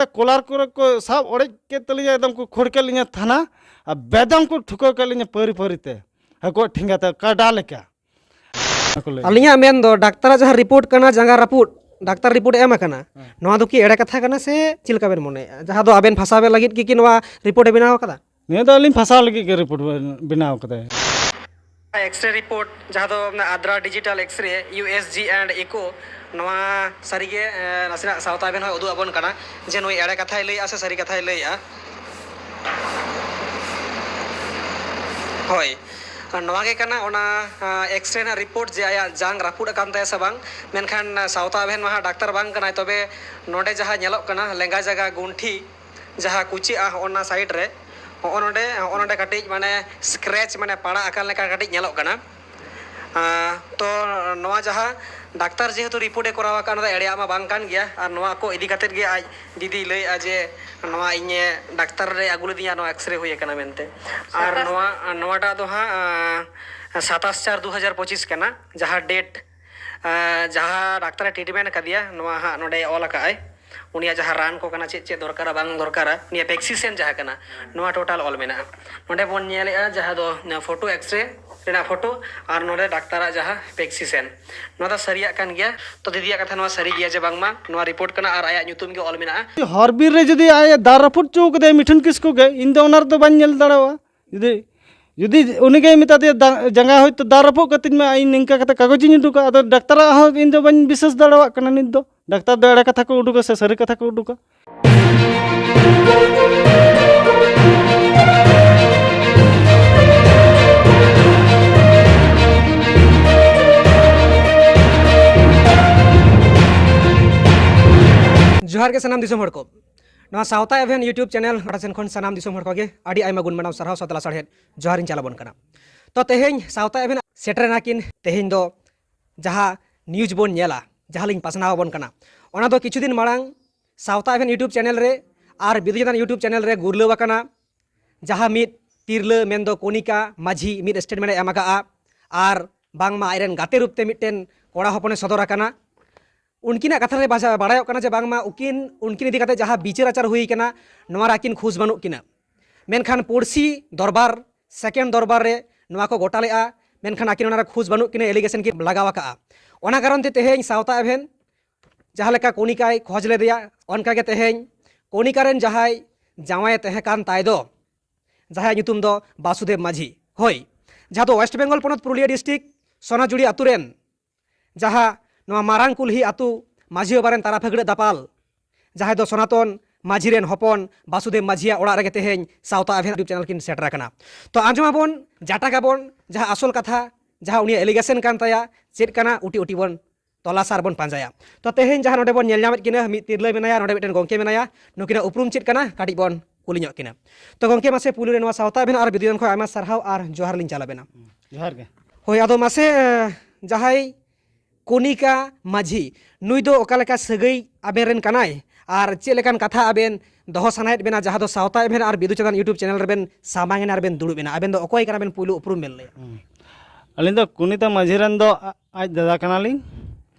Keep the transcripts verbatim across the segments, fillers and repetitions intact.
Collar ᱠᱚᱨᱮ ᱠᱚ ᱥᱟᱵ ᱚᱲᱮᱡ ᱠᱮᱫ ᱛᱟᱹᱞᱤᱧᱟ, ᱮᱠᱫᱚᱢ ᱠᱚ ᱠᱷᱟᱹᱲ ᱠᱮᱫ ᱞᱤᱧᱟ ᱛᱷᱟᱱᱟ, ᱟᱨ ᱵᱮᱫᱚᱢ ᱠᱚ ᱴᱷᱩᱠᱟᱹᱣ ᱠᱮᱫ ᱞᱤᱧᱟ ᱯᱟᱹᱨᱤ ᱯᱟᱹᱨᱤ ᱛᱮ ᱦᱟᱹᱠᱩᱣᱟᱜ ᱴᱷᱮᱸᱜᱟ ᱛᱮ, ᱠᱟᱰᱟ ᱞᱮᱠᱟ᱾ ᱚᱱᱟ ᱠᱚ ᱞᱟᱹᱭ᱾ ᱟᱹᱞᱤᱧᱟᱜ ᱢᱮᱱ ᱫᱚ, ᱰᱟᱠᱛᱟᱨᱟᱜ ᱡᱟᱦᱟᱸ ᱨᱤᱯᱳᱨᱴ ᱠᱟᱱᱟ, ᱡᱟᱸᱜᱟ ᱨᱟᱹᱯᱩᱫ, ᱰᱟᱠᱛᱟᱨ ᱨᱤᱯᱳᱨᱴ ᱮ ᱮᱢ ᱟᱠᱟᱱᱟ, ᱦᱮᱸ᱾ ᱱᱚᱣᱟ ᱫᱚ ᱠᱤ ᱮᱲᱮ ᱠᱟᱛᱷᱟ ᱠᱟᱱᱟ ᱥᱮ ᱪᱮᱫ ᱞᱮᱠᱟ ᱵᱮᱱ ᱢᱚᱱᱮᱭᱮᱫᱼᱟ? ᱡᱟᱦᱟᱸ ᱫᱚ ᱟᱵᱮᱱ ᱯᱷᱟᱸᱥᱟᱣ ᱞᱟᱹᱜᱤᱫ ᱜᱮ ᱠᱤ ᱱᱚᱣᱟ ᱨᱤᱯᱳᱨᱴ ᱮ ᱵᱮᱱᱟᱣ ᱟᱠᱟᱫᱟ? ᱱᱤᱭᱟᱹ ᱫᱚ ᱟᱹᱞᱤᱧ ᱯᱷᱟᱸᱥᱟᱣ ᱞᱟᱹᱜᱤᱫ ᱜᱮ ᱨᱤᱯᱳᱨᱴ ᱵᱮᱱᱟᱣ ᱠᱟᱫᱟᱭ᱾ ᱮᱠᱥᱨᱮ ᱨᱤᱯᱳᱨᱴ, ᱡᱟᱦᱟᱸ ᱫᱚ ᱟᱫᱨᱟ digital x-ray, U S G and echo, ᱱᱚᱣᱟ ᱥᱟᱹᱨᱤᱜᱮ, ᱮ, ᱱᱟᱥᱮᱱᱟᱜ ᱥᱟᱶᱛᱟ ᱟᱵᱮᱱ ᱦᱚᱸᱭ ᱩᱫᱩᱜ ᱟᱵᱚᱱ ᱠᱟᱱᱟ ᱡᱮ ᱱᱩᱭ ᱮᱲᱮ ᱠᱟᱛᱷᱟᱭ ᱞᱟᱹᱭᱮᱜᱼᱟ ᱥᱮ ᱥᱟᱹᱨᱤ ᱠᱟᱛᱷᱟᱭ ᱞᱟᱹᱭᱮᱜᱼᱟ᱾ ᱦᱳᱭ, ᱟᱨ ᱱᱚᱣᱟ ᱜᱮ ᱠᱟᱱᱟ ᱚᱱᱟ, ᱟ, ᱮᱠᱥᱨᱮ ᱨᱮᱱᱟᱜ ᱨᱤᱯᱳᱨᱴ ᱡᱮ ᱟᱭᱟᱜ ᱡᱟᱝ ᱨᱟᱹᱯᱩᱫ ᱟᱠᱟᱱ ᱛᱟᱭᱟ ᱥᱮ ᱵᱟᱝ᱾ ᱢᱮᱱᱠᱷᱟᱱ, ᱟ, ᱥᱟᱶᱛᱟ ᱟᱵᱮᱱ ᱢᱟ ᱦᱟᱸᱜ ᱰᱟᱠᱛᱟᱨ ᱵᱟᱝ ᱠᱟᱱᱟᱭ, ᱛᱚᱵᱮ ᱱᱚᱰᱮ ᱡᱟᱦᱟᱸ ᱧᱮᱞᱚᱜ ᱠᱟᱱᱟ ᱞᱮᱸᱜᱟ ᱡᱟᱸᱜᱟ ᱜᱩᱱᱴᱷᱤ, ᱡᱟᱦᱟᱸ ᱠᱩᱪᱟᱹᱜᱼᱟ ᱦᱚᱸᱜᱼᱚ ᱱᱟ ᱥᱟᱭᱤᱰ ᱨᱮ, ᱦᱚᱸᱜᱼᱚ ᱱᱚᱰᱮ, ᱦᱚᱸᱜᱼᱚ ᱱᱚᱰᱮ ᱠᱟᱹᱴᱤᱡ ᱢᱟᱱᱮ ᱥᱠᱨᱮᱪ, ᱢᱟᱱᱮ ᱯᱟᱲᱟᱜ ᱟᱠᱟᱱ ᱞᱮᱠᱟ ᱠᱟᱹᱴᱤᱡ ᱧᱮᱞᱚᱜ ᱠᱟᱱᱟ᱾ ᱟᱸ, ᱛᱚ ᱱᱚᱣᱟ ᱡᱟᱦᱟᱸ ᱰᱟᱠᱛᱟᱨ ᱡᱮᱦᱮᱛᱩ ᱨᱤᱯᱳᱨᱴ ᱮ ᱠᱚᱨᱟᱣ ᱟᱠᱟᱫ, ᱚᱱᱟ ᱫᱚ ᱮᱲᱮᱭᱟᱜ ᱢᱟ ᱵᱟᱝ ᱠᱟᱱ ᱜᱮᱭᱟ, ᱟᱨ ᱱᱚᱣᱟ ᱠᱚ ᱤᱫᱤ ᱠᱟᱛᱮᱫ ᱜᱮ ᱟᱡ ᱫᱤᱫᱤᱭ ᱞᱟᱹᱭᱮᱫᱼᱟ ᱡᱮ ᱱᱚᱣᱟ ᱤᱧᱮ ᱰᱟᱠᱛᱟᱨ ᱨᱮ ᱟᱹᱜᱩ ᱞᱮᱫᱤᱧᱟ, ᱱᱚᱣᱟ ᱮᱠᱥᱨᱮ ᱦᱩᱭ ᱟᱠᱟᱱᱟ ᱢᱮᱱᱛᱮ᱾ ᱟᱨ ᱥᱟᱛᱟᱥ ᱱᱚᱣᱟ, ᱱᱚᱣᱟᱴᱟᱜ ᱫᱚ ᱦᱟᱸᱜ, ᱟᱸ, ᱥᱟᱛᱟᱥ ᱪᱟᱨ ᱫᱩ ᱦᱟᱡᱟᱨ ᱯᱚᱸᱪᱤᱥ ᱠᱟᱱᱟ, ᱡᱟᱦᱟᱸ ᱰᱮᱴ, ᱟᱸ, ᱡᱟᱦᱟᱸ ᱰᱟᱠᱛᱟᱨᱮ ᱴᱨᱤᱴᱢᱮᱱᱴ ᱟᱠᱟᱫᱮᱭᱟ, ᱱᱚᱣᱟ ᱦᱟᱸᱜ ᱱᱚᱰᱮ ᱚᱞ ᱟᱠᱟᱫ ᱟᱭ᱾ ᱩᱱᱤᱭᱟᱜ ᱡᱟᱦᱟᱸ ᱨᱟᱱ ᱠᱚ ᱠᱟᱱᱟ, ᱪᱮᱫ ᱪᱮᱫ ᱫᱚᱨᱠᱟᱨᱟ ᱵᱟᱝ ᱫᱚᱨᱠᱟᱨᱟ, ᱩᱱᱤᱭᱟᱜ ᱯᱮᱠᱥᱤᱥᱮᱱ ᱡᱟᱦᱟᱸ ᱠᱟᱱᱟ, ᱱᱚᱣᱟ ᱴᱳᱴᱟᱞ ᱚᱞ ᱢᱮᱱᱟᱜᱼᱟ᱾ ᱱᱚᱰᱮ ᱵᱚᱱ ᱧᱮᱞᱮᱜᱼᱟ ᱡᱟᱦᱟᱸ ᱫᱚ ᱯᱷᱳᱴᱳ, ᱮᱠᱥᱨᱮ ᱨᱮᱱᱟᱜ ᱯᱷᱳᱴᱳ, ᱟᱨ ᱱᱚᱰᱮ ᱰᱟᱠᱛᱟᱨᱟᱜ ᱡᱟᱦᱟᱸ ᱯᱮᱠᱥᱤᱥᱮᱱ, ᱱᱚᱣᱟ ᱫᱚ ᱥᱟᱹᱨᱤᱭᱟᱜ ᱠᱟᱱ ᱜᱮᱭᱟ᱾ ᱛᱚ ᱫᱤᱫᱤᱭᱟᱜ ᱠᱟᱛᱷᱟ ᱱᱚᱣᱟ ᱥᱟᱹᱨᱤ ᱜᱮᱭᱟ ᱡᱮ ᱵᱟᱝᱢᱟ ᱱᱚᱣᱟ ᱨᱤᱯᱳᱨᱴ ᱠᱟᱱᱟ ᱟᱨ ᱟᱭᱟᱜ ᱧᱩᱛᱩᱢ ᱜᱮ ᱚᱞ ᱢᱮᱱᱟᱜᱼᱟ᱾ ᱦᱚᱨ ᱵᱤᱨ ᱨᱮ ᱡᱩᱫᱤ ᱟᱡ ᱮ ᱫᱟᱞ ᱨᱟᱹᱯᱩᱫ ᱦᱚᱪᱚ ᱠᱟᱫᱮᱭᱟ ᱢᱤᱴᱷᱩᱱ ᱠᱤᱥᱠᱩ ᱜᱮ, ᱤᱧ ᱫᱚ ᱚᱱᱟ ᱨᱮᱫᱚ ᱵᱟᱹᱧ ᱧᱮᱞ ᱫᱟᱲᱮᱭᱟᱜᱼᱟ᱾ ᱡᱩᱫᱤ, ᱡᱩᱫᱤ ᱩᱱᱤ ᱜᱮᱭ ᱢᱮᱛᱟ ᱫᱮᱭᱟ, "ᱫᱟ-, ᱡᱟᱸᱜᱟ ᱦᱚᱭᱛᱳ ᱫᱟᱞ ᱨᱟᱹᱯᱩᱫ ᱠᱟᱹᱛᱤᱧ ᱢᱮ, ᱤᱧ ᱱᱤᱝᱠᱟ ᱠᱟᱛᱮ ᱠᱟᱜᱚᱡᱽ ᱤᱧ ᱩᱰᱩᱠᱟ", ᱟᱫᱚ ᱰᱟᱠᱛᱟᱨᱟᱜ ᱦᱚᱸ ᱤᱧ ᱫᱚ ᱵᱟᱹᱧ ᱵᱤᱥᱟᱹᱥ ᱫᱟᱲᱮᱭᱟᱜ ᱠᱟᱱᱟ ᱱᱤᱛ ᱫᱚ᱾ ᱰᱟᱠᱛᱟᱨ ᱫᱚ ᱮᱲᱮ ᱠᱟᱛᱷᱟ ᱠᱚ ᱩᱰᱩᱠᱟ ᱥᱮ ᱥᱟᱹᱨᱤ ᱠᱟᱛᱷᱟ ᱠᱚ ᱩᱰᱩᱠᱟ? ᱡᱚᱦᱟᱨ ᱜᱮ ᱥᱟᱱᱟᱢ ᱫᱤᱥᱚᱢ ᱦᱚᱲ ᱠᱚ᱾ ᱱᱚᱣᱟ ᱥᱟᱶᱛᱟ ᱮᱵᱷᱮᱱ YouTube ᱪᱮᱱᱮᱞ ᱯᱟᱦᱴᱟ ᱥᱮᱱ ᱠᱷᱚᱱ ᱥᱟᱱᱟᱢ ᱫᱤᱥᱚᱢ ᱦᱚᱲ ᱠᱚᱜᱮ ᱟᱹᱰᱤ ᱟᱭᱢᱟ ᱜᱩᱱ ᱢᱟᱱᱟᱣ ᱥᱟᱨᱦᱟᱣ ᱥᱟᱶᱛᱮ ᱞᱟᱥᱟᱲᱦᱮᱫ ᱡᱚᱦᱟᱨ ᱤᱧ ᱪᱟᱞ ᱟᱵᱚᱱ ᱠᱟᱱᱟ᱾ ᱛᱚ ᱛᱮᱦᱮᱧ ᱥᱟᱶᱛᱟ ᱮᱵᱷᱮᱱ ᱥᱮᱴᱮᱨ ᱮᱱᱟ ᱠᱤᱱ, ᱛᱮᱦᱮᱧ ᱫᱚ ᱡᱟᱦᱟᱸ ᱱᱤᱭᱩᱡᱽ ᱵᱚᱱ ᱧᱮᱞᱟ, ᱡᱟᱦᱟᱸ ᱞᱤᱧ ᱯᱟᱥᱱᱟᱣ ᱟᱵᱚᱱ ᱠᱟᱱᱟ, ᱚᱱᱟ ᱫᱚ ᱠᱤᱪᱷᱩ ᱫᱤᱱ ᱢᱟᱲᱟᱝ ᱥᱟᱶᱛᱟ ᱮᱵᱷᱮᱱ YouTube ᱪᱮᱱᱮᱞ ᱨᱮ ᱟᱨ ᱵᱤᱫᱩ ᱪᱟᱸᱫᱟᱱ YouTube ᱪᱮᱱᱮᱞ ᱨᱮ ᱜᱩᱨᱞᱟᱹᱣ ᱟᱠᱟᱱᱟ, ᱡᱟᱦᱟᱸ ᱢᱤᱫ ᱛᱤᱨᱞᱟᱹ ᱢᱮᱱᱫᱚ ᱠᱚᱱᱤᱠᱟ ᱢᱟᱹᱡᱷᱤ ᱢᱤᱫ ᱥᱴᱮᱴᱢᱮᱱᱴ ᱮ ᱮᱢ ᱟᱠᱟᱫᱼᱟ, ᱟᱨ ᱵᱟᱝᱢᱟ ᱟᱡᱨᱮᱱ ᱜᱟᱛᱮ ᱨᱩᱯ ᱛᱮ ᱢᱤᱫᱴᱮᱱ ᱠᱚᱲᱟ ᱦᱚᱯᱚᱱᱮ ᱥᱚᱫᱚᱨ ᱟᱠᱟᱱᱟ᱾ ᱩᱱᱠᱤᱱᱟᱜ ᱠᱟᱛᱷᱟ ᱨᱮ ᱵᱟᱡᱟ-, ᱵᱟᱲᱟᱭᱚᱜ ᱠᱟᱱᱟ ᱡᱮ ᱵᱟᱝᱢᱟ ᱩᱱᱠᱤᱱ, ᱩᱱᱠᱤᱱ ᱤᱫᱤ ᱠᱟᱛᱮ ᱡᱟᱦᱟᱸ ᱵᱤᱪᱟᱹᱨ ᱟᱪᱟᱨ ᱦᱩᱭ ᱠᱟᱱᱟ, ᱱᱚᱣᱟ ᱨᱮ ᱟᱹᱠᱤᱱ ᱠᱷᱩᱥ ᱵᱟᱹᱱᱩᱜ ᱠᱤᱱᱟ᱾ ᱢᱮᱱᱠᱷᱟᱱ ᱯᱩᱲᱥᱤ ᱫᱚᱨᱵᱟᱨ, ᱥᱮᱠᱮᱱᱰ ᱫᱚᱨᱵᱟᱨ ᱨᱮ ᱱᱚᱣᱟ ᱠᱚ ᱜᱚᱴᱟ ᱞᱮᱫᱼᱟ, ᱢᱮᱱᱠᱷᱟᱱ ᱟᱹᱠᱤᱱ ᱚᱱᱟ ᱨᱮ ᱠᱷᱩᱥ ᱵᱟᱹᱱᱩᱜ ᱠᱤᱱᱟ, ᱮᱞᱤᱜᱮᱥᱚᱱ ᱠᱤᱱ ᱞᱟᱜᱟᱣ ᱟᱠᱟᱫᱼᱟ᱾ ᱚᱱᱟ ᱠᱟᱨᱚᱱ ᱛᱮ ᱛᱮᱦᱮᱧ ᱥᱟᱶᱛᱟ ᱮᱵᱷᱮᱱ ᱡᱟᱦᱟᱸ ᱞᱮᱠᱟ ᱠᱚᱱᱤᱠᱟᱭ ᱠᱷᱚᱡᱽ ᱞᱮᱫᱮᱭᱟ, ᱚᱱᱠᱟ ᱜᱮ ᱛᱮᱦᱮᱧ ᱠᱚᱱᱤᱠᱟ ᱨᱮᱱ ᱡᱟᱦᱟᱸᱭ ᱡᱟᱶᱟᱭᱮ ᱛᱟᱦᱮᱸ ᱠᱟᱱ ᱛᱟᱭ ᱫᱚ, ᱡᱟᱦᱟᱸᱭᱟᱜ ᱧᱩᱛᱩᱢ ᱫᱚ ᱵᱟᱥᱩᱫᱮᱵ ᱢᱟᱹᱡᱷᱤ, ᱦᱳᱭ, ᱡᱟᱦᱟᱸ ᱫᱚ ᱳᱭᱮᱥᱴ ᱵᱮᱝᱜᱚᱞ ᱯᱚᱱᱚᱛ ᱯᱩᱨᱩᱞᱤᱭᱟᱹ ᱰᱤᱥᱴᱨᱤᱠᱴ ᱥᱚᱱᱟᱡᱩᱲᱤ ᱟᱛᱳ ᱨᱮᱱ, ᱡᱟᱦᱟᱸ ᱱᱚᱣᱟ ᱢᱟᱨᱟᱝ ᱠᱩᱞᱦᱤ ᱟᱛᱳ ᱢᱟᱹᱡᱷᱤ ᱵᱟᱵᱟ ᱨᱮᱱ ᱛᱟᱨᱟ ᱯᱷᱟᱹᱜᱲᱟᱹᱜ ᱫᱟᱯᱟᱞ, ᱡᱟᱦᱟᱸᱭ ᱫᱚ ᱥᱚᱱᱟᱛᱚᱱ ᱢᱟᱹᱡᱷᱤ ᱨᱮᱱ ᱦᱚᱯᱚᱱ ᱵᱟᱥᱩᱫᱮᱵ ᱢᱟᱹᱡᱷᱤᱭᱟᱜ ᱚᱲᱟᱜ ᱨᱮᱜᱮ ᱛᱮᱦᱮᱧ ᱥᱟᱶᱛᱟ ᱮᱵᱷᱮᱱ YouTube ᱪᱮᱱᱮᱞ ᱠᱤᱱ ᱥᱮᱴᱮᱨ ᱟᱠᱟᱱᱟ᱾ ᱛᱚ ᱟᱸᱡᱚᱢ ᱟᱵᱚᱱ, ᱡᱟᱴᱟᱜ ᱟᱵᱚᱱ ᱡᱟᱦᱟᱸ ᱟᱥᱚᱞ ᱠᱟᱛᱷᱟ, ᱡᱟᱦᱟᱸ ᱩᱱᱤᱭᱟᱜ ᱮᱞᱤᱜᱮᱥᱚᱱ ᱠᱟᱱ ᱛᱟᱭᱟ, ᱪᱮᱫ ᱠᱟᱱᱟ, ᱩᱴᱤ ᱩᱴᱤ ᱵᱚᱱ ᱛᱚᱞᱟᱥ ᱟᱨ ᱵᱚᱱ ᱯᱟᱸᱡᱟᱭᱟ᱾ ᱛᱚ ᱛᱮᱦᱮᱧ ᱡᱟᱦᱟᱸ ᱱᱚᱰᱮ ᱵᱚᱱ ᱧᱮᱞ ᱧᱟᱢᱮᱫ ᱠᱤᱱᱟ, ᱢᱤᱫ ᱛᱤᱨᱞᱟᱹ ᱢᱮᱱᱟᱭᱟ, ᱱᱚᱰᱮ ᱢᱤᱫᱴᱮᱱ ᱜᱚᱢᱠᱮ ᱢᱮᱱᱟᱭᱟ, ᱱᱩᱠᱤᱱᱟᱜ ᱩᱯᱨᱩᱢ ᱪᱮᱫ ᱠᱟᱱᱟ, ᱠᱟᱹᱴᱤᱡ ᱵᱚᱱ ᱠᱩᱞᱤ ᱧᱚᱜ ᱠᱤᱱᱟ᱾ ᱛᱚ ᱜᱚᱢᱠᱮ, ᱢᱟᱥᱮ ᱯᱩᱭᱞᱩ ᱨᱮ ᱱᱚᱣᱟ ᱥᱟᱶᱛᱟ ᱮᱵᱷᱮᱱ ᱟᱨ ᱵᱤᱫᱩ ᱪᱟᱸᱫᱟᱱ ᱠᱷᱚᱱ ᱟᱭᱢᱟ ᱥᱟᱨᱦᱟᱣ ᱟᱨ ᱡᱚᱦᱟᱨ ᱞᱤᱧ ᱪᱟᱞ ᱟᱵᱮᱱᱟ᱾ ᱡᱚᱦᱟᱨ ᱜᱮ᱾ ᱦᱳᱭ, ᱟᱫᱚ ᱢᱟᱥᱮ, ᱮ, ᱡᱟᱦᱟᱸᱭ ᱠᱚᱱᱤᱠᱟ ᱢᱟᱹᱡᱷᱤ, ᱱᱩᱭ ᱫᱚ ᱚᱠᱟ ᱞᱮᱠᱟ ᱥᱟᱹᱜᱟᱹᱭ ᱟᱵᱮᱱ ᱨᱮᱱ ᱠᱟᱱᱟᱭ ᱟᱨ ᱪᱮᱫ ᱞᱮᱠᱟᱱ ᱠᱟᱛᱷᱟ ᱟᱵᱮᱱ ᱫᱚᱦᱚ ᱥᱟᱱᱟᱭᱮᱫ ᱵᱮᱱᱟ, ᱡᱟᱦᱟᱸ ᱫᱚ ᱥᱟᱶᱛᱟ ᱮᱵᱷᱮᱱ ᱟᱨ ᱵᱤᱫᱩ ᱪᱟᱸᱫᱟᱱ YouTube ᱪᱮᱱᱮᱞ ᱨᱮᱵᱮᱱ ᱥᱟᱢᱟᱝ ᱮᱱᱟ ᱟᱨ ᱵᱮᱱ ᱫᱩᱲᱩᱵ ᱮᱱᱟ? ᱟᱵᱮᱱ ᱫᱚ ᱚᱠᱚᱭ ᱠᱟᱱᱟ ᱵᱮᱱ, ᱯᱩᱭᱞᱩ ᱩᱯᱨᱩᱢ ᱵᱮᱱ ᱞᱟᱹᱭᱟ᱾ ᱦᱩᱸ᱾ ᱟᱹᱞᱤᱧ ᱫᱚ ᱠᱚᱱᱤᱠᱟ ᱢᱟᱹᱡᱷᱤ ᱨᱮᱱ ᱫᱚ ᱟ-, ᱟᱡ ᱫᱟᱫᱟ ᱠᱟᱱᱟᱞᱤᱧ᱾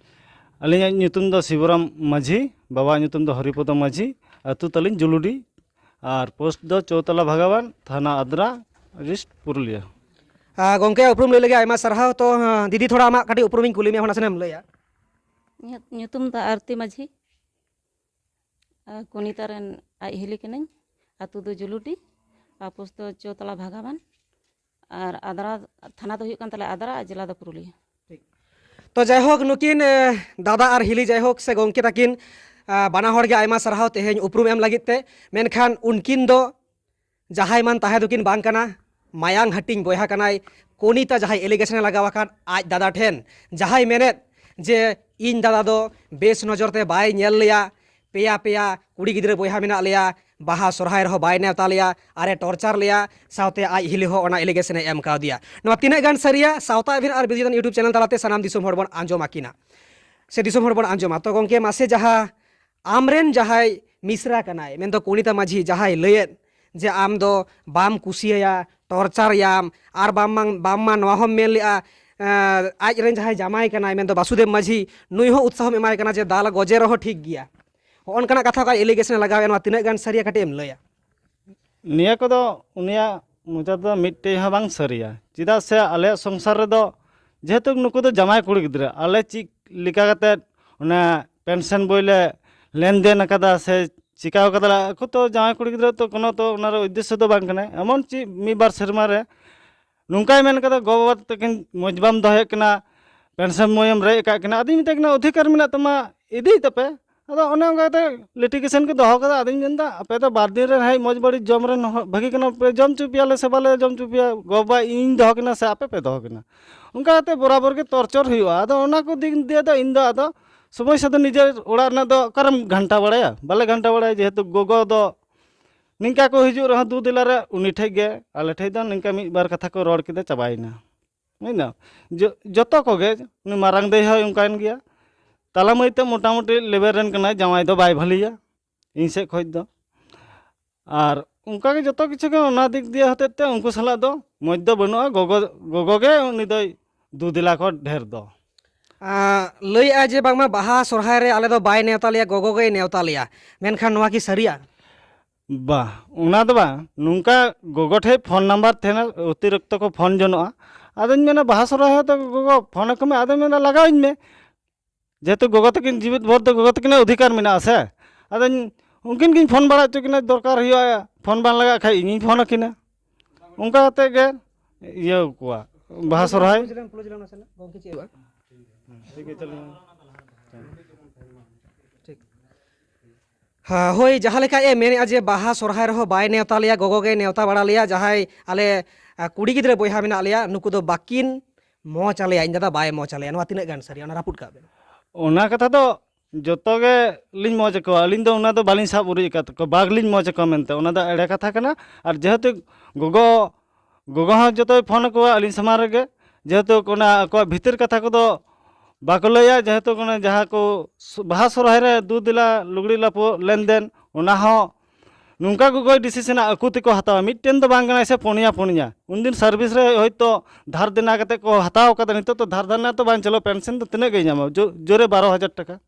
ᱟᱹᱞᱤᱧᱟᱜ ᱧᱩᱛᱩᱢ ᱫᱚ ᱥᱤᱵᱩᱨᱟᱢ ᱢᱟᱹᱡᱷᱤ, ᱵᱟᱵᱟᱣᱟᱜ ᱧᱩᱛᱩᱢ ᱫᱚ ᱦᱚᱨᱤᱯᱚᱫᱚ ᱢᱟᱹᱡᱷᱤ, ᱟᱹᱛᱩ ᱛᱟᱹᱞᱤᱧ ᱡᱩᱞᱩᱰᱤ, ᱟᱨ ᱯᱳᱥᱴ ᱫᱚ ᱪᱳᱛᱟᱞᱟ ᱵᱷᱟᱜᱟᱣᱟᱱ, ᱛᱷᱟᱱᱟ ᱟᱫᱽᱨᱟ, ᱰᱤᱥᱴ ᱯᱩᱨᱩᱞᱤᱭᱟᱹ᱾ ᱟᱨ ᱜᱚᱢᱠᱮ, ᱩᱯᱨᱩᱢ ᱞᱟᱹᱭ ᱞᱟᱹᱜᱤᱫ ᱟᱭᱢᱟ ᱥᱟᱨᱦᱟᱣ᱾ ᱛᱚ, ᱦᱮᱸ, ᱫᱤᱫᱤ, ᱛᱷᱚᱲᱟ ᱟᱢᱟᱜ ᱠᱟᱹᱴᱤᱡ ᱩᱯᱨᱩᱢᱤᱧ ᱠᱩᱞᱤ ᱢᱮᱭᱟ, ᱚᱱᱟ ᱥᱮᱱᱮᱢ ᱞᱟᱹᱭᱟ᱾ ᱤᱧᱟᱹᱜ ᱧᱩᱛᱩᱢ ᱫᱚ ᱟᱨᱛᱤ ᱢᱟᱹᱡᱷᱤ᱾ ᱟᱨ ᱠᱚᱱᱤᱠᱟ ᱨᱮᱱ ᱟᱡ ᱦᱤᱞᱤ ᱠᱟᱹᱱᱟᱹᱧ᱾ ᱟᱹᱛᱩ ᱫᱚ ᱡᱩᱞᱩᱰᱤ, ᱟᱨ ᱯᱳᱥᱴ ᱫᱚ ᱪᱳᱛᱟᱞᱟ ᱵᱷᱟᱜᱟᱣᱟᱱ, ᱟᱨ ᱟᱫᱽᱨᱟ, ᱛᱷᱟᱱᱟ ᱫᱚ ᱦᱩᱭᱩᱜ ᱠᱟᱱ ᱛᱟᱞᱮᱭᱟ ᱟᱫᱽᱨᱟ, ᱟᱨ ᱡᱮᱞᱟ ᱫᱚ ᱯᱩᱨᱩᱞᱤᱭᱟᱹ᱾ ᱴᱷᱤᱠ᱾ ᱛᱚ ᱡᱟᱭᱦᱳᱠ, ᱱᱩᱠᱤᱱ, ᱮ, ᱫᱟᱫᱟ ᱟᱨ ᱦᱤᱞᱤ, ᱡᱟᱭᱦᱳᱠ, ᱥᱮ ᱜᱚᱢᱠᱮ ᱛᱟᱹᱠᱤᱱ, ᱟ, ᱵᱟᱱᱟ ᱦᱚᱲ ᱜᱮ ᱟᱭᱢᱟ ᱥᱟᱨᱦᱟᱣ ᱛᱮᱦᱮᱧ ᱩᱯᱨᱩᱢ ᱮᱢ ᱞᱟᱹᱜᱤᱫ ᱛᱮ᱾ ᱢᱮᱱᱠᱷᱟᱱ ᱩᱱᱠᱤᱱ ᱫᱚ ᱡᱟᱦᱟᱸᱭ ᱢᱟᱱ ᱛᱟᱦᱮᱸ ᱫᱚᱠᱤᱱ ᱵᱟᱝ ᱠᱟᱱᱟ, ᱢᱟᱭᱟᱝ ᱦᱟᱹᱴᱤᱧ ᱵᱚᱭᱦᱟ ᱠᱟᱱᱟᱭ ᱠᱚᱱᱤᱠᱟ, ᱡᱟᱦᱟᱸᱭ ᱮᱞᱤᱜᱮᱥᱚᱱ ᱮ ᱞᱟᱜᱟᱣ ᱟᱠᱟᱫ ᱟᱡ ᱫᱟᱫᱟ ᱴᱷᱮᱱ, ᱡᱟᱦᱟᱸᱭ ᱢᱮᱱᱮᱫ ᱡᱮ ᱤᱧ ᱫᱟᱫᱟ ᱫᱚ ᱵᱮᱥ ᱱᱚᱡᱚᱨ ᱛᱮ ᱵᱟᱭ ᱧᱮᱞ ᱞᱮᱭᱟ, ᱯᱮᱭᱟ ᱯᱮᱭᱟ ᱠᱩᱲᱤ ᱜᱤᱫᱽᱨᱟᱹ ᱵᱚᱭᱦᱟ ᱢᱮᱱᱟᱜ ᱞᱮᱭᱟ, ᱵᱟᱦᱟ ᱥᱚᱨᱦᱟᱭ ᱨᱮᱦᱚᱸ ᱵᱟᱭ ᱱᱮᱣᱛᱟ ᱞᱮᱭᱟ, ᱟᱨᱮ ᱴᱚᱨᱪᱟᱨ ᱞᱮᱭᱟ, ᱥᱟᱶᱛᱮ ᱟᱡ ᱦᱤᱞᱤ ᱦᱚᱸ ᱚᱱᱟ ᱮᱞᱤᱜᱮᱥᱚᱱ ᱮ ᱮᱢ ᱠᱟᱣᱫᱮᱭᱟ᱾ ᱱᱚᱣᱟ ᱛᱤᱱᱟᱹᱜ ᱜᱟᱱ ᱥᱟᱹᱨᱤᱭᱟ, ᱥᱟᱶᱛᱟ ᱮᱵᱷᱮᱱ ᱟᱨ ᱵᱤᱫᱩ ᱪᱟᱸᱫᱟᱱ YouTube ᱪᱮᱱᱮᱞ ᱛᱟᱞᱟᱛᱮ ᱥᱟᱱᱟᱢ ᱫᱤᱥᱚᱢ ᱦᱚᱲ ᱵᱚᱱ ᱟᱸᱡᱚᱢ ᱟᱹᱠᱤᱱᱟ, ᱥᱮ ᱫᱤᱥᱚᱢ ᱦᱚᱲ ᱵᱚᱱ ᱟᱸᱡᱚᱢᱟ᱾ ᱛᱚ ᱜᱚᱢᱠᱮ, ᱢᱟᱥᱮ ᱡᱟᱦᱟᱸ ᱟᱢᱨᱮᱱ ᱡᱟᱦᱟᱸᱭ ᱢᱤᱥᱨᱟ ᱠᱟᱱᱟᱭ, ᱢᱮᱱᱫᱚ ᱠᱚᱱᱤᱠᱟ ᱢᱟᱹᱡᱷᱤ, ᱡᱟᱦᱟᱸᱭ ᱞᱟᱹᱭᱮᱫ ᱡᱮ ᱟᱢ ᱫᱚ ᱵᱟᱢ ᱠᱩᱥᱤᱭᱟᱭᱟ, ᱴᱚᱨᱪᱟᱨ ᱮᱭᱟᱢ, ᱟᱨ ᱵᱟᱝᱢᱟ, ᱵᱟᱝᱢᱟ ᱱᱚᱣᱟ ᱦᱚᱸᱢ ᱢᱮᱱ ᱞᱮᱜᱼᱟ ᱟᱡ ᱨᱮᱱ ᱡᱟᱦᱟᱸᱭ ᱡᱟᱢᱟᱭ ᱠᱟᱱᱟᱭ, ᱢᱮᱱᱫᱚ ᱵᱟᱥᱩᱫᱮᱵ ᱢᱟᱹᱡᱷᱤ, ᱱᱩᱭ ᱦᱚᱸ ᱩᱛᱥᱟᱦᱚᱢ ᱮᱢᱟᱭ ᱠᱟᱱᱟ ᱡᱮ ᱫᱟᱞ ᱜᱚᱡᱮ ᱨᱮᱦᱚᱸ ᱴᱷᱤᱠ ᱜᱮᱭᱟ᱾ ᱦᱚᱸᱜᱼᱚ ᱱᱚᱝᱠᱟᱱᱟᱜ ᱠᱟᱛᱷᱟ ᱠᱚ ᱟᱡ ᱮᱞᱤᱜᱮᱥᱚᱱ ᱮ ᱞᱟᱜᱟᱣᱮᱫᱼᱟ, ᱱᱚᱣᱟ ᱛᱤᱱᱟᱹᱜ ᱜᱟᱱ ᱥᱟᱹᱨᱤᱭᱟ, ᱠᱟᱹᱴᱤᱡ ᱮᱢ ᱞᱟᱹᱭᱟ? ᱱᱤᱭᱟᱹ ᱠᱚᱫᱚ ᱩᱱᱤᱭᱟᱜ ᱢᱚᱪᱟ ᱫᱚ ᱢᱤᱫᱴᱮᱡ ᱦᱚᱸ ᱵᱟᱝ ᱥᱟᱹᱨᱤᱭᱟ᱾ ᱪᱮᱫᱟᱜ ᱥᱮ ᱟᱞᱮᱭᱟᱜ ᱥᱚᱝᱥᱟᱨ ᱨᱮᱫᱚ ᱡᱮᱦᱮᱛᱩ ᱱᱩᱠᱩ ᱫᱚ ᱡᱟᱢᱟᱭ ᱠᱩᱲᱤ ᱜᱤᱫᱽᱨᱟᱹ, ᱟᱞᱮ ᱪᱮᱫ ᱞᱮᱠᱟ ᱠᱟᱛᱮᱫ ᱚᱱᱟ ᱯᱮᱱᱥᱚᱱ ᱵᱳᱭ ᱞᱮ ᱞᱮᱱᱫᱮᱱ ᱟᱠᱟᱫᱟ ᱥᱮ ᱪᱤᱠᱟᱹᱣ ᱠᱟᱫᱟ ᱞᱮ, ᱟᱠᱚ ᱛᱚ ᱡᱟᱶᱟᱭ ᱠᱩᱲᱤ ᱜᱤᱫᱽᱨᱟᱹ ᱛᱚ ᱠᱳᱱᱳ ᱛᱚ ᱚᱱᱟ ᱨᱮ ᱩᱫᱽᱫᱮᱥᱥᱚ ᱫᱚ ᱵᱟᱝ ᱠᱟᱱᱟ᱾ ᱮᱢᱚᱱ ᱪᱮᱫ ᱢᱤᱫ ᱵᱟᱨ ᱥᱮᱨᱢᱟ ᱨᱮ ᱱᱚᱝᱠᱟᱭ ᱢᱮᱱ ᱠᱟᱫᱟ, "ᱜᱚ ᱵᱟᱵᱟ ᱛᱟᱹᱠᱤᱱ ᱢᱚᱡᱽ ᱵᱟᱢ ᱫᱚᱦᱚᱭᱮᱫ ᱠᱤᱱᱟ, ᱯᱮᱱᱥᱚᱱ ᱵᱳᱭᱮᱢ ᱨᱮᱡ ᱟᱠᱟᱫ ᱠᱤᱱᱟ", ᱟᱫᱚᱧ ᱢᱮᱛᱟᱭ ᱠᱟᱱᱟ, "ᱚᱫᱷᱤᱠᱟᱨ ᱢᱮᱱᱟᱜ ᱛᱟᱢᱟ, ᱤᱫᱤᱭ ᱛᱟᱯᱮ᱾" ᱟᱫᱚ ᱚᱱᱮ ᱚᱱᱠᱟ ᱠᱟᱛᱮ ᱞᱤᱴᱤᱜᱮᱥᱚᱱ ᱠᱚ ᱫᱚᱦᱚ ᱠᱟᱫᱟ᱾ ᱟᱫᱚᱧ ᱢᱮᱱᱫᱟ, ᱟᱯᱮ ᱫᱚ ᱵᱟᱨ ᱫᱤᱱ ᱨᱮ ᱦᱮᱡ ᱢᱚᱡᱽ ᱵᱟᱹᱲᱤᱡ ᱡᱚᱢ ᱨᱮᱱ ᱦᱚᱲ ᱵᱷᱟᱹᱜᱤ ᱠᱟᱱᱟ ᱯᱮ, ᱡᱚᱢ ᱦᱚᱪᱚ ᱯᱮᱭᱟᱞᱮ ᱥᱮ ᱵᱟᱞᱮ ᱡᱚᱢ ᱦᱚᱪᱚ ᱯᱮᱭᱟ, ᱜᱚ ᱵᱟᱵᱟ ᱤᱧ ᱫᱚᱦᱚ ᱠᱤᱱᱟ ᱥᱮ ᱟᱯᱮ ᱯᱮ ᱫᱚᱦᱚ ᱠᱤᱱᱟ? ᱚᱱᱠᱟ ᱠᱟᱛᱮ ᱵᱚᱨᱟᱵᱚᱨ ᱜᱮ ᱴᱚᱨᱪᱚᱨ ᱦᱩᱭᱩᱜᱼᱟ᱾ ᱟᱫᱚ ᱚᱱᱟ ᱠᱚ ᱫᱤᱠ ᱫᱤᱭᱮ ᱫᱚ ᱤᱧ ᱫᱚ ᱟᱫᱚ ᱥᱚᱢᱚᱥᱥᱟ ᱫᱚ ᱱᱤᱡᱮᱨ ᱚᱲᱟᱜ ᱨᱮᱱᱟᱜ ᱫᱚ ᱚᱠᱟᱨᱮᱢ ᱜᱷᱟᱱᱴᱟ ᱵᱟᱲᱟᱭᱟ? ᱵᱟᱞᱮ ᱜᱷᱟᱱᱴᱟ ᱵᱟᱲᱟᱭᱟ, ᱡᱮᱦᱮᱛᱩ ᱜᱚᱜᱚ ᱫᱚ ᱱᱤᱝᱠᱟ ᱠᱚ ᱦᱤᱡᱩᱜ ᱨᱮᱦᱚᱸ ᱫᱩ ᱫᱮᱞᱟ ᱨᱮ ᱩᱱᱤ ᱴᱷᱮᱡ ᱜᱮ, ᱟᱞᱮ ᱴᱷᱮᱡ ᱫᱚ ᱱᱤᱝᱠᱟ ᱢᱤᱫ ᱵᱟᱨ ᱠᱟᱛᱷᱟ ᱠᱚ ᱨᱚᱲ ᱠᱮᱫᱟ, ᱪᱟᱵᱟᱭᱮᱱᱟ᱾ ᱵᱩᱡᱽ ᱫᱟᱢ? ᱡᱚ-, ᱡᱚᱛᱚ ᱠᱚᱜᱮ, ᱩᱱᱤ ᱢᱟᱨᱟᱝ ᱫᱟᱹᱭ ᱦᱚᱸᱭ ᱚᱱᱠᱟᱭᱮᱱ ᱜᱮᱭᱟ᱾ ᱛᱟᱞᱟ ᱢᱟᱹᱭ ᱛᱮ ᱢᱚᱴᱟᱢᱩᱴᱤ ᱞᱮᱵᱮᱞ ᱨᱮᱱ ᱠᱟᱱᱟᱭ, ᱡᱟᱶᱟᱭ ᱫᱚ ᱵᱟᱭ ᱵᱷᱟᱹᱞᱤᱭᱟ ᱤᱧ ᱥᱮᱫ ᱠᱷᱚᱡ ᱫᱚ᱾ ᱟᱨ ᱚᱱᱠᱟ ᱜᱮ ᱡᱚᱛᱚ ᱠᱤᱪᱷᱩ ᱜᱮ ᱚᱱᱟ ᱫᱤᱠ ᱫᱤᱭᱮ ᱦᱚᱛᱮᱡ ᱛᱮ ᱩᱱᱠᱩ ᱥᱟᱞᱟᱜ ᱫᱚ ᱢᱚᱡᱽ ᱫᱚ ᱵᱟᱹᱱᱩᱜᱼᱟ᱾ ᱜᱚᱜᱚ, ᱜᱚᱜᱚ ᱜᱮ ᱩᱱᱤ ᱫᱚᱭ ᱫᱩ ᱫᱮᱞᱟ ᱠᱚ ᱰᱷᱮᱨ ᱫᱚ᱾ ᱟᱸ, ᱞᱟᱹᱭᱮᱜᱼᱟ ᱡᱮ ᱵᱟᱝᱢᱟ ᱵᱟᱦᱟ ᱥᱚᱨᱦᱟᱭ ᱨᱮ ᱟᱞᱮ ᱫᱚ ᱵᱟᱭ ᱱᱮᱣᱛᱟ ᱞᱮᱭᱟ, ᱜᱚᱜᱚ ᱜᱮᱭ ᱱᱮᱣᱛᱟ ᱞᱮᱭᱟ᱾ ᱢᱮᱱᱠᱷᱟᱱ ᱱᱚᱣᱟ ᱠᱤ ᱥᱟᱹᱨᱤᱭᱟ? ᱵᱟ, ᱚᱱᱟ ᱫᱚ ᱵᱟᱝ᱾ ᱱᱚᱝᱠᱟ ᱜᱚᱜᱚ ᱴᱷᱮᱡ ᱯᱷᱳᱱ ᱱᱟᱢᱵᱟᱨ ᱛᱟᱦᱮᱱᱟ, ᱚᱛᱤᱨᱤᱠᱛᱚ ᱠᱚ ᱯᱷᱳᱱ ᱡᱚᱱᱚᱜᱼᱟ᱾ ᱟᱫᱚᱧ ᱢᱮᱱᱟ, ᱵᱟᱦᱟ ᱥᱚᱨᱦᱟᱭ ᱦᱚᱸᱛᱚ ᱜᱚᱜᱚ ᱯᱷᱳᱱ ᱟᱠᱚ ᱢᱮ᱾ ᱟᱫᱚᱧ ᱢᱮᱱᱟ, ᱞᱟᱜᱟᱣᱤᱧ ᱢᱮ᱾ ᱡᱮᱦᱮᱛᱩ ᱜᱚᱜᱚ ᱛᱟᱹᱠᱤᱱ ᱡᱤᱣᱤᱫ ᱵᱷᱳᱨ ᱫᱚ ᱜᱚᱜᱚ ᱛᱟᱹᱠᱤᱱᱟᱜ ᱚᱫᱷᱤᱠᱟᱨ ᱢᱮᱱᱟᱜᱼᱟ ᱥᱮ᱾ ᱟᱫᱚᱧ, ᱩᱱᱠᱤᱱ ᱜᱤᱧ ᱯᱷᱳᱱ ᱵᱟᱲᱟ ᱦᱚᱪᱚ ᱠᱤᱱᱟ, ᱫᱚᱨᱠᱟᱨ ᱦᱩᱭᱩᱜᱼᱟ, ᱯᱷᱳᱱ ᱵᱟᱝ ᱞᱟᱜᱟᱜ ᱠᱷᱟᱡ ᱤᱧᱤᱧ ᱯᱷᱳᱱ ᱟᱹᱠᱤᱱᱟ᱾ ᱚᱱᱠᱟ ᱠᱟᱛᱮ ᱜᱮ ᱤᱭᱟᱹ ᱠᱚᱣᱟ, ᱵᱟᱦᱟ ᱥᱚᱨᱦᱟᱭ᱾ ᱠᱞᱳᱡᱽ ᱞᱮᱱ, ᱠᱞᱳᱡᱽ ᱞᱮᱱ ᱱᱟᱥᱮᱱᱟᱜ, ᱜᱚᱢᱠᱮ ᱪᱮᱫ ᱦᱩᱭᱩᱜᱼᱟ? ᱴᱷᱤᱠ ᱜᱮᱭᱟ, ᱪᱟᱹᱞᱩ ᱢᱮ᱾ ᱴᱷᱤᱠ᱾ ᱦᱮᱸ, ᱦᱳᱭ, ᱡᱟᱦᱟᱸ ᱞᱮᱠᱟ ᱮ ᱢᱮᱱᱮᱫᱼᱟ ᱡᱮ ᱵᱟᱦᱟ ᱥᱚᱨᱦᱟᱭ ᱨᱮᱦᱚᱸ ᱵᱟᱭ ᱱᱮᱣᱛᱟ ᱞᱮᱭᱟ, ᱜᱚᱜᱚ ᱜᱮ ᱱᱮᱣᱛᱟ ᱵᱟᱲᱟ ᱞᱮᱭᱟ᱾ ᱡᱟᱦᱟᱸᱭ ᱟᱞᱮ, ᱟ, ᱠᱩᱲᱤ ᱜᱤᱫᱽᱨᱟᱹ ᱵᱚᱭᱦᱟ ᱢᱮᱱᱟᱜ ᱞᱮᱭᱟ, ᱱᱩᱠᱩ ᱫᱚ ᱵᱟᱹᱠᱤᱱ ᱢᱚᱡᱽ ᱟᱞᱮᱭᱟ, ᱤᱧ ᱫᱟᱫᱟ ᱵᱟᱭ ᱢᱚᱡᱽ ᱟᱞᱮᱭᱟ᱾ ᱱᱚᱣᱟ ᱛᱤᱱᱟᱹᱜ ᱜᱟᱱ ᱥᱟᱹᱨᱤᱭᱟ? ᱚᱱᱟ ᱨᱟᱹᱯᱩᱫ ᱠᱟᱜ ᱵᱮᱱ᱾ ᱚᱱᱟ ᱠᱟᱛᱷᱟ ᱫᱚ ᱡᱚᱛᱚ ᱜᱮ ᱞᱤᱧ ᱢᱚᱡᱽ ᱟᱠᱚᱣᱟ, ᱟᱹᱞᱤᱧ ᱫᱚ ᱚᱱᱟ ᱫᱚ ᱵᱟᱹᱞᱤᱧ ᱥᱟᱵ ᱩᱨᱤᱡ ᱟᱠᱟᱫ ᱛᱟᱠᱚᱣᱟ, ᱵᱟᱜᱽ ᱞᱤᱧ ᱢᱚᱡᱽ ᱟᱠᱚᱣᱟ ᱢᱮᱱᱛᱮ, ᱚᱱᱟ ᱫᱚ ᱮᱲᱮ ᱠᱟᱛᱷᱟ ᱠᱟᱱᱟ᱾ ᱟᱨ ᱡᱮᱦᱮᱛᱩ ᱜᱚᱜᱚ, ᱜᱚᱜᱚ ᱦᱚᱸ ᱡᱚᱛᱚᱭ ᱯᱷᱳᱱ ᱟᱠᱚᱣᱟ ᱟᱹᱞᱤᱧ ᱥᱟᱢᱟᱝ ᱨᱮᱜᱮ, ᱡᱮᱦᱮᱛᱩ ᱚᱱᱟ ᱟᱠᱚᱣᱟᱜ ᱵᱷᱤᱛᱤᱨ ᱠᱟᱛᱷᱟ ᱠᱚᱫᱚ ᱵᱟᱠᱚ ᱞᱟᱹᱭᱟ, ᱡᱮᱦᱮᱛᱩ ᱚᱱᱟ ᱡᱟᱦᱟᱸ ᱠᱚ ᱥᱚ-, ᱵᱟᱦᱟ ᱥᱚᱨᱦᱟᱭ ᱨᱮ ᱫᱩ ᱫᱮᱞᱟ ᱞᱩᱜᱽᱲᱤ ᱞᱟᱯᱚ ᱞᱮᱱᱫᱮᱱ, ᱚᱱᱟ ᱦᱚᱸ ᱱᱚᱝᱠᱟ ᱜᱚᱜᱚᱭ ᱰᱤᱥᱤᱥᱚᱱᱟ ᱟᱠᱚ ᱛᱮᱠᱚ ᱦᱟᱛᱟᱣᱟ, ᱢᱤᱫᱴᱮᱱ ᱫᱚ ᱵᱟᱝ ᱠᱟᱱᱟᱭ ᱥᱮ, ᱯᱩᱱᱭᱟ ᱯᱩᱱᱭᱟ᱾ ᱩᱱᱫᱤᱱ ᱥᱟᱨᱵᱷᱤᱥ ᱨᱮ ᱦᱚᱭᱛᱳ ᱫᱷᱟᱨ ᱫᱮᱱᱟ ᱠᱟᱛᱮ ᱠᱚ ᱦᱟᱛᱟᱣ ᱠᱟᱫᱟ, ᱱᱤᱛᱚᱜ ᱛᱚ ᱫᱷᱟᱨ ᱫᱮᱱᱟ ᱛᱚ ᱵᱟᱝ ᱪᱟᱞᱟᱜᱼᱟ, ᱯᱮᱱᱥᱚᱱ ᱫᱚ ᱛᱤᱱᱟᱹᱜ ᱜᱮᱭ ᱧᱟᱢᱟ? ᱡᱳ- ᱡᱳᱨᱮ ᱵᱟᱨᱚ ᱦᱟᱡᱟᱨ ᱴᱟᱠᱟ᱾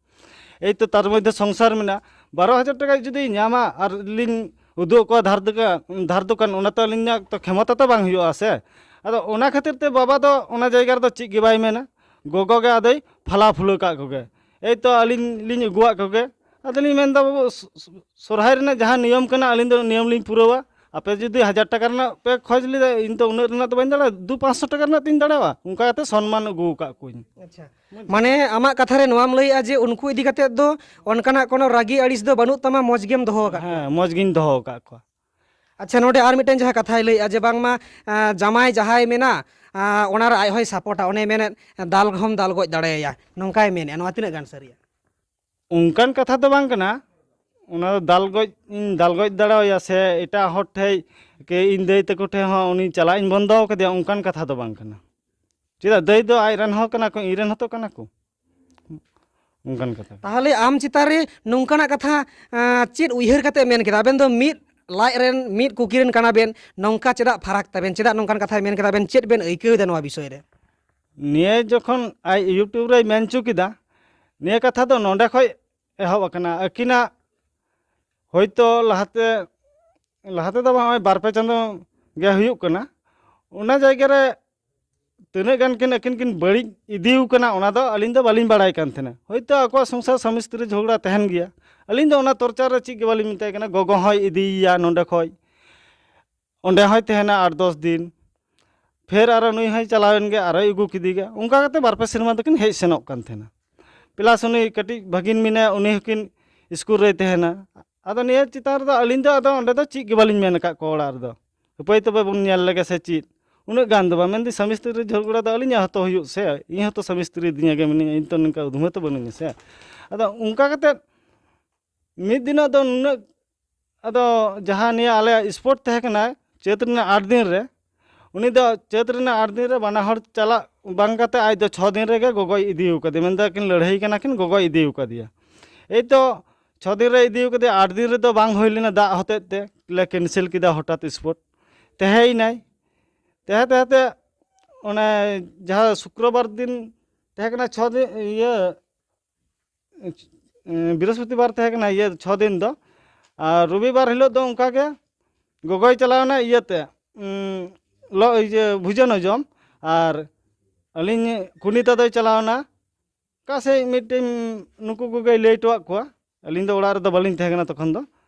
ᱮᱭ ᱛᱚ ᱛᱟᱨ ᱢᱚᱫᱽᱫᱷᱮ ᱥᱚᱝᱥᱟᱨ ᱢᱮᱱᱟᱜᱼᱟ, ᱵᱟᱨᱚ ᱦᱟᱡᱟᱨ ᱴᱟᱠᱟ ᱡᱩᱫᱤ ᱧᱟᱢᱟ ᱟᱨ ᱞᱤᱧ ᱩᱫᱩᱜ ᱟᱠᱚᱣᱟ ᱫᱷᱟᱨ ᱫᱚᱠᱟᱱ, ᱫᱷᱟᱨ ᱫᱚᱠᱟᱱ, ᱚᱱᱟ ᱛᱚ ᱟᱹᱞᱤᱧᱟᱜ ᱛᱚ ᱠᱷᱮᱢᱚᱛᱟ ᱛᱚ ᱵᱟᱝ ᱦᱩᱭᱩᱜᱼᱟ ᱥᱮ᱾ ᱟᱫᱚ ᱚᱱᱟ ᱠᱷᱟᱹᱛᱤᱨ ᱛᱮ ᱵᱟᱵᱟ ᱫᱚ ᱚᱱᱟ ᱡᱟᱭᱜᱟ ᱨᱮᱫᱚ ᱪᱮᱫ ᱜᱮ ᱵᱟᱭ ᱢᱮᱱᱟ, ᱜᱚᱜᱚ ᱜᱮ ᱟᱫᱚᱭ ᱯᱷᱟᱞᱟ ᱯᱷᱩᱞᱟᱹ ᱠᱟᱜ ᱠᱚᱜᱮ᱾ ᱮᱭ ᱛᱚ ᱟᱹᱞᱤᱧ ᱞᱤᱧ ᱟᱹᱜᱩᱣᱟᱜ ᱠᱚᱜᱮ᱾ ᱟᱫᱚᱞᱤᱧ ᱢᱮᱱᱫᱟ, "ᱵᱟᱹᱵᱩ, ᱥ-, ᱥ-, ᱥᱚᱨᱦᱟᱭ ᱨᱮᱱᱟᱜ ᱡᱟᱦᱟᱸ ᱱᱤᱭᱚᱢ ᱠᱟᱱᱟ, ᱟᱹᱞᱤᱧ ᱫᱚ ᱱᱤᱭᱚᱢ ᱞᱤᱧ ᱯᱩᱨᱟᱹᱣᱟ᱾ ᱟᱯᱮ ᱡᱩᱫᱤ ᱦᱟᱡᱟᱨ ᱴᱟᱠᱟ ᱨᱮᱱᱟᱜ ᱯᱮ ᱠᱷᱚᱡᱽ ᱞᱮᱫᱟ, ᱤᱧ ᱫᱚ ᱩᱱᱟᱹᱜ ᱨᱮᱱᱟᱜ ᱫᱚ ᱵᱟᱹᱧ ᱫᱟᱲᱮᱭᱟᱜᱼᱟ, ᱫᱩ ᱯᱟᱸᱪᱥᱚ ᱴᱟᱠᱟ ᱨᱮᱱᱟᱜ ᱛᱤᱧ ᱫᱟᱲᱮᱭᱟᱜᱼᱟ", ᱚᱱᱠᱟ ᱠᱟᱛᱮ ᱥᱚᱱᱢᱟᱱ ᱟᱹᱜᱩ ᱟᱠᱟᱫ ᱠᱚᱣᱟᱧ᱾ ᱟᱪᱪᱷᱟ᱾ ᱢᱟᱱᱮ ᱟᱢᱟᱜ ᱠᱟᱛᱷᱟ ᱨᱮ ᱱᱚᱣᱟᱢ ᱞᱟᱹᱭᱮᱜᱼᱟ ᱡᱮ ᱩᱱᱠᱩ ᱤᱫᱤ ᱠᱟᱛᱮᱫ ᱫᱚ ᱚᱱᱠᱟᱱᱟᱜ ᱠᱳᱱᱳ ᱨᱟᱹᱜᱤ ᱟᱹᱲᱤᱥ ᱫᱚ ᱵᱟᱹᱱᱩᱜ ᱛᱟᱢᱟ, ᱢᱚᱡᱽ ᱜᱮᱢ ᱫᱚᱦᱚ ᱟᱠᱟᱫ ᱠᱚᱣᱟ᱾ ᱦᱮᱸ, ᱢᱚᱡᱽ ᱜᱤᱧ ᱫᱚᱦᱚ ᱟᱠᱟᱫ ᱠᱚᱣᱟ᱾ ᱟᱪᱪᱷᱟ, ᱱᱚᱰᱮ ᱟᱨ ᱢᱤᱫᱴᱮᱱ ᱡᱟᱦᱟᱸ ᱠᱟᱛᱷᱟᱭ ᱞᱟᱹᱭᱮᱜᱼᱟ ᱡᱮ ᱵᱟᱝᱢᱟ, ᱟᱸ, ᱡᱟᱢᱟᱭ ᱡᱟᱦᱟᱸᱭ ᱢᱮᱱᱟ, ᱟᱸ, ᱚᱱᱟᱨᱮ ᱟᱡ ᱦᱚᱸᱭ ᱥᱟᱯᱳᱨᱴᱟ, ᱚᱱᱮ ᱢᱮᱱᱮᱫ, "ᱫᱟᱞ ᱦᱚᱸᱢ ᱫᱟᱞ ᱜᱚᱡ ᱫᱟᱲᱮᱭᱟᱭᱟ", ᱱᱚᱝᱠᱟᱭ ᱢᱮᱱᱮᱫᱼᱟ, ᱱᱚᱣᱟ ᱛᱤᱱᱟᱹᱜ ᱜᱟᱱ ᱥᱟᱹᱨᱤᱭᱟ? ᱚᱱᱠᱟᱱ ᱠᱟᱛᱷᱟ ᱫᱚ ᱵᱟᱝ ᱠᱟᱱᱟ, ᱚᱱᱟ ᱫᱚ ᱫᱟᱞ ᱜᱚᱡ ᱤᱧ ᱫᱟᱞ ᱜᱚᱡ ᱫᱟᱲᱮᱣᱟᱭᱟ ᱥᱮ ᱮᱴᱟᱜ ᱦᱚᱲ ᱴᱷᱮᱡ ᱠᱤ ᱤᱧ ᱫᱟᱹᱭ ᱛᱟᱠᱚ ᱴᱷᱮᱡ ᱦᱚᱸ ᱩᱱᱤ ᱪᱟᱞᱟᱜ ᱤᱧ ᱵᱚᱱᱫᱚ ᱟᱠᱟᱫᱮᱭᱟ, ᱚᱱᱠᱟᱱ ᱠᱟᱛᱷᱟ ᱫᱚ ᱵᱟᱝ ᱠᱟᱱᱟ᱾ ᱪᱮᱫᱟᱜ, ᱫᱟᱹᱭ ᱫᱚ ᱟᱡ ᱨᱮᱱ ᱦᱚᱸ ᱠᱟᱱᱟ ᱠᱚ, ᱤᱧ ᱨᱮᱱ ᱦᱚᱸᱛᱚ ᱠᱟᱱᱟ ᱠᱚ, ᱚᱱᱠᱟᱱ ᱠᱟᱛᱷᱟ᱾ ᱛᱟᱦᱚᱞᱮ ᱟᱢ ᱪᱮᱛᱟᱱ ᱨᱮ ᱱᱚᱝᱠᱟᱱᱟᱜ ᱠᱟᱛᱷᱟ, ᱟᱸ, ᱪᱮᱫ ᱩᱭᱦᱟᱹᱨ ᱠᱟᱛᱮ ᱢᱮᱱ ᱠᱮᱫᱟ? ᱟᱵᱮᱱ ᱫᱚ ᱢᱤᱫ ᱞᱟᱡ ᱨᱮᱱ ᱢᱤᱫ ᱠᱩᱠᱤ ᱨᱮᱱ ᱠᱟᱱᱟ ᱵᱮᱱ, ᱱᱚᱝᱠᱟ ᱪᱮᱫᱟᱜ ᱯᱷᱟᱨᱟᱠ ᱛᱟᱵᱮᱱ? ᱪᱮᱫᱟᱜ ᱱᱚᱝᱠᱟᱱ ᱠᱟᱛᱷᱟᱭ ᱢᱮᱱ ᱠᱮᱫᱟ? ᱟᱵᱮᱱ ᱪᱮᱫ ᱵᱮᱱ ᱟᱹᱭᱠᱟᱹᱣ ᱮᱫᱟ ᱱᱚᱣᱟ ᱵᱤᱥᱚᱭ ᱨᱮ? ᱱᱤᱭᱟᱹ ᱡᱚᱠᱷᱚᱱ ᱟᱡ YouTube ᱨᱮᱭ ᱢᱮᱱ ᱦᱚᱪᱚ ᱠᱮᱫᱟ, ᱱᱤᱭᱟᱹ ᱠᱟᱛᱷᱟ ᱫᱚ ᱱᱚᱰᱮ ᱠᱷᱚᱡ ᱮᱦᱚᱵ ᱟᱠᱟᱱᱟ᱾ ᱟᱹᱠᱤᱱᱟᱜ ᱦᱳᱭᱛᱳ ᱞᱟᱦᱟᱛᱮ, ᱞᱟᱦᱟ ᱛᱮᱫᱚ ᱵᱟᱝ, ᱱᱚᱜᱼᱚᱭ ᱵᱟᱨ ᱯᱮ ᱪᱟᱸᱫᱳ ᱜᱮ ᱦᱩᱭᱩᱜ ᱠᱟᱱᱟ, ᱚᱱᱟ ᱡᱟᱭᱜᱟ ᱨᱮ ᱛᱤᱱᱟᱹᱜ ᱜᱟᱱ ᱠᱤᱱ ᱟᱹᱠᱤᱱ ᱠᱤᱱ ᱵᱟᱹᱲᱤᱡ ᱤᱫᱤ ᱟᱠᱟᱱᱟ, ᱚᱱᱟ ᱫᱚ ᱟᱹᱞᱤᱧ ᱫᱚ ᱵᱟᱹᱞᱤᱧ ᱵᱟᱲᱟᱭ ᱠᱟᱱ ᱛᱟᱦᱮᱱᱟ᱾ ᱦᱳᱭᱛᱳ ᱟᱠᱚᱣᱟᱜ ᱥᱚᱝᱥᱟᱨ ᱥᱟᱢᱤ ᱥᱛᱨᱤ ᱡᱷᱚᱜᱽᱲᱟ ᱛᱟᱦᱮᱱ ᱜᱮᱭᱟ, ᱟᱹᱞᱤᱧ ᱫᱚ ᱚᱱᱟ ᱛᱚᱨᱪᱟ ᱨᱮ ᱪᱮᱫ ᱜᱮ ᱵᱟᱹᱞᱤᱧ ᱢᱮᱛᱟᱭ ᱠᱟᱱᱟ᱾ ᱜᱚᱜᱚ ᱦᱚᱸᱭ ᱤᱫᱤᱭᱮᱭᱟ ᱱᱚᱸᱰᱮ ᱠᱷᱚᱡ, ᱚᱸᱰᱮ ᱦᱚᱸᱭ ᱛᱟᱦᱮᱱᱟ ᱟᱴ ᱫᱚᱥ ᱫᱤᱱ, ᱯᱷᱮᱨ ᱟᱨᱚ ᱱᱩᱭ ᱦᱚᱸᱭ ᱪᱟᱞᱟᱣᱮᱱ ᱜᱮ, ᱟᱨᱚᱭ ᱟᱹᱜᱩ ᱠᱮᱫᱮ ᱜᱮ᱾ ᱚᱱᱠᱟ ᱠᱟᱛᱮ ᱵᱟᱨ ᱯᱮ ᱥᱮᱨᱢᱟ ᱫᱚᱠᱤᱱ ᱦᱮᱡ ᱥᱮᱱᱚᱜ ᱠᱟᱱ ᱛᱟᱦᱮᱱᱟ᱾ ᱯᱞᱟᱥ ᱩᱱᱤ ᱠᱟᱹᱴᱤᱡ ᱵᱷᱟᱹᱜᱤᱱ ᱢᱮᱱᱟᱭᱟ, ᱩᱱᱤ ᱦᱚᱸᱠᱤᱱ ᱥᱠᱩᱞ ᱨᱮᱭ ᱛᱟᱦᱮᱱᱟ᱾ ᱟᱫᱚ ᱱᱤᱭᱟᱹ ᱪᱮᱛᱟᱱ ᱨᱮᱫᱚ ᱟᱹᱞᱤᱧ ᱫᱚ ᱟᱫᱚ ᱚᱸᱰᱮ ᱫᱚ ᱪᱮᱫ ᱜᱮ ᱵᱟᱹᱞᱤᱧ ᱢᱮᱱ ᱟᱠᱟᱫ ᱠᱚᱣᱟ ᱚᱲᱟᱜ ᱨᱮᱫᱚ᱾ ᱦᱟᱯᱳᱭ ᱛᱚᱵᱮ ᱵᱚᱱ ᱧᱮᱞ ᱞᱮᱜᱮ ᱥᱮ ᱪᱮᱫ᱾ ᱩᱱᱟᱹᱜ ᱜᱟᱱ ᱫᱚ ᱵᱟᱝ, ᱢᱮᱱᱫᱟᱹᱧ ᱥᱟᱢᱤ ᱥᱛᱨᱤ ᱡᱷᱚᱜᱽᱲᱟ ᱫᱚ ᱟᱹᱞᱤᱧᱟᱜ ᱦᱚᱸᱛᱚ ᱦᱩᱭᱩᱜ ᱥᱮ, ᱤᱧ ᱦᱚᱸᱛᱚ ᱥᱟᱢᱤ ᱥᱛᱨᱤ ᱫᱤᱧᱟ ᱜᱮ ᱢᱤᱱᱟᱹᱧᱟ, ᱤᱧ ᱛᱚ ᱱᱚᱝᱠᱟ ᱩᱫᱷᱢᱟᱹ ᱛᱚ ᱵᱟᱹᱱᱩᱧᱟ ᱥᱮ᱾ ᱟᱫᱚ ᱚᱱᱠᱟ ᱠᱟᱛᱮ ᱢᱤᱫ ᱫᱤᱱᱚᱜ ᱫᱚ ᱱᱩᱱᱟᱹᱜ, ᱟᱫᱚ ᱡᱟᱦᱟᱸ ᱱᱤᱭᱟᱹ ᱟᱞᱮᱭᱟᱜ ᱥᱯᱳᱨᱴ ᱛᱟᱦᱮᱸ ᱠᱟᱱᱟ ᱪᱟᱹᱛ ᱨᱮᱱᱟᱜ ᱟᱴ ᱫᱤᱱ ᱨᱮ, ᱩᱱᱤ ᱫᱚ ᱪᱟᱹᱛ ᱨᱮᱱᱟᱜ ᱟᱴ ᱫᱤᱱ ᱨᱮ ᱵᱟᱱᱟ ᱦᱚᱲ ᱪᱟᱞᱟᱜ ᱵᱟᱝ ᱠᱟᱛᱮ ᱟᱡ ᱫᱚ ᱪᱷᱚ ᱫᱤᱱ ᱨᱮᱜᱮ ᱜᱚᱜᱚᱭ ᱤᱫᱤ ᱟᱠᱟᱫᱮᱭᱟ, ᱢᱮᱱᱫᱟ ᱠᱤᱱ ᱞᱟᱹᱲᱦᱟᱹᱭ ᱠᱟᱱᱟ ᱠᱤᱱ, ᱜᱚᱜᱚᱭ ᱤᱫᱤ ᱟᱠᱟᱫᱮᱭᱟ᱾ ᱮᱭ ᱛᱚ ᱪᱷᱚ ᱫᱤᱱ ᱨᱮ ᱤᱫᱤ ᱠᱟᱫᱮᱭᱟ, ᱟᱴ ᱫᱤᱱ ᱨᱮᱫᱚ ᱵᱟᱝ ᱦᱩᱭ ᱞᱮᱱᱟ ᱫᱟᱜ ᱦᱚᱛᱮᱡ ᱛᱮ, ᱞᱮ ᱠᱮᱱᱥᱮᱞ ᱠᱮᱫᱟ ᱦᱚᱴᱟᱛ ᱥᱯᱚᱴ᱾ ᱛᱟᱦᱮᱸᱭᱮᱱᱟᱭ, ᱛᱟᱦᱮᱸ ᱛᱟᱦᱮᱸ ᱛᱮ ᱚᱱᱮ ᱡᱟᱦᱟᱸ ᱥᱩᱠᱨᱚᱵᱟᱨ ᱫᱤᱱ ᱛᱟᱦᱮᱸ ᱠᱟᱱᱟ ᱪᱷᱚ ᱫᱤᱱ, ᱤᱭᱟᱹ, ᱵᱨᱤᱦᱚᱥᱯᱚᱛᱤᱵᱟᱨ ᱛᱟᱦᱮᱸ ᱠᱟᱱᱟ ᱤᱭᱟᱹ ᱪᱷᱚ ᱫᱤᱱ ᱫᱚ, ᱟᱨ ᱨᱚᱵᱤᱵᱟᱨ ᱦᱤᱞᱳᱜ ᱫᱚ ᱚᱱᱠᱟ ᱜᱮ ᱜᱚᱜᱚᱭ ᱪᱟᱞᱟᱣᱱᱟ ᱤᱭᱟᱹᱛᱮ, ᱩᱸ, ᱞᱚ-, ᱤᱭᱟᱹ, ᱵᱷᱩᱡᱟᱹᱱ ᱡᱚᱢ, ᱟᱨ ᱟᱹᱞᱤᱧ ᱠᱩᱱᱤᱛᱟ ᱫᱚᱭ ᱪᱟᱞᱟᱣᱱᱟ ᱚᱠᱟ ᱥᱮᱫ ᱢᱤᱫᱴᱮᱱ, ᱱᱩᱠᱩ ᱠᱚᱜᱮᱭ ᱞᱟᱹᱭ ᱦᱚᱴᱚᱣᱟᱫ ᱠᱚᱣᱟ᱾ ᱟᱹᱞᱤᱧ ᱫᱚ ᱚᱲᱟᱜ ᱨᱮᱫᱚ ᱵᱟᱹᱞᱤᱧ ᱛᱟᱦᱮᱸ ᱠᱟᱱᱟ ᱛᱚᱠᱷᱚᱱ ᱫᱚ᱾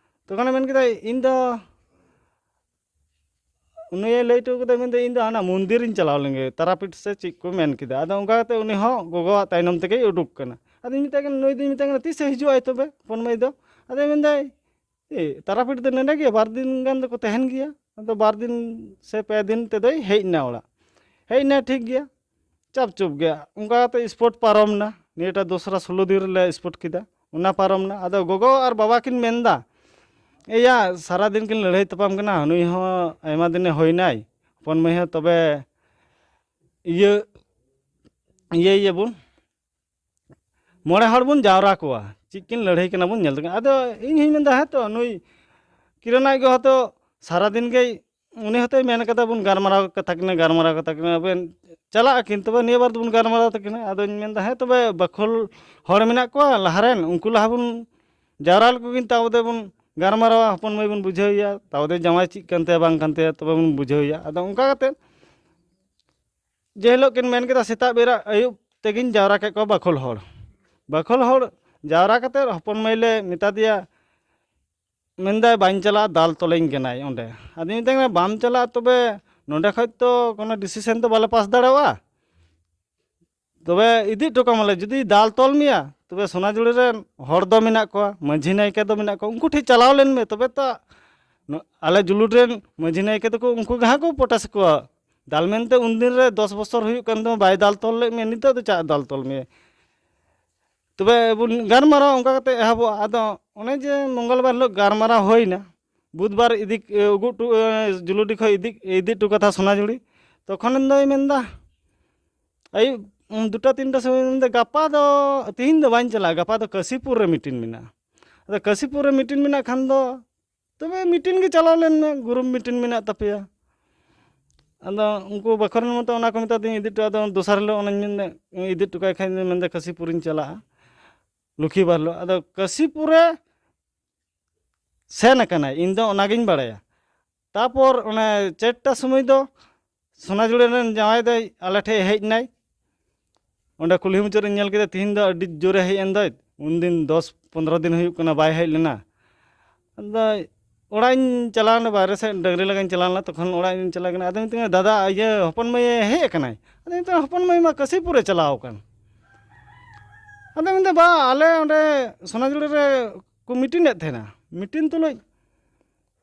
ᱛᱚᱠᱷᱚᱱᱮ ᱢᱮᱱ ᱠᱮᱫᱟ, ᱤᱧ ᱫᱚ, ᱩᱱᱤᱭᱮ ᱞᱟᱹᱭ ᱦᱚᱴᱚ ᱠᱟᱫᱟ, ᱢᱮᱱᱫᱟ, ᱤᱧ ᱫᱚ ᱦᱟᱱᱟ ᱢᱚᱱᱫᱤᱨᱤᱧ ᱪᱟᱞᱟᱣ ᱞᱮᱱ ᱜᱮ, ᱛᱟᱨᱟᱯᱤᱴ ᱥᱮ ᱪᱮᱫ ᱠᱚ ᱢᱮᱱ ᱠᱮᱫᱟ᱾ ᱟᱫᱚ ᱚᱱᱠᱟ ᱠᱟᱛᱮ ᱩᱱᱤ ᱦᱚᱸ ᱜᱚᱜᱚᱣᱟᱜ ᱛᱟᱭᱱᱚᱢ ᱛᱮᱜᱮᱭ ᱩᱰᱩᱠ ᱠᱟᱱᱟ᱾ ᱟᱫᱚᱧ ᱢᱮᱛᱟᱭ ᱠᱟᱱᱟ, ᱱᱩᱭ ᱫᱚᱧ ᱢᱮᱛᱟᱭ ᱠᱟᱱᱟ, ᱛᱤᱥᱮ ᱦᱤᱡᱩᱜ ᱟᱭ ᱛᱚᱵᱮ ᱦᱚᱯᱚᱱ ᱢᱟᱹᱭ ᱫᱚ? ᱟᱫᱚᱭ ᱢᱮᱱᱫᱟᱭ, ᱮ, ᱛᱟᱨᱟᱯᱤᱴ ᱫᱚ ᱱᱚᱰᱮ ᱜᱮ ᱵᱟᱨ ᱫᱤᱱ ᱜᱟᱱ ᱫᱚᱠᱚ ᱛᱟᱦᱮᱱ ᱜᱮᱭᱟ᱾ ᱟᱫᱚ ᱵᱟᱨ ᱫᱤᱱ ᱥᱮ ᱯᱮ ᱫᱤᱱ ᱛᱮᱫᱚᱭ ᱦᱮᱡ ᱮᱱᱟ ᱚᱲᱟᱜ᱾ ᱦᱮᱡ ᱮᱱᱟᱭ ᱴᱷᱤᱠ ᱜᱮᱭᱟ, ᱪᱟᱯ ᱪᱩᱯ ᱜᱮ᱾ ᱚᱱᱠᱟ ᱠᱟᱛᱮ ᱥᱯᱚᱴ ᱯᱟᱨᱚᱢ ᱮᱱᱟ᱾ ᱱᱤᱭᱟᱹᱴᱟ ᱫᱚᱥᱨᱟ ᱥᱳᱞᱳ ᱫᱤᱱ ᱨᱮᱞᱮ ᱥᱯᱚᱴ ᱠᱮᱫᱟ, ᱚᱱᱟ ᱯᱟᱨᱚᱢ ᱮᱱᱟ᱾ ᱟᱫᱚ ᱜᱚᱜᱚ ᱟᱨ ᱵᱟᱵᱟ ᱠᱤᱱ ᱢᱮᱱᱫᱟ, ᱮᱭᱟ, ᱥᱟᱨᱟᱫᱤᱱ ᱠᱤᱱ ᱞᱟᱹᱲᱦᱟᱹᱭ ᱛᱟᱯᱟᱢ ᱠᱟᱱᱟ, ᱱᱩᱭ ᱦᱚᱸ ᱟᱭᱢᱟ ᱫᱤᱱᱮ ᱦᱩᱭᱱᱟᱭ, ᱦᱚᱯᱚᱱ ᱢᱟᱹᱭ ᱦᱚᱸ, ᱛᱚᱵᱮ ᱤᱭᱟᱹ, ᱤᱭᱟᱹᱭᱮᱭᱟᱵᱚᱱ, ᱢᱚᱬᱮ ᱦᱚᱲ ᱵᱚᱱ ᱡᱟᱣᱨᱟ ᱠᱚᱣᱟ, ᱪᱮᱫ ᱠᱤᱱ ᱞᱟᱹᱲᱦᱟᱹᱭ ᱠᱟᱱᱟ ᱵᱚᱱ ᱧᱮᱞ ᱛᱮᱜᱮ᱾ ᱟᱫᱚ ᱤᱧ ᱦᱚᱧ ᱢᱮᱱᱫᱟ, ᱦᱮᱸ ᱛᱚ, ᱱᱩᱭ ᱠᱤᱨᱚᱱ ᱟᱡ ᱜᱚ ᱦᱚᱸᱛᱚ ᱥᱟᱨᱟᱫᱤᱱ ᱜᱮᱭ, ᱩᱱᱤ ᱦᱚᱸᱛᱚᱭ ᱢᱮᱱ ᱠᱟᱫᱟ ᱵᱚᱱ ᱜᱟᱞᱢᱟᱨᱟᱣ ᱠᱟᱛᱷᱟ ᱠᱤᱱᱟ, ᱜᱟᱞᱢᱟᱨᱟᱣ ᱠᱟᱛᱷᱟ ᱠᱤᱱᱟ, ᱟᱵᱮᱱ ᱪᱟᱞᱟᱜ ᱟᱹᱠᱤᱱ, ᱛᱚᱵᱮ ᱱᱤᱭᱟᱹ ᱵᱟᱨ ᱫᱚᱵᱚᱱ ᱜᱟᱞᱢᱟᱨᱟᱣ ᱛᱟᱹᱠᱤᱱᱟ᱾ ᱟᱫᱚᱧ ᱢᱮᱱᱫᱟ, ᱦᱮᱸ ᱛᱚᱵᱮ ᱵᱟᱠᱷᱳᱞ ᱦᱚᱲ ᱢᱮᱱᱟᱜ ᱠᱚᱣᱟ ᱞᱟᱦᱟᱨᱮᱱ, ᱩᱱᱠᱩ ᱞᱟᱦᱟ ᱵᱚᱱ ᱡᱟᱣᱨᱟ ᱞᱮᱠᱚ ᱠᱤᱱ, ᱛᱟᱵᱚᱫᱮ ᱵᱚᱱ ᱜᱟᱞᱢᱟᱨᱟᱣᱟ, ᱦᱚᱯᱚᱱ ᱢᱟᱹᱭ ᱵᱚᱱ ᱵᱩᱡᱷᱟᱹᱣᱮᱭᱟ, ᱛᱟᱵᱚᱫᱮ ᱡᱟᱶᱟᱭ ᱪᱮᱫ ᱠᱟᱱ ᱛᱟᱭᱟ ᱵᱟᱝ ᱠᱟᱱ ᱛᱟᱭᱟ, ᱛᱚᱵᱮ ᱵᱚᱱ ᱵᱩᱡᱷᱟᱹᱣᱮᱭᱟ᱾ ᱟᱫᱚ ᱚᱱᱠᱟ ᱠᱟᱛᱮ ᱡᱮ ᱦᱤᱞᱳᱜ ᱠᱤᱱ ᱢᱮᱱ ᱠᱮᱫᱟ, ᱥᱮᱛᱟᱜ ᱵᱮᱨᱟ ᱟᱹᱭᱩᱵ ᱛᱮᱜᱤᱧ ᱡᱟᱣᱨᱟ ᱠᱮᱫ ᱠᱚᱣᱟ ᱵᱟᱠᱷᱳᱞ ᱦᱚᱲ᱾ ᱵᱟᱠᱷᱳᱞ ᱦᱚᱲ ᱡᱟᱣᱨᱟ ᱠᱟᱛᱮ ᱦᱚᱯᱚᱱ ᱢᱟᱹᱭ ᱞᱮ ᱢᱮᱛᱟ ᱫᱮᱭᱟ, ᱢᱮᱱᱫᱟᱭ, ᱵᱟᱹᱧ ᱪᱟᱞᱟᱜᱼᱟ, ᱫᱟᱞ ᱛᱚᱞᱮᱧ ᱠᱟᱱᱟᱭ ᱚᱸᱰᱮ᱾ ᱟᱫᱚᱧ ᱢᱮᱛᱟᱭ ᱠᱟᱱᱟ, ᱵᱟᱢ ᱪᱟᱞᱟᱜᱼᱟ, ᱛᱚᱵᱮ ᱱᱚᱸᱰᱮ ᱠᱷᱚᱡ ᱛᱚ ᱠᱳᱱᱳ ᱰᱤᱥᱤᱥᱮᱱ ᱫᱚ ᱵᱟᱞᱮ ᱯᱟᱥ ᱫᱟᱲᱮᱭᱟᱜᱼᱟ᱾ ᱛᱚᱵᱮ ᱤᱫᱤ ᱦᱚᱴᱚ ᱠᱟᱢᱟᱞᱮ, ᱡᱩᱫᱤ ᱫᱟᱞ ᱛᱚᱞ ᱢᱮᱭᱟ, ᱛᱚᱵᱮ ᱥᱚᱱᱟᱡᱩᱲᱤ ᱨᱮᱱ ᱦᱚᱲ ᱫᱚ ᱢᱮᱱᱟᱜ ᱠᱚᱣᱟ, ᱢᱟᱹᱡᱷᱤ ᱱᱟᱭᱠᱮ ᱫᱚ ᱢᱮᱱᱟᱜ ᱠᱚᱣᱟ, ᱩᱱᱠᱩ ᱴᱷᱮᱱ ᱪᱟᱞᱟᱣ ᱞᱮᱱ ᱢᱮ, ᱛᱚᱵᱮ ᱛᱚ ᱱᱚ-, ᱟᱞᱮ ᱡᱩᱞᱩᱰ ᱨᱮᱱ ᱢᱟᱹᱡᱷᱤ ᱱᱟᱭᱠᱮ ᱫᱚᱠᱚ, ᱩᱱᱠᱩ ᱜᱮ ᱦᱟᱸᱜ ᱠᱚ ᱯᱚᱴᱟᱥ ᱠᱚᱣᱟ᱾ ᱫᱟᱞ ᱢᱮᱱᱛᱮ ᱩᱱᱫᱤᱱ ᱨᱮ ᱫᱚᱥ ᱵᱚᱪᱷᱚᱨ ᱦᱩᱭᱩᱜ ᱠᱟᱱ ᱛᱟᱢᱟ, ᱵᱟᱭ ᱫᱟᱞ ᱛᱚᱞ ᱞᱮᱫ ᱢᱮᱭᱟ, ᱱᱤᱛᱚᱜ ᱫᱚ ᱪᱟᱜ ᱫᱟᱞ ᱛᱚᱞ ᱢᱮᱭᱟ? ᱛᱚᱵᱮ ᱵᱚᱱ ᱜᱟᱞᱢᱟᱨᱟᱣᱟ, ᱚᱱᱠᱟ ᱠᱟᱛᱮ ᱮᱦᱚᱵᱚᱜᱼᱟ᱾ ᱟᱫᱚ ᱚᱱᱮ ᱡᱮ ᱢᱚᱝᱜᱚᱞ ᱵᱟᱨ ᱦᱤᱞᱳᱜ ᱜᱟᱞᱢᱟᱨᱟᱣ ᱦᱩᱭᱱᱟ, ᱵᱩᱫᱷᱵᱟᱨ ᱤᱫᱤ, ᱮ, ᱩᱜᱩ ᱦᱚᱴᱚ, ᱮ, ᱡᱩᱞᱩᱰᱤ ᱠᱷᱚᱡ ᱤᱫᱤ, ᱤᱫᱤ ᱦᱚᱴᱚ ᱠᱟᱛᱷᱟ ᱥᱚᱱᱟᱡᱩᱲᱤ, ᱛᱚᱠᱷᱚᱱ ᱫᱚᱭ ᱢᱮᱱᱫᱟ, ᱟᱹᱭᱩᱵ, ᱩᱢ, ᱫᱩᱴᱟ ᱛᱤᱱᱴᱟ ᱥᱚᱢᱚᱭ ᱢᱮᱱᱫᱟ, ᱜᱟᱯᱟ ᱫᱚ, ᱛᱤᱦᱤᱧ ᱫᱚ ᱵᱟᱹᱧ ᱪᱟᱞᱟᱜᱼᱟ, ᱜᱟᱯᱟ ᱫᱚ ᱠᱟᱹᱥᱤᱯᱩᱨ ᱨᱮ ᱢᱤᱴᱤᱝ ᱢᱮᱱᱟᱜᱼᱟ᱾ ᱟᱫᱚ ᱠᱟᱥᱤᱯᱩᱨ ᱨᱮ ᱢᱤᱴᱤᱝ ᱢᱮᱱᱟᱜ ᱠᱷᱟᱱ ᱫᱚ ᱛᱚᱵᱮ ᱢᱤᱴᱤᱝ ᱜᱮ ᱪᱟᱞᱟᱣ ᱞᱮᱱ ᱢᱮ, ᱜᱨᱩᱯ ᱢᱤᱴᱤᱝ ᱢᱮᱱᱟᱜ ᱛᱟᱯᱮᱭᱟ᱾ ᱟᱫᱚ ᱩᱱᱠᱩ ᱵᱟᱠᱷᱳᱞ ᱨᱮᱱ ᱢᱚᱛᱚ ᱚᱱᱟ ᱠᱚ ᱢᱮᱛᱟᱫᱤᱧ ᱤᱫᱤ ᱦᱚᱴᱚ, ᱟᱫᱚ ᱫᱚᱥᱟᱨ ᱦᱤᱞᱳᱜ ᱚᱱᱟᱧ ᱢᱮᱱᱫᱟ ᱤᱫᱤ ᱦᱚᱴᱚ ᱠᱟᱭ ᱠᱷᱟᱱ ᱢᱮᱱᱫᱟ ᱠᱟᱥᱤᱯᱩᱨᱤᱧ ᱪᱟᱞᱟᱜᱼᱟ ᱞᱚᱠᱠᱷᱤᱵᱟᱨ ᱦᱤᱞᱳᱜ᱾ ᱟᱫᱚ ᱠᱟᱥᱤᱯᱩᱨ ᱨᱮ ᱥᱮᱱ ᱟᱠᱟᱱᱟᱭ, ᱤᱧ ᱫᱚ ᱚᱱᱟᱜᱤᱧ ᱵᱟᱲᱟᱭᱟ᱾ ᱛᱟᱯᱚᱨ ᱚᱱᱮ ᱪᱟᱨᱴᱟ ᱥᱚᱢᱚᱭ ᱫᱚ ᱥᱚᱱᱟᱡᱩᱲᱤ ᱨᱮᱱ ᱡᱟᱶᱟᱭ ᱫᱚᱭ ᱟᱞᱮ ᱴᱷᱮᱡ ᱦᱮᱡ ᱮᱱᱟᱭ᱾ ᱚᱸᱰᱮ ᱠᱩᱞᱦᱤ ᱢᱩᱪᱟᱹᱫ ᱨᱮᱧ ᱧᱮᱞ ᱠᱮᱫᱟ, ᱛᱤᱦᱤᱧ ᱫᱚ ᱟᱹᱰᱤ ᱡᱳᱨᱮ ᱦᱮᱡ ᱮᱱ ᱫᱚᱭ᱾ ᱩᱱᱫᱤᱱ ᱫᱚᱥ ᱯᱚᱱᱫᱽᱨᱚ ᱫᱤᱱ ᱦᱩᱭᱩᱜ ᱠᱟᱱᱟ ᱵᱟᱭ ᱦᱮᱡ ᱞᱮᱱᱟ᱾ ᱟᱫᱚ ᱚᱲᱟᱜ ᱤᱧ ᱪᱟᱞᱟᱣ ᱮᱱᱟ, ᱵᱟᱦᱨᱮ ᱥᱮᱫ ᱰᱟᱹᱝᱨᱤ ᱞᱟᱜᱟᱧ ᱪᱟᱞᱟᱣ ᱞᱮᱱᱟ, ᱛᱚᱠᱷᱚᱱ ᱚᱲᱟᱜ ᱤᱧ ᱪᱟᱞᱟᱣ ᱠᱟᱱᱟ᱾ ᱟᱫᱚ ᱢᱤᱛᱟᱹᱧ ᱠᱟᱱᱟ, "ᱫᱟᱫᱟ, ᱤᱭᱟᱹ, ᱦᱚᱯᱚᱱ ᱢᱟᱹᱭ ᱦᱮᱡ ᱟᱠᱟᱱᱟᱭ?" ᱟᱫᱚ ᱢᱤᱛᱟᱹᱧ, "ᱦᱚᱯᱚᱱ ᱢᱟᱹᱭ ᱢᱟ ᱠᱟᱹᱥᱤᱯᱩᱨᱮ ᱪᱟᱞᱟᱣ ᱟᱠᱟᱱ᱾" ᱟᱫᱚ ᱢᱮᱱᱫᱟ, "ᱵᱟ, ᱟᱞᱮ ᱚᱸᱰᱮ ᱥᱚᱱᱟᱡᱩᱲᱤ ᱨᱮ ᱠᱚ ᱢᱤᱴᱤᱝ ᱮᱫ ᱛᱟᱦᱮᱱᱟ, ᱢᱤᱴᱤᱝ ᱛᱩᱞᱩᱡ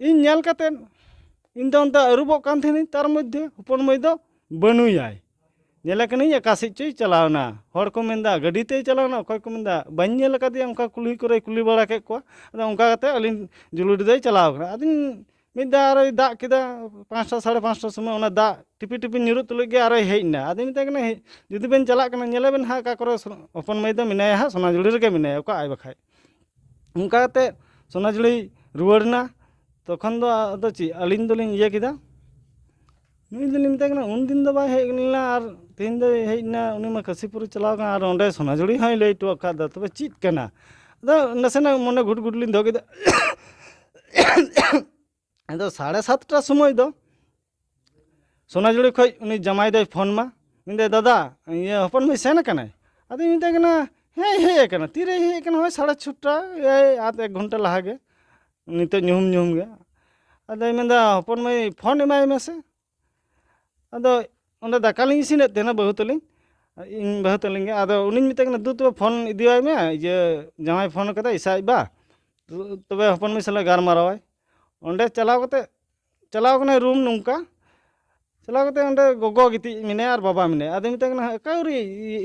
ᱤᱧ ᱧᱮᱞ ᱠᱟᱛᱮᱫ ᱤᱧ ᱫᱚ ᱚᱱᱛᱮ ᱟᱹᱨᱩᱵᱚᱜ ᱠᱟᱱ ᱛᱟᱦᱮᱱᱟᱹᱧ, ᱛᱟᱨ ᱢᱚᱫᱽᱫᱷᱮ ᱦᱚᱯᱚᱱ ᱢᱟᱹᱭ ᱫᱚ ᱵᱟᱹᱱᱩᱭᱟᱭ᱾ ᱧᱮᱞᱮ ᱠᱟᱹᱱᱟᱹᱧ ᱚᱠᱟ ᱥᱮᱫ ᱪᱚᱭ ᱪᱟᱞᱟᱣᱱᱟ, ᱦᱚᱲ ᱠᱚ ᱢᱮᱱᱫᱟ ᱜᱟᱹᱰᱤ ᱛᱮᱭ ᱪᱟᱞᱟᱣᱱᱟ, ᱚᱠᱚᱭ ᱠᱚ ᱢᱮᱱᱫᱟ ᱵᱟᱹᱧ ᱧᱮᱞ ᱟᱠᱟᱫᱮᱭᱟ, ᱚᱱᱠᱟ ᱠᱩᱞᱦᱤ ᱠᱚᱨᱮᱭ ᱠᱩᱞᱤ ᱵᱟᱲᱟ ᱠᱮᱫ ᱠᱚᱣᱟ᱾ ᱟᱫᱚ ᱚᱱᱠᱟ ᱠᱟᱛᱮ ᱟᱹᱞᱤᱧ ᱡᱩᱞᱩᱰᱤ ᱫᱚᱭ ᱪᱟᱞᱟᱣ ᱠᱟᱱᱟ᱾ ᱟᱫᱚᱧ ᱢᱤᱫ ᱫᱷᱟᱣ ᱟᱨᱚᱭ ᱫᱟᱜ ᱠᱮᱫᱟ, ᱯᱟᱸᱪᱴᱟ ᱥᱟᱲᱮ ᱯᱟᱸᱪᱴᱟ ᱥᱚᱢᱚᱭ ᱚᱱᱟ ᱫᱟᱜ ᱴᱤᱯᱤ ᱴᱤᱯᱤ ᱧᱩᱨᱩᱜ ᱛᱩᱞᱩᱡ ᱜᱮ ᱟᱨᱚᱭ ᱦᱮᱡ ᱮᱱᱟ᱾ ᱟᱫᱚᱧ ᱢᱮᱛᱟᱭ ᱠᱟᱱᱟ, "ᱦᱮᱡ, ᱡᱩᱫᱤ ᱵᱮᱱ ᱪᱟᱞᱟᱜ ᱠᱟᱱᱟ ᱧᱮᱞᱮ ᱵᱮᱱ ᱦᱟᱸᱜ ᱚᱠᱟ ᱠᱚᱨᱮ ᱦᱚᱯᱚᱱ ᱢᱟᱹᱭ ᱫᱚ ᱢᱮᱱᱟᱭᱟ ᱦᱟᱸᱜ, ᱥᱚᱱᱟᱡᱩᱲᱤ ᱨᱮᱜᱮ ᱢᱮᱱᱟᱭᱟ, ᱚᱠᱟᱜᱼᱟᱭ ᱵᱟᱠᱷᱟᱡ?" ᱚᱱᱠᱟ ᱠᱟᱛᱮ ᱥᱚᱱᱟᱡᱩᱲᱤ ᱨᱩᱣᱟᱹᱲ ᱮᱱᱟ᱾ ᱛᱚᱠᱷᱚᱱ ᱫᱚ ᱟᱫᱚ ᱪᱮᱫ, ᱟᱹᱞᱤᱧ ᱫᱚᱞᱤᱧ ᱤᱭᱟᱹ ᱠᱮᱫᱟ, ᱱᱩᱭ ᱫᱚᱞᱤᱧ ᱢᱮᱛᱟᱭ ᱠᱟᱱᱟ, "ᱩᱱ ᱫᱤᱱ ᱫᱚ ᱵᱟᱭ ᱦᱮᱡ ᱞᱮᱱᱟ ᱟᱨ ᱛᱮᱦᱮᱧ ᱫᱚᱭ ᱦᱮᱡ ᱮᱱᱟ, ᱩᱱᱤ ᱢᱟ ᱠᱟᱹᱥᱤᱯᱩᱨᱮ ᱪᱟᱞᱟᱣ ᱠᱟᱱᱟ ᱟᱨ ᱚᱸᱰᱮ ᱥᱚᱱᱟᱡᱩᱲᱤ ᱦᱚᱸᱭ ᱞᱟᱹᱭ ᱦᱚᱴᱚ ᱟᱠᱟᱫ ᱫᱚ, ᱛᱚᱵᱮ ᱪᱮᱫ ᱠᱟᱱᱟ?" ᱟᱫᱚ ᱱᱟᱥᱮᱱᱟᱜ ᱢᱚᱱᱮ ᱜᱷᱩᱴ ᱜᱷᱩᱴ ᱞᱤᱧ ᱫᱚᱦᱚ ᱠᱮᱫᱟ᱾ ᱟᱫᱚ ᱥᱟᱲᱮ ᱥᱟᱛᱴᱟ ᱥᱚᱢᱚᱭ ᱫᱚ ᱥᱚᱱᱟᱡᱩᱲᱤ ᱠᱷᱚᱡ ᱩᱱᱤ ᱡᱟᱢᱟᱭ ᱫᱚᱭ ᱯᱷᱳᱱ ᱢᱟ, ᱢᱮᱱᱫᱟᱭ, "ᱫᱟᱫᱟ, ᱤᱭᱟᱹ, ᱦᱚᱯᱚᱱ ᱢᱟᱹᱭ ᱥᱮᱱ ᱟᱠᱟᱱᱟᱭ?" ᱟᱫᱚᱧ ᱢᱮᱛᱟᱭ ᱠᱟᱱᱟ, "ᱦᱮᱸ, ᱦᱮᱡ ᱟᱠᱟᱱᱟ, ᱛᱤᱨᱮᱭ ᱦᱮᱡ ᱟᱠᱟᱱᱟ? ᱦᱳᱭ ᱥᱟᱲᱮ ᱪᱷᱚᱴᱟ, ᱮᱭ ᱟᱫᱷ ᱮᱠ ᱜᱷᱚᱱᱴᱟ ᱞᱟᱦᱟ ᱜᱮ, ᱱᱤᱛᱚᱜ ᱧᱩᱦᱩᱢ ᱧᱩᱦᱩᱢ ᱜᱮ᱾" ᱟᱫᱚᱭ ᱢᱮᱱᱫᱟ, "ᱦᱚᱯᱚᱱ ᱢᱟᱹᱭ ᱯᱷᱳᱱ ᱮᱢᱟᱭ ᱢᱮᱥᱮ᱾" ᱟᱫᱚ ᱚᱸᱰᱮ ᱫᱟᱠᱟ ᱞᱤᱧ ᱤᱥᱤᱱᱮᱫ ᱛᱟᱦᱮᱱᱟ ᱵᱟᱹᱦᱩ ᱛᱟᱹᱞᱤᱧ, ᱤᱧ ᱵᱟᱹᱦᱩ ᱛᱟᱹᱞᱤᱧ ᱜᱮ᱾ ᱟᱫᱚ ᱩᱱᱤᱧ ᱢᱮᱛᱟᱭ ᱠᱟᱱᱟ, "ᱫᱩ, ᱛᱚᱵᱮ ᱯᱷᱳᱱ ᱤᱫᱤᱣᱟᱭ ᱢᱮ, ᱤᱭᱟᱹ, ᱡᱟᱶᱟᱭ ᱯᱷᱳᱱ ᱠᱟᱫᱟ, ᱤᱥᱟ ᱟᱡ ᱵᱟ, ᱛᱚᱵᱮ ᱦᱚᱯᱚᱱ ᱢᱟᱹᱭ ᱥᱟᱞᱟᱜ ᱜᱟᱞᱢᱟᱨᱟᱣᱟᱭ᱾" ᱚᱸᱰᱮ ᱪᱟᱞᱟᱣ ᱠᱟᱛᱮ, ᱪᱟᱞᱟᱣ ᱠᱟᱱᱟᱭ ᱨᱩᱢ ᱱᱚᱝᱠᱟ, ᱪᱟᱞᱟᱣ ᱠᱟᱛᱮ ᱚᱸᱰᱮ ᱜᱚᱜᱚ ᱜᱤᱛᱤᱡ ᱢᱮᱱᱟᱭᱟ ᱟᱨ ᱵᱟᱵᱟ ᱢᱮᱱᱟᱭᱟ᱾ ᱟᱫᱚ ᱢᱮᱛᱟᱭ ᱠᱟᱱᱟ, "ᱚᱠᱟ ᱨᱮ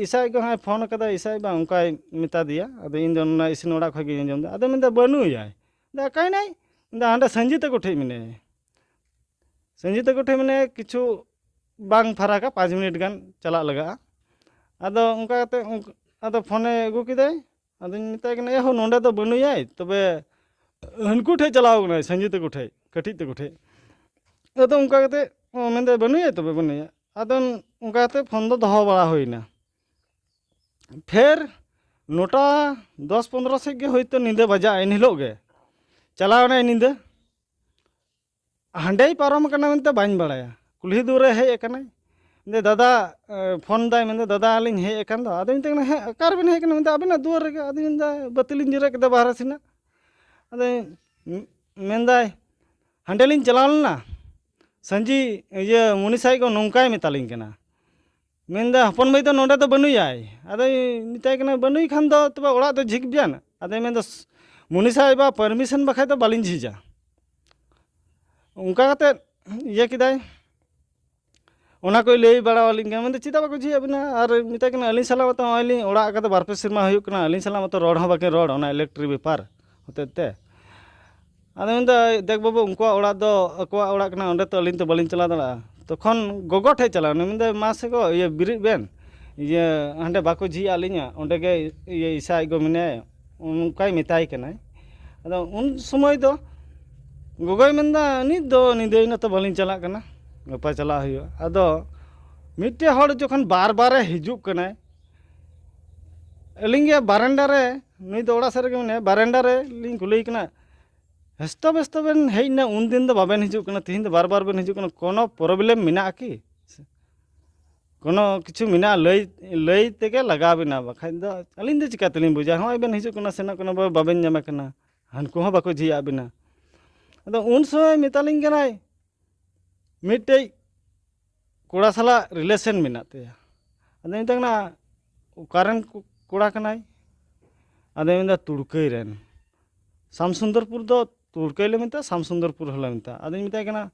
ᱤᱥᱟ ᱟᱡ ᱜᱚ ᱦᱟᱸᱜ ᱯᱷᱳᱱ ᱠᱟᱫᱟ, ᱤᱥᱟ ᱟᱡ ᱵᱟ?" ᱚᱱᱠᱟᱭ ᱢᱮᱛᱟ ᱫᱮᱭᱟ᱾ ᱟᱫᱚ ᱤᱧ ᱫᱚ ᱚᱱᱟ ᱤᱥᱤᱱ ᱚᱲᱟᱜ ᱠᱷᱚᱡ ᱜᱤᱧ ᱟᱸᱡᱚᱢ ᱮᱫᱟ᱾ ᱟᱫᱚ ᱢᱮᱱᱫᱟ, "ᱵᱟᱹᱱᱩᱭᱟᱭ᱾" ᱢᱮᱱᱫᱟ, "ᱚᱠᱟᱭᱱᱟᱭ?" ᱢᱮᱱᱫᱟ, "ᱦᱟᱸᱰᱮ ᱥᱟᱹᱧᱡᱤ ᱛᱟᱠᱚ ᱴᱷᱮᱡ ᱢᱮᱱᱟᱭᱟ, ᱥᱟᱹᱧᱡᱤ ᱛᱟᱠᱚ ᱴᱷᱮᱡ ᱢᱮᱱᱟᱭᱟ, ᱠᱤᱪᱷᱩ ᱵᱟᱝ ᱯᱷᱟᱨᱟᱠᱟ, ᱯᱟᱸᱪ ᱢᱤᱱᱤᱴ ᱜᱟᱱ ᱪᱟᱞᱟᱜ ᱞᱟᱜᱟᱜᱼᱟ᱾" ᱟᱫᱚ ᱚᱱᱠᱟ ᱠᱟᱛᱮ ᱩᱱᱠᱩ, ᱟᱫᱚ ᱯᱷᱳᱱᱮ ᱟᱹᱜᱩ ᱠᱮᱫᱟᱭ, ᱟᱫᱚᱧ ᱢᱮᱛᱟᱭ ᱠᱟᱱᱟ, "ᱮ ᱦᱳ, ᱱᱚᱸᱰᱮ ᱫᱚ ᱵᱟᱹᱱᱩᱭᱟᱭ, ᱛᱚᱵᱮ ᱦᱟᱹᱱᱠᱩ ᱴᱷᱮᱡ ᱪᱟᱞᱟᱣ ᱠᱟᱱᱟᱭ, ᱥᱟᱹᱧᱡᱤ ᱛᱟᱠᱚ ᱴᱷᱮᱡ, ᱠᱟᱹᱴᱤᱡ ᱛᱟᱠᱚ ᱴᱷᱮᱡ᱾" ᱟᱫᱚ ᱚᱱᱠᱟ ᱠᱟᱛᱮ ᱢᱮᱱᱫᱟᱭ, "ᱵᱟᱹᱱᱩᱭᱟᱭ, ᱛᱚᱵᱮ ᱵᱟᱹᱱᱩᱭᱟ᱾" ᱟᱫᱚ ᱚᱱᱠᱟ ᱠᱟᱛᱮ ᱯᱷᱳᱱ ᱫᱚ ᱫᱚᱦᱚ ᱵᱟᱲᱟ ᱦᱩᱭᱱᱟ᱾ ᱯᱷᱮᱨ ᱱᱚᱴᱟ ᱫᱚᱥ ᱯᱚᱱᱨᱚ ᱥᱮᱫ ᱜᱮ ᱦᱳᱭᱛᱳ ᱧᱤᱫᱟᱹ ᱵᱟᱡᱟᱜᱼᱟ, ᱮᱱ ᱦᱤᱞᱳᱜ ᱜᱮ ᱪᱟᱞᱟᱣ ᱮᱱᱟᱭ ᱧᱤᱫᱟᱹ᱾ ᱦᱟᱸᱰᱮᱭ ᱯᱟᱨᱚᱢ ᱟᱠᱟᱱᱟ ᱢᱮᱱᱛᱮ ᱵᱟᱹᱧ ᱵᱟᱲᱟᱭᱟ, ᱠᱩᱞᱦᱤ ᱫᱩᱣᱟᱹᱨ ᱨᱮ ᱦᱮᱡ ᱟᱠᱟᱱᱟᱭ᱾ ᱢᱮᱱᱫᱟᱭ, "ᱫᱟᱫᱟ, ᱮ, ᱯᱷᱳᱱ ᱫᱟᱭ", ᱢᱮᱱᱫᱟ, "ᱫᱟᱫᱟ, ᱟᱹᱞᱤᱧ ᱦᱮᱡ ᱟᱠᱟᱱ ᱫᱚ᱾" ᱟᱫᱚ ᱢᱮᱛᱟᱭ ᱠᱟᱱᱟ, "ᱦᱮᱸ, ᱚᱠᱟ ᱨᱮᱵᱮᱱ ᱦᱮᱡ ᱟᱠᱟᱱᱟ?" ᱢᱮᱱᱫᱟ, "ᱟᱵᱮᱱᱟᱜ ᱫᱩᱣᱟᱹᱨ ᱨᱮᱜᱮ᱾" ᱟᱫᱚ ᱢᱮᱱᱫᱟ, "ᱵᱟᱹᱛᱤ ᱞᱤᱧ ᱡᱮᱨᱮᱫ ᱠᱮᱫᱟ ᱵᱟᱦᱨᱮ ᱥᱮᱱᱟᱜ᱾" ᱟᱫᱚ ᱢᱮᱱᱫᱟᱭ, "ᱦᱟᱸᱰᱮ ᱞᱤᱧ ᱪᱟᱞᱟᱣ ᱞᱮᱱᱟ, ᱥᱟᱹᱧᱡᱤ, ᱤᱭᱟᱹ, ᱢᱩᱱᱤ ᱥᱟᱦᱮᱵ ᱠᱚ ᱱᱚᱝᱠᱟᱭ ᱢᱮᱛᱟᱞᱤᱧ ᱠᱟᱱᱟ, ᱢᱮᱱᱫᱟ, 'ᱦᱚᱯᱚᱱ ᱵᱷᱟᱹᱭ ᱫᱚ ᱱᱚᱸᱰᱮ ᱫᱚ ᱵᱟᱹᱱᱩᱭᱟᱭ.'" ᱟᱫᱚᱭ ᱢᱮᱛᱟᱭ ᱠᱟᱱᱟ, "ᱵᱟᱹᱱᱩᱭ ᱠᱷᱟᱱ ᱫᱚ ᱛᱚᱵᱮ ᱚᱲᱟᱜ ᱫᱚ ᱡᱷᱤᱡ ᱵᱮᱱ᱾" ᱟᱫᱚᱭ ᱢᱮᱱᱫᱟ, "ᱢᱩᱱᱤ ᱥᱟᱦᱮᱵᱟᱜ ᱯᱟᱨᱢᱤᱥᱚᱱ ᱵᱟᱠᱷᱟᱡ ᱫᱚ ᱵᱟᱹᱞᱤᱧ ᱡᱷᱤᱡᱟ᱾" ᱚᱱᱠᱟ ᱠᱟᱛᱮᱫ ᱤᱭᱟᱹ ᱠᱮᱫᱟᱭ, ᱚᱱᱟ ᱠᱚᱭ ᱞᱟᱹᱭ ᱵᱟᱲᱟ ᱟᱹᱞᱤᱧ ᱠᱟᱱᱟ᱾ ᱢᱮᱱᱫᱟ, "ᱪᱮᱫᱟᱜ ᱵᱟᱠᱚ ᱡᱷᱤᱡ ᱟᱵᱤᱱᱟ?" ᱟᱨ ᱢᱮᱛᱟᱭ ᱠᱟᱱᱟ, "ᱟᱹᱞᱤᱧ ᱥᱟᱞᱟᱜ ᱢᱟᱛᱚ ᱱᱚᱜᱼᱚᱭ ᱞᱤᱧ ᱚᱲᱟᱜ ᱟᱠᱟᱫᱟ, ᱵᱟᱨ ᱯᱮ ᱥᱮᱨᱢᱟ ᱦᱩᱭᱩᱜ ᱠᱟᱱᱟ, ᱟᱹᱞᱤᱧ ᱥᱟᱞᱟᱜ ᱢᱟᱛᱚ ᱨᱚᱲ ᱦᱚᱸ ᱵᱟᱹᱠᱤᱱ ᱨᱚᱲ ᱚᱱᱟ ᱤᱞᱮᱠᱴᱨᱤᱠ ᱵᱮᱯᱟᱨ ᱦᱚᱛᱮᱡ ᱛᱮ᱾" ᱟᱫᱚ ᱢᱮᱱᱫᱟ, "ᱫᱮᱠ ᱵᱟᱹᱵᱩ, ᱩᱱᱠᱩᱣᱟᱜ ᱚᱲᱟᱜ ᱫᱚ ᱟᱠᱚᱣᱟᱜ ᱚᱲᱟᱜ ᱠᱟᱱᱟ, ᱚᱸᱰᱮ ᱛᱚ ᱟᱹᱞᱤᱧ ᱛᱚ ᱵᱟᱹᱞᱤᱧ ᱪᱟᱞᱟᱣ ᱫᱟᱲᱮᱭᱟᱜᱼᱟ᱾" ᱛᱚᱠᱷᱚᱱ ᱜᱚᱜᱚ ᱴᱷᱮᱡ ᱪᱟᱞᱟᱣ ᱮᱱᱟ, ᱢᱮᱱᱫᱟᱭ, "ᱢᱟ ᱥᱮ ᱜᱚ, ᱤᱭᱟᱹ, ᱵᱮᱨᱮᱫ ᱵᱮᱱ, ᱤᱭᱟᱹ, ᱦᱟᱸᱰᱮ ᱵᱟᱠᱚ ᱡᱷᱤᱡ ᱟᱫ ᱞᱤᱧᱟ, ᱚᱸᱰᱮ ᱜᱮ, ᱤᱭᱟᱹ, ᱤᱥᱟ ᱟᱡ ᱜᱚ ᱢᱮᱱᱟᱭᱟ", ᱚᱱᱠᱟᱭ ᱢᱮᱛᱟᱭ ᱠᱟᱱᱟᱭ᱾ ᱟᱫᱚ ᱩᱱ ᱥᱚᱢᱚᱭ ᱫᱚ ᱜᱚᱜᱚᱭ ᱢᱮᱱᱫᱟ, "ᱱᱤᱛ ᱫᱚ ᱧᱤᱫᱟᱹᱭᱮᱱᱟ ᱛᱚ, ᱵᱟᱹᱞᱤᱧ ᱪᱟᱞᱟᱜ ᱠᱟᱱᱟ, ᱜᱟᱯᱟ ᱪᱟᱞᱟᱜ ᱦᱩᱭᱩᱜᱼᱟ᱾" ᱟᱫᱚ ᱢᱤᱫᱴᱮᱡ ᱦᱚᱲ ᱡᱚᱠᱷᱚᱱ ᱵᱟᱨ ᱵᱟᱨᱮ ᱦᱤᱡᱩᱜ ᱠᱟᱱᱟᱭ, ᱟᱹᱞᱤᱧ ᱜᱮ ᱵᱟᱨᱮᱱᱰᱟ ᱨᱮ, ᱱᱩᱭ ᱫᱚ ᱚᱲᱟᱜ ᱥᱮᱫ ᱨᱮᱜᱮ ᱢᱮᱱᱟᱭᱟ, ᱵᱟᱨᱮᱱᱰᱟ ᱨᱮ ᱞᱤᱧ ᱠᱩᱞᱤᱭᱮ ᱠᱟᱱᱟ, "ᱦᱮᱥᱛᱚ ᱵᱮᱥᱛᱚ ᱵᱮᱱ ᱦᱮᱡ ᱮᱱᱟ, ᱩᱱ ᱫᱤᱱ ᱫᱚ ᱵᱟᱵᱮᱱ ᱦᱤᱡᱩᱜ ᱠᱟᱱᱟ, ᱛᱤᱦᱤᱧ ᱫᱚ ᱵᱟᱨ ᱵᱟᱨ ᱵᱮᱱ ᱦᱤᱡᱩᱜ ᱠᱟᱱᱟ, ᱠᱳᱱᱳ ᱯᱨᱚᱵᱞᱮᱢ ᱢᱮᱱᱟᱜᱼᱟ ᱠᱤ? ᱠᱳᱱᱳ ᱠᱤᱪᱷᱩ ᱢᱮᱱᱟᱜᱼᱟ, ᱞᱟᱹᱭ, ᱞᱟᱹᱭ ᱛᱮᱜᱮ ᱞᱟᱜᱟᱣ ᱵᱮᱱᱟ, ᱵᱟᱠᱷᱟᱡ ᱫᱚ ᱟᱹᱞᱤᱧ ᱫᱚ ᱪᱤᱠᱟ ᱛᱮᱞᱤᱧ ᱵᱩᱡᱟ? ᱦᱚᱸᱜᱼᱚᱭ ᱵᱮᱱ ᱦᱤᱡᱩᱜ ᱠᱟᱱᱟ, ᱥᱮᱱᱚᱜ ᱠᱟᱱᱟ, ᱵᱟ-, ᱵᱟᱵᱮᱱ ᱧᱟᱢᱮ ᱠᱟᱱᱟ, ᱦᱟᱱᱠᱩ ᱦᱚᱸ ᱵᱟᱠᱚ ᱡᱷᱤᱡ ᱟᱫ ᱵᱮᱱᱟ᱾" ᱟᱫᱚ ᱩᱱ ᱥᱚᱢᱚᱭ ᱢᱮᱛᱟᱞᱤᱧ ᱠᱟᱱᱟᱭ, ᱢᱤᱫᱴᱮᱡ ᱠᱚᱲᱟ ᱥᱟᱞᱟᱜ ᱨᱤᱞᱮᱥᱚᱱ ᱢᱮᱱᱟᱜ ᱛᱟᱭᱟ᱾ ᱟᱫᱚ ᱢᱮᱛᱟᱭ ᱠᱟᱱᱟ, "ᱚᱠᱟᱨᱮᱱ ᱠᱚ-, ᱠᱚᱲᱟ ᱠᱟᱱᱟᱭ?" ᱟᱫᱚᱭ ᱢᱮᱱᱫᱟ, "ᱛᱩᱲᱠᱟᱹᱭ ᱨᱮᱱ᱾" ᱥᱟᱢᱥᱩᱱᱫᱚᱨᱯᱩᱨ ᱫᱚ ᱛᱩᱲᱠᱟᱹᱭ ᱞᱮ ᱢᱮᱛᱟᱜᱼᱟ, ᱥᱟᱢᱥᱩᱱᱫᱚᱨᱯᱩᱨ ᱦᱚᱸᱞᱮ ᱢᱮᱛᱟᱜᱼᱟ᱾ ᱟᱫᱚᱧ ᱢᱮᱛᱟᱭ ᱠᱟᱱᱟ,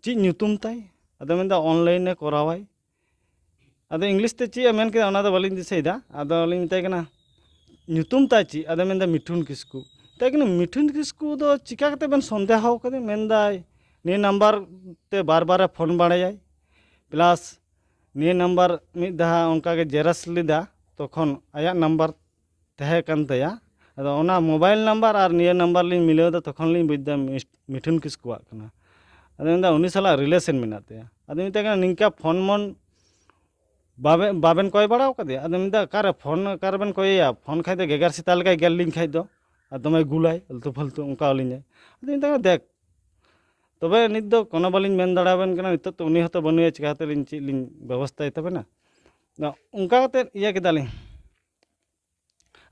"ᱪᱮᱫ ᱧᱩᱛᱩᱢ ᱛᱟᱭ?" ᱟᱫᱚ ᱢᱮᱱᱫᱟ, "ᱚᱱᱞᱟᱭᱤᱱ ᱮ ᱠᱚᱨᱟᱣᱟᱭ᱾" ᱟᱫᱚ ᱤᱝᱞᱤᱥ ᱛᱮ ᱪᱮᱫ ᱮ ᱢᱮᱱ ᱠᱮᱫᱟ, ᱚᱱᱟ ᱫᱚ ᱵᱟᱹᱞᱤᱧ ᱫᱤᱥᱟᱹᱭᱮᱫᱟ᱾ ᱟᱫᱚ ᱞᱤᱧ ᱢᱮᱛᱟᱭ ᱠᱟᱱᱟ, "ᱧᱩᱛᱩᱢ ᱛᱟᱭ ᱪᱮᱫ?" ᱟᱫᱚ ᱢᱮᱱᱫᱟ, "ᱢᱤᱴᱷᱩᱱ ᱠᱤᱥᱠᱩ᱾" ᱢᱮᱛᱟᱭ ᱠᱟᱱᱟ, "ᱢᱤᱴᱷᱩᱱ ᱠᱤᱥᱠᱩ ᱫᱚ ᱪᱤᱠᱟ ᱠᱟᱛᱮ ᱵᱮᱱ ᱥᱚᱱᱫᱮᱦᱚ ᱠᱟᱫᱮ?" ᱢᱮᱱᱫᱟᱭ, "ᱱᱤᱭᱟᱹ ᱱᱟᱢᱵᱟᱨ ᱛᱮ ᱵᱟᱨ ᱵᱟᱨᱮ ᱯᱷᱳᱱ ᱵᱟᱲᱟᱭᱟᱭ, ᱯᱞᱟᱥ ᱱᱤᱭᱟᱹ ᱱᱟᱢᱵᱟᱨ ᱢᱤᱫ ᱫᱷᱟᱣ ᱚᱱᱠᱟᱜᱮ ᱡᱮᱨᱚᱠᱥ ᱞᱮᱫᱟ, ᱛᱚᱠᱷᱚᱱ ᱟᱭᱟᱜ ᱱᱟᱢᱵᱟᱨ ᱛᱟᱦᱮᱸ ᱠᱟᱱ ᱛᱟᱭᱟ᱾ ᱟᱫᱚ ᱚᱱᱟ ᱢᱳᱵᱟᱭᱤᱞ ᱱᱟᱢᱵᱟᱨ ᱟᱨ ᱱᱤᱭᱟᱹ ᱱᱟᱢᱵᱟᱨ ᱞᱤᱧ ᱢᱤᱞᱟᱹᱣ ᱮᱫᱟ, ᱛᱚᱠᱷᱚᱱ ᱞᱤᱧ ᱵᱩᱡᱽ ᱮᱫᱟ ᱢᱤᱥ-, ᱢᱤᱴᱷᱩᱱ ᱠᱤᱥᱠᱩᱣᱟᱜ ᱠᱟᱱᱟ᱾ ᱟᱫᱚ ᱢᱮᱱᱫᱟ ᱩᱱᱤ ᱥᱟᱞᱟᱜ ᱨᱤᱞᱮᱥᱚᱱ ᱢᱮᱱᱟᱜ ᱛᱟᱭᱟ᱾ ᱟᱫᱚ ᱢᱮᱛᱟᱭ ᱠᱟᱱᱟ, ᱱᱤᱝᱠᱟ ᱯᱷᱳᱱ ᱢᱳᱱ ᱵᱟᱵᱮ-, ᱵᱟᱵᱮᱱ ᱠᱚᱭ ᱵᱟᱲᱟ ᱟᱠᱟᱫᱮᱭᱟ? ᱟᱫᱚ ᱢᱮᱱᱫᱟ, ᱚᱠᱟᱨᱮ ᱯᱷᱳᱱ, ᱚᱠᱟᱨᱮᱵᱮᱱ ᱠᱚᱭᱮᱭᱟ? ᱯᱷᱳᱱ ᱠᱷᱟᱡ ᱫᱚ ᱜᱮᱜᱟᱨ ᱥᱮᱛᱟ ᱞᱮᱠᱟᱭ ᱜᱮᱨ ᱞᱤᱧ ᱠᱷᱟᱡ ᱫᱚ, ᱟᱨ ᱫᱚᱢᱮ ᱜᱩᱞᱟᱭ, ᱟᱹᱞᱛᱩ ᱯᱷᱟᱹᱞᱛᱩ ᱚᱱᱠᱟ ᱟᱹᱞᱤᱧᱟᱭ᱾ ᱟᱫᱚ ᱢᱮᱛᱟᱭ ᱠᱟᱱᱟ, ᱫᱮᱠ, ᱛᱚᱵᱮ ᱱᱤᱛ ᱫᱚ ᱠᱳᱱᱳ ᱵᱟᱹᱞᱤᱧ ᱢᱮᱱ ᱫᱟᱲᱮᱭᱟᱵᱮᱱ ᱠᱟᱱᱟ, ᱱᱤᱛᱚᱜ ᱛᱚ ᱩᱱᱤ ᱦᱚᱸᱛᱚ ᱵᱟᱹᱱᱩᱭᱟ, ᱪᱤᱠᱟᱹᱛᱮ ᱞᱤᱧ ᱪᱮᱫ ᱞᱤᱧ ᱵᱮᱵᱚᱥᱛᱷᱟᱭ ᱛᱟᱵᱮᱱᱟ? ᱟᱫᱚ ᱚᱱᱠᱟ ᱠᱟᱛᱮᱫ ᱤᱭᱟᱹ ᱠᱮᱫᱟᱞᱤᱧ᱾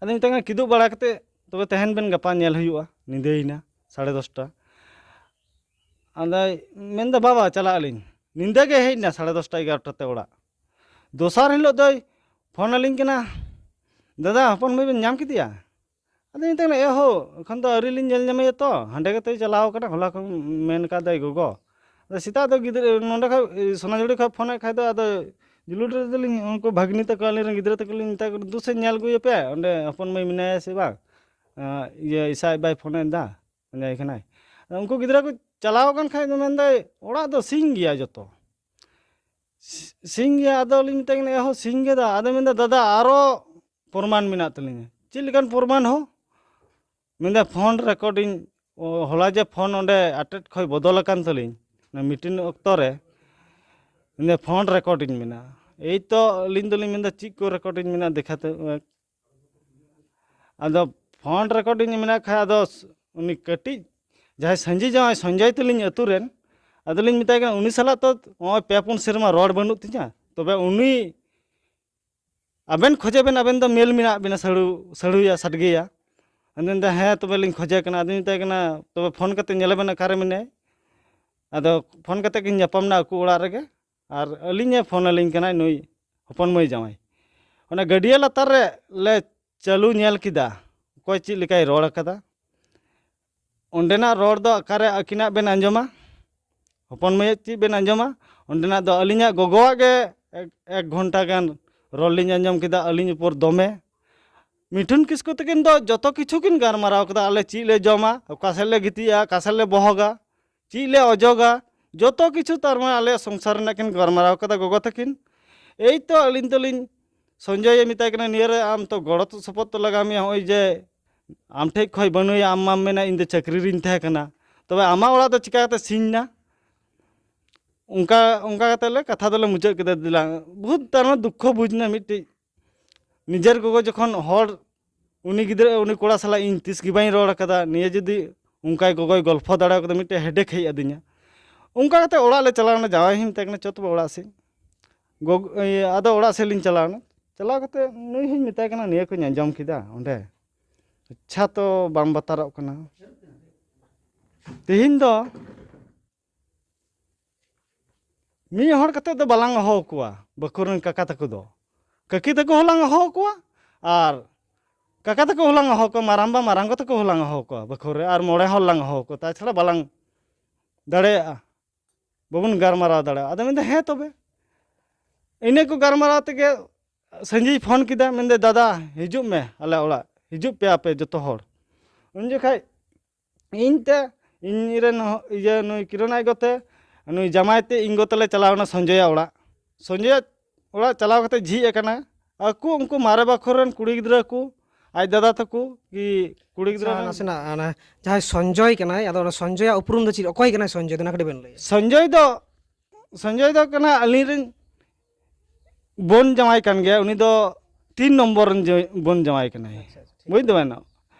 ᱟᱫᱚ ᱢᱮᱛᱟᱭ ᱠᱟᱱᱟ, ᱠᱤᱫᱩᱵ ᱵᱟᱲᱟ ᱠᱟᱛᱮᱫ ᱛᱚᱵᱮ ᱛᱟᱦᱮᱱ ᱵᱮᱱ, ᱜᱟᱯᱟ ᱧᱮᱞ ᱦᱩᱭᱩᱜᱼᱟ, ᱧᱤᱫᱟᱹᱭᱮᱱᱟ ᱥᱟᱲᱮ ᱫᱚᱥᱴᱟ᱾ ᱟᱫᱚᱭ ᱢᱮᱱᱫᱟ, ᱵᱟᱵᱟ, ᱪᱟᱞᱟᱜ ᱟᱹᱞᱤᱧ᱾ ᱧᱤᱫᱟᱹ ᱜᱮ ᱦᱮᱡ ᱮᱱᱟ, ᱥᱟᱲᱮ ᱫᱚᱥᱴᱟ ᱮᱜᱟᱨᱚᱴᱟ ᱛᱮ ᱚᱲᱟᱜ᱾ ᱫᱚᱥᱟᱨ ᱦᱤᱞᱳᱜ ᱫᱚᱭ ᱯᱷᱳᱱ ᱟᱹᱞᱤᱧ ᱠᱟᱱᱟ, ᱫᱟᱫᱟ, ᱦᱚᱯᱚᱱ ᱢᱟᱹᱭ ᱵᱮᱱ ᱧᱟᱢ ᱠᱮᱫᱮᱭᱟ? ᱟᱫᱚ ᱢᱮᱛᱟᱭ ᱠᱟᱱᱟ, ᱮ ᱦᱳ, ᱮᱠᱷᱚᱱ ᱫᱚ ᱟᱹᱣᱨᱤ ᱞᱤᱧ ᱧᱮᱞ ᱧᱟᱢᱮᱭᱟ ᱛᱚ, ᱦᱟᱸᱰᱮ ᱜᱮᱛᱚᱭ ᱪᱟᱞᱟᱣ ᱠᱟᱱᱟ, ᱦᱚᱞᱟ ᱠᱷᱚᱱ ᱢᱮᱱ ᱠᱟᱫᱟᱭ ᱜᱚᱜᱚ᱾ ᱟᱫᱚ ᱥᱮᱛᱟᱜ ᱫᱚ ᱜᱤᱫᱽᱨᱟᱹ ᱱᱚᱸᱰᱮ ᱠᱷᱚᱡ, ᱥᱚᱱᱟᱡᱷᱩᱲᱤ ᱠᱷᱚᱡ ᱯᱷᱳᱱᱮᱫ ᱠᱷᱟᱡ ᱫᱚ, ᱟᱫᱚ ᱡᱩᱞᱩᱰ ᱨᱮᱫᱚᱞᱤᱧ ᱩᱱᱠᱩ ᱵᱷᱟᱹᱜᱽᱱᱤ ᱛᱟᱠᱚ, ᱟᱹᱞᱤᱧ ᱨᱮᱱ ᱜᱤᱫᱽᱨᱟᱹ ᱛᱟᱠᱚ ᱞᱤᱧ ᱢᱮᱛᱟ ᱠᱚ ᱠᱟᱱᱟ, ᱫᱩ ᱥᱮ ᱧᱮᱞ ᱟᱹᱜᱩᱭᱮᱯᱮ, ᱚᱸᱰᱮ ᱦᱚᱯᱚᱱ ᱢᱟᱹᱭ ᱢᱮᱱᱟᱭᱟ ᱥᱮ ᱵᱟᱝ? ᱟᱸ, ᱤᱭᱟᱹ, ᱤᱥᱟ ᱟᱡ ᱵᱟᱭ ᱯᱷᱳᱱᱮᱫ ᱫᱟ, ᱯᱟᱸᱡᱟᱭᱮ ᱠᱟᱱᱟᱭ᱾ ᱟᱫᱚ ᱩᱱᱠᱩ ᱜᱤᱫᱽᱨᱟᱹ ᱠᱚ ᱪᱟᱞᱟᱣ ᱟᱠᱟᱱ ᱠᱷᱟᱡ ᱫᱚ ᱢᱮᱱᱫᱟᱭ, ᱚᱲᱟᱜ ᱫᱚ ᱥᱤᱧ ᱜᱮᱭᱟ ᱡᱚᱛᱚ᱾ ᱥᱤ-, ᱥᱤᱧ ᱜᱮᱭᱟ᱾ ᱟᱫᱚ ᱞᱤᱧ ᱢᱮᱛᱟᱭ ᱠᱟᱱᱟ, ᱮ ᱦᱳ, ᱥᱤᱧ ᱜᱮ ᱫᱟ? ᱟᱫᱚ ᱢᱮᱱᱫᱟ, ᱫᱟᱫᱟ, ᱟᱨᱚ ᱯᱨᱚᱢᱟᱱ ᱢᱮᱱᱟᱜ ᱛᱟᱹᱞᱤᱧᱟ᱾ ᱪᱮᱫ ᱞᱮᱠᱟᱱ ᱯᱨᱚᱢᱟᱱ ᱦᱳ? ᱢᱮᱱᱫᱟ, ᱯᱷᱳᱱ ᱨᱮᱠᱚᱨᱰᱤᱝ, ᱚ, ᱦᱚᱞᱟ ᱡᱮ ᱯᱷᱳᱱ ᱚᱸᱰᱮ ᱟᱴᱮᱫ ᱠᱷᱚᱡ ᱵᱚᱫᱚᱞ ᱟᱠᱟᱱ ᱛᱟᱹᱞᱤᱧ, ᱚᱱᱟ ᱢᱤᱴᱤᱝ ᱚᱠᱛᱚ ᱨᱮ, ᱢᱮᱱᱫᱟ, ᱯᱷᱳᱱ ᱨᱮᱠᱚᱨᱰᱤᱝ ᱢᱮᱱᱟᱜᱼᱟ᱾ ᱮᱭ ᱛᱚ ᱟᱹᱞᱤᱧ ᱫᱚᱞᱤᱧ ᱢᱮᱱᱫᱟ, ᱪᱮᱫ ᱠᱚ ᱨᱮᱠᱚᱨᱰᱤᱝ ᱢᱮᱱᱟᱜᱼᱟ, ᱫᱮᱠᱷᱟᱛᱮ᱾ ᱟᱫᱚ ᱯᱷᱳᱱ ᱨᱮᱠᱚᱨᱰᱤᱝ ᱢᱮᱱᱟᱜ ᱠᱷᱟᱡ, ᱟᱫᱚ ᱩᱱᱤ ᱠᱟᱹᱴᱤᱡ ᱡᱟᱦᱟᱸᱭ ᱥᱟᱺᱡᱤ ᱡᱟᱶᱟᱭ ᱥᱚᱧᱡᱚᱭ ᱛᱟᱹᱞᱤᱧ ᱟᱹᱛᱩ ᱨᱮᱱ, ᱟᱫᱚᱞᱤᱧ ᱢᱮᱛᱟᱭ ᱠᱟᱱᱟ, ᱩᱱᱤ ᱥᱟᱞᱟᱜ ᱛᱚ ᱱᱚᱜᱼᱚᱭ ᱯᱮ ᱯᱩᱱ ᱥᱮᱨᱢᱟ ᱨᱚᱲ ᱵᱟᱹᱱᱩᱜ ᱛᱤᱧᱟ, ᱛᱚᱵᱮ ᱩᱱᱤ ᱟᱵᱮᱱ ᱠᱷᱚᱡᱮ ᱵᱮᱱ, ᱟᱵᱮᱱ ᱫᱚ ᱢᱮᱞ ᱢᱮᱱᱟᱜ ᱵᱮᱱᱟ, ᱥᱟᱹᱲᱩ-, ᱥᱟᱹᱲᱩᱭᱟ, ᱥᱟᱰᱜᱮᱭᱟ᱾ ᱟᱫᱚ ᱢᱮᱱᱫᱟ, ᱦᱮᱸ, ᱛᱚᱵᱮ ᱞᱤᱧ ᱠᱷᱚᱡᱮ ᱠᱟᱱᱟ᱾ ᱟᱫᱚᱧ ᱢᱮᱛᱟᱭ ᱠᱟᱱᱟ, ᱛᱚᱵᱮ ᱯᱷᱳᱱ ᱠᱟᱛᱮ ᱧᱮᱞᱮ ᱵᱮᱱ ᱚᱠᱟᱨᱮ ᱢᱮᱱᱟᱭ᱾ ᱟᱫᱚ ᱯᱷᱳᱱ ᱠᱟᱛᱮ ᱠᱤᱱ ᱧᱟᱯᱟᱢ ᱱᱟ ᱟᱠᱚ ᱚᱲᱟᱜ ᱨᱮᱜᱮ, ᱟᱨ ᱟᱹᱞᱤᱧᱮ ᱯᱷᱳᱱ ᱟᱹᱞᱤᱧ ᱠᱟᱱᱟᱭ ᱱᱩᱭ ᱦᱚᱯᱚᱱ ᱢᱟᱹᱭ ᱡᱟᱶᱟᱭ᱾ ᱚᱱᱟ ᱜᱟᱹᱰᱭᱟᱹ ᱞᱟᱛᱟᱨ ᱨᱮ ᱞᱮ ᱪᱟᱹᱞᱩ ᱧᱮᱞ ᱠᱮᱫᱟ, ᱚᱠᱚᱭ ᱪᱮᱫ ᱞᱮᱠᱟᱭ ᱨᱚᱲ ᱟᱠᱟᱫᱟ᱾ ᱚᱸᱰᱮᱱᱟᱜ ᱨᱚᱲ ᱫᱚ ᱚᱠᱟᱨᱮ ᱟᱹᱠᱤᱱᱟᱜ ᱵᱮᱱ ᱟᱸᱡᱚᱢᱟ? ᱦᱚᱯᱚᱱ ᱢᱟᱹᱭᱟᱜ ᱪᱮᱫ ᱵᱮᱱ ᱟᱸᱡᱚᱢᱟ? ᱚᱸᱰᱮᱱᱟᱜ ᱫᱚ ᱟᱹᱞᱤᱧᱟᱜ ᱜᱚᱜᱚᱣᱟᱜ ᱜᱮ ᱮᱠ, ᱮᱠ ᱜᱷᱚᱱᱴᱟ ᱜᱟᱱ ᱨᱚᱲ ᱞᱤᱧ ᱟᱸᱡᱚᱢ ᱠᱮᱫᱟ ᱟᱹᱞᱤᱧ ᱩᱯᱚᱨ ᱫᱚᱢᱮ᱾ ᱢᱤᱴᱷᱩᱱ ᱠᱤᱥᱠᱩ ᱛᱟᱹᱠᱤᱱ ᱫᱚ ᱡᱚᱛᱚ ᱠᱤᱪᱷᱩ ᱠᱤᱱ ᱜᱟᱞᱢᱟᱨᱟᱣ ᱠᱮᱫᱟ, ᱟᱞᱮ ᱪᱮᱫ ᱞᱮ ᱡᱚᱢᱟ, ᱚᱠᱟ ᱥᱮᱫ ᱞᱮ ᱜᱤᱛᱤᱡᱼᱟ, ᱚᱠᱟ ᱥᱮᱫ ᱞᱮ ᱵᱚᱦᱚᱜᱟ, ᱪᱮᱫ ᱞᱮ ᱚᱡᱚᱜᱟ, ᱡᱚᱛᱚ ᱠᱤᱪᱷᱩ ᱛᱟᱨ ᱢᱟᱱᱮ ᱟᱞᱮᱭᱟᱜ ᱥᱚᱝᱥᱟᱨ ᱨᱮᱱᱟᱜ ᱠᱤᱱ ᱜᱟᱞᱢᱟᱨᱟᱣ ᱠᱟᱫᱟ ᱜᱚᱜᱚ ᱛᱟᱹᱠᱤᱱ᱾ ᱮᱭ ᱛᱚ ᱟᱹᱞᱤᱧ ᱫᱚᱞᱤᱧ ᱥᱚᱧᱡᱚᱭᱮ ᱢᱮᱛᱟᱭ ᱠᱟᱱᱟ, "ᱱᱤᱭᱟᱹ ᱨᱮ ᱟᱢ ᱛᱚ ᱜᱚᱲᱚ ᱥᱚᱯᱚᱦᱚᱫ ᱛᱚ ᱞᱟᱜᱟᱣ ᱢᱮᱭᱟ, ᱱᱚᱜᱼᱚᱭ ᱡᱮ ᱟᱢ ᱴᱷᱮᱡ ᱠᱷᱚᱡ ᱵᱟᱹᱱᱩᱭᱟ, ᱟᱢ ᱢᱟᱢ ᱢᱮᱱᱟ ᱤᱧ ᱫᱚ ᱪᱟᱹᱠᱨᱤ ᱨᱤᱧ ᱛᱟᱦᱮᱸ ᱠᱟᱱᱟ, ᱛᱚᱵᱮ ᱟᱢᱟᱜ ᱚᱲᱟᱜ ᱫᱚ ᱪᱤᱠᱟ ᱠᱟᱛᱮ ᱥᱤᱧ ᱱᱟ?" ᱚᱱᱠᱟ, ᱚᱱᱠᱟ ᱠᱟᱛᱮ ᱞᱮ ᱠᱟᱛᱷᱟ ᱫᱚᱞᱮ ᱢᱩᱪᱟᱹᱫ ᱠᱮᱫᱟ᱾ ᱫᱮᱞᱟ, ᱵᱚᱦᱩᱛ ᱛᱟᱨ ᱢᱟᱱᱮ ᱫᱩᱠᱠᱷᱚ ᱵᱩᱡᱽ ᱮᱱᱟ ᱢᱤᱫᱴᱤᱡ᱾ ᱱᱤᱡᱮᱨ ᱜᱚᱜᱚ ᱡᱚᱠᱷᱚᱱ ᱦᱚᱲ, ᱩᱱᱤ ᱜᱤᱫᱽᱨᱟᱹ, ᱩᱱᱤ ᱠᱚᱲᱟ ᱥᱟᱞᱟᱜ ᱤᱧ ᱛᱤᱥ ᱜᱮ ᱵᱟᱹᱧ ᱨᱚᱲ ᱟᱠᱟᱫᱟ, ᱱᱤᱭᱟᱹ ᱡᱩᱫᱤ ᱚᱱᱠᱟᱭ ᱜᱚᱜᱚᱭ ᱜᱚᱞᱯᱷᱚ ᱫᱟᱲᱮ ᱠᱟᱫᱟ, ᱢᱤᱫᱴᱮᱡ headache ᱦᱮᱡ ᱟᱹᱫᱤᱧᱟ᱾ ᱚᱱᱠᱟ ᱠᱟᱛᱮ ᱚᱲᱟᱜ ᱞᱮ ᱪᱟᱞᱟᱣ ᱮᱱᱟ, ᱡᱟᱶᱟᱭ ᱦᱚᱸᱧ ᱢᱮᱛᱟᱭ ᱠᱟᱱᱟ, "ᱪᱚ ᱛᱚᱵᱮ ᱚᱲᱟᱜ ᱥᱮᱫ᱾" ᱜᱚᱜ-, ᱤᱭᱟᱹ, ᱟᱫᱚ ᱚᱲᱟᱜ ᱥᱮᱫ ᱞᱤᱧ ᱪᱟᱞᱟᱣ ᱮᱱᱟ᱾ ᱪᱟᱞᱟᱣ ᱠᱟᱛᱮ ᱱᱩᱭ ᱦᱚᱸᱧ ᱢᱮᱛᱟᱭ ᱠᱟᱱᱟ, "ᱱᱤᱭᱟᱹ ᱠᱚᱧ ᱟᱸᱡᱚᱢ ᱠᱮᱫᱟ ᱚᱸᱰᱮ, ᱟᱪᱪᱷᱟ ᱛᱚ ᱵᱟᱢ ᱵᱟᱛᱟᱨᱚᱜ ᱠᱟᱱᱟ?" ᱛᱮᱦᱮᱧ ᱫᱚ ᱢᱤᱫ ᱦᱚᱲ ᱠᱟᱛᱮ ᱫᱚ ᱵᱟᱞᱟᱝ ᱦᱚᱦᱚ ᱟᱠᱚᱣᱟ, ᱵᱟᱹᱠᱷᱩᱞ ᱨᱮᱱ ᱠᱟᱠᱟ ᱛᱟᱠᱚ ᱫᱚ᱾ ᱠᱟᱹᱠᱤ ᱛᱟᱠᱚ ᱦᱚᱸᱞᱟᱝ ᱦᱚᱦᱚ ᱟᱠᱚᱣᱟ, ᱟᱨ ᱠᱟᱠᱟ ᱛᱟᱠᱚ ᱦᱚᱸᱞᱟᱝ ᱦᱚᱦᱚ ᱟᱠᱚᱣᱟ, ᱢᱟᱨᱟᱝᱵᱟ ᱢᱟᱨᱟᱝ ᱜᱚ ᱛᱟᱠᱚ ᱦᱚᱸᱞᱟᱝ ᱦᱚᱦᱚ ᱟᱠᱚᱣᱟ ᱵᱟᱹᱠᱷᱩᱞ ᱨᱮ, ᱟᱨ ᱢᱚᱬᱮ ᱦᱚᱲ ᱞᱟᱝ ᱦᱚᱦᱚ ᱟᱠᱚᱣᱟ, ᱛᱟᱪᱷᱟᱲᱟ ᱵᱟᱞᱟᱝ ᱫᱟᱲᱮᱭᱟᱜᱼᱟ, ᱵᱟᱵᱚᱱ ᱜᱟᱞᱢᱟᱨᱟᱣ ᱫᱟᱲᱮᱭᱟᱜᱼᱟ᱾ ᱟᱫᱚ ᱢᱮᱱᱫᱟ, "ᱦᱮᱸ ᱛᱚᱵᱮ᱾" ᱤᱱᱟᱹ ᱠᱚ ᱜᱟᱞᱢᱟᱨᱟᱣ ᱛᱮᱜᱮ ᱥᱟᱺᱜᱤᱧ ᱯᱷᱳᱱ ᱠᱮᱫᱟ, ᱢᱮᱱᱫᱟ, "ᱫᱟᱫᱟ, ᱦᱤᱡᱩᱜ ᱢᱮ ᱟᱞᱮ ᱚᱲᱟᱜ, ᱦᱤᱡᱩᱜ ᱯᱮ ᱟᱯᱮ ᱡᱚᱛᱚ ᱦᱚᱲ᱾" ᱩᱱ ᱡᱚᱠᱷᱟᱡ ᱤᱧ ᱛᱮ, ᱤᱧ ᱨᱮᱱ ᱦᱚ-, ᱤᱭᱟᱹ, ᱱᱩᱭ ᱠᱤᱨᱚᱱ ᱟᱡ ᱜᱚ ᱛᱮ, ᱱᱩᱭ ᱡᱟᱢᱟᱭ ᱛᱮ, ᱤᱧ ᱜᱚ ᱛᱮᱞᱮ ᱪᱟᱞᱟᱣ ᱮᱱᱟ ᱥᱚᱧᱡᱚᱭᱟᱜ ᱚᱲᱟᱜ᱾ ᱥᱚᱧᱡᱚᱭᱟᱜ ᱚᱲᱟᱜ ᱪᱟᱞᱟᱣ ᱠᱟᱛᱮ ᱡᱷᱤᱡ ᱟᱠᱟᱱᱟ᱾ ᱟᱠᱚ ᱩᱱᱠᱩ ᱢᱟᱨᱮ ᱵᱟᱠᱷᱳᱞ ᱨᱮᱱ ᱠᱩᱲᱤ ᱜᱤᱫᱽᱨᱟᱹ ᱠᱚ, ᱟᱡ ᱫᱟᱫᱟ ᱛᱟᱠᱚ, ᱠᱤ ᱠᱩᱲᱤ ᱜᱤᱫᱽᱨᱟᱹ ᱟᱪᱪᱷᱟ, ᱨᱮᱱ ᱱᱟᱥᱮᱱᱟᱜ, ᱚᱱᱟ ᱡᱟᱦᱟᱸᱭ ᱥᱚᱧᱡᱚᱭ ᱠᱟᱱᱟᱭ, ᱟᱫᱚ ᱚᱱᱟ ᱥᱚᱧᱡᱚᱭᱟᱜ ᱩᱯᱨᱩᱢ ᱫᱚ ᱪᱮᱫ, ᱚᱠᱚᱭ ᱠᱟᱱᱟᱭ ᱥᱚᱧᱡᱚᱭ ᱫᱚ, ᱚᱱᱟ ᱠᱟᱹᱴᱤᱡ ᱵᱮᱱ ᱞᱟᱹᱭᱟ? ᱥᱚᱧᱡᱚᱭ ᱫᱚ, ᱥᱚᱧᱡᱚᱭ ᱫᱚ ᱠᱟᱱᱟ ᱟᱹᱞᱤᱧ ᱨᱮᱱ ᱵᱚᱱ ᱡᱟᱶᱟᱭ ᱠᱟᱱ ᱜᱮᱭᱟ, ᱩᱱᱤ ᱫᱚ ᱛᱤᱱ ᱱᱚᱢᱵᱚᱨ ᱨᱮᱱ ᱡᱟᱶ-, ᱵᱚᱱ ᱡᱟᱶᱟᱭ ᱠᱟᱱᱟᱭ᱾ ᱟᱪᱪᱷᱟ, ᱟᱪᱪᱷᱟ, ᱴᱷᱤᱠ᱾ ᱵᱩᱡᱽ ᱫᱟᱵᱮᱱ?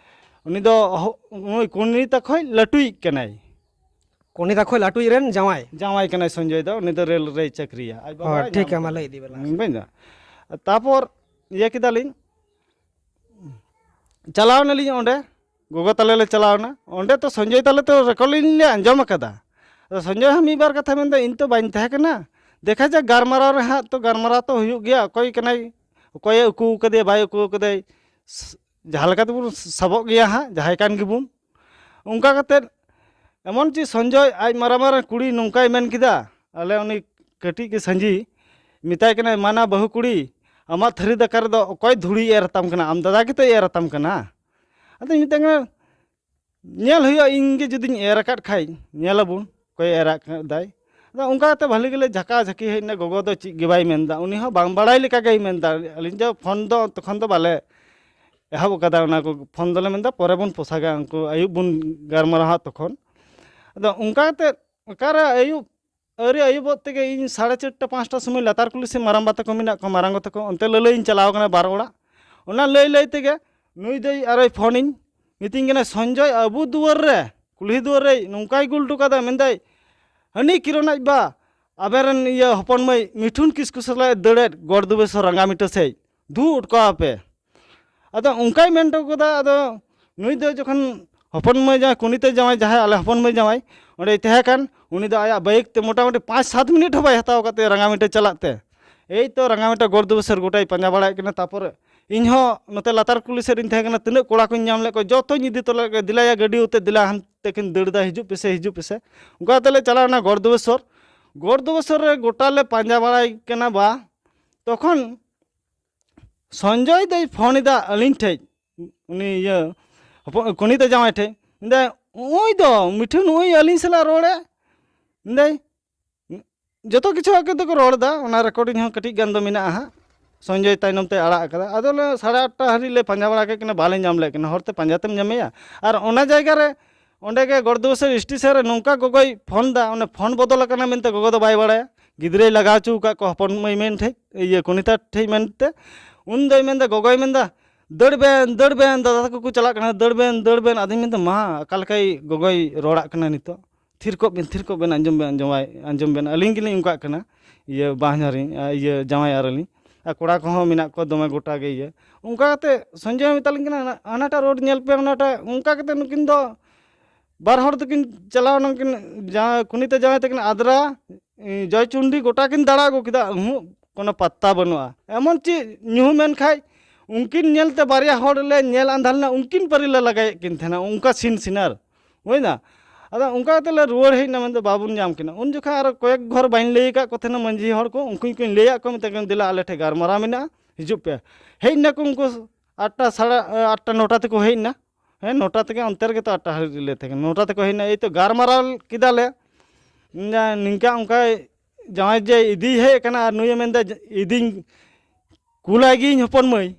ᱩᱱᱤ ᱫᱚ ᱦᱚ-, ᱱᱩᱭ ᱠᱚᱱᱤᱛᱟ ᱠᱷᱚᱡ ᱞᱟᱹᱴᱩᱭᱤᱡ ᱠᱟᱱᱟᱭ᱾ ᱠᱚᱱᱤᱛᱟ ᱠᱷᱚᱡ ᱞᱟᱹᱴᱩᱭᱤᱡ ᱨᱮᱱ ᱡᱟᱶᱟᱭ? ᱡᱟᱶᱟᱭ ᱠᱟᱱᱟᱭ ᱥᱚᱧᱡᱚᱭ ᱫᱚ, ᱩᱱᱤ ᱫᱚ ᱨᱮᱞ ᱨᱮᱭ ᱪᱟᱹᱠᱨᱤᱭᱟ᱾ ᱟᱡ ᱵᱟᱵᱟ ᱦᱳᱭ, ᱴᱷᱤᱠ ᱧᱟᱢ ᱜᱮᱭᱟ, ᱢᱟ ᱠᱟᱫᱮᱭᱟ᱾ ᱞᱟᱹᱭ ᱤᱫᱤ ᱵᱮᱱ᱾ ᱦᱩᱸ, ᱵᱩᱡᱽ ᱫᱟ? ᱛᱟᱨᱯᱚᱨ ᱤᱭᱟᱹ ᱠᱮᱫᱟᱞᱤᱧ, ᱪᱟᱞᱟᱣ ᱱᱟᱞᱤᱧ ᱚᱸᱰᱮ, ᱜᱚᱜᱚ ᱛᱟᱞᱮ ᱞᱮ ᱪᱟᱞᱟᱣ ᱮᱱᱟ᱾ ᱚᱸᱰᱮ ᱛᱚ ᱥᱚᱧᱡᱚᱭ ᱛᱟᱞᱮ ᱛᱚ recording ᱞᱮ ᱟᱸᱡᱚᱢ ᱟᱠᱟᱫᱟ᱾ ᱟᱫᱚ ᱥᱚᱧᱡᱚᱭ ᱦᱚᱸ ᱢᱤᱫ ᱵᱟᱨ ᱠᱟᱛᱷᱟ ᱢᱮᱱᱫᱟ, "ᱤᱧ ᱛᱚ ᱵᱟᱹᱧ ᱛᱟᱦᱮᱸ ᱠᱟᱱᱟ, ᱫᱮᱠᱷᱟ ᱡᱟᱠ, ᱜᱟᱞᱢᱟᱨᱟᱣ ᱨᱮ ᱦᱟᱸᱜ ᱛᱚ ᱜᱟᱞᱢᱟᱨᱟᱣ ᱛᱚ ᱦᱩᱭᱩᱜ ᱜᱮᱭᱟ, ᱚᱠᱚᱭ ᱠᱟᱱᱟᱭ, ᱚᱠᱚᱭᱮ ᱩᱠᱩ ᱠᱟᱫᱮᱭᱟ, ᱵᱟᱭ ᱩᱠᱩ ᱠᱟᱫᱮᱭ, ᱥ-, ᱡᱟᱦᱟᱸ ᱞᱮᱠᱟ ᱛᱮᱵᱚᱱ ᱥᱟᱵᱚᱜ ᱜᱮᱭᱟ ᱦᱟᱸᱜ, ᱡᱟᱦᱟᱸᱭ ᱠᱟᱱ ᱜᱮᱵᱚᱱ᱾" ᱚᱱᱠᱟ ᱠᱟᱛᱮᱫ ᱮᱢᱚᱱ ᱪᱮᱫ ᱥᱚᱧᱡᱚᱭ ᱟᱡ ᱢᱟᱨᱟᱝ ᱢᱟᱨᱟᱝ ᱠᱩᱲᱤ ᱱᱚᱝᱠᱟᱭ ᱢᱮᱱ ᱠᱮᱫᱟ, ᱟᱞᱮ ᱩᱱᱤ ᱠᱟᱹᱴᱤᱡ ᱜᱮ ᱥᱟᱺᱡᱤ ᱢᱮᱛᱟᱭ ᱠᱟᱱᱟᱭ, "ᱢᱟᱱᱟ ᱵᱟᱹᱦᱩ ᱠᱩᱲᱤ, ᱟᱢᱟᱜ ᱛᱷᱟᱹᱨᱤ ᱫᱟᱠᱟ ᱨᱮᱫᱚ ᱚᱠᱚᱭ ᱫᱷᱩᱲᱤᱭ ᱮᱨ ᱟᱛᱟᱢ ᱠᱟᱱᱟ? ᱟᱢ ᱫᱟᱫᱟ ᱜᱮᱛᱚᱭ ᱮᱨ ᱟᱛᱟᱢ ᱠᱟᱱᱟ?" ᱟᱫᱚᱧ ᱢᱮᱛᱟᱭ ᱠᱟᱱᱟ, "ᱧᱮᱞ ᱦᱩᱭᱩᱜᱼᱟ, ᱤᱧ ᱜᱮ ᱡᱩᱫᱤᱧ ᱮᱨ ᱟᱠᱟᱫ ᱠᱷᱟᱡ, ᱧᱮᱞ ᱟᱵᱚᱱ ᱚᱠᱚᱭᱮ ᱮᱨ ᱟᱠᱟᱫᱟᱭ, ᱟᱫᱚ ᱚᱱᱠᱟ ᱠᱟᱛᱮ ᱵᱷᱟᱹᱞᱤ ᱜᱮᱞᱮ ᱡᱷᱟᱠᱟ ᱡᱷᱟᱹᱠᱤ ᱦᱮᱡ ᱮᱱᱟ᱾ ᱜᱚᱜᱚ ᱫᱚ ᱪᱮᱫ ᱜᱮ ᱵᱟᱭ ᱢᱮᱱᱫᱟ, ᱩᱱᱤ ᱦᱚᱸ ᱵᱟᱝ ᱵᱟᱲᱟᱭ ᱞᱮᱠᱟ ᱜᱮᱭ ᱢᱮᱱᱫᱟ᱾ ᱟᱹᱞᱤᱧ ᱫᱚ ᱯᱷᱳᱱ ᱫᱚ ᱛᱚᱠᱷᱚᱱ ᱫᱚ ᱵᱟᱞᱮ ᱮᱦᱚᱵ ᱟᱠᱟᱫᱟ, ᱚᱱᱟ ᱠᱚ ᱯᱷᱳᱱ ᱫᱚᱞᱮ ᱢᱮᱱᱫᱟ ᱯᱚᱨᱮ ᱵᱚᱱ ᱯᱚᱥᱟᱜᱟ, ᱩᱱᱠᱩ ᱟᱹᱭᱩᱵ ᱵᱚᱱ ᱜᱟᱞᱢᱟᱨᱟᱣᱟ ᱛᱚᱠᱷᱚᱱ᱾ ᱟᱫᱚ ᱚᱱᱠᱟ ᱠᱟᱛᱮ ᱚᱠᱟᱨᱮ ᱟᱹᱭᱩᱵ ᱟᱹᱣᱨᱤ ᱟᱹᱭᱩᱵᱚᱜ ᱛᱮᱜᱮ ᱤᱧ ᱥᱟᱲᱮ ᱪᱟᱨᱴᱟ ᱯᱟᱸᱪᱴᱟ ᱥᱚᱢᱚᱭ ᱞᱟᱛᱟᱨ ᱠᱩᱞᱦᱤ ᱥᱮᱫ ᱢᱟᱨᱟᱝᱵᱟ ᱛᱟᱠᱚ ᱢᱮᱱᱟᱜ ᱠᱚᱣᱟ, ᱢᱟᱨᱟᱝ ᱜᱚ ᱛᱟᱠᱚ, ᱚᱱᱛᱮ ᱞᱟᱹᱞᱟᱹᱭᱤᱧ ᱪᱟᱞᱟᱣ ᱠᱟᱱᱟ ᱵᱟᱨ ᱚᱲᱟᱜ᱾ ᱚᱱᱟ ᱞᱟᱹᱭ ᱞᱟᱹᱭ ᱛᱮᱜᱮ ᱱᱩᱭ ᱫᱚᱭ ᱟᱨᱚᱭ ᱯᱷᱳᱱᱤᱧ, ᱢᱤᱛᱟᱹᱧ ᱠᱟᱱᱟᱭ, "ᱥᱚᱧᱡᱚᱭ, ᱟᱵᱚ ᱫᱩᱣᱟᱹᱨ ᱨᱮ, ᱠᱩᱞᱦᱤ ᱫᱩᱣᱟᱹᱨ ᱨᱮ ᱱᱚᱝᱠᱟᱭ ᱜᱩᱞᱴᱩ ᱠᱟᱫᱟ", ᱢᱮᱱᱫᱟᱭ, "ᱦᱟᱹᱱᱤ ᱠᱤᱨᱚᱱᱟᱡ ᱵᱟ, ᱟᱵᱮᱱ ᱨᱮᱱ ᱤᱭᱟᱹ ᱦᱚᱯᱚᱱ ᱢᱟᱹᱭ ᱢᱤᱴᱷᱩᱱ ᱠᱤᱥᱠᱩ ᱥᱟᱞᱟᱜ ᱮ ᱫᱟᱹᱲᱮᱫ ᱜᱚᱲ ᱫᱩᱵᱮᱥᱚᱨ ᱨᱟᱸᱜᱟ ᱢᱤᱴᱟᱹ ᱥᱮᱡ, ᱫᱩ ᱩᱴᱠᱟᱣ ᱟᱯᱮ᱾" ᱟᱫᱚ ᱚᱱᱠᱟᱭ ᱢᱮᱱ ᱦᱚᱴᱚ ᱠᱟᱫᱟ᱾ ᱟᱫᱚ ᱱᱩᱭ ᱫᱚ ᱡᱚᱠᱷᱚᱱ ᱦᱚᱯᱚᱱ ᱢᱟᱹᱭ ᱡᱟᱶᱟᱭ, ᱠᱩᱱᱤᱛᱟᱹ ᱡᱟᱶᱟᱭ, ᱡᱟᱦᱟᱸᱭ ᱟᱞᱮ ᱦᱚᱯᱚᱱ ᱢᱟᱹᱭ ᱡᱟᱶᱟᱭ ᱚᱸᱰᱮᱭ ᱛᱟᱦᱮᱸ ᱠᱟᱱ, ᱩᱱᱤ ᱫᱚ ᱟᱭᱟᱜ ᱵᱟᱭᱤᱠ ᱛᱮ ᱢᱚᱴᱟᱢᱩᱴᱤ ᱯᱟᱸᱪ ᱥᱟᱛ ᱢᱤᱱᱤᱴ ᱦᱚᱸ ᱵᱟᱭ ᱦᱟᱛᱟᱣ ᱠᱟᱫ ᱛᱟᱭᱟ ᱨᱟᱸᱜᱟ ᱢᱤᱴᱟᱹ ᱪᱟᱞᱟᱜ ᱛᱮ᱾ ᱮᱭ ᱛᱚ ᱨᱟᱸᱜᱟ ᱢᱤᱴᱟᱹ ᱜᱚᱲ ᱫᱩᱵᱮᱥᱚᱨ ᱜᱚᱴᱟᱭ ᱯᱟᱸᱡᱟ ᱵᱟᱲᱟᱭᱮᱫ ᱠᱤᱱᱟ᱾ ᱛᱟᱨᱯᱚᱨᱮ ᱤᱧ ᱦᱚᱸ ᱱᱚᱛᱮ ᱞᱟᱛᱟᱨ ᱠᱩᱞᱦᱤ ᱥᱮᱫ ᱨᱤᱧ ᱛᱟᱦᱮᱸ ᱠᱟᱱᱟ, ᱛᱤᱱᱟᱹᱜ ᱠᱚᱲᱟ ᱠᱚᱧ ᱧᱟᱢ ᱞᱮᱫ ᱠᱚᱣᱟ ᱡᱚᱛᱚᱧ ᱤᱫᱤ ᱛᱚᱨᱟ ᱞᱮᱫ ᱠᱚᱣᱟ, "ᱫᱮᱞᱟᱭᱟ ᱜᱟᱹᱰᱤ ᱟᱛᱮ ᱫᱮᱞᱟ, ᱦᱟᱱᱛᱮ ᱠᱤᱱ ᱫᱟᱹᱲ ᱮᱫᱟ, ᱦᱤᱡᱩᱜ ᱯᱮᱥᱮ, ᱦᱤᱡᱩᱜ ᱯᱮᱥᱮ᱾" ᱚᱱᱠᱟ ᱠᱟᱛᱮ ᱞᱮ ᱪᱟᱞᱟᱣ ᱮᱱᱟ ᱜᱚᱲ ᱫᱩᱵᱮᱥᱚᱨ᱾ ᱜᱚᱲ ᱫᱩᱵᱮᱥᱚᱨ ᱨᱮ ᱜᱚᱴᱟ ᱞᱮ ᱯᱟᱸᱡᱟ ᱵᱟᱲᱟᱭ ᱠᱟᱱᱟ ᱵᱟ, ᱛᱚᱠᱷᱚᱱ ᱥᱚᱧᱡᱚᱭ ᱫᱚᱭ ᱯᱷᱳᱱ ᱮᱫᱟ ᱟᱹᱞᱤᱧ ᱴᱷᱮᱡ, ᱩᱱᱤ ᱤᱭᱟᱹ ᱦᱚᱯᱚᱱ ᱠᱩᱱᱤᱛᱟᱹ ᱡᱟᱶᱟᱭ ᱴᱷᱮᱡ᱾ ᱢᱮᱱᱫᱟᱭ, "ᱱᱩᱜᱼᱩᱭ ᱫᱚ ᱢᱤᱴᱷᱩ ᱱᱩᱜᱼᱩᱭ ᱟᱹᱞᱤᱧ ᱥᱟᱞᱟᱜ ᱨᱚᱲᱮ", ᱢᱮᱱᱫᱟᱭ, ᱡᱚᱛᱚ ᱠᱤᱪᱷᱩ ᱟᱠᱚ ᱛᱮᱠᱚ ᱨᱚᱲ ᱮᱫᱟ, ᱚᱱᱟ ᱨᱮᱠᱚᱨᱰᱤᱝ ᱦᱚᱸ ᱠᱟᱹᱴᱤᱡ ᱜᱟᱱ ᱫᱚ ᱢᱮᱱᱟᱜᱼᱟ ᱦᱟᱸᱜ᱾ ᱥᱚᱧᱡᱚᱭ ᱛᱟᱭᱱᱚᱢ ᱛᱮ ᱟᱲᱟᱜ ᱟᱠᱟᱫᱟ᱾ ᱟᱫᱚ ᱞᱮ ᱥᱟᱲᱮ ᱟᱴᱴᱟ ᱦᱟᱹᱨᱤᱡ ᱞᱮ ᱯᱟᱸᱡᱟ ᱵᱟᱲᱟ ᱠᱮᱫ ᱠᱤᱱᱟ, ᱵᱟᱞᱮ ᱧᱟᱢ ᱞᱮᱫ ᱠᱤᱱᱟ᱾ ᱦᱚᱨᱛᱮ ᱯᱟᱸᱡᱟ ᱛᱮᱢ ᱧᱟᱢᱮᱭᱟ? ᱟᱨ ᱚᱱᱟ ᱡᱟᱭᱜᱟ ᱨᱮ ᱚᱸᱰᱮ ᱜᱮ ᱜᱚᱲᱫᱩᱣᱟᱹᱥᱮᱨ ᱥᱴᱮᱥᱚᱱ ᱨᱮ ᱱᱚᱝᱠᱟ ᱜᱚᱜᱚᱭ ᱯᱷᱳᱱ ᱫᱟ, ᱚᱱᱮ ᱯᱷᱳᱱ ᱵᱚᱫᱚᱞ ᱟᱠᱟᱱᱟ ᱢᱮᱱᱛᱮ ᱜᱚᱜᱚ ᱫᱚ ᱵᱟᱭ ᱵᱟᱲᱟᱭᱟ᱾ ᱜᱤᱫᱽᱨᱟᱹᱭ ᱞᱟᱜᱟ ᱦᱚᱪᱚ ᱟᱠᱟᱫ ᱠᱚᱣᱟ ᱦᱚᱯᱚᱱ ᱢᱟᱹᱭ ᱢᱮᱱ ᱴᱷᱮᱡ, ᱤᱭᱟᱹ, ᱠᱚᱱᱤᱛᱟ ᱴᱷᱮᱡ ᱢᱮᱱᱛᱮ᱾ ᱩᱱ ᱫᱚᱭ ᱢᱮᱱᱫᱟ, ᱜᱚᱜᱚᱭ ᱢᱮᱱᱫᱟ, "ᱫᱟᱹᱲ ᱵᱮᱱ, ᱫᱟᱹᱲ ᱵᱮᱱ, ᱫᱟᱫᱟ ᱛᱟᱠᱚ ᱠᱚ ᱪᱟᱞᱟᱜ ᱠᱟᱱᱟ, ᱫᱟᱹᱲ ᱵᱮᱱ, ᱫᱟᱹᱲ ᱵᱮᱱ᱾" ᱟᱫᱚᱧ ᱢᱮᱱᱫᱟ, "ᱢᱟ, ᱚᱠᱟ ᱞᱮᱠᱟᱭ ᱜᱚᱜᱚᱭ ᱨᱚᱲᱟᱜ ᱠᱟᱱᱟ ᱱᱤᱛᱚᱜ? ᱛᱷᱤᱨ ᱠᱚᱜ ᱵᱮᱱ, ᱛᱷᱤᱨ ᱠᱚᱜ ᱵᱮᱱ, ᱟᱸᱡᱚᱢ ᱵᱮᱱ, ᱟᱸᱡᱚᱢᱟᱭ, ᱟᱸᱡᱚᱢ ᱵᱮᱱ, ᱟᱹᱞᱤᱧ ᱜᱮᱞᱤᱧ ᱚᱱᱠᱟᱜ ᱠᱟᱱᱟ, ᱤᱭᱟᱹ, ᱵᱟᱦᱧᱟᱨᱤᱧ, ᱟ, ᱤᱭᱟᱹ, ᱡᱟᱶᱟᱭ ᱟᱨ ᱟᱹᱞᱤᱧ, ᱟᱨ ᱠᱚᱲᱟ ᱠᱚᱦᱚᱸ ᱢᱮᱱᱟᱜ ᱠᱚᱣᱟ ᱫᱚᱢᱮ ᱜᱚᱴᱟ ᱜᱮ ᱤᱭᱟᱹ᱾" ᱚᱱᱠᱟ ᱠᱟᱛᱮ ᱥᱚᱧᱡᱚᱭ ᱦᱚᱸ ᱢᱮᱛᱟᱞᱤᱧ ᱠᱟᱱᱟ, "ᱦᱟᱱᱟᱴᱟᱜ ᱨᱳᱰ ᱧᱮᱞ ᱯᱮ, ᱚᱱᱟᱴᱟᱜ᱾" ᱚᱱᱠᱟ ᱠᱟᱛᱮ ᱱᱩᱠᱤᱱ ᱫᱚ ᱵᱟᱨ ᱦᱚᱲ ᱫᱚᱠᱤᱱ ᱪᱟᱞᱟᱣ ᱮᱱᱟ, ᱩᱱᱠᱤᱱ ᱡᱟᱶᱟᱭ, ᱠᱩᱱᱤᱛᱟ ᱡᱟᱶᱟᱭ ᱛᱟᱹᱠᱤᱱ ᱟᱫᱽᱨᱟ, ᱮ, ᱡᱚᱭᱪᱚᱱᱰᱤ ᱜᱚᱴᱟ ᱠᱤᱱ ᱫᱟᱬᱟ ᱟᱹᱜᱩ ᱠᱮᱫᱟ, ᱩᱦᱩᱸ, ᱠᱳᱱᱳ ᱯᱟᱛᱛᱟ ᱵᱟᱹᱱᱩᱜᱼᱟ᱾ ᱮᱢᱚᱱ ᱪᱮᱫ ᱧᱩᱦᱩᱢ ᱮᱱ ᱠᱷᱟᱡ ᱩᱱᱠᱤᱱ ᱧᱮᱞᱛᱮ ᱵᱟᱨᱭᱟ ᱦᱚᱲ ᱞᱮ ᱧᱮᱞ ᱟᱸᱫᱷᱟ ᱞᱮᱱᱟ, ᱩᱱᱠᱤᱱ ᱯᱟᱹᱨᱤ ᱞᱮ ᱞᱟᱜᱟᱭᱮᱫ ᱠᱤᱱ ᱛᱟᱦᱮᱱᱟ, ᱚᱱᱠᱟ ᱥᱤᱱ ᱥᱤᱱᱟᱨ ᱦᱩᱭᱱᱟ᱾ ᱟᱫᱚ ᱚᱱᱠᱟ ᱠᱟᱛᱮ ᱞᱮ ᱨᱩᱣᱟᱹᱲ ᱦᱮᱡ ᱮᱱᱟ, ᱢᱮᱱᱫᱚ ᱵᱟᱵᱚᱱ ᱧᱟᱢ ᱠᱤᱱᱟ᱾ ᱩᱱ ᱡᱚᱠᱷᱚᱱ ᱟᱨᱚ ᱠᱚᱭᱮᱠ ᱜᱷᱚᱨ ᱵᱟᱹᱧ ᱞᱟᱹᱭ ᱟᱠᱟᱫ ᱠᱚ ᱛᱟᱦᱮᱱᱟ, ᱢᱟᱹᱡᱷᱤ ᱦᱚᱲ ᱠᱚ, ᱩᱱᱠᱩ ᱜᱮᱠᱚᱧ ᱞᱟᱹᱭᱟᱫ ᱠᱚᱣᱟ, ᱢᱮᱛᱟ ᱠᱚ ᱠᱟᱹᱱᱟᱹᱧ, "ᱫᱮᱞᱟ, ᱟᱞᱮ ᱴᱷᱮᱱ ᱜᱟᱞᱢᱟᱨᱟᱣ ᱢᱮᱱᱟᱜᱼᱟ, ᱦᱤᱡᱩᱜ ᱯᱮ᱾" ᱦᱮᱡ ᱱᱟᱠᱚ ᱩᱱᱠᱩ ᱟᱴᱴᱟ, ᱥᱟᱲᱮ ᱟᱴᱴᱟ, ᱱᱚᱴᱟ ᱛᱮᱠᱚ ᱦᱮᱡ ᱮᱱᱟ᱾ ᱦᱮᱸ, ᱱᱚᱴᱟ ᱛᱮᱜᱮ, ᱚᱱᱛᱮ ᱨᱮᱜᱮ ᱛᱚ ᱟᱴᱴᱟ ᱦᱟᱹᱨᱤᱡ ᱞᱮ ᱛᱟᱦᱮᱸ ᱠᱟᱱᱟ᱾ ᱱᱚᱴᱟ ᱛᱮᱠᱚ ᱦᱮᱡ ᱮᱱᱟ, ᱮᱭ ᱛᱚ ᱜᱟᱞᱢᱟᱨᱟᱣ ᱠᱮᱫᱟᱞᱮ᱾ ᱤᱧ ᱫᱚ ᱱᱤᱝᱠᱟ ᱚᱱᱠᱟ ᱡᱟᱶᱟᱭ ᱡᱮ ᱤᱫᱤᱭ ᱦᱮᱡ ᱟᱠᱟᱱᱟ ᱟᱨ ᱱᱩᱭᱮ ᱢᱮᱱᱫᱟ ᱤᱫᱤᱧ ᱠᱩᱞᱟᱭ ᱜᱤᱭᱟᱹᱧ ᱦᱚᱯᱚᱱ ᱢᱟᱹᱭ᱾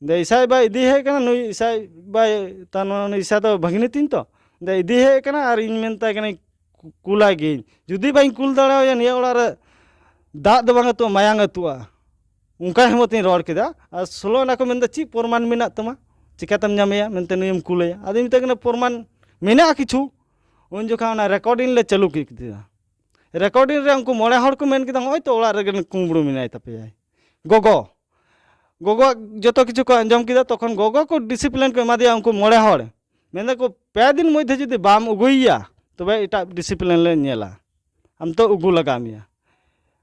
ᱫᱮ ᱤᱥᱟᱭ ᱵᱟᱭ ᱤᱫᱤ ᱦᱮᱡ ᱠᱟᱱᱟ, ᱱᱩᱭ ᱤᱥᱟᱭ ᱵᱟᱭ, ᱛᱟᱨ ᱢᱟᱱᱮ ᱩᱱᱤ ᱤᱥᱟ ᱫᱚ ᱵᱷᱟᱹᱜᱽᱱᱤ ᱛᱤᱧ ᱛᱚ᱾ ᱫᱮ ᱤᱫᱤ ᱦᱮᱡ ᱠᱟᱱᱟ ᱟᱨ ᱤᱧ ᱢᱮᱱ ᱛᱟᱭ ᱠᱟᱹᱱᱟᱹᱧ, "ᱠᱩ-, ᱠᱩᱞᱟᱭ ᱜᱤᱭᱟᱹᱧ᱾ ᱡᱩᱫᱤ ᱵᱟᱹᱧ ᱠᱩᱞ ᱫᱟᱲᱮᱣᱟᱭᱟ, ᱱᱤᱭᱟᱹ ᱚᱲᱟᱜ ᱨᱮ ᱫᱟᱜ ᱫᱚ ᱵᱟᱝ ᱟᱹᱛᱩᱜᱼᱟ, ᱢᱟᱭᱟᱝ ᱟᱹᱛᱩᱜᱼᱟ᱾" ᱚᱱᱠᱟ ᱦᱤᱢᱚᱛᱤᱧ ᱨᱚᱲ ᱠᱮᱫᱟ᱾ ᱟᱨ ᱥᱳᱞᱳ ᱟᱱᱟ ᱠᱚ ᱢᱮᱱᱫᱟ, "ᱪᱮᱫ ᱯᱨᱚᱢᱟᱱ ᱢᱮᱱᱟᱜ ᱛᱟᱢᱟ? ᱪᱤᱠᱟᱹᱛᱮᱢ ᱧᱟᱢᱮᱭᱟ?" ᱢᱮᱱᱛᱮ ᱱᱩᱭᱮᱢ ᱠᱩᱞᱟᱭᱟ᱾ ᱟᱫᱚᱧ ᱢᱮᱛᱟᱭ ᱠᱟᱱᱟ, "ᱯᱨᱚᱢᱟᱱ ᱢᱮᱱᱟᱜᱼᱟ ᱠᱤᱪᱷᱩ᱾" ᱩᱱ ᱡᱚᱠᱷᱟᱱ ᱚᱱᱟ ᱨᱮᱠᱚᱨᱰᱤᱝ ᱞᱮ ᱪᱟᱹᱞᱩ ᱠᱮᱫᱟ᱾ ᱨᱮᱠᱚᱨᱰᱤᱝ ᱨᱮ ᱩᱱᱠᱩ ᱢᱚᱬᱮ ᱦᱚᱲ ᱠᱚ ᱢᱮᱱ ᱠᱮᱫᱟ, "ᱱᱚᱜᱼᱚᱭ ᱛᱚ ᱚᱲᱟᱜ ᱨᱮᱜᱮ ᱠᱩᱢᱵᱽᱲᱩ ᱢᱮᱱᱟᱭ ᱛᱟᱯᱮᱭᱟᱭ᱾" ᱜᱚᱜᱚ, ᱜᱚᱜᱚᱣᱟᱜ ᱡᱚᱛᱚ ᱠᱤᱪᱷᱩ ᱠᱚ ᱟᱸᱡᱚᱢ ᱠᱮᱫᱟ, ᱛᱚᱠᱷᱚᱱ ᱜᱚᱜᱚ ᱠᱚ ᱰᱤᱥᱤᱯᱞᱤᱱ ᱠᱚ ᱮᱢᱟ ᱫᱮᱭᱟ ᱩᱱᱠᱩ ᱢᱚᱬᱮ ᱦᱚᱲ᱾ ᱢᱮᱱᱫᱟ ᱠᱚ, "ᱯᱮ ᱫᱤᱱ ᱢᱚᱫᱽᱫᱷᱮ ᱡᱩᱫᱤ ᱵᱟᱢ ᱟᱹᱜᱩᱭᱮᱭᱟ, ᱛᱚᱵᱮ ᱮᱴᱟᱜ ᱰᱤᱥᱤᱯᱞᱤᱱ ᱞᱮ ᱧᱮᱞᱟ, ᱟᱢ ᱛᱚ ᱟᱹᱜᱩ ᱞᱟᱜᱟᱣ ᱢᱮᱭᱟ᱾"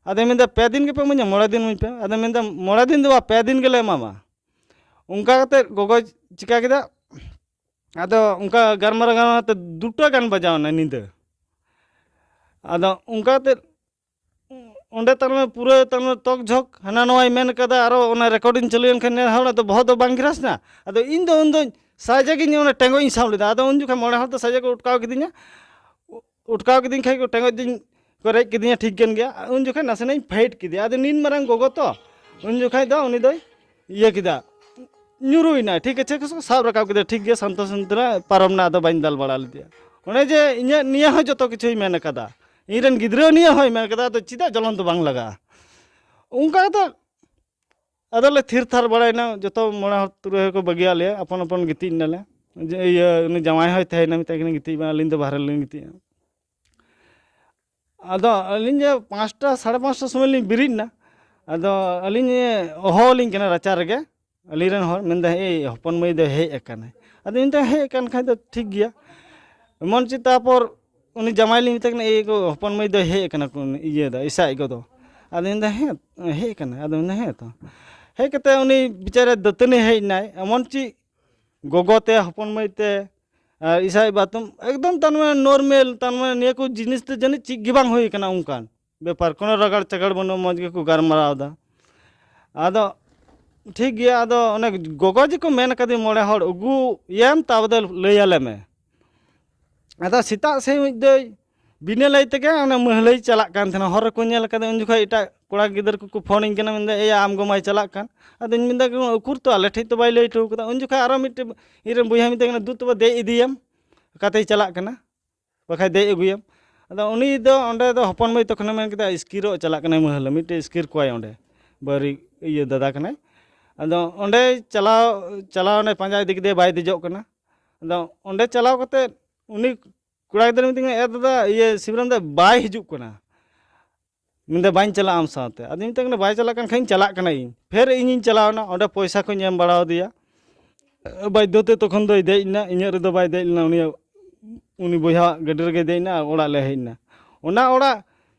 ᱟᱫᱚᱭ ᱢᱮᱱᱫᱟ, "ᱯᱮ ᱫᱤᱱ ᱜᱮᱯᱮ ᱤᱢᱟᱹᱧᱟ, ᱢᱚᱬᱮ ᱫᱤᱱ ᱤᱢᱟᱹᱧ ᱯᱮ᱾" ᱟᱫᱚᱭ ᱢᱮᱱᱫᱟ, "ᱢᱚᱬᱮ ᱫᱤᱱ ᱫᱚ ᱵᱟᱝ, ᱯᱮ ᱫᱤᱱ ᱜᱮᱞᱮ ᱮᱢᱟᱢᱟ᱾" ᱚᱱᱠᱟ ᱠᱟᱛᱮ ᱜᱚᱜᱚᱭ ᱪᱤᱠᱟ ᱠᱮᱫᱟ, ᱟᱫᱚ ᱚᱱᱠᱟ ᱜᱟᱞᱢᱟᱨᱟᱣ ᱜᱟᱞᱢᱟᱨᱟᱣ ᱛᱮ ᱫᱩᱴᱟ ᱜᱟᱱ ᱵᱟᱡᱟᱣ ᱮᱱᱟ ᱧᱤᱫᱟᱹ᱾ ᱟᱫᱚ ᱚᱱᱠᱟ ᱠᱟᱛᱮ ᱚᱸᱰᱮ ᱛᱟᱨ ᱢᱟᱱᱮ ᱯᱩᱨᱟᱹ ᱛᱟᱨ ᱢᱟᱱᱮ ᱛᱚᱠ ᱡᱷᱚᱠ ᱦᱟᱱᱟ ᱱᱚᱣᱟᱭ ᱢᱮᱱ ᱠᱟᱫᱟ, ᱟᱨᱚ ᱚᱱᱟ ᱨᱮᱠᱚᱨᱰᱤᱝ ᱪᱟᱹᱞᱩᱭᱮᱱ ᱠᱷᱟᱱ ᱱᱮ ᱦᱚᱲ ᱫᱚ ᱵᱚᱦᱚᱜ ᱫᱚ ᱵᱟᱝ ᱜᱷᱤᱨᱟᱥ ᱮᱱᱟ᱾ ᱟᱫᱚ ᱤᱧ ᱫᱚ ᱩᱱᱫᱚᱧ ᱥᱟᱡᱟ ᱜᱤᱧ ᱚᱱᱟ ᱴᱮᱸᱜᱚᱡ ᱤᱧ ᱥᱟᱵ ᱞᱮᱫᱟ᱾ ᱟᱫᱚ ᱩᱱ ᱡᱚᱠᱷᱚᱱ ᱢᱚᱬᱮ ᱦᱚᱲ ᱫᱚ ᱥᱟᱡᱟ ᱠᱚ ᱚᱴᱠᱟᱣ ᱠᱤᱫᱤᱧᱟ, ᱚᱴᱠᱟᱣ ᱠᱤᱫᱤᱧ ᱠᱷᱟᱡ ᱠᱚ ᱴᱮᱸᱜᱚᱡ ᱫᱤᱧ ᱠᱚ ᱨᱮᱡ ᱠᱤᱫᱤᱧᱟ, ᱴᱷᱤᱠ ᱠᱟᱱ ᱜᱮᱭᱟ᱾ ᱩᱱ ᱡᱚᱠᱷᱚᱱ ᱱᱟᱥᱮᱱᱟᱜ ᱤᱧ ᱯᱷᱟᱭᱤᱴ ᱠᱮᱫᱮᱭᱟ᱾ ᱟᱫᱚ ᱱᱤᱱ ᱢᱟᱨᱟᱝ ᱜᱚᱜᱚ ᱛᱚ, ᱩᱱ ᱡᱚᱠᱷᱚᱱ ᱫᱚ ᱩᱱᱤ ᱫᱚᱭ ᱤᱭᱟᱹ ᱠᱮᱫᱟ, ᱧᱩᱨᱩᱭᱮᱱᱟ, ᱴᱷᱤᱠ ᱟᱪᱷᱮ ᱠᱚ ᱥᱟᱵ ᱨᱟᱠᱟᱵ ᱠᱮᱫᱮᱭᱟ, ᱴᱷᱤᱠ ᱜᱮᱭᱟ, ᱥᱟᱱᱛᱚ ᱥᱚᱱᱛᱚᱨᱟ ᱯᱟᱨᱚᱢ ᱮᱱᱟ, ᱟᱫᱚ ᱵᱟᱹᱧ ᱫᱟᱞ ᱵᱟᱲᱟ ᱞᱮᱫᱮᱭᱟ᱾ ᱚᱱᱮ ᱡᱮ ᱤᱧᱟᱹᱜ ᱱᱤᱭᱟᱹ ᱦᱚᱸ ᱡᱚᱛᱚ ᱠᱤᱪᱷᱩᱭ ᱢᱮᱱ ᱠᱟᱫᱟ, ᱤᱧ ᱨᱮᱱ ᱜᱤᱫᱽᱨᱟᱹ ᱱᱤᱭᱟᱹ ᱦᱚᱸᱭ ᱢᱮᱱ ᱠᱟᱫᱟ, ᱟᱫᱚ ᱪᱮᱫᱟᱜ ᱡᱚᱞᱚᱱ ᱫᱚ ᱵᱟᱝ ᱞᱟᱜᱟᱜᱼᱟ? ᱚᱱᱠᱟ ᱠᱟᱛᱮ ᱟᱫᱚ ᱞᱮ ᱛᱷᱤᱨ ᱛᱷᱟᱨ ᱵᱟᱲᱟᱭᱮᱱᱟ, ᱡᱚᱛᱚ ᱢᱚᱬᱮ ᱦᱚᱲ ᱛᱩᱨᱩᱭ ᱦᱚᱲ ᱠᱚ ᱵᱟᱹᱜᱤᱭᱟᱫ ᱞᱮᱭᱟ, ᱟᱯᱚᱱ ᱟᱯᱚᱱ ᱜᱤᱛᱤᱡ ᱮᱱᱟᱞᱮ᱾ ᱡᱮ ᱤᱭᱟᱹ ᱩᱱᱤ ᱡᱟᱶᱟᱭ ᱦᱚᱸᱭ ᱛᱟᱦᱮᱸᱭᱮᱱᱟ, ᱢᱮᱛᱟᱭ ᱠᱟᱹᱱᱟᱹᱧ ᱜᱤᱛᱤᱡ ᱢᱮ, ᱟᱹᱞᱤᱧ ᱫᱚ ᱵᱟᱦᱨᱮ ᱨᱮᱞᱤᱧ ᱜᱤᱛᱤᱡᱼᱟ᱾ ᱟᱫᱚ ᱟᱹᱞᱤᱧ ᱡᱮ ᱯᱟᱸᱪᱴᱟ, ᱥᱟᱲᱮ ᱯᱟᱸᱪᱴᱟ ᱥᱚᱢᱚᱭ ᱞᱤᱧ ᱵᱮᱨᱮᱫ ᱮᱱᱟ᱾ ᱟᱫᱚ ᱟᱹᱞᱤᱧ ᱦᱚᱦᱚ ᱟᱹᱞᱤᱧ ᱠᱟᱱᱟ ᱨᱟᱪᱟ ᱨᱮᱜᱮ, ᱟᱹᱞᱤᱧ ᱨᱮᱱ ᱦᱚᱲ ᱢᱮᱱᱫᱟ, "ᱮᱭ ᱦᱚᱯᱚᱱ ᱢᱟᱹᱭ ᱫᱚ ᱦᱮᱡ ᱟᱠᱟᱱᱟᱭ᱾" ᱟᱫᱚ ᱤᱧ ᱫᱚ ᱦᱮᱡ ᱟᱠᱟᱱ ᱠᱷᱟᱡ ᱫᱚ ᱴᱷᱤᱠ ᱜᱮᱭᱟ᱾ ᱮᱢᱚᱱ ᱪᱮᱫ ᱛᱟᱨᱯᱚᱨ ᱩᱱᱤ ᱡᱟᱢᱟᱭ ᱞᱤᱧ ᱢᱮᱛᱟᱭ ᱠᱟᱱᱟ, "ᱮᱭ ᱜᱚ, ᱦᱚᱯᱚᱱ ᱢᱟᱹᱭ ᱫᱚ ᱦᱮᱡ ᱟᱠᱟᱱᱟ ᱠᱚ, ᱤᱭᱟᱹ ᱫᱚ, ᱤᱥᱟᱭ ᱜᱚ ᱫᱚ?" ᱟᱫᱚ ᱢᱮᱱᱫᱟ, "ᱦᱮᱸ, ᱦᱮᱡ ᱟᱠᱟᱱᱟᱭ᱾" ᱟᱫᱚ ᱢᱮᱱᱫᱟ, "ᱦᱮᱸ ᱛᱚ᱾" ᱦᱮᱡ ᱠᱟᱛᱮ ᱩᱱᱤ ᱵᱮᱪᱟᱨᱟ ᱫᱟᱹᱛᱟᱹᱱᱤ ᱦᱮᱡ ᱮᱱᱟᱭ, ᱮᱢᱚᱱ ᱪᱮᱫ ᱜᱚᱜᱚ ᱛᱮ, ᱦᱚᱯᱚᱱ ᱢᱟᱹᱭ ᱛᱮ, ᱟᱨ ᱤᱥᱟᱭ ᱵᱟᱛᱩᱢ ᱮᱠᱫᱚᱢ ᱛᱟᱨ ᱢᱟᱱᱮ ᱱᱚᱨᱢᱮᱞ, ᱛᱟᱨ ᱢᱟᱱᱮ ᱱᱤᱭᱟᱹ ᱠᱚ ᱡᱤᱱᱤᱥ ᱛᱮ ᱡᱟᱹᱱᱤᱡ ᱪᱮᱫ ᱜᱮ ᱵᱟᱝ ᱦᱩᱭ ᱠᱟᱱᱟ ᱚᱱᱠᱟᱱ ᱵᱮᱯᱟᱨ, ᱠᱳᱱᱳ ᱨᱟᱜᱟᱲ ᱪᱟᱜᱟᱲ ᱵᱟᱹᱱᱩᱜᱼᱟ, ᱢᱚᱡᱽ ᱜᱮᱠᱚ ᱜᱟᱞᱢᱟᱨᱟᱣ ᱮᱫᱟ᱾ ᱟᱫᱚ ᱴᱷᱤᱠ ᱜᱮᱭᱟ, ᱟᱫᱚ ᱚᱱᱮ ᱜᱚᱜᱚ ᱡᱮ ᱠᱚ ᱢᱮᱱ ᱠᱟᱫᱮ ᱢᱚᱬᱮ ᱦᱚᱲ ᱟᱹᱜᱩᱭᱮᱢ, ᱛᱟᱵᱚᱫᱮ ᱞᱟᱹᱭ ᱟᱞᱮ ᱢᱮ᱾ ᱟᱫᱚ ᱥᱮᱛᱟᱜ ᱥᱮᱫ ᱢᱤᱫ ᱫᱚᱭ ᱵᱤᱱᱟᱹ ᱞᱟᱹᱭ ᱛᱮᱜᱮ ᱚᱱᱟ ᱢᱟᱹᱦᱞᱟᱹᱭ ᱪᱟᱞᱟᱜ ᱠᱟᱱ ᱛᱟᱦᱮᱱᱟ᱾ ᱦᱚᱨ ᱨᱮᱠᱚ ᱧᱮᱞ ᱠᱟᱫᱮ, ᱩᱱ ᱡᱚᱠᱷᱚᱱ ᱮᱴᱟᱜ ᱠᱚᱲᱟ ᱜᱤᱫᱟᱹᱨ ᱠᱚᱠᱚ ᱯᱷᱳᱱ ᱟᱹᱧ ᱠᱟᱱᱟ, ᱢᱮᱱᱫᱟ, "ᱮᱭᱟ, ᱟᱢ ᱜᱚ ᱢᱟᱭ ᱪᱟᱞᱟᱜ ᱠᱟᱱ?" ᱟᱫᱚᱧ ᱢᱮᱱᱫᱟ, "ᱩᱠᱩᱨ ᱛᱚ, ᱟᱞᱮ ᱴᱷᱮᱡ ᱛᱚ ᱵᱟᱭ ᱞᱟᱹᱭ ᱦᱚᱴᱚ ᱠᱟᱫᱟ᱾" ᱩᱱ ᱡᱚᱠᱷᱚᱱ ᱟᱨᱚ ᱢᱤᱫᱴᱮᱡ ᱤᱧᱨᱮᱱ ᱵᱚᱭᱦᱟ ᱢᱮᱛᱟᱭ ᱠᱟᱱᱟ, "ᱫᱩ ᱛᱚᱵᱮ ᱫᱮᱡ ᱤᱫᱤᱭᱮᱢ, ᱚᱠᱟᱛᱮᱭ ᱪᱟᱞᱟᱜ ᱠᱟᱱᱟ, ᱵᱟᱠᱷᱟᱡ ᱫᱮᱡ ᱟᱹᱜᱩᱭᱮᱢ᱾" ᱟᱫᱚ ᱩᱱᱤ ᱫᱚ ᱚᱸᱰᱮ ᱫᱚ ᱦᱚᱯᱚᱱ ᱢᱟᱹᱭ ᱛᱚᱠᱷᱚᱱᱮ ᱢᱮᱱ ᱠᱮᱫᱟ, "ᱤᱥᱠᱤᱨᱚᱜ ᱪᱟᱞᱟᱜ ᱠᱟᱱᱟᱭ ᱢᱟᱹᱦᱞᱟᱹ, ᱢᱤᱫᱴᱮᱡ ᱤᱥᱠᱤᱨ ᱠᱚᱣᱟᱭ ᱚᱸᱰᱮ, ᱵᱟᱹᱨᱤ ᱤᱭᱟᱹ ᱫᱟᱫᱟ ᱠᱟᱱᱟᱭ᱾" ᱟᱫᱚ ᱚᱸᱰᱮ ᱪᱟᱞᱟᱣ, ᱪᱟᱞᱟᱣ ᱚᱸᱰᱮ ᱯᱟᱸᱡᱟ ᱤᱫᱤ ᱠᱮᱫᱮᱭᱟ, ᱵᱟᱭ ᱫᱮᱡᱚᱜ ᱠᱟᱱᱟ᱾ ᱟᱫᱚ ᱚᱸᱰᱮ ᱪᱟᱞᱟᱣ ᱠᱟᱛᱮ ᱩᱱᱤ ᱠᱚᱲᱟ ᱜᱤᱫᱽᱨᱟᱹ ᱢᱤᱛᱟᱹᱧ ᱠᱟᱱᱟ, "ᱮ ᱫᱟᱫᱟ, ᱤᱭᱟᱹ ᱥᱤᱵᱨᱟᱢ ᱫᱟ ᱵᱟᱭ ᱦᱤᱡᱩᱜ ᱠᱟᱱᱟ᱾" ᱢᱮᱱᱫᱟ, "ᱵᱟᱹᱧ ᱪᱟᱞᱟᱜᱼᱟ ᱟᱢ ᱥᱟᱶᱛᱮ᱾" ᱟᱫᱚᱧ ᱢᱮᱛᱟᱭ ᱠᱟᱱᱟ, "ᱵᱟᱭ ᱪᱟᱞᱟᱜ ᱠᱟᱱ ᱠᱷᱟᱱ ᱪᱟᱞᱟᱜ ᱠᱟᱱᱟ ᱤᱧ᱾" ᱯᱷᱮᱨ ᱤᱧᱤᱧ ᱪᱟᱞᱟᱣᱱᱟ, ᱚᱸᱰᱮ ᱯᱚᱭᱥᱟ ᱠᱚᱧ ᱮᱢ ᱵᱟᱲᱟ ᱟᱫᱮᱭᱟ᱾ ᱵᱟᱫᱽᱫᱷᱚ ᱛᱮ ᱛᱚᱠᱷᱚᱱ ᱫᱚᱭ ᱫᱮᱡ ᱮᱱᱟ, ᱤᱧᱟᱹᱜ ᱨᱮᱫᱚ ᱵᱟᱭ ᱫᱮᱡ ᱞᱮᱱᱟ, ᱩᱱᱤᱭᱟᱜ, ᱩᱱᱤ ᱵᱚᱭᱦᱟᱣᱟᱜ ᱜᱟᱹᱰᱤ ᱨᱮᱜᱮᱭ ᱫᱮᱡ ᱮᱱᱟ ᱟᱨ ᱚᱲᱟᱜ ᱞᱮ ᱦᱮᱡ ᱮᱱᱟ᱾ ᱚᱱᱟ ᱚᱲᱟᱜ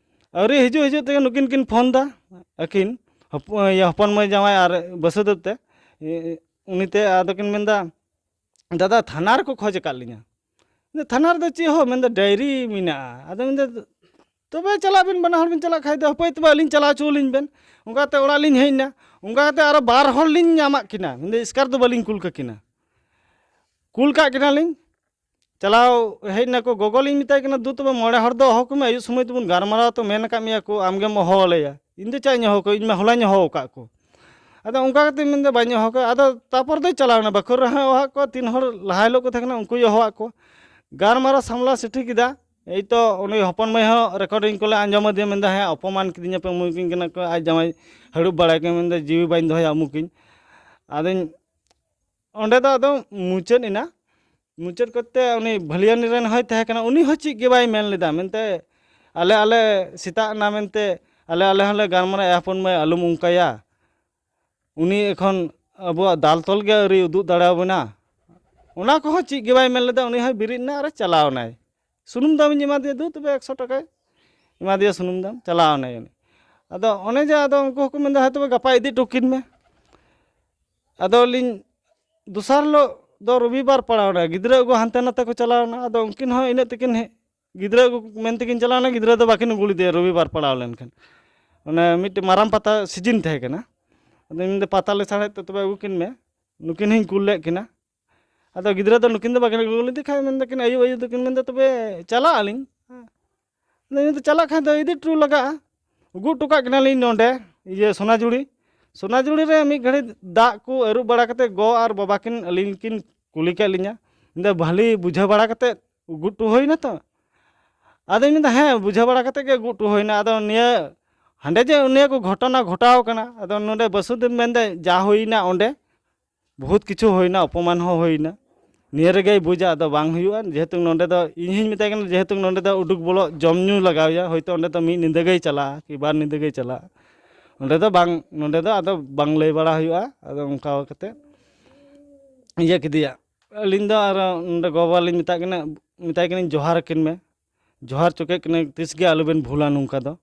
ᱟᱹᱣᱨᱤ ᱦᱤᱡᱩᱜ ᱦᱤᱡᱩᱜ ᱛᱮᱜᱮ ᱱᱩᱠᱤᱱ ᱠᱤᱱ ᱯᱷᱳᱱ ᱫᱟ, ᱟᱹᱠᱤᱱ ᱦᱚᱯ-, ᱤᱭᱟᱹ, ᱦᱚᱯᱚᱱ ᱢᱟᱹᱭ ᱡᱟᱶᱟᱭ ᱟᱨ ᱵᱟᱹᱥᱩᱫᱮᱵ ᱛᱮ, ᱮ, ᱩᱱᱤᱛᱮ ᱟᱫᱚ ᱠᱤᱱ ᱢᱮᱱᱫᱟ, "ᱫᱟᱫᱟ, ᱛᱷᱟᱱᱟ ᱨᱮᱠᱚ ᱠᱷᱚᱡᱽ ᱟᱠᱟᱫ ᱞᱤᱧᱟ᱾" ᱢᱮᱱᱫᱟ, "ᱛᱷᱟᱱᱟ ᱨᱮᱫᱚ ᱪᱮᱫ ᱦᱚᱸ?" ᱢᱮᱱᱫᱟ, "ᱰᱟᱭᱨᱤ ᱢᱮᱱᱟᱜᱼᱟ᱾" ᱟᱫᱚ ᱢᱮᱱᱫᱟ, "ᱛᱚᱵᱮ ᱪᱟᱞᱟᱜ ᱵᱤᱱ, ᱵᱟᱱᱟ ᱦᱚᱲ ᱵᱤᱱ ᱪᱟᱞᱟᱜ ᱠᱷᱟᱡ ᱫᱚ, ᱦᱟᱯᱳᱭ ᱛᱚᱵᱮ ᱟᱹᱞᱤᱧ ᱪᱟᱞᱟᱣ ᱦᱚᱪᱚ ᱟᱹᱞᱤᱧ ᱵᱮᱱ᱾" ᱚᱱᱠᱟᱛᱮ ᱚᱲᱟᱜ ᱞᱤᱧ ᱦᱮᱡ ᱮᱱᱟ᱾ ᱚᱱᱠᱟ ᱠᱟᱛᱮ ᱟᱨᱚ ᱵᱟᱨ ᱦᱚᱲ ᱞᱤᱧ ᱧᱟᱢᱟᱜ ᱠᱤᱱᱟ, ᱢᱮᱱᱫᱟ, "ᱮᱥᱠᱟᱨ ᱫᱚ ᱵᱟᱹᱞᱤᱧ ᱠᱩᱞ ᱠᱟᱠᱤᱱᱟ᱾" ᱠᱩᱞ ᱠᱟᱜ ᱠᱤᱱᱟᱞᱤᱧ, ᱪᱟᱞᱟᱣ ᱦᱮᱡ ᱱᱟᱠᱚ᱾ ᱜᱚᱜᱚ ᱞᱤᱧ ᱢᱮᱛᱟᱭ ᱠᱟᱱᱟ, "ᱫᱩ ᱛᱚᱵᱮ ᱢᱚᱬᱮ ᱦᱚᱲ ᱫᱚ ᱦᱚᱦᱚ ᱠᱚᱢᱮ, ᱟᱹᱭᱩᱵ ᱥᱚᱢᱚᱭ ᱛᱮᱵᱚᱱ ᱜᱟᱞᱢᱟᱨᱟᱣ ᱛᱚ, ᱢᱮᱱ ᱟᱠᱟᱫ ᱢᱮᱭᱟ ᱠᱚ ᱟᱢᱜᱮᱢ ᱦᱚᱦᱚ ᱟᱞᱮᱭᱟ, ᱤᱧ ᱫᱚ ᱪᱟᱜ ᱤᱧ ᱦᱚᱦᱚ ᱠᱚᱣᱟ, ᱤᱧ ᱢᱟ ᱦᱚᱞᱟᱧ ᱦᱚᱦᱚ ᱟᱠᱟᱫ ᱠᱚ᱾" ᱟᱫᱚ ᱚᱱᱠᱟ ᱠᱟᱛᱮ ᱢᱮᱱᱫᱟ, "ᱵᱟᱹᱧ ᱦᱚᱦᱚ ᱠᱚᱣᱟ᱾" ᱟᱫᱚ ᱛᱟᱨᱯᱚᱨ ᱫᱚᱭ ᱪᱟᱞᱟᱣ ᱮᱱᱟ, ᱵᱟᱠᱷᱳᱞ ᱨᱮᱦᱚᱸ ᱦᱚᱦᱚ ᱟᱫ ᱠᱚᱣᱟ, ᱛᱤᱱ ᱦᱚᱲ ᱞᱟᱦᱟ ᱦᱤᱞᱳᱜ ᱠᱚ ᱛᱟᱦᱮᱸ ᱠᱟᱱᱟ ᱩᱱᱠᱩᱭ ᱦᱚᱦᱚ ᱟᱫ ᱠᱚᱣᱟ᱾ ᱜᱟᱞᱢᱟᱨᱟᱣ ᱥᱟᱢᱞᱟ ᱥᱤᱴᱷᱤ ᱠᱮᱫᱟ, ᱮᱭᱛᱚ ᱩᱱᱤ ᱦᱚᱯᱚᱱ ᱢᱟᱹᱭ ᱦᱚᱸ ᱨᱮᱠᱚᱨᱰᱤᱝ ᱠᱚᱞᱮ ᱟᱸᱡᱚᱢ ᱟᱫᱮᱭᱟ, ᱢᱮᱱᱫᱟ, "ᱦᱮᱸ, ᱚᱯᱚᱢᱟᱱ ᱠᱤᱫᱤᱧᱟ ᱯᱮ, ᱩᱢᱩᱠᱤᱧ ᱠᱟᱱᱟ ᱠᱚ, ᱟᱡ ᱡᱟᱶᱟᱭ ᱦᱟᱹᱲᱩᱵ ᱵᱟᱲᱟᱭ ᱠᱟᱱᱟ, ᱢᱮᱱᱫᱟ ᱡᱤᱣᱤ ᱵᱟᱹᱧ ᱫᱚᱦᱚᱭᱟ ᱩᱢᱩᱠᱤᱧ᱾" ᱟᱫᱚᱧ, ᱚᱸᱰᱮ ᱫᱚ ᱟᱫᱚ ᱢᱩᱪᱟᱹᱫ ᱮᱱᱟ᱾ ᱢᱩᱪᱟᱹᱫ ᱠᱚᱨᱛᱮ ᱩᱱᱤ ᱵᱷᱟᱹᱞᱤᱭᱟᱹᱱᱤ ᱨᱮᱱ ᱦᱚᱸᱭ ᱛᱟᱦᱮᱸ ᱠᱟᱱᱟ, ᱩᱱᱤ ᱦᱚᱸ ᱪᱮᱫ ᱜᱮ ᱵᱟᱭ ᱢᱮᱱ ᱞᱮᱫᱟ, ᱢᱮᱱᱛᱮ ᱟᱞᱮ, ᱟᱞᱮ ᱥᱮᱛᱟᱜ ᱮᱱᱟ ᱢᱮᱱᱛᱮ ᱟᱞᱮ, ᱟᱞᱮ ᱦᱚᱸᱞᱮ ᱜᱟᱞᱢᱟᱨᱟᱣ, "ᱮ ᱦᱚᱯᱚᱱ ᱢᱟᱹᱭ, ᱟᱞᱚᱢ ᱚᱱᱠᱟᱭᱟ, ᱩᱱᱤ ᱮᱠᱷᱚᱱ ᱟᱵᱚᱣᱟᱜ ᱫᱟᱞ ᱛᱚᱞ ᱜᱮ ᱟᱹᱣᱨᱤ ᱩᱫᱩᱜ ᱫᱟᱲᱮᱭᱟᱵᱚᱱᱟ᱾" ᱚᱱᱟ ᱠᱚᱦᱚᱸ ᱪᱮᱫ ᱜᱮ ᱵᱟᱭ ᱢᱮᱱ ᱞᱮᱫᱟ, ᱩᱱᱤ ᱦᱚᱸᱭ ᱵᱮᱨᱮᱫ ᱮᱱᱟ ᱟᱨᱮ ᱪᱟᱞᱟᱣ ᱮᱱᱟᱭ᱾ ᱥᱩᱱᱩᱢ ᱫᱟᱢ ᱤᱧ ᱮᱢᱟ ᱫᱮᱭᱟ, "ᱫᱩ ᱛᱚᱵᱮ ᱮᱠᱥᱚ ᱴᱟᱠᱟᱭ ᱮᱢᱟ ᱫᱮᱭᱟ ᱥᱩᱱᱩᱢ ᱫᱟᱢ", ᱪᱟᱞᱟᱣ ᱮᱱᱟᱭ ᱩᱱᱤ᱾ ᱟᱫᱚ ᱚᱱᱮ ᱡᱮ ᱟᱫᱚ ᱩᱱᱠᱩ ᱦᱚᱸᱠᱚ ᱢᱮᱱᱫᱟ, "ᱦᱮᱸ ᱛᱚᱵᱮ ᱜᱟᱯᱟ ᱤᱫᱤ ᱦᱚᱴᱚ ᱠᱤᱱ ᱢᱮ᱾" ᱟᱫᱚ ᱞᱤᱧ ᱫᱚᱥᱟᱨ ᱦᱤᱞᱳᱜ ᱫᱚ ᱨᱚᱵᱤᱵᱟᱨ ᱯᱟᱲᱟᱣ ᱮᱱᱟ, ᱜᱤᱫᱽᱨᱟᱹ ᱟᱹᱜᱩ ᱦᱟᱱᱛᱮ ᱱᱟᱛᱮ ᱠᱚ ᱪᱟᱞᱟᱣ ᱮᱱᱟ᱾ ᱟᱫᱚ ᱩᱱᱠᱤᱱ ᱦᱚᱸ ᱤᱱᱟᱹᱜ ᱛᱮᱠᱤᱱ ᱦᱮᱡ, ᱜᱤᱫᱽᱨᱟᱹ ᱟᱹᱜᱩ ᱢᱮᱱ ᱛᱮᱠᱤᱱ ᱪᱟᱞᱟᱣ ᱮᱱᱟ, ᱜᱤᱫᱽᱨᱟᱹ ᱫᱚ ᱵᱟᱹᱠᱤᱱ ᱟᱹᱜᱩ ᱞᱮᱫᱮᱭᱟ ᱨᱚᱵᱤᱵᱟᱨ ᱯᱟᱲᱟᱣ ᱞᱮᱱᱠᱷᱟᱱ᱾ ᱚᱱᱮ ᱢᱤᱫᱴᱮᱱ ᱢᱟᱨᱟᱝ ᱯᱟᱛᱟ ᱥᱤᱡᱤᱱ ᱛᱟᱦᱮᱸ ᱠᱟᱱᱟ᱾ ᱟᱫᱚ ᱤᱧ ᱫᱚ ᱯᱟᱛᱟ ᱞᱮᱥᱟᱲᱦᱮᱫ ᱛᱮ ᱛᱚᱵᱮ ᱟᱹᱜᱩ ᱠᱤᱱ ᱢᱮ, ᱱᱩᱠᱤᱱ ᱦᱚᱸᱧ ᱠᱩᱞ ᱞᱮᱫ ᱠᱤᱱᱟ᱾ ᱟᱫᱚ ᱜᱤᱫᱽᱨᱟᱹ ᱫᱚ ᱱᱩᱠᱤᱱ ᱫᱚ ᱵᱟᱹᱠᱤᱱ ᱟᱹᱜᱩ ᱞᱮᱫᱮ ᱠᱷᱟᱡ, ᱢᱮᱱ ᱫᱟᱠᱤᱱ ᱟᱹᱭᱩᱵ ᱟᱹᱭᱩᱵ ᱫᱚᱠᱤᱱ ᱢᱮᱱᱫᱟ, "ᱛᱚᱵᱮ ᱪᱟᱞᱟᱜ ᱟᱹᱞᱤᱧ, ᱤᱧ ᱫᱚ ᱪᱟᱞᱟᱜ ᱠᱷᱟᱱ ᱫᱚ ᱤᱫᱤ ᱦᱚᱴᱚ ᱞᱟᱜᱟᱜᱼᱟ᱾ ᱟᱹᱜᱩ ᱦᱚᱴᱚ ᱠᱟᱜ ᱠᱤᱱᱟᱞᱤᱧ ᱱᱚᱰᱮ, ᱤᱭᱟᱹ, ᱥᱚᱱᱟᱡᱩᱲᱤ᱾ ᱥᱚᱱᱟᱡᱩᱲᱤ ᱨᱮ ᱢᱤᱫ ᱜᱷᱟᱹᱲᱤᱡ ᱫᱟᱜ ᱠᱚ ᱟᱹᱨᱩᱵ ᱵᱟᱲᱟ ᱠᱟᱛᱮ ᱜᱚ ᱟᱨ ᱵᱟᱵᱟ ᱠᱤᱱ ᱟᱹᱞᱤᱧ ᱠᱤᱱ ᱠᱩᱞᱤ ᱠᱮᱫ ᱞᱤᱧᱟ᱾ ᱢᱮᱱᱫᱟ, "ᱵᱷᱟᱹᱞᱤ ᱵᱩᱡᱷᱟᱹᱣ ᱵᱟᱲᱟ ᱠᱟᱛᱮ ᱟᱹᱜᱩ ᱦᱚᱴᱚ ᱦᱩᱭᱱᱟ ᱛᱚ?" ᱟᱫᱚᱧ ᱢᱮᱱᱫᱟ, "ᱦᱮᱸ, ᱵᱩᱡᱷᱟᱹᱣ ᱵᱟᱲᱟ ᱠᱟᱛᱮ ᱜᱮ ᱟᱹᱜᱩ ᱦᱚᱴᱚ ᱦᱩᱭᱱᱟ᱾ ᱟᱫᱚ ᱱᱤᱭᱟᱹ ᱦᱟᱸᱰᱮ ᱡᱮ ᱱᱤᱭᱟᱹ ᱠᱚ ᱜᱷᱚᱴᱚᱱᱟ ᱜᱷᱚᱴᱟᱣ ᱠᱟᱱᱟ, ᱟᱫᱚ ᱱᱚᱰᱮ ᱵᱟᱹᱥᱩᱫᱮᱵ ᱢᱮᱱᱫᱟ ᱡᱟ ᱦᱩᱭᱱᱟ ᱚᱸᱰᱮ, ᱵᱚᱦᱩᱛ ᱠᱤᱪᱷᱩ ᱦᱩᱭᱱᱟ, ᱚᱯᱚᱢᱟᱱ ᱦᱚᱸ ᱦᱩᱭᱱᱟ, ᱱᱤᱭᱟᱹ ᱨᱮᱜᱮᱭ ᱵᱩᱡᱟ, ᱟᱫᱚ ᱵᱟᱝ ᱦᱩᱭᱩᱜᱼᱟ᱾ ᱡᱮᱦᱮᱛᱩ ᱱᱚᱰᱮ ᱫᱚ ᱤᱧ ᱦᱚᱸᱧ ᱢᱮᱛᱟᱭ ᱠᱟᱱᱟ, ᱡᱮᱦᱮᱛᱩ ᱱᱚᱰᱮ ᱫᱚ ᱩᱰᱩᱠ ᱵᱚᱞᱚᱜ ᱡᱚᱢ ᱧᱩ ᱞᱟᱜᱟᱣᱮᱭᱟ, ᱦᱳᱭᱛᱳ ᱚᱸᱰᱮ ᱫᱚ ᱢᱤᱫ ᱧᱤᱫᱟᱹ ᱜᱮᱭ ᱪᱟᱞᱟᱜᱼᱟ ᱠᱤ ᱵᱟᱨ ᱧᱤᱫᱟᱹ ᱜᱮᱭ ᱪᱟᱞᱟᱜᱼᱟ, ᱚᱸᱰᱮ ᱫᱚ ᱵᱟᱝ, ᱱᱚᱰᱮ ᱫᱚ ᱟᱫᱚ ᱵᱟᱝ ᱞᱟᱹᱭ ᱵᱟᱲᱟ ᱦᱩᱭᱩᱜᱼᱟ᱾ ᱟᱫᱚ ᱚᱱᱠᱟ ᱠᱟᱛᱮ ᱤᱭᱟᱹ ᱠᱮᱫᱮᱭᱟ᱾ ᱟᱹᱞᱤᱧ ᱫᱚ ᱟᱨ ᱱᱚᱰᱮ ᱜᱚ-ᱵᱟᱵᱟ ᱞᱤᱧ ᱢᱮᱛᱟᱜ ᱠᱤᱱᱟ, ᱢᱮᱛᱟᱭ ᱠᱟᱹᱱᱟᱹᱧ, "ᱡᱚᱦᱟᱨ ᱟᱹᱠᱤᱱ ᱢᱮ, ᱡᱚᱦᱟᱨ ᱦᱚᱪᱚ ᱠᱮᱫ ᱠᱤᱱᱟᱹ, ᱛᱤᱥ ᱜᱮ ᱟᱞᱚᱵᱮᱱ ᱵᱷᱩᱞᱟ ᱱᱚᱝᱠᱟ ᱫᱚ᱾"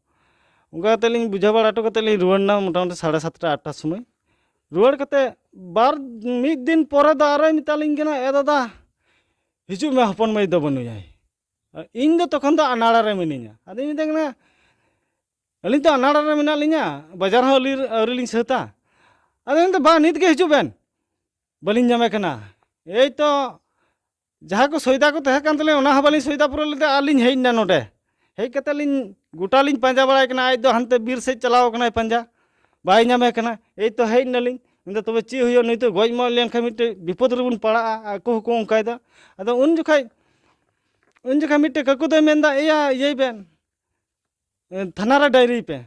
ᱚᱱᱠᱟ ᱠᱟᱛᱮ ᱞᱤᱧ ᱵᱩᱡᱷᱟᱹᱣ ᱵᱟᱲᱟ ᱦᱚᱴᱚ ᱠᱟᱛᱮ ᱞᱤᱧ ᱨᱩᱣᱟᱹᱲ ᱮᱱᱟ ᱢᱚᱴᱟᱢᱩᱴᱤ ᱥᱟᱲᱮ ᱥᱟᱛᱴᱟ ᱟᱴᱴᱟ ᱥᱚᱢᱚᱭ᱾ ᱨᱩᱣᱟᱹᱲ ᱠᱟᱛᱮ ᱵᱟᱨ, ᱢᱤᱫ ᱫᱤᱱ ᱯᱚᱨᱮ ᱫᱚ ᱟᱨᱚᱭ ᱢᱮᱛᱟᱞᱤᱧ ᱠᱟᱱᱟ, "ᱮ ᱫᱟᱫᱟ, ᱦᱤᱡᱩᱜ ᱢᱮ, ᱦᱚᱯᱚᱱ ᱢᱟᱹᱭ ᱫᱚ ᱵᱟᱹᱱᱩᱭᱟᱭ᱾" ᱤᱧ ᱫᱚ ᱛᱚᱠᱷᱚᱱ ᱫᱚ ᱟᱱᱟᱲᱟ ᱨᱮ ᱢᱤᱱᱟᱹᱧᱟ᱾ ᱟᱫᱚᱧ ᱢᱮᱛᱟᱭ ᱠᱟᱱᱟ, "ᱟᱹᱞᱤᱧ ᱫᱚ ᱟᱱᱟᱲᱟ ᱨᱮ ᱢᱮᱱᱟᱜ ᱞᱤᱧᱟ, ᱵᱟᱡᱟᱨ ᱦᱚᱸ ᱟᱹᱞᱤ-, ᱟᱹᱣᱨᱤ ᱞᱤᱧ ᱥᱟᱹᱛᱟ᱾" ᱟᱫᱚ ᱢᱮᱱᱫᱟ, "ᱵᱟ, ᱱᱤᱛ ᱜᱮ ᱦᱤᱡᱩᱜ ᱵᱮᱱ, ᱵᱟᱹᱞᱤᱧ ᱧᱟᱢᱮ ᱠᱟᱱᱟ᱾" ᱮᱭ ᱛᱚ ᱡᱟᱦᱟᱸ ᱠᱚ ᱥᱚᱭᱫᱟ ᱠᱚ ᱛᱟᱦᱮᱸ ᱠᱟᱱ ᱛᱟᱹᱞᱤᱧᱟ, ᱚᱱᱟ ᱦᱚᱸ ᱵᱟᱹᱞᱤᱧ ᱥᱚᱭᱫᱟ ᱯᱩᱨᱟᱹᱣ ᱞᱮᱫᱟ, ᱟᱨ ᱞᱤᱧ ᱦᱮᱡ ᱮᱱᱟ ᱱᱚᱰᱮ᱾ ᱦᱮᱡ ᱠᱟᱛᱮ ᱞᱤᱧ ᱜᱚᱴᱟ ᱞᱤᱧ ᱯᱟᱸᱡᱟ ᱵᱟᱲᱟᱭ ᱠᱟᱱᱟ, ᱟᱡ ᱫᱚ ᱦᱟᱱᱛᱮ ᱵᱤᱨ ᱥᱮᱫ ᱪᱟᱞᱟᱣ ᱠᱟᱱᱟᱭ ᱯᱟᱸᱡᱟ, ᱵᱟᱭ ᱧᱟᱢᱮ ᱠᱟᱱᱟ᱾ ᱮᱭ ᱛᱚ ᱦᱮᱡ ᱮᱱᱟᱞᱤᱧ, ᱢᱮᱱᱫᱟ, "ᱛᱚᱵᱮ ᱪᱮᱫ ᱦᱩᱭᱩᱜᱼᱟ, ᱱᱩᱭ ᱛᱚ ᱜᱚᱡ ᱢᱚᱡ ᱞᱮᱱᱠᱷᱟᱱ ᱢᱤᱫᱴᱮᱡ ᱵᱤᱯᱚᱫ ᱨᱮᱵᱚᱱ ᱯᱟᱲᱟᱜᱼᱟ", ᱟᱠᱚ ᱦᱚᱸᱠᱚ ᱚᱱᱠᱟᱭᱮᱫᱟ᱾ ᱟᱫᱚ ᱩᱱ ᱡᱚᱠᱷᱟᱡ, ᱩᱱ ᱡᱚᱠᱷᱟᱡ ᱢᱤᱫᱴᱮᱡ ᱠᱟᱠᱩ ᱫᱚᱭ ᱢᱮᱱᱫᱟ, "ᱮᱭᱟ, ᱤᱭᱟᱹᱭ ᱵᱮᱱ, ᱛᱷᱟᱱᱟ ᱨᱮ ᱰᱟᱭᱨᱤᱭ ᱯᱮ,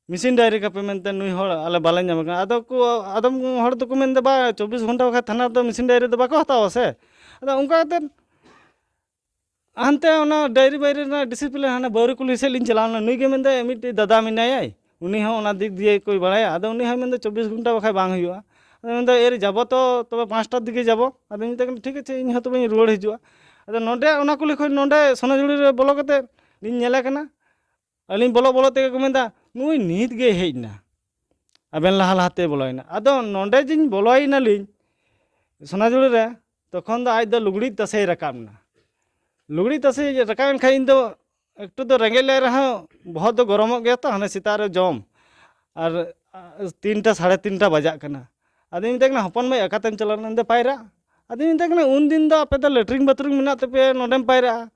ᱢᱮᱥᱤᱱ ᱰᱟᱭᱨᱤ ᱠᱟᱯᱮ ᱢᱮᱱᱛᱮ, ᱱᱩᱭ ᱦᱚᱲ ᱟᱞᱮ ᱵᱟᱞᱮ ᱧᱟᱢᱮ ᱠᱟᱱᱟ᱾" ᱟᱫᱚ ᱠᱚ, ᱟᱫᱚᱢ ᱦᱚᱲ ᱫᱚᱠᱚ ᱢᱮᱱᱫᱟ, "ᱵᱟ, ᱪᱚᱵᱵᱤᱥ ᱜᱷᱚᱱᱴᱟ ᱵᱟᱠᱷᱟᱡ ᱛᱷᱟᱱᱟ ᱨᱮᱫᱚ ᱢᱮᱥᱤᱱ ᱰᱟᱭᱨᱤ ᱫᱚ ᱵᱟᱠᱚ ᱦᱟᱛᱟᱣᱟ ᱥᱮ?" ᱟᱫᱚ ᱚᱱᱠᱟ ᱠᱟᱛᱮᱫ ᱦᱟᱱᱛᱮ ᱚᱱᱟ ᱰᱟᱭᱨᱤ ᱵᱟᱭᱨᱤ ᱨᱮᱱᱟᱜ ᱰᱤᱥᱤᱯᱞᱤᱱ, ᱦᱟᱱᱮ ᱵᱟᱹᱣᱨᱤ ᱠᱩᱞᱦᱤ ᱥᱮᱫ ᱞᱤᱧ ᱪᱟᱞᱟᱣ ᱞᱮᱱᱟ᱾ ᱱᱩᱭ ᱜᱮ ᱢᱮᱱᱫᱟᱭ, ᱢᱤᱫᱴᱮᱡ ᱫᱟᱫᱟ ᱢᱮᱱᱟᱭᱟᱭ, ᱩᱱᱤ ᱦᱚᱸ ᱚᱱᱟ ᱫᱤᱠ ᱫᱤᱭᱮ ᱠᱚᱭ ᱵᱟᱲᱟᱭᱟ᱾ ᱟᱫᱚ ᱩᱱᱤ ᱦᱚᱸ ᱢᱮᱱᱫᱟ, "ᱪᱚᱵᱵᱤᱥ ᱜᱷᱚᱱᱴᱟ ᱵᱟᱠᱷᱟᱡ ᱵᱟᱝ ᱦᱩᱭᱩᱜᱼᱟ᱾" ᱟᱫᱚ ᱢᱮᱱᱫᱟ, "ᱮᱨ ᱡᱟᱵᱚ ᱛᱚ, ᱛᱚᱵᱮ ᱯᱟᱸᱪᱴᱟᱨ ᱫᱤᱠᱮ ᱡᱟᱵᱚ᱾" ᱟᱫᱚ ᱢᱮᱛᱟᱭ ᱠᱟᱱᱟ, "ᱴᱷᱤᱠ ᱟᱪᱷᱮ, ᱤᱧ ᱦᱚᱸ ᱛᱚᱵᱮᱧ ᱨᱩᱣᱟᱹᱲ ᱦᱤᱡᱩᱜᱼᱟ᱾" ᱟᱫᱚ ᱱᱚᱰᱮ ᱚᱱᱟ ᱠᱩᱞᱦᱤ ᱠᱷᱚᱱ ᱱᱚᱰᱮ ᱥᱚᱱᱟᱡᱩᱲᱤ ᱨᱮ ᱵᱚᱞᱚ ᱠᱟᱛᱮ ᱞᱤᱧ ᱧᱮᱞᱮ ᱠᱟᱱᱟ᱾ ᱟᱹᱞᱤᱧ ᱵᱚᱞᱚ ᱵᱚᱞᱚ ᱛᱮᱜᱮ ᱠᱚ ᱢᱮᱱᱫᱟ, "ᱱᱩᱭ ᱱᱤᱛ ᱜᱮᱭ ᱦᱮᱡ ᱮᱱᱟ, ᱟᱵᱮᱱ ᱞᱟᱦᱟ ᱞᱟᱦᱟᱛᱮ ᱵᱚᱞᱚᱭᱮᱱᱟ᱾" ᱟᱫᱚ ᱱᱚᱰᱮ ᱡᱤᱧ ᱵᱚᱞᱚᱭᱮᱱᱟᱞᱤᱧ ᱥᱚᱱᱟᱡᱩᱲᱤ ᱨᱮ, ᱛᱚᱠᱷᱚᱱ ᱫᱚ ᱟᱡ ᱫᱚ ᱞᱩᱜᱽᱲᱤᱡ ᱛᱟᱥᱮᱭ ᱨᱟᱠᱟᱵ ᱮᱱᱟ᱾ ᱞᱩᱜᱽᱲᱤᱡ ᱛᱟᱥᱮ ᱨᱟᱠᱟᱵ ᱮᱱ ᱠᱷᱟᱱ ᱤᱧ ᱫᱚ ᱮᱠᱴᱩ ᱫᱚ ᱨᱮᱸᱜᱮᱡ ᱞᱮ ᱨᱮᱦᱚᱸ, ᱵᱚᱦᱚᱜ ᱫᱚ ᱜᱚᱨᱚᱢᱚᱜ ᱜᱮᱭᱟ ᱛᱚ, ᱦᱟᱱᱮ ᱥᱮᱛᱟᱜ ᱨᱮ ᱡᱚᱢ, ᱟᱨ ᱛᱤᱱᱴᱟ ᱥᱟᱲᱮ ᱛᱤᱱᱴᱟ ᱵᱟᱡᱟᱜ ᱠᱟᱱᱟ᱾ ᱟᱫᱚᱧ ᱢᱮᱛᱟᱭ ᱠᱟᱱᱟ, "ᱦᱚᱯᱚᱱ ᱢᱟᱹᱭ, ᱚᱠᱟᱛᱮᱢ ᱪᱟᱞᱟᱣ ᱞᱮᱱᱟ?" ᱢᱮᱱᱫᱟ, "ᱯᱟᱭᱨᱟᱜ᱾" ᱟᱫᱚᱧ ᱢᱮᱛᱟᱭ ᱠᱟᱱᱟ, "ᱩᱱ ᱫᱤᱱ ᱫᱚ ᱟᱯᱮ ᱫᱚ ᱞᱮᱴᱨᱤᱝ ᱵᱟᱛᱷᱨᱩᱢ ᱢᱮᱱᱟᱜ ᱛᱟᱯᱮᱭᱟ, ᱱᱚᱰᱮᱢ ᱯᱟᱭᱨᱟᱜᱼᱟ?"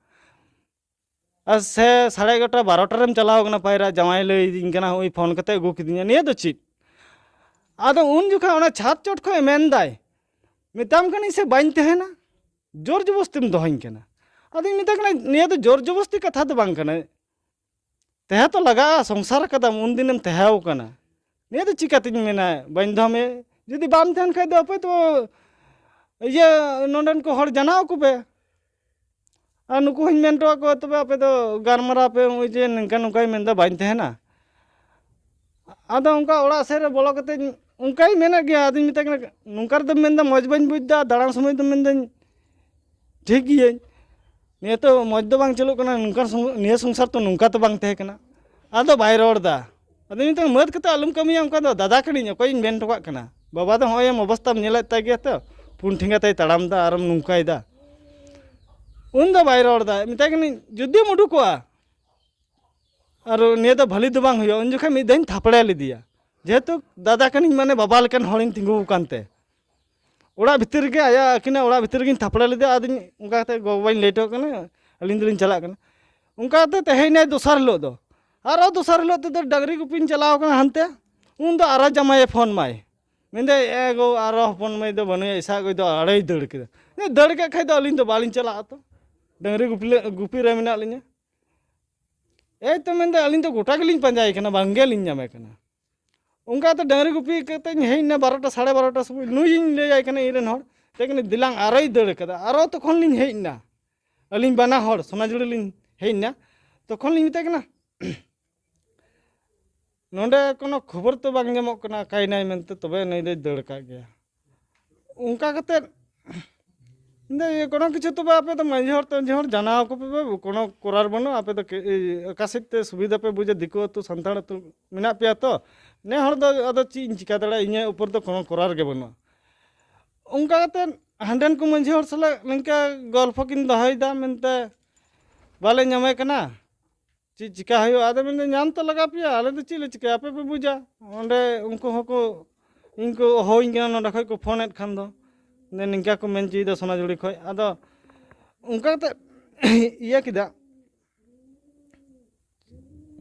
ᱟᱨ ᱥᱮ ᱥᱟᱲᱮ ᱮᱜᱟᱨᱚᱴᱟ ᱵᱟᱨᱚᱴᱟ ᱨᱮᱢ ᱪᱟᱞᱟᱣ ᱠᱟᱱᱟ ᱯᱟᱭᱨᱟ, ᱡᱟᱶᱟᱭ ᱞᱟᱹᱭᱫᱤᱧ ᱠᱟᱱᱟ, ᱦᱚᱸᱜᱼᱚᱭ ᱯᱷᱳᱱ ᱠᱟᱛᱮ ᱟᱹᱜᱩ ᱠᱤᱫᱤᱧᱟ, ᱱᱤᱭᱟᱹ ᱫᱚ ᱪᱮᱫ? ᱟᱫᱚ ᱩᱱ ᱡᱚᱠᱷᱚᱱ ᱚᱱᱟ ᱪᱷᱟᱫᱽ ᱪᱚᱴ ᱠᱷᱚᱱ ᱢᱮᱱᱫᱟᱭ, ᱢᱮᱛᱟᱢ ᱠᱟᱹᱱᱟᱹᱧ ᱥᱮ ᱵᱟᱹᱧ ᱛᱟᱦᱮᱱᱟ, ᱡᱳᱨ ᱡᱚᱵᱚᱥᱛᱤᱢ ᱫᱚᱦᱚᱧ ᱠᱟᱱᱟ᱾ ᱟᱫᱚᱧ ᱢᱮᱛᱟᱭ ᱠᱟᱱᱟ, ᱱᱤᱭᱟᱹ ᱫᱚ ᱡᱳᱨ ᱡᱚᱵᱚᱥᱛᱤ ᱠᱟᱛᱷᱟ ᱫᱚ ᱵᱟᱝ ᱠᱟᱱᱟ, ᱛᱟᱦᱮᱸ ᱛᱚ ᱞᱟᱜᱟᱜᱼᱟ, ᱥᱚᱝᱥᱟᱨ ᱟᱠᱟᱫᱟᱢ, ᱩᱱᱫᱤᱱᱮᱢ ᱛᱟᱦᱮᱸ ᱠᱟᱱᱟ, ᱱᱤᱭᱟᱹ ᱫᱚ ᱪᱤᱠᱟᱹᱛᱤᱧ ᱢᱮᱱᱟ ᱵᱟᱹᱧ ᱫᱚᱦᱚ ᱢᱮᱭᱟ? ᱡᱩᱫᱤ ᱵᱟᱢ ᱛᱟᱦᱮᱱ ᱠᱷᱟᱡ ᱫᱚ ᱟᱯᱮ ᱫᱚ ᱤᱭᱟᱹ ᱱᱚᱸᱰᱮᱱ ᱠᱚ ᱦᱚᱲ ᱡᱟᱱᱟᱣ ᱟᱠᱚ ᱯᱮ᱾ ᱟᱨ ᱱᱩᱠᱩ ᱦᱚᱸᱧ ᱢᱮᱱ ᱦᱚᱴᱚ ᱟᱠᱚᱣᱟ, ᱛᱚᱵᱮ ᱟᱯᱮ ᱫᱚ ᱜᱟᱞᱢᱟᱨᱟᱣ ᱯᱮ, ᱱᱚᱜᱼᱚᱭ ᱡᱮ ᱱᱤᱝᱠᱟ ᱱᱚᱝᱠᱟᱭ ᱢᱮᱱᱫᱟ ᱵᱟᱹᱧ ᱛᱟᱦᱮᱱᱟ᱾ ᱟᱫᱚ ᱚᱱᱠᱟ ᱚᱲᱟᱜ ᱥᱮᱫ ᱨᱮ ᱵᱚᱞᱚ ᱠᱟᱛᱮ ᱚᱱᱠᱟᱭ ᱢᱮᱱᱮᱫ ᱜᱮᱭᱟ᱾ ᱟᱫᱚᱧ ᱢᱮᱛᱟᱭ ᱠᱟᱱᱟ, ᱱᱚᱝᱠᱟ ᱨᱮᱫᱚᱢ ᱢᱮᱱᱫᱟ ᱢᱚᱡᱽ ᱵᱟᱹᱧ ᱵᱩᱡᱽ ᱮᱫᱟ, ᱫᱟᱬᱟᱱ ᱥᱚᱢᱚᱭ ᱫᱚ ᱢᱮᱱᱫᱟᱹᱧ ᱴᱷᱤᱠ ᱜᱤᱭᱟᱹᱧ, ᱱᱤᱭᱟᱹ ᱛᱚ ᱢᱚᱡᱽ ᱫᱚ ᱵᱟᱝ ᱪᱟᱹᱞᱩᱜ ᱠᱟᱱᱟ, ᱱᱚᱝᱠᱟᱱ ᱥᱚᱝ-, ᱱᱤᱭᱟᱹ ᱥᱚᱝᱥᱟᱨ ᱛᱚ ᱱᱚᱝᱠᱟ ᱛᱚ ᱵᱟᱝ ᱛᱟᱦᱮᱸ ᱠᱟᱱᱟ᱾ ᱟᱫᱚ ᱵᱟᱭ ᱨᱚᱲ ᱮᱫᱟ᱾ ᱟᱫᱚ ᱢᱮᱛᱟᱭ ᱠᱟᱱᱟ, ᱢᱟᱹᱫ ᱠᱟᱛᱮ ᱟᱞᱚᱢ ᱠᱟᱹᱢᱤᱭᱟ, ᱚᱱᱠᱟ ᱫᱚ ᱫᱟᱫᱟ ᱠᱟᱹᱱᱟᱹᱧ, ᱚᱠᱚᱭᱤᱧ ᱢᱮᱱ ᱦᱚᱴᱚ ᱠᱟᱜ ᱠᱟᱱᱟ, ᱵᱟᱵᱟ ᱫᱚ ᱦᱚᱸᱜᱼᱚᱭ ᱮᱢ ᱚᱵᱚᱥᱛᱟᱢ ᱧᱮᱞᱮᱫ ᱛᱟᱭ ᱜᱮᱭᱟ ᱛᱚ, ᱯᱩᱱ ᱴᱷᱮᱸᱜᱟ ᱛᱮᱭ ᱛᱟᱲᱟᱢ ᱮᱫᱟ ᱟᱨᱮᱢ ᱱᱚᱝᱠᱟᱭᱮᱫᱟ᱾ ᱩᱱ ᱫᱚ ᱵᱟᱭ ᱨᱚᱲ ᱮᱫᱟ᱾ ᱢᱮᱛᱟᱭ ᱠᱟᱹᱱᱟᱹᱧ, ᱡᱩᱫᱤᱢ ᱩᱰᱩᱠᱚᱜᱼᱟ ᱟᱨ ᱱᱤᱭᱟᱹ ᱫᱚ ᱵᱷᱟᱹᱞᱤ ᱫᱚ ᱵᱟᱝ ᱦᱩᱭᱩᱜᱼᱟ᱾ ᱩᱱ ᱡᱚᱠᱷᱚᱱ ᱢᱤᱫ ᱫᱷᱟᱣᱤᱧ ᱛᱷᱟᱯᱲᱟ ᱞᱮᱫᱮᱭᱟ, ᱡᱮᱦᱮᱛᱩ ᱫᱟᱫᱟ ᱠᱟᱹᱱᱟᱹᱧ, ᱢᱟᱱᱮ ᱵᱟᱵᱟ ᱞᱮᱠᱟᱱ ᱦᱚᱲᱤᱧ ᱛᱤᱸᱜᱩ ᱟᱠᱟᱱ ᱛᱮ᱾ ᱚᱲᱟᱜ ᱵᱷᱤᱛᱤᱨ ᱨᱮᱜᱮ, ᱟᱭᱟᱜ ᱟᱹᱠᱤᱱᱟᱜ ᱚᱲᱟᱜ ᱵᱷᱤᱛᱤᱨ ᱨᱮᱜᱤᱧ ᱛᱷᱟᱯᱲᱟ ᱞᱮᱫᱮᱭᱟ᱾ ᱟᱫᱚᱧ ᱚᱱᱠᱟ ᱠᱟᱛᱮ ᱜᱚ-ᱵᱟᱵᱟᱧ ᱞᱟᱹᱭ ᱦᱚᱴᱚ ᱠᱟᱱᱟ, ᱟᱹᱞᱤᱧ ᱫᱚᱞᱤᱧ ᱪᱟᱞᱟᱜ ᱠᱟᱱᱟ᱾ ᱚᱱᱠᱟ ᱠᱟᱛᱮ ᱛᱮᱦᱮᱧ ᱱᱟᱭ ᱫᱚᱥᱟᱨ ᱦᱤᱞᱳᱜ ᱫᱚ, ᱟᱨᱚ ᱫᱚᱥᱟᱨ ᱦᱤᱞᱳᱜ ᱛᱮᱫᱚ ᱰᱟᱝᱨᱤ ᱜᱩᱯᱤᱧ ᱪᱟᱞᱟᱣ ᱠᱟᱱᱟ ᱦᱟᱱᱛᱮ᱾ ᱩᱱ ᱫᱚ ᱟᱨᱚ ᱡᱟᱢᱟᱭᱮ ᱯᱷᱳᱱ ᱢᱟᱭ, ᱢᱮᱱᱫᱟᱭ, "ᱮ ᱜᱚ, ᱟᱨᱚ ᱦᱚᱯᱚᱱ ᱢᱟᱹᱭ ᱫᱚ ᱵᱟᱹᱱᱩᱭᱟ, ᱮᱥᱟᱜ ᱜᱚᱡ ᱫᱚ ᱟᱲᱮᱭ ᱫᱟᱹᱲ ᱠᱮᱫᱟ᱾" ᱫᱟᱹᱲ ᱠᱮᱫ ᱠᱷᱟᱡ ᱫᱚ ᱟᱹᱞᱤᱧ ᱫᱚ ᱵᱟᱞᱤᱧ ᱪᱟᱞᱟᱜᱼᱟ ᱛᱚ, ᱰᱟᱝᱨᱤ ᱜᱩᱯᱤ ᱞᱮ, ᱜᱩᱯᱤ ᱨᱮ ᱢᱮᱱᱟᱜ ᱞᱤᱧᱟ᱾ ᱮᱭ ᱛᱚ ᱢᱮᱱᱫᱟ, ᱟᱹᱞᱤᱧ ᱫᱚ ᱜᱚᱴᱟ ᱜᱮᱞᱤᱧ ᱯᱟᱸᱡᱟᱭᱮ ᱠᱟᱱᱟ, ᱵᱟᱝ ᱜᱮᱞᱤᱧ ᱧᱟᱢᱮ ᱠᱟᱱᱟ᱾ ᱚᱱᱠᱟᱛᱮ ᱰᱟᱹᱝᱨᱤ ᱜᱩᱯᱤ ᱠᱟᱛᱮᱧ ᱦᱮᱡ ᱮᱱᱟ ᱵᱟᱨᱚᱴᱟ, ᱥᱟᱲᱮ ᱵᱟᱨᱚᱴᱟ ᱥᱚᱢᱚᱭ᱾ ᱱᱩᱭᱤᱧ ᱞᱟᱹᱭᱟᱭ ᱠᱟᱱᱟ, ᱤᱧ ᱨᱮᱱ ᱦᱚᱲ, ᱢᱮᱛᱟᱭ ᱠᱟᱹᱱᱟᱹᱧ, "ᱫᱮᱞᱟᱝ ᱟᱨᱚᱭ ᱫᱟᱹᱲ ᱠᱟᱫᱟ᱾" ᱟᱨᱚ ᱛᱚᱠᱷᱚᱱ ᱞᱤᱧ ᱦᱮᱡ ᱮᱱᱟ, ᱟᱹᱞᱤᱧ ᱵᱟᱱᱟ ᱦᱚᱲ ᱥᱚᱱᱟᱡᱩᱲᱤ ᱞᱤᱧ ᱦᱮᱡ ᱮᱱᱟ᱾ ᱛᱚᱠᱷᱚᱱ ᱞᱤᱧ ᱢᱮᱛᱟᱭ ᱠᱟᱱᱟ, "ᱱᱚᱰᱮ ᱠᱳᱱᱳ ᱠᱷᱚᱵᱚᱨ ᱛᱚ ᱵᱟᱝ ᱧᱟᱢᱚᱜ ᱠᱟᱱᱟ, ᱚᱠᱟᱭᱮᱱᱟᱭ ᱢᱮᱱᱛᱮ, ᱛᱚᱵᱮ ᱱᱩᱭ ᱫᱚᱭ ᱫᱟᱹᱲ ᱠᱟᱜ ᱜᱮᱭᱟ᱾" ᱚᱱᱠᱟ ᱠᱟᱛᱮᱫ ᱤᱧ ᱫᱚ ᱤᱭᱟᱹ, ᱠᱳᱱᱳ ᱠᱤᱪᱷᱩ ᱛᱚᱵᱮ ᱟᱯᱮ ᱫᱚ ᱢᱟᱺᱡᱷᱤ ᱦᱚᱲ ᱛᱚ ᱢᱟᱺᱡᱷᱤ ᱦᱚᱲ ᱡᱟᱱᱟᱣ ᱟᱠᱚ ᱯᱮ ᱵᱟᱹᱵᱩ, ᱠᱳᱱᱳ ᱠᱚᱨᱟᱨ ᱵᱟᱹᱱᱩᱜᱼᱟ᱾ ᱟᱯᱮ ᱫᱚ ᱠᱮ-, ᱮᱭ, ᱚᱠᱟ ᱥᱮᱫ ᱛᱮ ᱥᱩᱵᱤᱫᱷᱟ ᱯᱮ ᱵᱩᱡᱟ, ᱫᱤᱠᱩ ᱟᱹᱛᱩ, ᱥᱟᱱᱛᱟᱲ ᱟᱹᱛᱩ ᱢᱮᱱᱟᱜ ᱯᱮᱭᱟ ᱛᱚ, ᱱᱮ ᱦᱚᱲ ᱫᱚ ᱟᱫᱚ ᱪᱮᱫ ᱤᱧ ᱪᱤᱠᱟ ᱫᱟᱲᱮᱭᱟᱜᱼᱟ, ᱤᱧᱟᱹᱜ ᱩᱯᱚᱨ ᱫᱚ ᱠᱳᱱᱳ ᱠᱚᱨᱟᱨ ᱜᱮ ᱵᱟᱹᱱᱩᱜᱼᱟ᱾ ᱚᱱᱠᱟ ᱠᱟᱛᱮᱫ ᱦᱟᱸᱰᱮᱱ ᱠᱚ ᱢᱟᱺᱡᱷᱤ ᱦᱚᱲ ᱥᱟᱞᱟᱜ ᱱᱤᱝᱠᱟ ᱜᱚᱞᱯᱷᱚ ᱠᱤᱱ ᱫᱚᱦᱚᱭᱮᱫᱟ ᱢᱮᱱᱛᱮ, ᱵᱟᱞᱮ ᱧᱟᱢᱮ ᱠᱟᱱᱟ, ᱪᱮᱫ ᱪᱤᱠᱟ ᱦᱩᱭᱩᱜᱼᱟ? ᱟᱫᱚ ᱢᱮᱱᱫᱟ, ᱧᱟᱢ ᱛᱚ ᱞᱟᱜᱟᱣ ᱯᱮᱭᱟ, ᱟᱞᱮ ᱫᱚ ᱪᱮᱫ ᱞᱮ ᱪᱤᱠᱟᱹᱭᱟ, ᱟᱯᱮ ᱯᱮ ᱵᱩᱡᱟ᱾ ᱚᱸᱰᱮ ᱩᱱᱠᱩ ᱦᱚᱸᱠᱚ, ᱤᱧ ᱠᱚ ᱦᱚᱦᱚᱧ ᱠᱟᱱᱟ ᱱᱚᱸᱰᱮ ᱠᱷᱚᱡ ᱠᱚ ᱯᱷᱳᱱᱮᱫ ᱠᱷᱟᱱ ᱫᱚ, ᱱᱤᱝᱠᱟ ᱠᱚ ᱢᱮᱱ ᱦᱚᱪᱚᱭᱮᱫᱟ ᱥᱚᱱᱟᱡᱩᱲᱤ ᱠᱷᱚᱡ᱾ ᱟᱫᱚ ᱚᱱᱠᱟ ᱠᱟᱛᱮᱫ ᱤᱭᱟᱹ ᱠᱮᱫᱟ,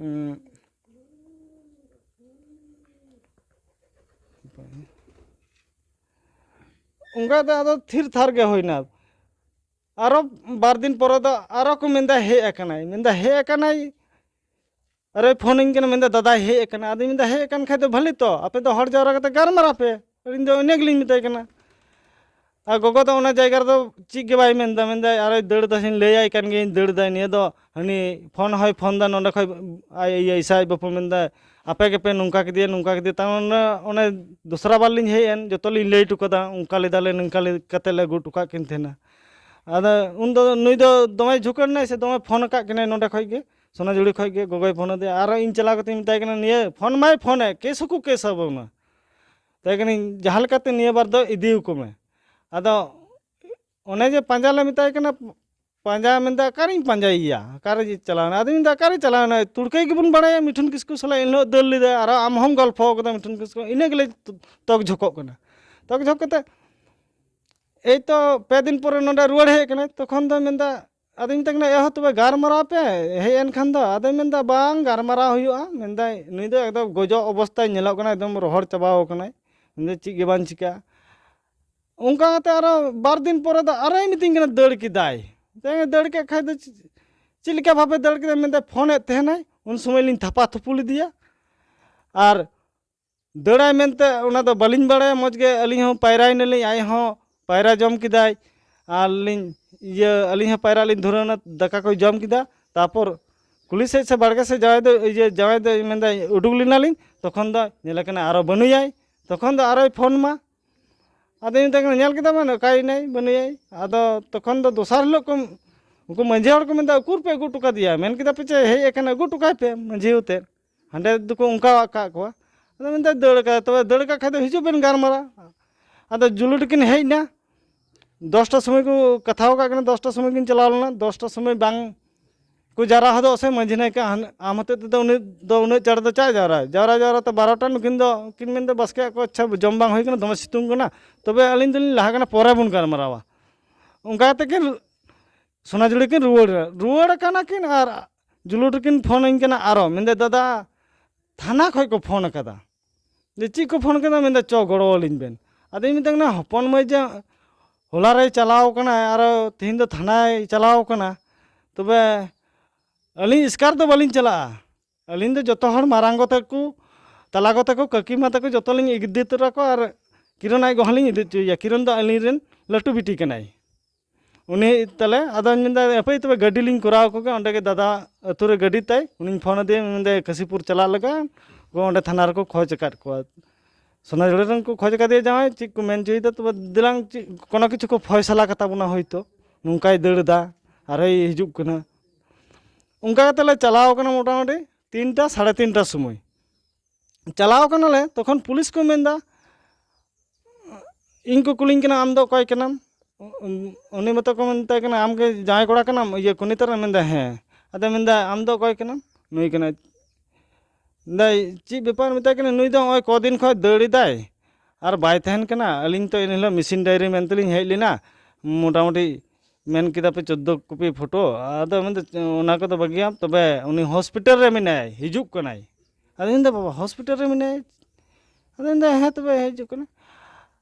ᱩᱸ, ᱚᱱᱠᱟ ᱫᱚ ᱟᱫᱚ ᱛᱷᱤᱨ ᱛᱷᱟᱨ ᱜᱮ ᱦᱩᱭᱱᱟ᱾ ᱟᱨᱚ ᱵᱟᱨ ᱫᱤᱱ ᱯᱚᱨᱮ ᱫᱚ ᱟᱨᱚ ᱠᱚ ᱢᱮᱱᱫᱟ, "ᱦᱮᱡ ᱟᱠᱟᱱᱟᱭ", ᱢᱮᱱᱫᱟ, "ᱦᱮᱡ ᱟᱠᱟᱱᱟᱭ", ᱟᱨᱮ ᱯᱷᱳᱱᱟᱹᱧ ᱠᱟᱱᱟ, ᱢᱮᱱᱫᱟ, "ᱫᱟᱫᱟᱭ ᱦᱮᱡ ᱟᱠᱟᱱᱟ᱾" ᱟᱫᱚᱧ ᱢᱮᱱᱫᱟ, "ᱦᱮᱡ ᱟᱠᱟᱱ ᱠᱷᱟᱡ ᱫᱚ ᱵᱷᱟᱹᱞᱤ ᱛᱚ, ᱟᱯᱮ ᱫᱚ ᱦᱚᱲ ᱡᱟᱣᱨᱟ ᱠᱟᱛᱮ ᱜᱟᱞᱢᱟᱨᱟᱣ ᱯᱮ", ᱤᱧ ᱫᱚ ᱤᱱᱟᱹ ᱜᱮᱞᱤᱧ ᱢᱮᱛᱟᱭ ᱠᱟᱱᱟ᱾ ᱟᱨ ᱜᱚᱜᱚ ᱫᱚ ᱚᱱᱟ ᱡᱟᱭᱜᱟ ᱨᱮᱫᱚ ᱪᱮᱫ ᱜᱮ ᱵᱟᱭ ᱢᱮᱱᱫᱟ, ᱢᱮᱱᱫᱟᱭ, "ᱟᱨᱮ ᱫᱟᱹᱲ ᱫᱟᱹᱧ, ᱞᱟᱹᱭᱟᱭ ᱠᱟᱱ ᱜᱤᱭᱟᱹᱧ ᱫᱟᱹᱲ ᱫᱟᱭ, ᱱᱤᱭᱟᱹ ᱫᱚ ᱦᱟᱹᱱᱤ ᱯᱷᱳᱱ ᱦᱚᱸᱭ ᱯᱷᱳᱱ ᱫᱟ ᱱᱚᱸᱰᱮ ᱠᱷᱚᱡ, ᱟᱡ ᱤᱭᱟᱹ ᱤᱥᱟ ᱟᱡ ᱵᱟᱹᱯᱩ ᱢᱮᱱᱫᱟ, ᱟᱯᱮ ᱜᱮᱯᱮ ᱱᱚᱝᱠᱟ ᱠᱮᱫᱮᱭᱟ, ᱱᱚᱝᱠᱟ ᱠᱮᱫᱮᱭᱟ", ᱛᱟᱨ ᱢᱟᱱᱮ ᱚᱱᱮ ᱫᱚᱥᱨᱟ ᱵᱟᱨ ᱞᱤᱧ ᱦᱮᱡ ᱮᱱ, ᱡᱚᱛᱚ ᱞᱤᱧ ᱞᱟᱹᱭ ᱦᱚᱴᱚ ᱠᱟᱫᱟ, ᱚᱱᱠᱟ ᱞᱮᱫᱟᱞᱮ, ᱱᱚᱝᱠᱟ ᱞᱮ-, ᱠᱟᱛᱮ ᱞᱮ ᱟᱹᱜᱩ ᱦᱚᱴᱚ ᱠᱟᱜ ᱠᱤᱱ ᱛᱟᱦᱮᱱᱟ᱾ ᱟᱫᱚ ᱩᱱᱫᱚ ᱱᱩᱭ ᱫᱚ ᱫᱚᱢᱮ ᱡᱷᱩᱠᱟᱹᱲ ᱮᱱᱟᱭ ᱥᱮ, ᱫᱚᱢᱮ ᱯᱷᱳᱱ ᱟᱠᱟᱫ ᱠᱤᱱᱟᱭ ᱱᱚᱸᱰᱮ ᱠᱷᱚᱡ ᱜᱮ, ᱥᱚᱱᱟᱡᱷᱩᱲᱤ ᱠᱷᱚᱡ ᱜᱮ ᱜᱚᱜᱚᱭ ᱯᱷᱳᱱ ᱟᱫᱮᱭᱟ, ᱟᱨᱚ ᱤᱧ ᱪᱟᱞᱟᱣ ᱠᱟᱛᱮᱧ ᱢᱮᱛᱟᱭ ᱠᱟᱱᱟ, "ᱱᱤᱭᱟᱹ ᱯᱷᱳᱱ ᱢᱟᱭ ᱯᱷᱳᱱᱮᱫ, ᱠᱮᱥ ᱦᱚᱸᱠᱚ ᱠᱮᱥ ᱟᱵᱚᱱᱟ", ᱢᱮᱛᱟᱭ ᱠᱟᱹᱱᱟᱹᱧ, "ᱡᱟᱦᱟᱸ ᱞᱮᱠᱟᱛᱮ ᱱᱤᱭᱟᱹ ᱵᱟᱨ ᱫᱚ ᱤᱫᱤ ᱟᱠᱚ ᱢᱮ᱾" ᱟᱫᱚ ᱚᱱᱮ ᱡᱮ ᱯᱟᱸᱡᱟ ᱞᱮ ᱢᱮᱛᱟᱭ ᱠᱟᱱᱟ, ᱯᱟᱸᱡᱟ ᱢᱮᱱᱫᱟ, "ᱚᱠᱟᱨᱤᱧ ᱯᱟᱸᱡᱟᱭᱮᱭᱟ, ᱚᱠᱟᱨᱮ ᱪᱟᱞᱟᱣᱱᱟ?" ᱟᱫᱚᱧ ᱢᱮᱱᱫᱟ, "ᱚᱠᱟᱨᱮ ᱪᱟᱞᱟᱣᱱᱟᱭ? ᱛᱩᱲᱠᱟᱹᱭ ᱜᱮᱵᱚᱱ ᱵᱟᱲᱟᱭᱟ, ᱢᱤᱴᱷᱩᱱ ᱠᱤᱥᱠᱩ ᱥᱟᱞᱟᱜ ᱮᱱᱦᱤᱞᱳᱜ ᱫᱟᱹᱲ ᱞᱮᱫᱟᱭ, ᱟᱨ ᱟᱢ ᱦᱚᱸᱢ ᱜᱚᱞᱯᱷᱚ ᱠᱟᱫᱟ ᱢᱤᱴᱷᱩᱱ ᱠᱤᱥᱠᱩ", ᱤᱱᱟᱹ ᱜᱮᱞᱮ ᱛᱚᱠ ᱡᱷᱚᱠᱚᱜ ᱠᱟᱱᱟ᱾ ᱛᱚᱠ ᱡᱷᱚᱠ ᱠᱟᱛᱮ ᱮᱭ ᱛᱚ ᱯᱮ ᱫᱤᱱ ᱯᱚᱨᱮ ᱱᱚᱸᱰᱮ ᱨᱩᱣᱟᱹᱲ ᱦᱮᱡ ᱠᱟᱱᱟᱭ, ᱛᱚᱠᱷᱚᱱ ᱫᱚ ᱢᱮᱱᱫᱟ, ᱟᱫᱚᱧ ᱢᱮᱛᱟᱭ ᱠᱟᱱᱟ, "ᱮᱦᱚ ᱛᱚᱵᱮ ᱜᱟᱨᱢᱟᱨᱟᱣ ᱯᱮ, ᱦᱮᱡ ᱮᱱ ᱠᱷᱟᱱ ᱫᱚ", ᱟᱫᱚᱭ ᱢᱮᱱᱫᱟ, "ᱵᱟᱝ ᱜᱟᱨᱢᱟᱨᱟᱣ ᱦᱩᱭᱩᱜᱼᱟ", ᱢᱮᱱᱫᱟᱭ, "ᱱᱩᱭ ᱫᱚ ᱮᱠᱫᱚᱢ ᱜᱚᱡᱚᱜ ᱚᱵᱚᱥᱛᱟᱭ ᱧᱮᱞᱚᱜ ᱠᱟᱱᱟ, ᱮᱠᱫᱚᱢ ᱨᱚᱦᱚᱲ ᱪᱟᱵᱟᱣ ᱠᱟᱱᱟᱭ", ᱢᱮᱱᱫᱟ, "ᱪᱮᱫ ᱜᱮ ᱵᱟᱝ ᱪᱤᱠᱟᱹᱜᱼᱟ". ᱚᱱᱠᱟ ᱠᱟᱛᱮ ᱟᱨᱚ ᱵᱟᱨ ᱫᱤᱱ ᱯᱚᱨᱮ ᱫᱚ ᱟᱨᱚᱭ ᱢᱤᱛᱟᱹᱧ ᱠᱟᱱᱟ, "ᱫᱟᱹᱲ ᱠᱮᱫᱟᱭ", ᱢᱮᱛᱟᱭ ᱠᱟᱱᱟ, "ᱫᱟᱹᱲ ᱠᱮᱫ ᱠᱷᱟᱡ ᱫᱚ ᱪᱮᱫ, ᱪᱮᱫ ᱞᱮᱠᱟ ᱵᱷᱟᱵᱮ ᱫᱟᱹᱲ ᱠᱮᱫᱟᱭ?" ᱢᱮᱱᱫᱟᱭ, "ᱯᱷᱳᱱᱮᱫ ᱛᱟᱦᱮᱱᱟᱭ, ᱩᱱ ᱥᱚᱢᱚᱭ ᱞᱤᱧ ᱛᱷᱟᱯᱟ ᱛᱷᱩᱯᱩ ᱞᱮᱫᱮᱭᱟ, ᱟᱨ ᱫᱟᱹᱲᱟᱭ ᱢᱮᱱᱛᱮ ᱚᱱᱟ ᱫᱚ ᱵᱟᱹᱞᱤᱧ ᱵᱟᱲᱟᱭᱟ᱾ ᱢᱚᱡᱽ ᱜᱮ ᱟᱹᱞᱤᱧ ᱦᱚᱸ ᱯᱟᱭᱨᱟᱭ ᱱᱟᱞᱤᱧ, ᱟᱡ ᱦᱚᱸ ᱯᱟᱭᱨᱟ ᱡᱚᱢ ᱠᱮᱫᱟᱭ, ᱟᱨ ᱞᱤᱧ ᱤᱭᱟᱹ ᱟᱹᱞᱤᱧ ᱦᱚᱸ ᱯᱟᱭᱨᱟᱜ ᱞᱤᱧ ᱫᱷᱩᱨᱟᱹᱣᱱᱟ, ᱫᱟᱠᱟ ᱠᱚᱭ ᱡᱚᱢ ᱠᱮᱫᱟ᱾ ᱛᱟᱨᱯᱚᱨ ᱠᱩᱞᱦᱤ ᱥᱮᱫ ᱥᱮ ᱵᱟᱲᱜᱮ ᱥᱮᱫ ᱡᱟᱶᱟᱭ ᱫᱚ, ᱤᱭᱟᱹ ᱡᱟᱶᱟᱭ ᱫᱚ ᱢᱮᱱᱫᱟᱭ, "ᱩᱰᱩᱠ ᱞᱮᱱᱟᱞᱤᱧ", ᱛᱚᱠᱷᱚᱱ ᱫᱚ ᱧᱮᱞᱮ ᱠᱟᱱᱟ ᱟᱨᱚ ᱵᱟᱹᱱᱩᱭᱟᱭ᱾ ᱛᱚᱠᱷᱚᱱ ᱫᱚ ᱟᱨᱚᱭ ᱯᱷᱳᱱ ᱢᱟ, ᱟᱫᱚᱧ ᱢᱮᱛᱟᱭ ᱠᱟᱱᱟ, "ᱧᱮᱞ ᱠᱮᱫᱟ ᱵᱮᱱ ᱚᱠᱟᱭᱮᱱᱟᱭ, ᱵᱟᱹᱱᱩᱭᱟᱭ?" ᱟᱫᱚ ᱛᱚᱠᱷᱚᱱ ᱫᱚ ᱫᱚᱥᱟᱨ ᱦᱤᱞᱳᱜ ᱠᱚ ᱩᱱᱠᱩ ᱢᱟᱹᱡᱷᱤ ᱦᱚᱲ ᱠᱚ ᱢᱮᱱᱫᱟ, "ᱩᱠᱩᱨ ᱯᱮ ᱟᱹᱜᱩ ᱦᱚᱴᱚ ᱠᱟᱫᱮᱭᱟ? ᱢᱮᱱ ᱠᱮᱫᱟ ᱯᱮ ᱪᱮ ᱦᱮᱡ ᱟᱠᱟᱱᱟ, ᱟᱹᱜᱩ ᱦᱚᱴᱚ ᱠᱟᱭ ᱯᱮ ᱢᱟᱹᱡᱷᱤ ᱩᱛᱮᱫ, ᱦᱟᱸᱰᱮ ᱫᱚᱠᱚ ᱚᱱᱠᱟ ᱟᱠᱟᱫ ᱠᱚᱣᱟ", ᱟᱫᱚ ᱢᱮᱱᱫᱟ, "ᱫᱟᱹᱲ ᱠᱟᱫᱟ, ᱛᱚᱵᱮ ᱫᱟᱹᱲ ᱠᱟᱜ ᱠᱷᱟᱡ ᱫᱚ ᱦᱤᱡᱩᱜ ᱵᱮᱱ ᱜᱟᱨᱢᱟᱨᱟᱣ", ᱟᱫᱚ ᱡᱩᱞᱩᱴ ᱠᱤᱱ ᱦᱮᱡ ᱮᱱᱟ᱾ ᱫᱚᱥᱴᱟ ᱥᱚᱢᱚᱭ ᱠᱚ ᱠᱟᱛᱷᱟ ᱟᱠᱟᱫ ᱠᱤᱱᱟ, ᱫᱚᱥᱴᱟ ᱥᱚᱢᱚᱭ ᱠᱤᱱ ᱪᱟᱞᱟᱣ ᱞᱮᱱᱟ, ᱫᱚᱥᱴᱟ ᱥᱚᱢᱚᱭ ᱵᱟᱝ ᱠᱚ ᱡᱟᱣᱨᱟ ᱦᱚᱫᱚᱜ ᱥᱮ ᱢᱟᱹᱡᱷᱤ ᱱᱟᱭᱠᱮ ᱦᱟᱱ-, ᱟᱢ ᱦᱚᱛᱮᱡ ᱛᱮᱫᱚ ᱩᱱᱤ ᱫᱚ ᱩᱱᱟᱹᱜ ᱪᱟᱬ ᱫᱚ ᱪᱟᱭ ᱡᱟᱣᱨᱟᱭᱟ? ᱡᱟᱣᱨᱟ ᱡᱟᱣᱨᱟ ᱛᱮ ᱵᱟᱨᱚᱴᱟ ᱱᱩᱠᱤᱱ ᱫᱚ ᱠᱤᱱ ᱢᱮᱱᱫᱟ, "ᱵᱟᱥᱠᱮᱭᱟᱜ ᱠᱚ ᱟᱪᱪᱷᱟ ᱡᱚᱢ ᱵᱟᱝ ᱦᱩᱭ ᱠᱟᱱᱟ, ᱫᱚᱢᱮ ᱥᱤᱛᱩᱝ ᱠᱟᱱᱟ, ᱛᱚᱵᱮ ᱟᱹᱞᱤᱧ ᱫᱚᱞᱤᱧ ᱞᱟᱦᱟ ᱠᱟᱱᱟ, ᱯᱚᱨᱮ ᱵᱚᱱ ᱜᱟᱞᱢᱟᱨᱟᱣᱟ᱾" ᱚᱱᱠᱟ ᱠᱟᱛᱮ ᱠᱤᱱ ᱥᱚᱱᱟᱡᱷᱩᱲᱤ ᱠᱤᱱ ᱨᱩᱣᱟᱹᱲ, ᱨᱩᱣᱟᱹᱲ ᱟᱠᱟᱱᱟ ᱠᱤᱱ ᱟᱨ ᱡᱩᱞᱩᱴ ᱨᱮᱠᱤᱱ ᱯᱷᱳᱱ ᱟᱹᱧ ᱠᱟᱱᱟ ᱟᱨᱚ, ᱢᱮᱱᱫᱟ, "ᱫᱟᱫᱟ, ᱛᱷᱟᱱᱟ ᱠᱷᱚᱡ ᱠᱚ ᱯᱷᱳᱱ ᱟᱠᱟᱫᱟ᱾" ᱡᱮ, "ᱪᱮᱫ ᱠᱚ ᱯᱷᱳᱱ ᱠᱟᱫᱟ?" ᱢᱮᱱᱫᱟ, "ᱪᱚ, ᱜᱚᱲᱚ ᱟᱹᱞᱤᱧ ᱵᱮᱱ᱾" ᱟᱫᱚᱧ ᱢᱮᱛᱟᱭ ᱠᱟᱱᱟ, "ᱦᱚᱯᱚᱱ ᱢᱟᱹᱭ ᱡᱮ ᱦᱚᱞᱟ ᱨᱮᱭ ᱪᱟᱞᱟᱣ ᱠᱟᱱᱟ ᱟᱨ ᱛᱮᱦᱮᱧ ᱫᱚ ᱛᱷᱟᱱᱟᱭ ᱪᱟᱞᱟᱣ ᱠᱟᱱᱟ, ᱛᱚᱵᱮ ᱟᱹᱞᱤᱧ ᱮᱥᱠᱟᱨ ᱫᱚ ᱵᱟᱹᱞᱤᱧ ᱪᱟᱞᱟᱜᱼᱟ᱾ ᱟᱹᱞᱤᱧ ᱫᱚ ᱡᱚᱛᱚ ᱦᱚᱲ ᱢᱟᱨᱟᱝ ᱜᱚ ᱛᱟᱠᱚ, ᱛᱟᱞᱟ ᱜᱚ ᱛᱟᱠᱚ, ᱠᱟᱹᱠᱤ ᱢᱟ ᱛᱟᱠᱚ ᱡᱚᱛᱚ ᱞᱤᱧ ᱤᱫᱤ ᱛᱚᱨᱟ ᱠᱚᱣᱟ ᱟᱨ ᱠᱤᱨᱚᱱ ᱟᱡ ᱜᱚ ᱦᱚᱸ ᱞᱤᱧ ᱤᱫᱤ ᱦᱚᱪᱚᱭᱮᱭᱟ᱾ ᱠᱤᱨᱚᱱ ᱫᱚ ᱟᱹᱞᱤᱧ ᱨᱮᱱ ᱞᱟᱹᱴᱩ ᱵᱤᱴᱤ ᱠᱟᱱᱟᱭ᱾" ᱩᱱᱤ ᱛᱟᱞᱮ, ᱟᱫᱚᱧ ᱢᱮᱱᱫᱟ, "ᱦᱟᱯᱮ ᱛᱚᱵᱮ ᱜᱟᱹᱰᱤ ᱞᱤᱧ ᱠᱚᱨᱟᱣ ᱠᱚᱜᱮ, ᱚᱸᱰᱮ ᱜᱮ ᱫᱟᱫᱟ ᱟᱹᱛᱩ ᱨᱮ ᱜᱟᱹᱰᱤ ᱛᱟᱭ, ᱩᱱᱤᱧ ᱯᱷᱳᱱ ᱟᱫᱮᱭᱟ, ᱢᱮᱱᱫᱟ ᱠᱟᱥᱤᱯᱩᱨ ᱪᱟᱞᱟᱜ ᱞᱟᱜᱟᱜᱼᱟ, ᱜᱚ ᱚᱸᱰᱮ ᱛᱷᱟᱱᱟ ᱨᱮᱠᱚ ᱠᱷᱚᱡᱽ ᱟᱠᱟᱫ ᱠᱚᱣᱟ, ᱥᱚᱱᱟᱡᱷᱩᱲᱤ ᱨᱮᱱ ᱠᱚ ᱠᱷᱚᱡᱽ ᱟᱠᱟᱫᱮᱭᱟ ᱡᱟᱶᱟᱭ, ᱪᱮᱫ ᱠᱚ ᱢᱮᱱ ᱦᱚᱪᱚᱭᱮᱫᱟ, ᱛᱚᱵᱮ ᱫᱮᱞᱟᱝ ᱪᱮᱫ ᱠᱳᱱᱳ ᱠᱤᱪᱷᱩ ᱠᱚ ᱯᱷᱚᱭᱥᱟᱞᱟ ᱠᱟᱛᱟ ᱵᱚᱱᱟ ᱦᱳᱭᱛᱳ, ᱱᱚᱝᱠᱟᱭ ᱫᱟᱹᱲ ᱮᱫᱟ ᱟᱨᱦᱚᱸᱭ ᱦᱤᱡᱩᱜ ᱠᱟᱱᱟ᱾" ᱚᱱᱠᱟ ᱠᱟᱛᱮ ᱞᱮ ᱪᱟᱞᱟᱣ ᱠᱟᱱᱟ ᱢᱚᱴᱟᱢᱩᱴᱤ ᱛᱤᱱᱴᱟ, ᱥᱟᱲᱮ ᱛᱤᱱᱴᱟ ᱥᱚᱢᱚᱭ᱾ ᱪᱟᱞᱟᱣ ᱠᱟᱱᱟᱞᱮ, ᱛᱚᱠᱷᱚᱱ ᱯᱩᱞᱤᱥ ᱠᱚ ᱢᱮᱱᱫᱟ, ᱤᱧ ᱠᱚ ᱠᱩᱞᱤᱧ ᱠᱟᱱᱟ, "ᱟᱢ ᱫᱚ ᱚᱠᱚᱭ ᱠᱟᱱᱟᱢ?" ᱩᱱᱤ ᱢᱟᱛᱚ ᱠᱚ ᱢᱮᱛᱟᱭ ᱠᱟᱱᱟ, "ᱟᱢ ᱜᱮ ᱡᱟᱶᱟᱭ ᱠᱚᱲᱟ ᱠᱟᱱᱟᱢ, ᱤᱭᱟᱹ, ᱠᱚᱱᱤᱛᱟ ᱨᱮᱱ?" ᱢᱮᱱᱫᱟ, "ᱦᱮᱸ᱾" ᱟᱫᱚ ᱢᱮᱱᱫᱟ, "ᱟᱢ ᱫᱚ ᱚᱠᱚᱭ ᱠᱟᱱᱟᱢ?" ᱱᱩᱭ ᱠᱟᱱᱟᱭ᱾ ᱢᱮᱱᱫᱟᱭ, "ᱪᱮᱫ ᱵᱮᱯᱟᱨ?" ᱢᱮᱛᱟᱭ ᱠᱟᱱᱟ, "ᱱᱩᱭ ᱫᱚ ᱱᱚᱜᱼᱚᱭ ᱠᱚᱫᱤᱱ ᱠᱷᱚᱱ ᱫᱟᱹᱲ ᱮᱫᱟᱭ ᱟᱨ ᱵᱟᱭ ᱛᱟᱦᱮᱱ ᱠᱟᱱᱟ᱾ ᱟᱹᱞᱤᱧ ᱛᱚ ᱮᱱᱦᱤᱞᱳᱜ ᱢᱤᱥᱤᱝ ᱰᱟᱭᱨᱤ ᱢᱮᱱᱛᱮᱞᱤᱧ ᱦᱮᱡ ᱞᱮᱱᱟ, ᱢᱚᱴᱟᱢᱩᱴᱤ ᱢᱮᱱ ᱠᱮᱫᱟ ᱯᱮ ᱪᱳᱫᱽᱫᱳ ᱠᱚᱯᱤ ᱯᱷᱳᱴᱳ, ᱟᱫᱚ ᱢᱮᱱᱫᱟ, ᱚᱱᱟ ᱠᱚᱫᱚ ᱵᱟᱹᱜᱤᱭᱟᱢ, ᱛᱚᱵᱮ ᱩᱱᱤ ᱦᱚᱥᱯᱤᱴᱟᱞ ᱨᱮ ᱢᱮᱱᱟᱭᱟ, ᱦᱤᱡᱩᱜ ᱠᱟᱱᱟᱭ᱾ ᱟᱫᱚᱧ ᱢᱮᱱᱫᱟ, ᱵᱟᱵᱟ, ᱦᱚᱥᱯᱤᱴᱟᱞ ᱨᱮ ᱢᱮᱱᱟᱭᱟ?" ᱟᱫᱚᱧ ᱢᱮᱱᱫᱟ, ᱦᱮᱸ, ᱛᱚᱵᱮ ᱦᱤᱡᱩᱜ ᱠᱟᱱᱟ᱾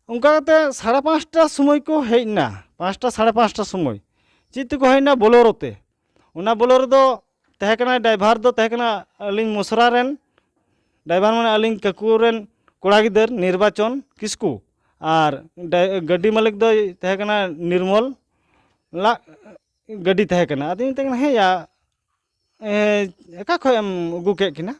ᱚᱱᱠᱟ ᱠᱟᱛᱮ ᱥᱟᱲᱮ ᱯᱟᱸᱪᱴᱟ ᱥᱚᱢᱚᱭ ᱠᱚ ᱦᱮᱡ ᱮᱱᱟ, ᱯᱟᱸᱪᱴᱟ, ᱥᱟᱲᱮ ᱯᱟᱸᱪᱴᱟ ᱥᱚᱢᱚᱭ᱾ ᱪᱮᱫ ᱛᱮᱠᱚ ᱦᱮᱡ ᱮᱱᱟ? ᱵᱳᱞᱳᱨᱳ ᱛᱮ᱾ ᱚᱱᱟ ᱵᱳᱞᱳᱨᱳ ᱫᱚ ᱛᱟᱦᱮᱸ ᱠᱟᱱᱟ, ᱰᱨᱟᱭᱵᱷᱟᱨ ᱫᱚ ᱛᱟᱦᱮᱸ ᱠᱟᱱᱟ ᱟᱹᱞᱤᱧ ᱢᱚᱥᱨᱟ ᱨᱮᱱ, ᱰᱨᱟᱭᱵᱷᱟᱨ ᱢᱟᱱᱮ ᱟᱹᱞᱤᱧ ᱠᱟᱠᱩ ᱨᱮᱱ ᱠᱚᱲᱟ ᱜᱤᱫᱟᱹᱨ ᱱᱤᱨᱵᱟᱪᱚᱱ ᱠᱤᱥᱠᱩ, ᱟᱨ ᱰᱟᱭ-, ᱜᱟᱹᱰᱤ ᱢᱟᱹᱞᱤᱠ ᱫᱚᱭ ᱛᱟᱦᱮᱸ ᱠᱟᱱᱟ ᱱᱤᱨᱢᱚᱞ ᱞᱟᱜ ᱜᱟᱹᱰᱤ ᱛᱟᱦᱮᱸ ᱠᱟᱱᱟ᱾ ᱟᱫᱚᱧ ᱢᱮᱛᱟᱭ ᱠᱟᱱᱟ, ᱦᱮᱸ ᱭᱟ, ᱮ, ᱚᱠᱟ ᱠᱷᱚᱡ ᱮᱢ ᱟᱹᱜᱩ ᱠᱮᱫ ᱠᱤᱱᱟ?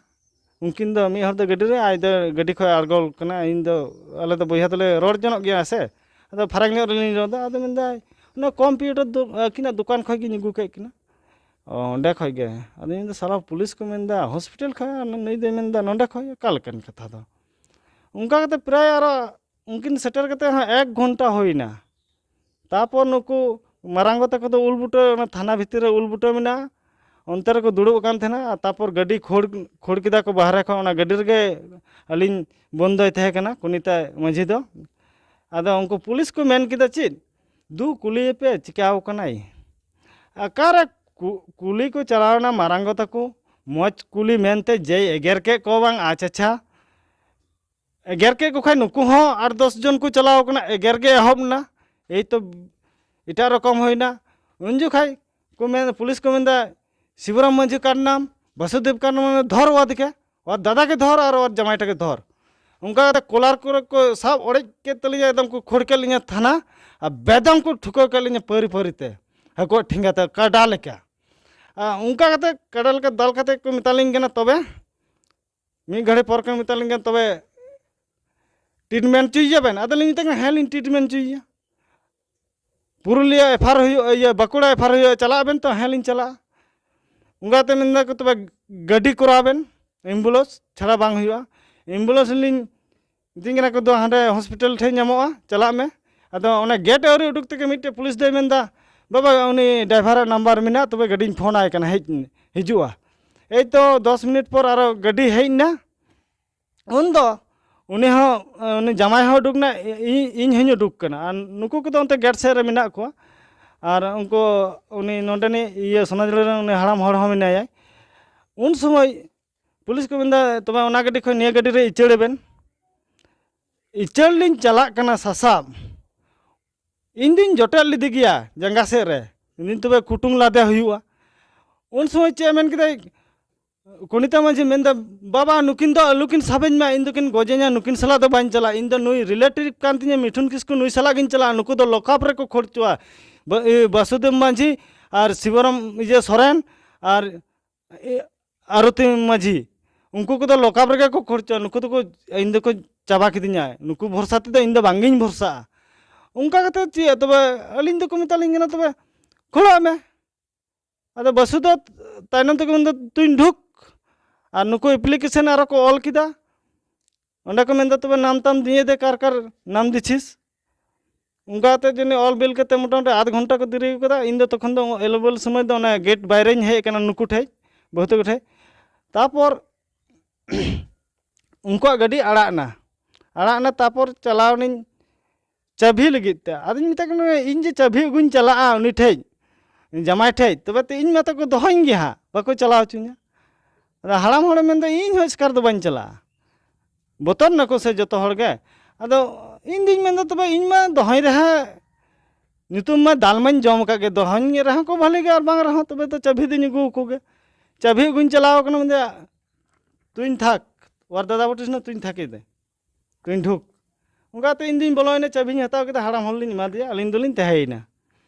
ᱩᱱᱠᱤᱱ ᱫᱚ ᱢᱤᱫ ᱦᱚᱲ ᱫᱚ ᱜᱟᱹᱰᱤ ᱨᱮ, ᱟᱡ ᱫᱚ ᱜᱟᱹᱰᱤ ᱠᱷᱚᱡ ᱟᱬᱜᱚ ᱠᱟᱱᱟ, ᱤᱧ ᱫᱚ, ᱟᱞᱮ ᱫᱚ ᱵᱚᱭᱦᱟ ᱫᱚᱞᱮ ᱨᱚᱲ ᱡᱚᱱᱚᱜ ᱜᱮᱭᱟ ᱥᱮ, ᱟᱫᱚ ᱯᱷᱟᱨᱟᱠ ᱧᱚᱜ ᱨᱮᱞᱤᱧ ᱨᱚᱲ ᱮᱫᱟ᱾ ᱟᱫᱚ ᱢᱮᱱᱫᱟᱭ, ᱚᱱᱟ ᱠᱚᱢᱯᱤᱭᱩᱴᱟᱨ ᱫᱚ ᱟᱹᱠᱤᱱᱟᱜ ᱫᱚᱠᱟᱱ ᱠᱷᱚᱡ ᱜᱤᱧ ᱟᱹᱜᱩ ᱠᱮᱫ ᱠᱤᱱᱟ᱾ ᱚ, ᱚᱸᱰᱮ ᱠᱷᱚᱡ ᱜᱮ? ᱟᱫᱚ ᱤᱧ ᱫᱚ ᱥᱟᱞᱟ ᱯᱩᱞᱤᱥ ᱠᱚ ᱢᱮᱱᱫᱟ ᱦᱚᱥᱯᱤᱴᱟᱞ ᱠᱷᱚᱡ, ᱟᱨ ᱱᱩᱭ ᱫᱚᱭ ᱢᱮᱱᱫᱟ ᱱᱚᱸᱰᱮ ᱠᱷᱚᱡ, ᱚᱠᱟ ᱞᱮᱠᱟᱱ ᱠᱟᱛᱷᱟ ᱫᱚ? ᱚᱱᱠᱟ ᱠᱟᱛᱮ ᱯᱨᱟᱭ ᱟᱨᱚ ᱩᱱᱠᱤᱱ ᱥᱮᱴᱮᱨ ᱠᱟᱛᱮ ᱦᱚᱸ ᱮᱠ ᱜᱷᱚᱱᱴᱟ ᱦᱩᱭᱱᱟ᱾ ᱛᱟᱯᱚᱨ ᱱᱩᱠᱩ ᱢᱟᱨᱟᱝ ᱜᱚ ᱛᱟᱠᱚ ᱫᱚ ᱩᱞ ᱵᱩᱴᱟᱹ, ᱚᱱᱟ ᱛᱷᱟᱱᱟ ᱵᱷᱤᱛᱤᱨ ᱨᱮ ᱩᱞ ᱵᱩᱴᱟᱹ ᱢᱮᱱᱟᱜᱼᱟ, ᱚᱱᱛᱮ ᱨᱮᱠᱚ ᱫᱩᱲᱩᱵ ᱟᱠᱟᱱ ᱛᱟᱦᱮᱱᱟ᱾ ᱟᱨ ᱛᱟᱯᱚᱨ ᱜᱟᱹᱰᱤ ᱠᱷᱳᱲ, ᱠᱷᱳᱲ ᱠᱮᱫᱟ ᱠᱚ ᱵᱟᱦᱨᱮ ᱠᱷᱚᱱ, ᱚᱱᱟ ᱜᱟᱹᱰᱤ ᱨᱮᱜᱮ ᱟᱹᱞᱤᱧ ᱵᱚᱱᱫᱚᱭ ᱛᱟᱦᱮᱸ ᱠᱟᱱᱟ ᱠᱩᱱᱤᱛᱟ ᱢᱟᱹᱡᱷᱤ ᱫᱚ᱾ ᱟᱫᱚ ᱩᱱᱠᱩ ᱯᱩᱞᱤᱥ ᱠᱚ ᱢᱮᱱ ᱠᱮᱫᱟ, "ᱪᱮᱫ ᱫᱩ ᱠᱩᱞᱤᱭᱮᱯᱮ, ᱪᱤᱠᱟᱹᱣ ᱠᱟᱱᱟᱭ?" ᱚᱠᱟᱨᱮ ᱠᱩ- ᱠᱩᱞᱤ ᱠᱚ ᱪᱟᱞᱟᱣ ᱮᱱᱟ ᱢᱟᱨᱟᱝ ᱜᱚ ᱛᱟᱠᱚ, ᱢᱚᱡᱽ ᱠᱩᱞᱤ ᱢᱮᱱᱛᱮ ᱡᱮᱭ ᱮᱜᱮᱨ ᱠᱮᱫ ᱠᱚ ᱵᱟᱝ, ᱟᱪᱪᱷᱟ ᱟᱪᱪᱷᱟ, ᱮᱜᱮᱨ ᱠᱮᱫ ᱠᱚ ᱠᱷᱟᱡ ᱱᱩᱠᱩ ᱦᱚᱸ ᱟᱴ ᱫᱚᱥ ᱡᱚᱱ ᱠᱚ ᱪᱟᱞᱟᱣ ᱠᱟᱱᱟ, ᱮᱜᱮᱨ ᱜᱮ ᱮᱦᱚᱵ ᱮᱱᱟ, ᱮᱭ ᱛᱚ ᱮᱴᱟᱜ ᱨᱚᱠᱚᱢ ᱦᱩᱭᱱᱟ᱾ ᱩᱱ ᱡᱚᱠᱷᱟᱡ ᱠᱚ ᱢᱮᱱ, ᱯᱩᱞᱤᱥ ᱠᱚ ᱢᱮᱱᱫᱟ, "ᱥᱤᱵᱩᱨᱟᱢ ᱢᱟᱹᱡᱷᱤ ᱠᱟᱨᱱᱟᱢ, ᱵᱟᱥᱩᱫᱮᱵ ᱠᱟᱨᱱᱟᱢ, ᱫᱷᱚᱨ ᱣᱟᱫᱤᱠᱮ, ᱣᱟ ᱫᱟᱫᱟ ᱜᱮ ᱫᱷᱚᱨ ᱟᱨ ᱣᱟ ᱡᱟᱢᱟᱭᱴᱟ ᱜᱮ ᱫᱷᱚᱨ᱾" ᱚᱱᱠᱟ ᱠᱟᱛᱮ ᱠᱚᱞᱟᱨ ᱠᱚᱨᱮ ᱠᱚ ᱥᱟᱵ ᱚᱲᱮᱡ ᱠᱮᱫ ᱛᱟᱹᱞᱤᱧᱟ, ᱮᱠᱫᱚᱢ ᱠᱚ ᱠᱷᱟᱹᱲ ᱠᱮᱫ ᱞᱤᱧᱟ ᱛᱷᱟᱱᱟ, ᱟᱨ ᱵᱮᱫᱚᱢ ᱠᱚ ᱴᱷᱩᱠᱟᱹᱣ ᱠᱮᱫ ᱞᱤᱧᱟ ᱯᱟᱹᱨᱤ ᱯᱟᱹᱨᱤ ᱛᱮ, ᱦᱟᱹᱠᱩᱣᱟᱜ ᱴᱷᱮᱸᱜᱟ ᱛᱮ, ᱠᱟᱰᱟ ᱞᱮᱠᱟ᱾ ᱟᱨ ᱚᱱᱠᱟ ᱠᱟᱛᱮ ᱠᱟᱰᱟ ᱞᱮᱠᱟ ᱫᱟᱞ ᱠᱟᱛᱮ ᱠᱚ ᱢᱮᱛᱟᱞᱤᱧ ᱠᱟᱱᱟ, ᱛᱚᱵᱮ ᱢᱤᱫ ᱜᱷᱟᱹᱲᱤ ᱯᱚᱨ ᱠᱚ ᱢᱮᱛᱟᱞᱤᱧ ᱠᱟᱱᱟ, "ᱛᱚᱵᱮ ᱴᱨᱤᱴᱢᱮᱱᱴ ᱦᱚᱪᱚᱭᱮᱭᱟ ᱵᱮᱱ?" ᱟᱫᱚᱞᱤᱧ ᱢᱮᱛᱟᱭ ᱠᱟᱱᱟ, "ᱦᱮᱸ, ᱞᱤᱧ ᱴᱨᱤᱴᱢᱮᱱᱴ ᱦᱚᱪᱚᱭᱮᱭᱟ᱾ ᱯᱩᱨᱩᱞᱤᱭᱟᱹ ᱮᱯᱷᱟᱨ ᱦᱩᱭᱩᱜᱼᱟ, ᱤᱭᱟᱹ, ᱵᱟᱸᱠᱩᱲᱟ ᱮᱯᱷᱟᱨ ᱦᱩᱭᱩᱜᱼᱟ, ᱪᱟᱞᱟᱜ ᱟᱵᱮᱱ ᱛᱚ?" "ᱦᱮᱸ, ᱞᱤᱧ ᱪᱟᱞᱟᱜᱼᱟ᱾" ᱚᱱᱠᱟᱛᱮ ᱢᱮᱱᱫᱟ ᱠᱚ, "ᱛᱚᱵᱮ ᱜᱟᱹᱰᱤ ᱠᱚᱨᱟᱣ ᱵᱮᱱ, ᱮᱢᱵᱩᱞᱮᱱᱥ ᱪᱷᱟᱲᱟ ᱵᱟᱝ ᱦᱩᱭᱩᱜᱼᱟ᱾" ᱮᱢᱵᱩᱞᱮᱱᱥ ᱞᱤᱧ ᱢᱮᱛᱟᱹᱧ ᱠᱟᱱᱟ ᱠᱚ, "ᱫᱚ ᱦᱟᱸᱰᱮ ᱦᱚᱥᱯᱤᱴᱟᱞ ᱴᱷᱮᱱ ᱧᱟᱢᱚᱜᱼᱟ, ᱪᱟᱞᱟᱜ ᱢᱮ᱾" ᱟᱫᱚ ᱚᱱᱟ ᱜᱮᱴ ᱟᱹᱣᱨᱤ ᱩᱰᱩᱠ ᱛᱮᱜᱮ ᱢᱤᱫᱴᱮᱡ ᱯᱩᱞᱤᱥ ᱫᱚᱭ ᱢᱮᱱᱫᱟ, "ᱵᱟᱵᱟ, ᱩᱱᱤ ᱰᱨᱟᱭᱵᱷᱟᱨᱟᱜ ᱱᱟᱢᱵᱟᱨ ᱢᱮᱱᱟᱜᱼᱟ, ᱛᱚᱵᱮ ᱜᱟᱹᱰᱤᱧ ᱯᱷᱳᱱ ᱟᱭ ᱠᱟᱱᱟ, ᱦᱮᱡ ᱦᱤᱡᱩᱜᱼᱟ᱾" ᱮᱭ ᱛᱚ ᱫᱚᱥ ᱢᱤᱱᱤᱴ ᱯᱚᱨ ᱟᱨᱚ ᱜᱟᱹᱰᱤ ᱦᱮᱡ ᱮᱱᱟ᱾ ᱩᱱᱫᱚ ᱩᱱᱤ ᱦᱚᱸ, ᱩᱱᱤ ᱡᱟᱢᱟᱭ ᱦᱚᱸ ᱩᱰᱩᱠ ᱮᱱᱟ, ᱤ- ᱤᱧ ᱦᱚᱸᱧ ᱩᱰᱩᱠ ᱠᱟᱱᱟ᱾ ᱟᱨ ᱱᱩᱠᱩ ᱠᱚᱫᱚ ᱚᱱᱛᱮ ᱜᱮᱴ ᱥᱮᱫ ᱨᱮ ᱢᱮᱱᱟᱜ ᱠᱚᱣᱟ᱾ ᱟᱨ ᱩᱱᱠᱩ, ᱩᱱᱤ ᱱᱚᱰᱮᱱᱤᱡ ᱤᱭᱟᱹ ᱥᱚᱱᱟᱡᱽᱲᱟᱹ ᱨᱮᱱ ᱩᱱᱤ ᱦᱟᱲᱟᱢ ᱦᱚᱲ ᱦᱚᱸ ᱢᱮᱱᱟᱭᱟ᱾ ᱩᱱ ᱥᱚᱢᱚᱭ ᱯᱩᱞᱤᱥ ᱠᱚ ᱢᱮᱱᱫᱟ, "ᱛᱚᱵᱮ ᱚᱱᱟ ᱜᱟᱹᱰᱤ ᱠᱷᱚᱱ ᱱᱤᱭᱟᱹ ᱜᱟᱹᱰᱤ ᱨᱮ ᱤᱪᱟᱹᱲ ᱵᱮᱱ᱾" ᱤᱪᱟᱹᱲ ᱞᱤᱧ ᱪᱟᱞᱟᱜ ᱠᱟᱱᱟ ᱥᱟᱥᱟᱵ, ᱤᱧ ᱫᱩᱧ ᱡᱚᱴᱮᱫ ᱞᱮᱫᱮ ᱜᱮᱭᱟ ᱡᱟᱸᱜᱟ ᱥᱮᱫ ᱨᱮ, ᱤᱧ ᱛᱚᱵᱮ ᱠᱩᱴᱩᱝ ᱞᱟᱫᱮ ᱦᱩᱭᱩᱜᱼᱟ᱾ ᱩᱱ ᱥᱚᱢᱚᱭ ᱪᱮᱫ ᱮ ᱢᱮᱱ ᱠᱮᱫᱟᱭ, ᱠᱚᱱᱤᱛᱟ ᱢᱟᱹᱡᱷᱤ ᱢᱮᱱᱫᱟ, "ᱵᱟᱵᱟ, ᱱᱩᱠᱤᱱ ᱫᱚ ᱟᱞᱚᱠᱤᱱ ᱥᱟᱵᱮᱧ ᱢᱟ, ᱤᱧ ᱫᱚᱠᱤᱱ ᱜᱚᱡᱮᱧᱟ, ᱱᱩᱠᱤᱱ ᱥᱟᱞᱟᱜ ᱫᱚ ᱵᱟᱹᱧ ᱪᱟᱞᱟᱜᱼᱟ, ᱤᱧ ᱫᱚ ᱱᱩᱭ ᱨᱤᱞᱮᱴᱤᱵᱷ ᱠᱟᱱ ᱛᱤᱧᱟ ᱢᱤᱴᱷᱩᱱ ᱠᱤᱥᱠᱩ, ᱱᱩᱭ ᱥᱟᱞᱟᱜ ᱜᱤᱧ ᱪᱟᱞᱟᱜᱼᱟ, ᱱᱩᱠᱩ ᱫᱚ ᱞᱚᱠᱟᱯ ᱨᱮᱠᱚ ᱠᱷᱳᱲ ᱦᱚᱪᱚᱣᱟ, ᱵᱟ- ᱤ, ᱵᱟᱥᱩᱫᱮᱵ ᱢᱟᱹᱡᱷᱤ ᱟᱨ ᱥᱤᱵᱚᱨᱟᱢ ᱤᱭᱟᱹ ᱥᱚᱨᱮᱱ ᱟᱨ ᱤ, ᱟᱨᱚᱛᱤ ᱢᱟᱹᱡᱷᱤ, ᱩᱱᱠᱩ ᱠᱚᱫᱚ ᱞᱚᱠᱟᱯ ᱨᱮᱜᱮ ᱠᱚ ᱠᱷᱳᱲ ᱦᱚᱪᱚᱣᱟ, ᱱᱩᱠᱩ ᱫᱚᱠᱚ, ᱤᱧ ᱫᱚᱠᱚ ᱪᱟᱵᱟ ᱠᱤᱫᱤᱧᱟ, ᱱᱩᱠᱩ ᱵᱷᱚᱨᱥᱟ ᱛᱮᱫᱚ ᱤᱧ ᱫᱚ ᱵᱟᱝᱜᱤᱧ ᱵᱷᱚᱨᱥᱟᱜᱼᱟ᱾" ᱚᱱᱠᱟ ᱠᱟᱛᱮ ᱪᱮᱫ ᱛᱚᱵᱮ ᱟᱹᱞᱤᱧ ᱫᱚᱠᱚ ᱢᱮᱛᱟᱞᱤᱧ ᱠᱟᱱᱟ, "ᱛᱚᱵᱮ ᱠᱷᱳᱲᱚᱜ ᱢᱮ᱾" ᱟᱫᱚ ᱵᱟᱹᱥᱩ ᱫᱚ ᱛᱟᱭᱱᱚᱢ ᱛᱮᱠᱚ ᱢᱮᱱᱫᱟ, "ᱛᱩᱧ ᱰᱷᱩᱠ", ᱟᱨ ᱱᱩᱠᱩ ᱮᱯᱞᱤᱠᱮᱥᱚᱱ ᱟᱨᱚ ᱠᱚ ᱚᱞ ᱠᱮᱫᱟ᱾ ᱚᱸᱰᱮ ᱠᱚ ᱢᱮᱱᱫᱟ, "ᱛᱚᱵᱮ ᱱᱟᱢ ᱛᱟᱢ ᱫᱤᱭᱮ ᱫᱮ, ᱠᱟᱨ ᱠᱟᱨ ᱱᱟᱢ ᱫᱤᱪᱷᱤᱥ?" ᱚᱱᱠᱟ ᱠᱟᱛᱮ ᱡᱟᱹᱱᱤᱡ ᱚᱞ ᱵᱤᱞ ᱠᱟᱛᱮ ᱢᱚᱴᱟᱢᱩᱴᱤ ᱟᱫᱷ ᱜᱷᱚᱱᱴᱟ ᱠᱚ ᱫᱮᱨᱤ ᱠᱟᱫᱟ᱾ ᱤᱧ ᱫᱚ ᱛᱚᱠᱷᱚᱱ ᱫᱚ ᱮᱞᱮᱵᱮᱞ ᱥᱚᱢᱚᱭ ᱫᱚ ᱚᱱᱟ ᱜᱮᱴ ᱵᱟᱭᱨᱮᱧ ᱦᱮᱡ ᱟᱠᱟᱱᱟ ᱱᱩᱠᱩ ᱴᱷᱮᱡ, ᱵᱟᱹᱦᱩ ᱛᱟᱠᱚ ᱴᱷᱮᱡ᱾ ᱛᱟᱯᱚᱨ ᱩᱱᱠᱩᱣᱟᱜ ᱜᱟᱹᱰᱤ ᱟᱲᱟᱜ ᱮᱱᱟ, ᱟᱲᱟᱜ ᱮᱱᱟ᱾ ᱛᱟᱯᱚᱨ ᱪᱟᱞᱟᱣ ᱮᱱᱟᱹᱧ ᱪᱟᱹᱵᱷᱤ ᱞᱟᱹᱜᱤᱫ ᱛᱮ᱾ ᱟᱫᱚᱧ ᱢᱮᱛᱟᱭ ᱠᱟᱱᱟ, "ᱤᱧ ᱡᱮ ᱪᱟᱹᱵᱷᱤ ᱟᱹᱜᱩᱧ ᱪᱟᱞᱟᱜᱼᱟ ᱩᱱᱤ ᱴᱷᱮᱡ, ᱡᱟᱢᱟᱭ ᱴᱷᱮᱡ, ᱛᱚᱵᱮ ᱛᱚ ᱤᱧ ᱢᱟᱛᱚ ᱠᱚ ᱫᱚᱦᱚᱧ ᱜᱮ ᱦᱟᱸᱜ, ᱵᱟᱠᱚ ᱪᱟᱞᱟᱣ ᱦᱚᱪᱚᱧᱟ᱾ ᱟᱫᱚ ᱦᱟᱲᱟᱢ ᱦᱚᱲᱮ ᱢᱮᱱᱫᱟ, ᱤᱧ ᱦᱚᱸ ᱮᱥᱠᱟᱨ ᱫᱚ ᱵᱟᱹᱧ ᱪᱟᱞᱟᱜᱼᱟ᱾ ᱵᱚᱛᱚᱨ ᱱᱟᱠᱚ ᱥᱮ ᱡᱚᱛᱚ ᱦᱚᱲ ᱜᱮ᱾ ᱟᱫᱚ ᱤᱧ ᱫᱩᱧ ᱢᱮᱱᱫᱟ, ᱛᱚᱵᱮ ᱤᱧ ᱢᱟ ᱫᱚᱦᱚᱧ ᱨᱮᱦᱚᱸ ᱧᱩᱛᱩᱢ ᱢᱟ ᱫᱟᱞ ᱢᱟᱧ ᱡᱚᱢ ᱟᱠᱟᱫ ᱜᱮ, ᱫᱚᱦᱚᱧ ᱨᱮᱦᱚᱸ ᱠᱚ ᱵᱷᱟᱹᱞᱤ ᱜᱮ, ᱟᱨ ᱵᱟᱝ ᱨᱮᱦᱚᱸ ᱛᱚᱵᱮ ᱫᱚ ᱪᱟᱹᱵᱷᱤ ᱫᱩᱧ ᱟᱹᱜᱩ ᱟᱠᱚ ᱜᱮ᱾ ᱪᱟᱹᱵᱷᱤ ᱟᱹᱜᱩᱧ ᱪᱟᱞᱟᱣ ᱟᱠᱟᱱᱟ, ᱢᱮᱱᱫᱟ, ᱛᱩᱧ ᱛᱷᱟᱠ, ᱣᱟᱨ ᱫᱟᱫᱟ ᱵᱚᱴᱤᱥ ᱱᱟ ᱛᱩᱧ ᱛᱷᱟᱠ ᱮᱫᱮ, ᱛᱩᱧ ᱰᱷᱩᱠ᱾ ᱚᱱᱠᱟᱛᱮ ᱤᱧ ᱫᱩᱧ ᱵᱚᱞᱚᱭᱮᱱᱟ, ᱪᱟᱹᱵᱷᱤᱧ ᱦᱟᱛᱟᱣ ᱠᱮᱫᱟ, ᱦᱟᱲᱟᱢ ᱦᱚᱲ ᱞᱤᱧ ᱮᱢᱟ ᱫᱮᱭᱟ, ᱟᱹᱞᱤᱧ ᱫᱚᱞᱤᱧ ᱛᱟᱦᱮᱸᱭᱮᱱᱟ᱾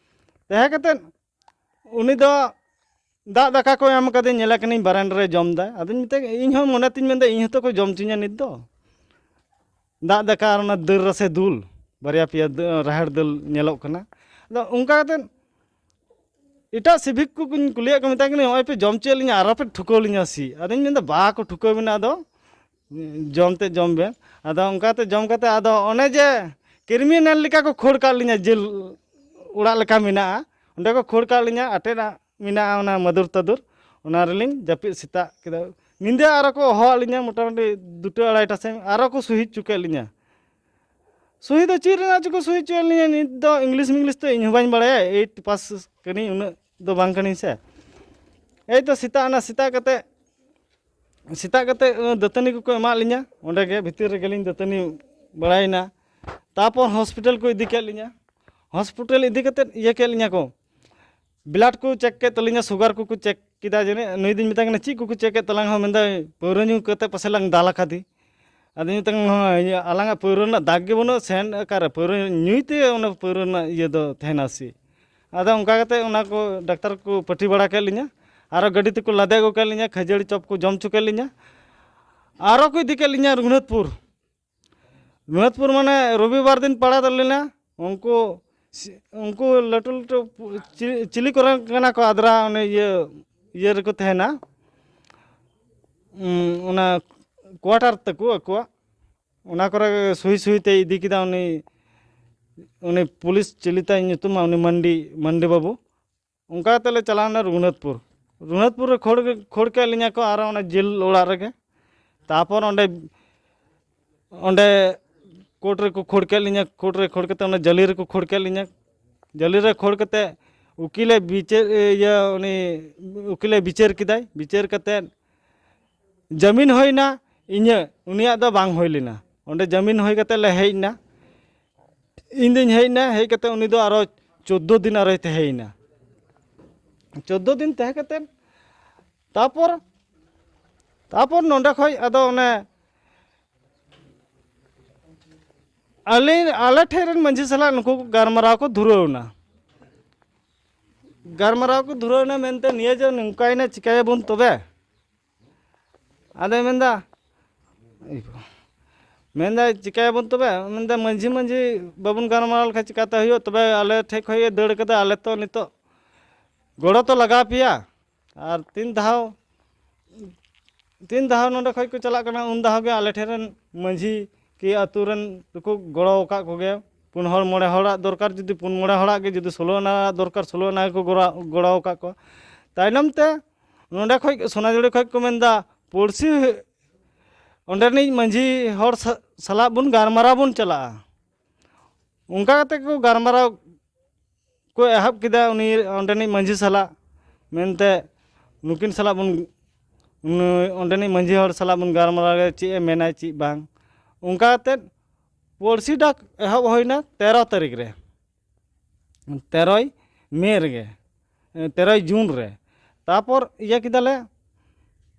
ᱛᱟᱦᱮᱸ ᱠᱟᱛᱮᱫ ᱩᱱᱤ ᱫᱚ ᱫᱟᱜ ᱫᱟᱠᱟ ᱠᱚ ᱮᱢ ᱠᱟᱫᱮ, ᱧᱮᱞᱮ ᱠᱟᱹᱱᱟᱹᱧ ᱵᱟᱨᱮᱱᱰᱟ ᱨᱮ ᱡᱚᱢ ᱫᱟᱭ᱾ ᱟᱫᱚᱧ ᱢᱮᱛᱟᱭ, ᱤᱧ ᱦᱚᱸ ᱢᱚᱱᱮ ᱛᱤᱧ ᱢᱮᱱᱫᱟ, ᱤᱧ ᱦᱚᱸᱛᱚ ᱠᱚ ᱡᱚᱢ ᱦᱚᱪᱚᱧᱟ ᱱᱤᱛ ᱫᱚ᱾ ᱫᱟᱜ ᱫᱟᱠᱟ ᱟᱨ ᱚᱱᱟ ᱫᱟᱹᱞ ᱨᱟᱥᱮ ᱫᱩᱞ, ᱵᱟᱨᱭᱟ ᱯᱮᱭᱟ ᱫᱟᱹ-, ᱨᱟᱦᱮᱲ ᱫᱟᱹᱞ ᱧᱮᱞᱚᱜ ᱠᱟᱱᱟ᱾ ᱟᱫᱚ ᱚᱱᱠᱟ ᱠᱟᱛᱮᱫ ᱮᱴᱟᱜ ᱥᱤᱵᱷᱤᱠ ᱠᱚᱧ ᱠᱩᱞᱤᱭᱮᱫ ᱠᱚ, ᱢᱮᱛᱟᱭ ᱠᱟᱹᱱᱟᱹᱧ, ᱱᱚᱜᱼᱚᱭ ᱯᱮ ᱡᱚᱢ ᱦᱚᱪᱚᱭᱮᱫ ᱞᱤᱧᱟ, ᱟᱨᱚ ᱯᱮ ᱴᱷᱩᱠᱟᱹᱣ ᱞᱤᱧᱟ ᱥᱤ? ᱟᱫᱚᱧ ᱢᱮᱱᱫᱟ, ᱵᱟᱠᱚ ᱴᱷᱩᱠᱟᱹᱣ ᱵᱮᱱᱟ, ᱟᱫᱚ ᱡᱚᱢ ᱛᱮ ᱡᱚᱢ ᱵᱮᱱ᱾ ᱟᱫᱚ ᱚᱱᱠᱟᱛᱮ ᱡᱚᱢ ᱠᱟᱛᱮ ᱟᱫᱚ ᱚᱱᱮ ᱡᱮ ᱠᱨᱤᱢᱤᱱᱟᱞ ᱞᱮᱠᱟ ᱠᱚ ᱠᱷᱟᱹᱲ ᱠᱟᱜ ᱞᱤᱧᱟ, ᱡᱮᱞ ᱚᱲᱟᱜ ᱞᱮᱠᱟ ᱢᱮᱱᱟᱜᱼᱟ, ᱚᱸᱰᱮ ᱠᱚ ᱠᱷᱟᱹᱲ ᱠᱟᱜ ᱞᱤᱧᱟ, ᱟᱴᱮᱫ ᱟᱜ ᱢᱮᱱᱟᱜᱼᱟ ᱚᱱᱟ ᱢᱟᱫᱩᱨ ᱛᱟᱫᱩᱨ, ᱚᱱᱟ ᱨᱮᱞᱤᱧ ᱡᱟᱹᱯᱤᱫ ᱥᱮᱛᱟᱜ ᱠᱮᱫᱟ᱾ ᱧᱤᱫᱟᱹ ᱟᱨᱚ ᱠᱚ ᱦᱚᱦᱚᱣᱟᱜ ᱞᱤᱧᱟ, ᱢᱚᱴᱟᱢᱩᱴᱤ ᱫᱩᱴᱟ ᱟᱲᱟᱭᱴᱟ ᱥᱮᱫ ᱟᱨᱚ ᱠᱚ ᱥᱩᱦᱤ ᱦᱚᱪᱚ ᱠᱮᱫ ᱞᱤᱧᱟ᱾ ᱥᱩᱦᱤ ᱫᱚ ᱪᱮᱫ ᱨᱮᱱᱟᱜ ᱪᱚᱠᱚ ᱥᱩᱦᱤ ᱦᱚᱪᱚᱭᱮᱫ ᱞᱤᱧᱟ, ᱱᱤᱛ ᱫᱚ ᱤᱝᱞᱤᱥ ᱢᱤᱝᱞᱤᱥ ᱫᱚ ᱤᱧ ᱦᱚᱸ ᱵᱟᱹᱧ ᱵᱟᱲᱟᱭᱟ, ᱮᱭᱤᱴ ᱯᱟᱥ ᱠᱟᱹᱱᱟᱹᱧ, ᱩᱱᱟᱹᱜ ᱫᱚ ᱵᱟᱝ ᱠᱟᱹᱱᱟᱹᱧ ᱥᱮ᱾ ᱮᱭ ᱛᱚ ᱥᱮᱛᱟᱜ ᱮᱱᱟ, ᱥᱮᱛᱟᱜ ᱠᱟᱛᱮ, ᱥᱮᱛᱟᱜ ᱠᱟᱛᱮ ᱫᱟᱹᱛᱟᱹᱱᱤ ᱠᱚᱠᱚ ᱮᱢᱟᱜ ᱞᱤᱧᱟ, ᱚᱸᱰᱮ ᱜᱮ ᱵᱷᱤᱛᱤᱨ ᱨᱮᱜᱮ ᱞᱤᱧ ᱫᱟᱹᱛᱟᱹᱱᱤ ᱵᱟᱲᱟᱭᱮᱱᱟ᱾ ᱛᱟᱨᱯᱚᱨ ᱦᱚᱥᱯᱤᱴᱟᱞ ᱠᱚ ᱤᱫᱤ ᱠᱮᱫ ᱞᱤᱧᱟ, ᱦᱚᱥᱯᱤᱴᱟᱞ ᱤᱫᱤ ᱠᱟᱛᱮ ᱤᱭᱟᱹ ᱠᱮᱫ ᱞᱤᱧᱟ ᱠᱚ, ᱵᱞᱟᱰ ᱠᱚ ᱪᱮᱠ ᱠᱮᱫ ᱛᱟᱹᱞᱤᱧᱟ, ᱥᱩᱜᱟᱨ ᱠᱚᱠᱚ ᱪᱮᱠ ᱠᱮᱫᱟ ᱡᱟᱹᱱᱤᱡ᱾ ᱱᱩᱭ ᱫᱩᱧ ᱢᱮᱛᱟᱭ ᱠᱟᱱᱟ, ᱪᱮᱫ ᱠᱚᱠᱚ ᱪᱮᱠ ᱠᱮᱫ ᱛᱟᱞᱟᱝ ᱦᱚᱸ? ᱢᱮᱱᱫᱟᱭ, ᱯᱟᱹᱣᱨᱟᱹ ᱧᱩ ᱠᱟᱛᱮ ᱯᱟᱥᱮ ᱞᱟᱝ ᱫᱟᱞ ᱟᱠᱟᱫᱮ᱾ ᱟᱫᱚᱧ ᱢᱮᱛᱟᱭ ᱠᱟᱱᱟ, ᱦᱳᱭ, ᱟᱞᱟᱝᱟᱜ ᱯᱟᱹᱣᱨᱟᱹ ᱨᱮᱱᱟᱜ ᱫᱟᱜᱽ ᱜᱮ ᱵᱟᱹᱱᱩᱜᱼᱟ, ᱥᱮᱱ ᱚᱠᱟᱨᱮ ᱯᱟᱹᱣᱨᱟᱹ ᱧᱩᱭ ᱛᱮ ᱚᱱᱟ ᱯᱟᱹᱣᱨᱟᱹ ᱨᱮᱱᱟᱜ ᱤᱭᱟᱹ ᱫᱚ ᱛᱟᱦᱮᱱᱟ ᱥᱮ? ᱟᱫᱚ ᱚᱱᱠᱟ ᱠᱟᱛᱮ ᱚᱱᱟ ᱠᱚ ᱰᱟᱠᱛᱟᱨ ᱠᱚ ᱯᱟᱹᱴᱤ ᱵᱟᱲᱟ ᱠᱮᱫ ᱞᱤᱧᱟ, ᱟᱨᱚ ᱜᱟᱹᱰᱤ ᱛᱮᱠᱚ ᱞᱟᱫᱮ ᱟᱹᱜᱩ ᱠᱮᱫ ᱞᱤᱧᱟ, ᱠᱷᱟᱹᱡᱟᱹᱲᱤ ᱪᱚᱯ ᱠᱚ ᱡᱚᱢ ᱦᱚᱪᱚ ᱠᱮᱫ ᱞᱤᱧᱟ, ᱟᱨᱚ ᱠᱚ ᱤᱫᱤ ᱠᱮᱫ ᱞᱤᱧᱟ ᱨᱚᱜᱷᱩᱱᱟᱛᱷᱯᱩᱨ᱾ ᱨᱚᱜᱷᱩᱱᱟᱛᱷᱯᱩᱨ ᱢᱟᱱᱮ ᱨᱚᱵᱤᱵᱟᱨ ᱫᱤᱱ ᱯᱟᱲᱟᱣ ᱞᱮᱱᱟ, ᱩᱱᱠᱩ ᱥᱤ-, ᱩᱱᱠᱩ ᱞᱟᱹᱴᱩ ᱞᱟᱹᱴᱩ ᱪᱤ-, ᱪᱤᱞᱤ ᱠᱚᱨᱮ ᱠᱟᱱᱟ ᱠᱚ ᱟᱫᱽᱨᱟ, ᱚᱱᱮ ᱤᱭᱟᱹ, ᱤᱭᱟᱹ ᱨᱮᱠᱚ ᱛᱟᱦᱮᱱᱟ, ᱩᱸ, ᱚᱱᱟ ᱠᱳᱣᱟᱴᱟᱨ ᱛᱟᱠᱚ ᱟᱠᱚᱣᱟᱜ, ᱚᱱᱟ ᱠᱚᱨᱮ ᱥᱩᱭ ᱥᱩᱭ ᱛᱮᱭ ᱤᱫᱤ ᱠᱮᱫᱟ ᱩᱱᱤ, ᱩᱱᱤ ᱯᱩᱞᱤᱥ ᱪᱤᱞᱤ ᱛᱟᱭ ᱧᱩᱛᱩᱢᱟ, ᱩᱱᱤ ᱢᱟᱱᱰᱤ, ᱢᱟᱱᱰᱤ ᱵᱟᱹᱵᱩ᱾ ᱚᱱᱠᱟ ᱠᱟᱛᱮ ᱞᱮ ᱪᱟᱞᱟᱣ ᱮᱱᱟ ᱨᱚᱜᱷᱩᱱᱟᱛᱷᱯᱩᱨ᱾ ᱨᱚᱜᱷᱩᱱᱟᱛᱷᱯᱩᱨ ᱨᱮ ᱠᱷᱳᱲ, ᱠᱷᱳᱲ ᱠᱮᱫ ᱞᱤᱧᱟ ᱠᱚ ᱟᱨᱚ ᱚᱱᱟ ᱡᱮᱞ ᱚᱲᱟᱜ ᱨᱮᱜᱮ᱾ ᱛᱟᱨᱯᱚᱨ ᱚᱸᱰᱮ, ᱚᱸᱰᱮ ᱠᱳᱨᱴ ᱨᱮᱠᱚ ᱠᱷᱳᱲ ᱠᱮᱫ ᱞᱤᱧᱟ, ᱠᱳᱨᱴ ᱨᱮ ᱠᱷᱳᱲ ᱠᱟᱛᱮ ᱚᱱᱟ ᱡᱟᱹᱞᱤ ᱨᱮᱠᱚ ᱠᱷᱳᱲ ᱠᱮᱫ ᱞᱤᱧᱟ᱾ ᱡᱟᱹᱞᱤ ᱨᱮ ᱠᱷᱳᱲ ᱠᱟᱛᱮ ᱩᱠᱤᱞᱮ ᱵᱤᱪᱟᱹᱨ, ᱤᱭᱟᱹ, ᱩᱱᱤ ᱩᱠᱤᱞᱮ ᱵᱤᱪᱟᱹᱨ ᱠᱮᱫᱟᱭ᱾ ᱵᱤᱪᱟᱹᱨ ᱠᱟᱛᱮᱫ ᱡᱟᱹᱢᱤᱱ ᱦᱩᱭᱱᱟ, ᱤᱧᱟᱹᱜ, ᱩᱱᱤᱭᱟᱜ ᱫᱚ ᱵᱟᱝ ᱦᱩᱭ ᱞᱮᱱᱟ᱾ ᱚᱸᱰᱮ ᱡᱟᱹᱢᱤᱱ ᱦᱩᱭ ᱠᱟᱛᱮᱫ ᱞᱮ ᱦᱮᱡ ᱮᱱᱟ᱾ ᱤᱧ ᱫᱩᱧ ᱦᱮᱡ ᱮᱱᱟ, ᱦᱮᱡ ᱠᱟᱛᱮᱫ ᱩᱱᱤ ᱫᱚ ᱟᱨᱚ ᱪᱳᱫᱽᱫᱳ ᱫᱤᱱ ᱟᱨᱚᱭ ᱛᱟᱦᱮᱸᱭᱮᱱᱟ᱾ ᱪᱳᱫᱽᱫᱳ ᱫᱤᱱ ᱛᱟᱦᱮᱸ ᱠᱟᱛᱮᱫ ᱛᱟᱯᱚᱨ, ᱛᱟᱯᱚᱨ ᱱᱚᱸᱰᱮ ᱠᱷᱚᱡ ᱟᱫᱚ ᱚᱱᱮ ᱟᱞᱮ, ᱟᱞᱮ ᱴᱷᱮᱡ ᱨᱮᱱ ᱢᱟᱺᱡᱷᱤ ᱥᱟᱞᱟᱜ ᱱᱩᱠᱩ ᱠᱚ ᱜᱟᱞᱢᱟᱨᱟᱣ ᱠᱚ ᱫᱷᱩᱨᱟᱹᱣ ᱮᱱᱟ᱾ ᱜᱟᱞᱢᱟᱨᱟᱣ ᱠᱚ ᱫᱷᱩᱨᱟᱹᱣ ᱮᱱᱟ ᱢᱮᱱᱛᱮ, ᱱᱤᱭᱟᱹ ᱡᱮ ᱱᱚᱝᱠᱟᱭᱮᱱᱟ, ᱪᱤᱠᱟᱹᱭᱟᱵᱚᱱ ᱛᱚᱵᱮ? ᱟᱫᱚᱭ ᱢᱮᱱᱫᱟ, ᱢᱮᱱᱫᱟᱭ, "ᱪᱤᱠᱟᱹᱭᱟᱵᱚᱱ ᱛᱚᱵᱮ?" ᱢᱮᱱᱫᱟ, "ᱢᱟᱺᱡᱷᱤ, ᱢᱟᱺᱡᱷᱤ ᱵᱟᱵᱚᱱ ᱜᱟᱞᱢᱟᱨᱟᱣ ᱞᱮᱠᱷᱟᱱ ᱪᱤᱠᱟᱹᱛᱮ ᱦᱩᱭᱩᱜᱼᱟ? ᱛᱚᱵᱮ ᱟᱞᱮ ᱴᱷᱮᱡ ᱠᱷᱚᱡ ᱜᱮ ᱫᱟᱹᱲ ᱠᱟᱫᱟ, ᱟᱞᱮ ᱛᱚ ᱱᱤᱛᱚᱜ ᱜᱚᱲᱚ ᱛᱚ ᱞᱟᱜᱟᱣ ᱯᱮᱭᱟ᱾ ᱟᱨ ᱛᱤᱱ ᱫᱷᱟᱣ, ᱛᱤᱱ ᱫᱷᱟᱣ ᱱᱚᱸᱰᱮ ᱠᱷᱚᱡ ᱠᱚ ᱪᱟᱞᱟᱜ ᱠᱟᱱᱟ, ᱩᱱ ᱫᱷᱟᱣ ᱜᱮ ᱟᱞᱮ ᱴᱷᱮᱱ ᱨᱮᱱ ᱢᱟᱺᱡᱷᱤ ᱠᱤ ᱟᱹᱛᱩ ᱨᱮᱱ ᱫᱚᱠᱚ ᱜᱚᱲᱚ ᱟᱠᱟᱫ ᱠᱚᱜᱮ᱾ ᱯᱩᱱ ᱦᱚᱲ, ᱢᱚᱬᱮ ᱦᱚᱲᱟᱜ ᱫᱚᱨᱠᱟᱨ, ᱡᱩᱫᱤ ᱯᱩᱱ ᱢᱚᱬᱮ ᱦᱚᱲᱟᱜ ᱜᱮ ᱡᱩᱫᱤ ᱥᱳᱞᱳ ᱟᱱᱟ ᱫᱚᱨᱠᱟᱨ, ᱥᱳᱞᱳ ᱟᱱᱟ ᱜᱮᱠᱚ ᱜᱚᱲᱚ, ᱜᱚᱲᱚ ᱟᱠᱟᱫ ᱠᱚᱣᱟ᱾ ᱛᱟᱭᱱᱚᱢ ᱛᱮ ᱱᱚᱸᱰᱮ ᱠᱷᱚᱡ, ᱥᱚᱱᱟᱡᱩᱲᱤ ᱠᱷᱚᱡ ᱠᱚ ᱢᱮᱱᱫᱟ, ᱯᱩᱲᱥᱤ ᱚᱸᱰᱮᱱᱤᱡ ᱢᱟᱺᱡᱷᱤ ᱦᱚᱲ ᱥᱟ-, ᱥᱟᱞᱟᱜ ᱵᱚᱱ ᱜᱟᱞᱢᱟᱨᱟᱣ ᱵᱚᱱ ᱪᱟᱞᱟᱜᱼᱟ᱾ ᱚᱱᱠᱟ ᱠᱟᱛᱮ ᱠᱚ ᱜᱟᱞᱢᱟᱨᱟᱣ ᱠᱚ ᱮᱦᱚᱵ ᱠᱮᱫᱟ ᱩᱱᱤ ᱚᱸᱰᱮᱱᱤᱡ ᱢᱟᱺᱡᱷᱤ ᱥᱟᱞᱟᱜ, ᱢᱮᱱᱛᱮ ᱱᱩᱠᱤᱱ ᱥᱟᱞᱟᱜ ᱵᱚᱱ, ᱱᱩᱭ ᱚᱸᱰᱮᱱᱤᱡ ᱢᱟᱺᱡᱷᱤ ᱦᱚᱲ ᱥᱟᱞᱟᱜ ᱵᱚᱱ ᱜᱟᱞᱢᱟᱨᱟᱣ ᱞᱮᱜᱮ, ᱪᱮᱫ ᱮ ᱢᱮᱱᱟᱭ ᱪᱮᱫ ᱵᱟᱝ᱾ ᱚᱱᱠᱟ ᱠᱟᱛᱮᱫ ᱯᱟᱹᱨᱥᱤ ᱰᱟᱠ ᱮᱦᱚᱵ ᱦᱩᱭᱱᱟ ᱛᱮᱨᱚ ᱛᱟᱹᱨᱤᱠᱷ ᱨᱮ, ᱛᱮᱨᱚᱭ ᱢᱮ ᱨᱮᱜᱮ, ᱛᱮᱨᱚᱭ ᱡᱩᱱ ᱨᱮ᱾ ᱛᱟᱯᱚᱨ ᱤᱭᱟᱹ ᱠᱮᱫᱟᱞᱮ,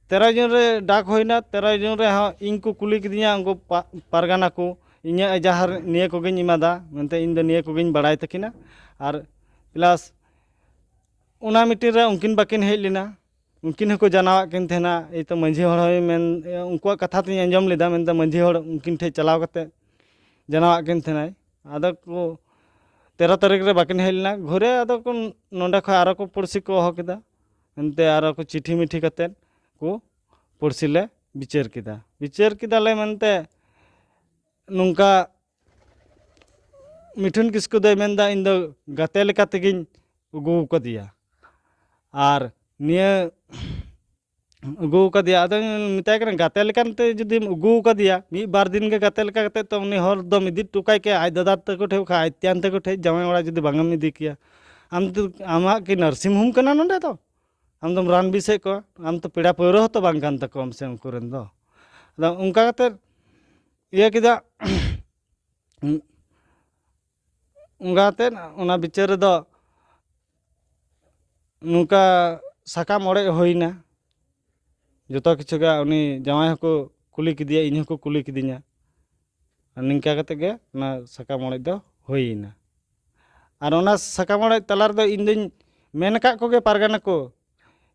ᱛᱮᱨᱚᱭ ᱡᱩᱱ ᱨᱮ ᱰᱟᱠ ᱦᱩᱭᱱᱟ᱾ ᱛᱮᱨᱚᱭ ᱡᱩᱱ ᱨᱮ ᱦᱚᱸ ᱤᱧ ᱠᱚ ᱠᱩᱞᱤ ᱠᱤᱫᱤᱧᱟ ᱩᱱᱠᱩ ᱯᱟ-, ᱯᱟᱨᱜᱟᱱᱟ ᱠᱚ, ᱤᱧᱟᱹᱜ ᱮᱡᱟᱦᱟᱨ ᱱᱤᱭᱟᱹ ᱠᱚᱜᱮᱧ ᱮᱢᱟᱫᱟ ᱢᱮᱱᱛᱮ, ᱤᱧ ᱫᱚ ᱱᱤᱭᱟᱹ ᱠᱚᱜᱮᱧ ᱵᱟᱲᱟᱭ ᱛᱟᱹᱠᱤᱱᱟ᱾ ᱟᱨ plus ᱚᱱᱟ meeting ᱨᱮ ᱩᱱᱠᱤᱱ ᱵᱟᱹᱠᱤᱱ ᱦᱮᱡ ᱞᱮᱱᱟ᱾ ᱩᱱᱠᱤᱱ ᱦᱚᱸᱠᱚ ᱡᱟᱱᱟᱣᱟᱜ ᱠᱤᱱ ᱛᱟᱦᱮᱱᱟ, ᱮᱭᱛᱚ ᱢᱟᱺᱡᱷᱤ ᱦᱚᱲ ᱦᱚᱸᱭ ᱢᱮᱱ, ᱩᱱᱠᱩᱣᱟᱜ ᱠᱟᱛᱷᱟ ᱛᱤᱧ ᱟᱸᱡᱚᱢ ᱞᱮᱫᱟ ᱢᱮᱱᱛᱮ, ᱢᱟᱺᱡᱷᱤ ᱦᱚᱲ ᱩᱱᱠᱤᱱ ᱴᱷᱮᱡ ᱪᱟᱞᱟᱣ ᱠᱟᱛᱮ ᱡᱟᱱᱟᱣᱟᱜ ᱠᱤᱱ ᱛᱟᱦᱮᱱᱟᱭ᱾ ᱟᱫᱚ ᱠᱚ ᱛᱮᱨᱚ ᱛᱟᱹᱨᱤᱠᱷ ᱨᱮ ᱵᱟᱹᱠᱤᱱ ᱦᱮᱡ ᱞᱮᱱᱟ᱾ ᱜᱷᱩᱨᱮ ᱟᱫᱚ ᱠᱚ ᱱᱚᱸᱰᱮ ᱠᱷᱚᱡ ᱟᱨᱚ ᱠᱚ ᱯᱩᱲᱥᱤ ᱠᱚ ᱦᱚᱦᱚ ᱠᱮᱫᱟ᱾ ᱮᱱᱛᱮ ᱟᱨᱚ ᱠᱚ ᱪᱤᱴᱷᱤ ᱢᱤᱴᱷᱤ ᱠᱟᱛᱮᱫ ᱠᱚ ᱯᱩᱲᱥᱤ ᱞᱮ ᱵᱤᱪᱟᱹᱨ ᱠᱮᱫᱟ᱾ ᱵᱤᱪᱟᱹᱨ ᱠᱮᱫᱟᱞᱮ ᱢᱮᱱᱛᱮ ᱱᱚᱝᱠᱟ, ᱢᱤᱴᱷᱩᱱ ᱠᱤᱥᱠᱩ ᱫᱚᱭ ᱢᱮᱱᱫᱟ, "ᱤᱧ ᱫᱚ ᱜᱟᱛᱮ ᱞᱮᱠᱟ ᱛᱮᱜᱮᱧ ᱟᱹᱜᱩ ᱟᱠᱟᱫᱮᱭᱟ, ᱟᱨ ᱱᱤᱭᱟᱹ ᱟᱹᱜᱩ ᱟᱠᱟᱫᱮᱭᱟ", ᱟᱫᱚᱧ ᱢᱮᱛᱟᱭ ᱠᱟᱱᱟ, "ᱜᱟᱛᱮ ᱞᱮᱠᱟᱱ ᱛᱮ ᱡᱩᱫᱤᱢ ᱟᱹᱜᱩ ᱟᱠᱟᱫᱮᱭᱟ, ᱢᱤᱫ ᱵᱟᱨ ᱫᱤᱱ ᱜᱮ ᱜᱟᱛᱮ ᱞᱮᱠᱟ ᱠᱟᱛᱮ ᱛᱚ ᱩᱱᱤ ᱦᱚᱲ ᱫᱚᱢ ᱤᱫᱤ ᱦᱚᱴᱚ ᱠᱟᱭ ᱠᱮᱭᱟ ᱟᱡ ᱫᱟᱫᱟ ᱛᱟᱠᱚ ᱴᱷᱮᱡ, ᱵᱟᱠᱷᱟᱡ ᱟᱡ ᱛᱮᱭᱟᱝ ᱛᱟᱠᱚ ᱴᱷᱮᱡ, ᱡᱟᱶᱟᱭ ᱚᱲᱟᱜ ᱡᱩᱫᱤ ᱵᱟᱝ ᱮᱢ ᱤᱫᱤ ᱠᱮᱭᱟ, ᱟᱢ ᱫᱚ, ᱟᱢᱟᱜ ᱠᱤ ᱱᱟᱨᱥᱤᱝ ᱦᱳᱢ ᱠᱟᱱᱟ ᱱᱚᱰᱮ ᱫᱚ? ᱟᱢ ᱫᱚᱢ ᱨᱟᱱ ᱵᱮᱥᱮᱫ ᱠᱚᱣᱟ, ᱟᱢ ᱛᱚ ᱯᱮᱲᱟ ᱯᱟᱹᱣᱨᱟᱹ ᱦᱚᱸᱛᱚ ᱵᱟᱝ ᱠᱟᱱ ᱛᱟᱠᱚᱣᱟᱢ ᱥᱮ ᱩᱱᱠᱩ ᱨᱮᱱ ᱫᱚ᱾ ᱟᱫᱚ ᱚᱱᱠᱟ ᱠᱟᱛᱮᱫ ᱤᱭᱟᱹ ᱠᱮᱫᱟ᱾ ᱚᱱᱠᱟ ᱠᱟᱛᱮᱫ ᱚᱱᱟ ᱵᱤᱪᱟᱹᱨ ᱨᱮᱫᱚ ᱱᱚᱝᱠᱟ ᱥᱟᱠᱟᱢ ᱚᱲᱮᱡ ᱦᱩᱭᱱᱟ᱾ ᱡᱚᱛᱚ ᱠᱤᱪᱷᱩ ᱜᱮ ᱩᱱᱤ ᱡᱟᱶᱟᱭ ᱦᱚᱸᱠᱚ ᱠᱩᱞᱤ ᱠᱮᱫᱮᱭᱟ, ᱤᱧ ᱦᱚᱸᱠᱚ ᱠᱩᱞᱤ ᱠᱤᱫᱤᱧᱟ᱾ ᱟᱨ ᱱᱤᱝᱠᱟ ᱠᱟᱛᱮᱫ ᱜᱮ ᱚᱱᱟ ᱥᱟᱠᱟᱢ ᱚᱲᱮᱡ ᱫᱚ ᱦᱩᱭᱮᱱᱟ᱾ ᱟᱨ ᱚᱱᱟ ᱥᱟᱠᱟᱢ ᱚᱲᱮᱡ ᱛᱟᱞᱟ ᱨᱮᱫᱚ ᱤᱧ ᱫᱚᱧ ᱢᱮᱱ ᱟᱠᱟᱫ ᱠᱚᱜᱮ ᱯᱟᱨᱜᱟᱱᱟ ᱠᱚ,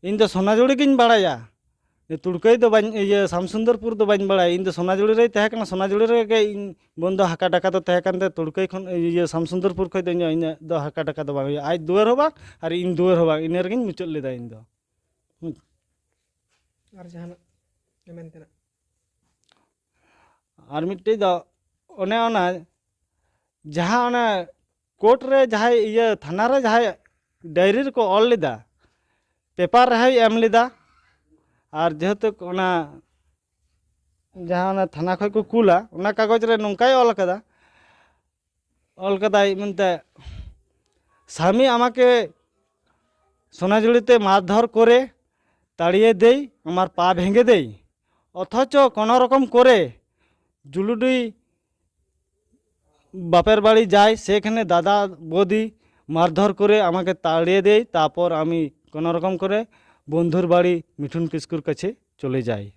ᱤᱧ ᱫᱚ ᱥᱚᱱᱟᱡᱩᱲᱤ ᱜᱤᱧ ᱵᱟᱲᱟᱭᱟ, ᱛᱩᱲᱠᱟᱹᱭ ᱫᱚ ᱵᱟᱹᱧ, ᱤᱭᱟᱹ, ᱥᱟᱢᱥᱩᱱᱫᱚᱨᱯᱩᱨ ᱫᱚ ᱵᱟᱹᱧ ᱵᱟᱲᱟᱭᱟ᱾ ᱤᱧ ᱫᱚ ᱥᱚᱱᱟᱡᱩᱲᱤ ᱨᱮᱭ ᱛᱟᱦᱮᱸ ᱠᱟᱱᱟ, ᱥᱚᱱᱟᱡᱩᱲᱤ ᱨᱮᱜᱮ ᱤᱧ ᱵᱚᱱ ᱫᱚ ᱦᱟᱠᱟ ᱰᱟᱠᱟ ᱫᱚ ᱛᱟᱦᱮᱸ ᱠᱟᱱ ᱛᱟᱭᱟ᱾ ᱛᱩᱲᱠᱟᱹᱭ ᱠᱷᱚᱱ, ᱤᱭᱟᱹ, ᱥᱟᱢᱥᱩᱱᱫᱚᱨᱯᱩᱨ ᱠᱷᱚᱱ ᱫᱚ ᱤᱧᱟᱹᱜ, ᱤᱧᱟᱹᱜ ᱫᱚ ᱦᱟᱠᱟ ᱰᱟᱠᱟ ᱫᱚ ᱵᱟᱝ ᱦᱩᱭᱩᱜᱼᱟ᱾ ᱟᱡ ᱫᱩᱣᱟᱹᱨ ᱦᱚᱸ ᱵᱟᱝ ᱟᱨ ᱤᱧ ᱫᱩᱣᱟᱹᱨ ᱦᱚᱸ ᱵᱟᱝ, ᱤᱱᱟᱹ ᱨᱮᱜᱮᱧ ᱢᱩᱪᱟᱹᱫ ᱞᱮᱫᱟ ᱤᱧ ᱫᱚ᱾ ᱦᱩᱸ᱾ ᱟᱨ ᱡᱟᱦᱟᱱᱟᱜ ᱢᱮᱱ ᱛᱮᱱᱟᱜ? ᱟᱨ ᱢᱤᱫᱴᱮᱡ ᱫᱚ ᱚᱱᱮ ᱚᱱᱟ ᱡᱟᱦᱟᱸ ᱚᱱᱟ ᱠᱳᱨᱴ ᱨᱮ ᱡᱟᱦᱟᱸᱭ, ᱤᱭᱟᱹ, ᱛᱷᱟᱱᱟ ᱨᱮ ᱡᱟᱦᱟᱸᱭ ᱰᱟᱭᱨᱤ ᱨᱮᱠᱚ ᱚᱞ ᱞᱮᱫᱟ, ᱯᱮᱯᱟᱨ ᱨᱮᱦᱚᱸᱭ ᱮᱢ ᱞᱮᱫᱟ᱾ ᱟᱨ ᱡᱮᱦᱮᱛᱩ ᱚᱱᱟ ᱡᱟᱦᱟᱸ ᱚᱱᱟ ᱛᱷᱟᱱᱟ ᱠᱷᱚᱡ ᱠᱚ ᱠᱩᱞᱟ, ᱚᱱᱟ ᱠᱟᱜᱚᱡᱽ ᱨᱮ ᱱᱚᱝᱠᱟᱭ ᱚᱞ ᱠᱟᱫᱟ, ᱚᱞ ᱠᱟᱫᱟᱭ ᱢᱮᱱᱛᱮ, স্বামী আমাকে সোনাঝুড়িতে মারধর করে তাড়িয়ে দেয়, আমার পা ভেঙে দেয়, অথচ কোনো রকম করে জুলুডি বাপের বাড়ি যাই, সেখানে দাদা বৌদি মারধর করে আমাকে তাড়িয়ে দেয়। তারপর আমি কোনো রকম করে বন্ধুর বাড়ি মিঠুন কিস্কুর কাছে চলে যাই।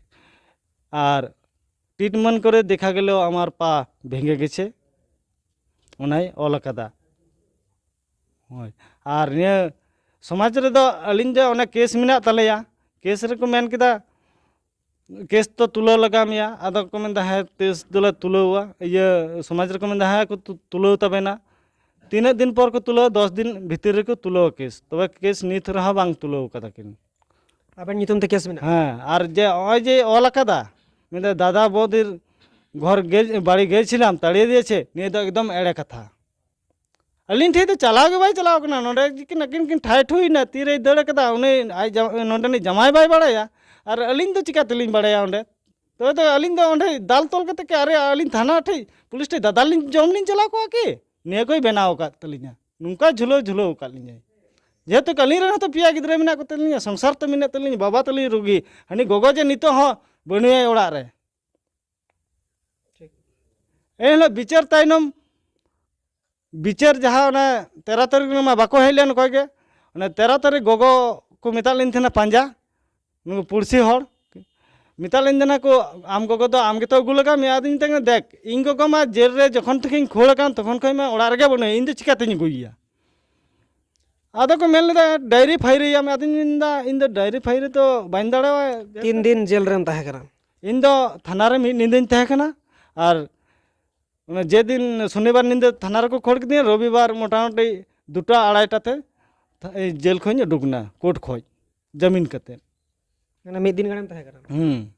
আর ট্রিটমেন্ট করে দেখা গেল আমার পা ভেঙে গেছে, ᱚᱱᱟᱭ ᱚᱞ ᱟᱠᱟᱫᱟ᱾ ᱦᱳᱭ᱾ ᱟᱨ ᱱᱤᱭᱟᱹ ᱥᱚᱢᱟᱡᱽ ᱨᱮᱫᱚ ᱟᱹᱞᱤᱧ ᱫᱚ ᱚᱱᱟ ᱠᱮᱥ ᱢᱮᱱᱟᱜ ᱛᱟᱞᱮᱭᱟ, ᱠᱮᱥ ᱨᱮᱠᱚ ᱢᱮᱱ ᱠᱮᱫᱟ, ᱠᱮᱥ ᱫᱚ ᱛᱩᱞᱟᱹᱣ ᱞᱟᱜᱟᱣ ᱢᱮᱭᱟ᱾ ᱟᱫᱚ ᱠᱚ ᱢᱮᱱᱫᱟ, ᱦᱮᱸ, ᱠᱮᱥ ᱫᱚᱞᱮ ᱛᱩᱞᱟᱹᱣᱟ᱾ ᱤᱭᱟᱹ, ᱥᱚᱢᱟᱡᱽ ᱨᱮᱠᱚ ᱢᱮᱱᱫᱟ, ᱦᱮᱸ, ᱠᱚ ᱛᱩ-, ᱛᱩᱞᱟᱹᱣ ᱛᱟᱵᱮᱱᱟ᱾ ᱛᱤᱱᱟᱹᱜ ᱫᱤᱱ ᱯᱚᱨ ᱠᱚ ᱛᱩᱞᱟᱹᱣᱟ? ᱫᱚᱥ ᱫᱤᱱ ᱵᱷᱤᱛᱤᱨ ᱨᱮᱠᱚ ᱛᱩᱞᱟᱹᱣᱟ ᱠᱮᱥ᱾ ᱛᱚᱵᱮ ᱠᱮᱥ ᱱᱤᱛ ᱨᱮᱦᱚᱸ ᱵᱟᱝ ᱛᱩᱞᱟᱹᱣ ᱠᱟᱫᱟ ᱠᱤᱱ᱾ ᱟᱵᱮᱱ ᱧᱩᱛᱩᱢ ᱛᱮ ᱠᱮᱥ ᱢᱮᱱᱟᱜᱼᱟ? ᱦᱮᱸ, ᱟᱨ ᱡᱮ ᱱᱚᱜᱼᱚᱭ ᱡᱮ ᱚᱞ ᱟᱠᱟᱫᱟ, ᱢᱮᱱᱫᱟ, "ᱫᱟᱫᱟ ᱵᱚᱫᱤᱨ ᱜᱷᱚᱨ ᱜᱮ, ᱵᱟᱲᱤ ᱜᱮᱭ ᱪᱷᱤᱞᱟᱢ, ᱛᱟᱲᱤᱭᱮ ᱫᱤᱭᱮᱪᱷᱮ", ᱱᱤᱭᱟᱹ ᱫᱚ ᱮᱠᱫᱚᱢ ᱮᱲᱮ ᱠᱟᱛᱷᱟ᱾ ᱟᱹᱞᱤᱧ ᱴᱷᱮᱱ ᱫᱚ ᱪᱟᱞᱟᱣ ᱜᱮ ᱵᱟᱭ ᱪᱟᱞᱟᱣ ᱠᱟᱱᱟ᱾ ᱱᱚᱰᱮ ᱠᱤᱱ, ᱟᱹᱠᱤᱱ ᱠᱤᱱ ᱴᱷᱟᱭ ᱴᱷᱩᱭ ᱮᱱᱟ, ᱛᱤᱨᱮᱭ ᱫᱟᱹᱲ ᱠᱟᱫᱟ, ᱩᱱᱤ ᱟᱡ ᱡᱟ-, ᱱᱚᱰᱮᱱᱤᱡ ᱡᱟᱢᱟᱭ ᱵᱟᱭ ᱵᱟᱲᱟᱭᱟ, ᱟᱨ ᱟᱹᱞᱤᱧ ᱫᱚ ᱪᱤᱠᱟ ᱛᱮᱞᱤᱧ ᱵᱟᱲᱟᱭᱟ ᱚᱸᱰᱮ? ᱛᱚᱵᱮ ᱫᱚ ᱟᱹᱞᱤᱧ ᱫᱚ ᱚᱸᱰᱮ ᱫᱟᱞ ᱛᱚᱞ ᱠᱟᱛᱮ ᱠᱤ ᱟᱨᱮ ᱟᱹᱞᱤᱧ ᱛᱷᱟᱱᱟ ᱴᱷᱮᱡ, ᱯᱩᱞᱤᱥ ᱴᱷᱮᱡ ᱫᱟᱫᱟᱞ ᱞᱤᱧ ᱡᱚᱢ ᱞᱤᱧ ᱪᱟᱞᱟᱣ ᱠᱚᱜᱼᱟ ᱠᱤ? ᱱᱤᱭᱟᱹ ᱠᱚᱭ ᱵᱮᱱᱟᱣ ᱟᱠᱟᱫ ᱛᱟᱹᱞᱤᱧᱟ᱾ ᱱᱚᱝᱠᱟ ᱡᱷᱩᱞᱟᱹᱣ ᱡᱷᱩᱞᱟᱹᱣ ᱟᱠᱟᱫ ᱞᱤᱧᱟᱭ᱾ ᱡᱮᱦᱮᱛᱩ ᱟᱹᱞᱤᱧ ᱨᱮᱱ ᱦᱚᱸᱛᱚ ᱯᱮᱭᱟ ᱜᱤᱫᱽᱨᱟᱹ ᱢᱮᱱᱟᱜ ᱠᱚᱛᱟ ᱞᱤᱧᱟ, ᱥᱚᱝᱥᱟᱨ ᱛᱚ ᱢᱮᱱᱟᱜ ᱛᱟᱹᱞᱤᱧᱟ, ᱵᱟᱵᱟ ᱛᱟᱹᱞᱤᱧ ᱨᱩᱜᱤ, ᱦᱟᱹᱱᱤ ᱜᱚᱜᱚ ᱡᱮ ᱱᱤᱛᱚᱜ ᱦᱚᱸ ᱵᱟᱹᱱᱩᱭᱟ ᱚᱲᱟᱜ ᱨᱮ᱾ ᱴᱷᱤᱠ᱾ ᱮᱱ ᱦᱤᱞᱳᱜ ᱵᱤᱪᱟᱹᱨ ᱛᱟᱭᱱᱚᱢ, ᱵᱤᱪᱟᱹᱨ ᱡᱟᱦᱟᱸ ᱚᱱᱟ ᱛᱮᱨᱚ ᱛᱟᱹᱨᱤᱠᱷ ᱨᱮᱢᱟ ᱵᱟᱠᱚ ᱦᱮᱡ ᱞᱮᱱ ᱚᱠᱚᱭ ᱜᱮ, ᱚᱱᱟ ᱛᱮᱨᱚ ᱛᱟᱹᱨᱤᱠᱷ ᱜᱚᱜᱚ ᱠᱚ ᱢᱮᱛᱟᱜ ᱞᱤᱧ ᱛᱟᱦᱮᱱᱟ ᱯᱟᱸᱡᱟ, ᱱᱩᱠᱩ ᱯᱩᱲᱥᱤ ᱦᱚᱲ ᱢᱮᱛᱟᱜ ᱞᱤᱧ ᱛᱟᱦᱮᱱᱟ ᱠᱚ, "ᱟᱢ ᱜᱚᱜᱚ ᱫᱚ ᱟᱢ ᱜᱮᱛᱚ ᱟᱹᱜᱩ ᱞᱟᱜᱟᱣ ᱢᱮᱭᱟ?" ᱟᱫᱚᱧ ᱢᱮᱛᱟᱭ ᱠᱟᱱᱟ, "ᱫᱮᱠ, ᱤᱧ ᱜᱚᱜᱚ ᱢᱟ ᱡᱮᱞ ᱨᱮ ᱡᱚᱠᱷᱚᱱ ᱛᱷᱮᱠᱮᱧ ᱠᱷᱳᱲ ᱟᱠᱟᱱ, ᱛᱚᱠᱷᱚᱱ ᱠᱷᱚᱱ ᱢᱟ ᱚᱲᱟᱜ ᱨᱮᱜᱮ ᱵᱟᱹᱱᱩᱭᱟ, ᱤᱧ ᱫᱚ ᱪᱤᱠᱟᱹᱛᱤᱧ ᱟᱹᱜᱩᱭᱮᱭᱟ?" ᱟᱫᱚ ᱠᱚ ᱢᱮᱱ ᱞᱮᱫᱟ, "ᱰᱟᱭᱨᱤ ᱯᱷᱟᱭᱨᱤᱭᱟᱢ?" ᱟᱫᱚᱧ ᱢᱮᱱᱫᱟ, "ᱤᱧ ᱫᱚ ᱰᱟᱭᱨᱤ ᱯᱷᱟᱭᱨᱤ ᱫᱚ ᱵᱟᱹᱧ ᱫᱟᱲᱮᱭᱟᱜᱼᱟ᱾ ᱛᱤᱱ ᱫᱤᱱ ᱡᱮᱞ ᱨᱮᱢ ᱛᱟᱦᱮᱸ ᱠᱟᱱᱟ? ᱤᱧ ᱫᱚ ᱛᱷᱟᱱᱟ ᱨᱮ ᱢᱤᱫ ᱧᱤᱫᱟᱹᱧ ᱛᱟᱦᱮᱸ ᱠᱟᱱᱟ, ᱟᱨ ᱚᱱᱟ ᱡᱮᱫᱤᱱ ᱥᱚᱱᱤᱵᱟᱨ ᱧᱤᱫᱟᱹ ᱛᱷᱟᱱᱟ ᱨᱮᱠᱚ ᱠᱷᱳᱲ ᱠᱤᱫᱤᱧᱟ, ᱨᱚᱵᱤᱵᱟᱨ ᱢᱚᱴᱟᱢᱩᱴᱤ ᱫᱩᱴᱟ ᱟᱲᱟᱭᱴᱟ ᱛᱮ ᱛᱷᱟ-, ᱮᱭ ᱡᱮᱞ ᱠᱷᱚᱱᱤᱧ ᱩᱰᱩᱠ ᱮᱱᱟ, ᱠᱳᱨᱴ ᱠᱷᱚᱱ ᱡᱟᱹᱢᱤᱱ ᱠᱟᱛᱮ᱾ ᱢᱟᱱᱮ ᱢᱤᱫ ᱫᱤᱱ ᱜᱟᱱᱮᱢ ᱛᱟᱦᱮᱸ ᱠᱟᱱᱟ? ᱦᱩᱸ᱾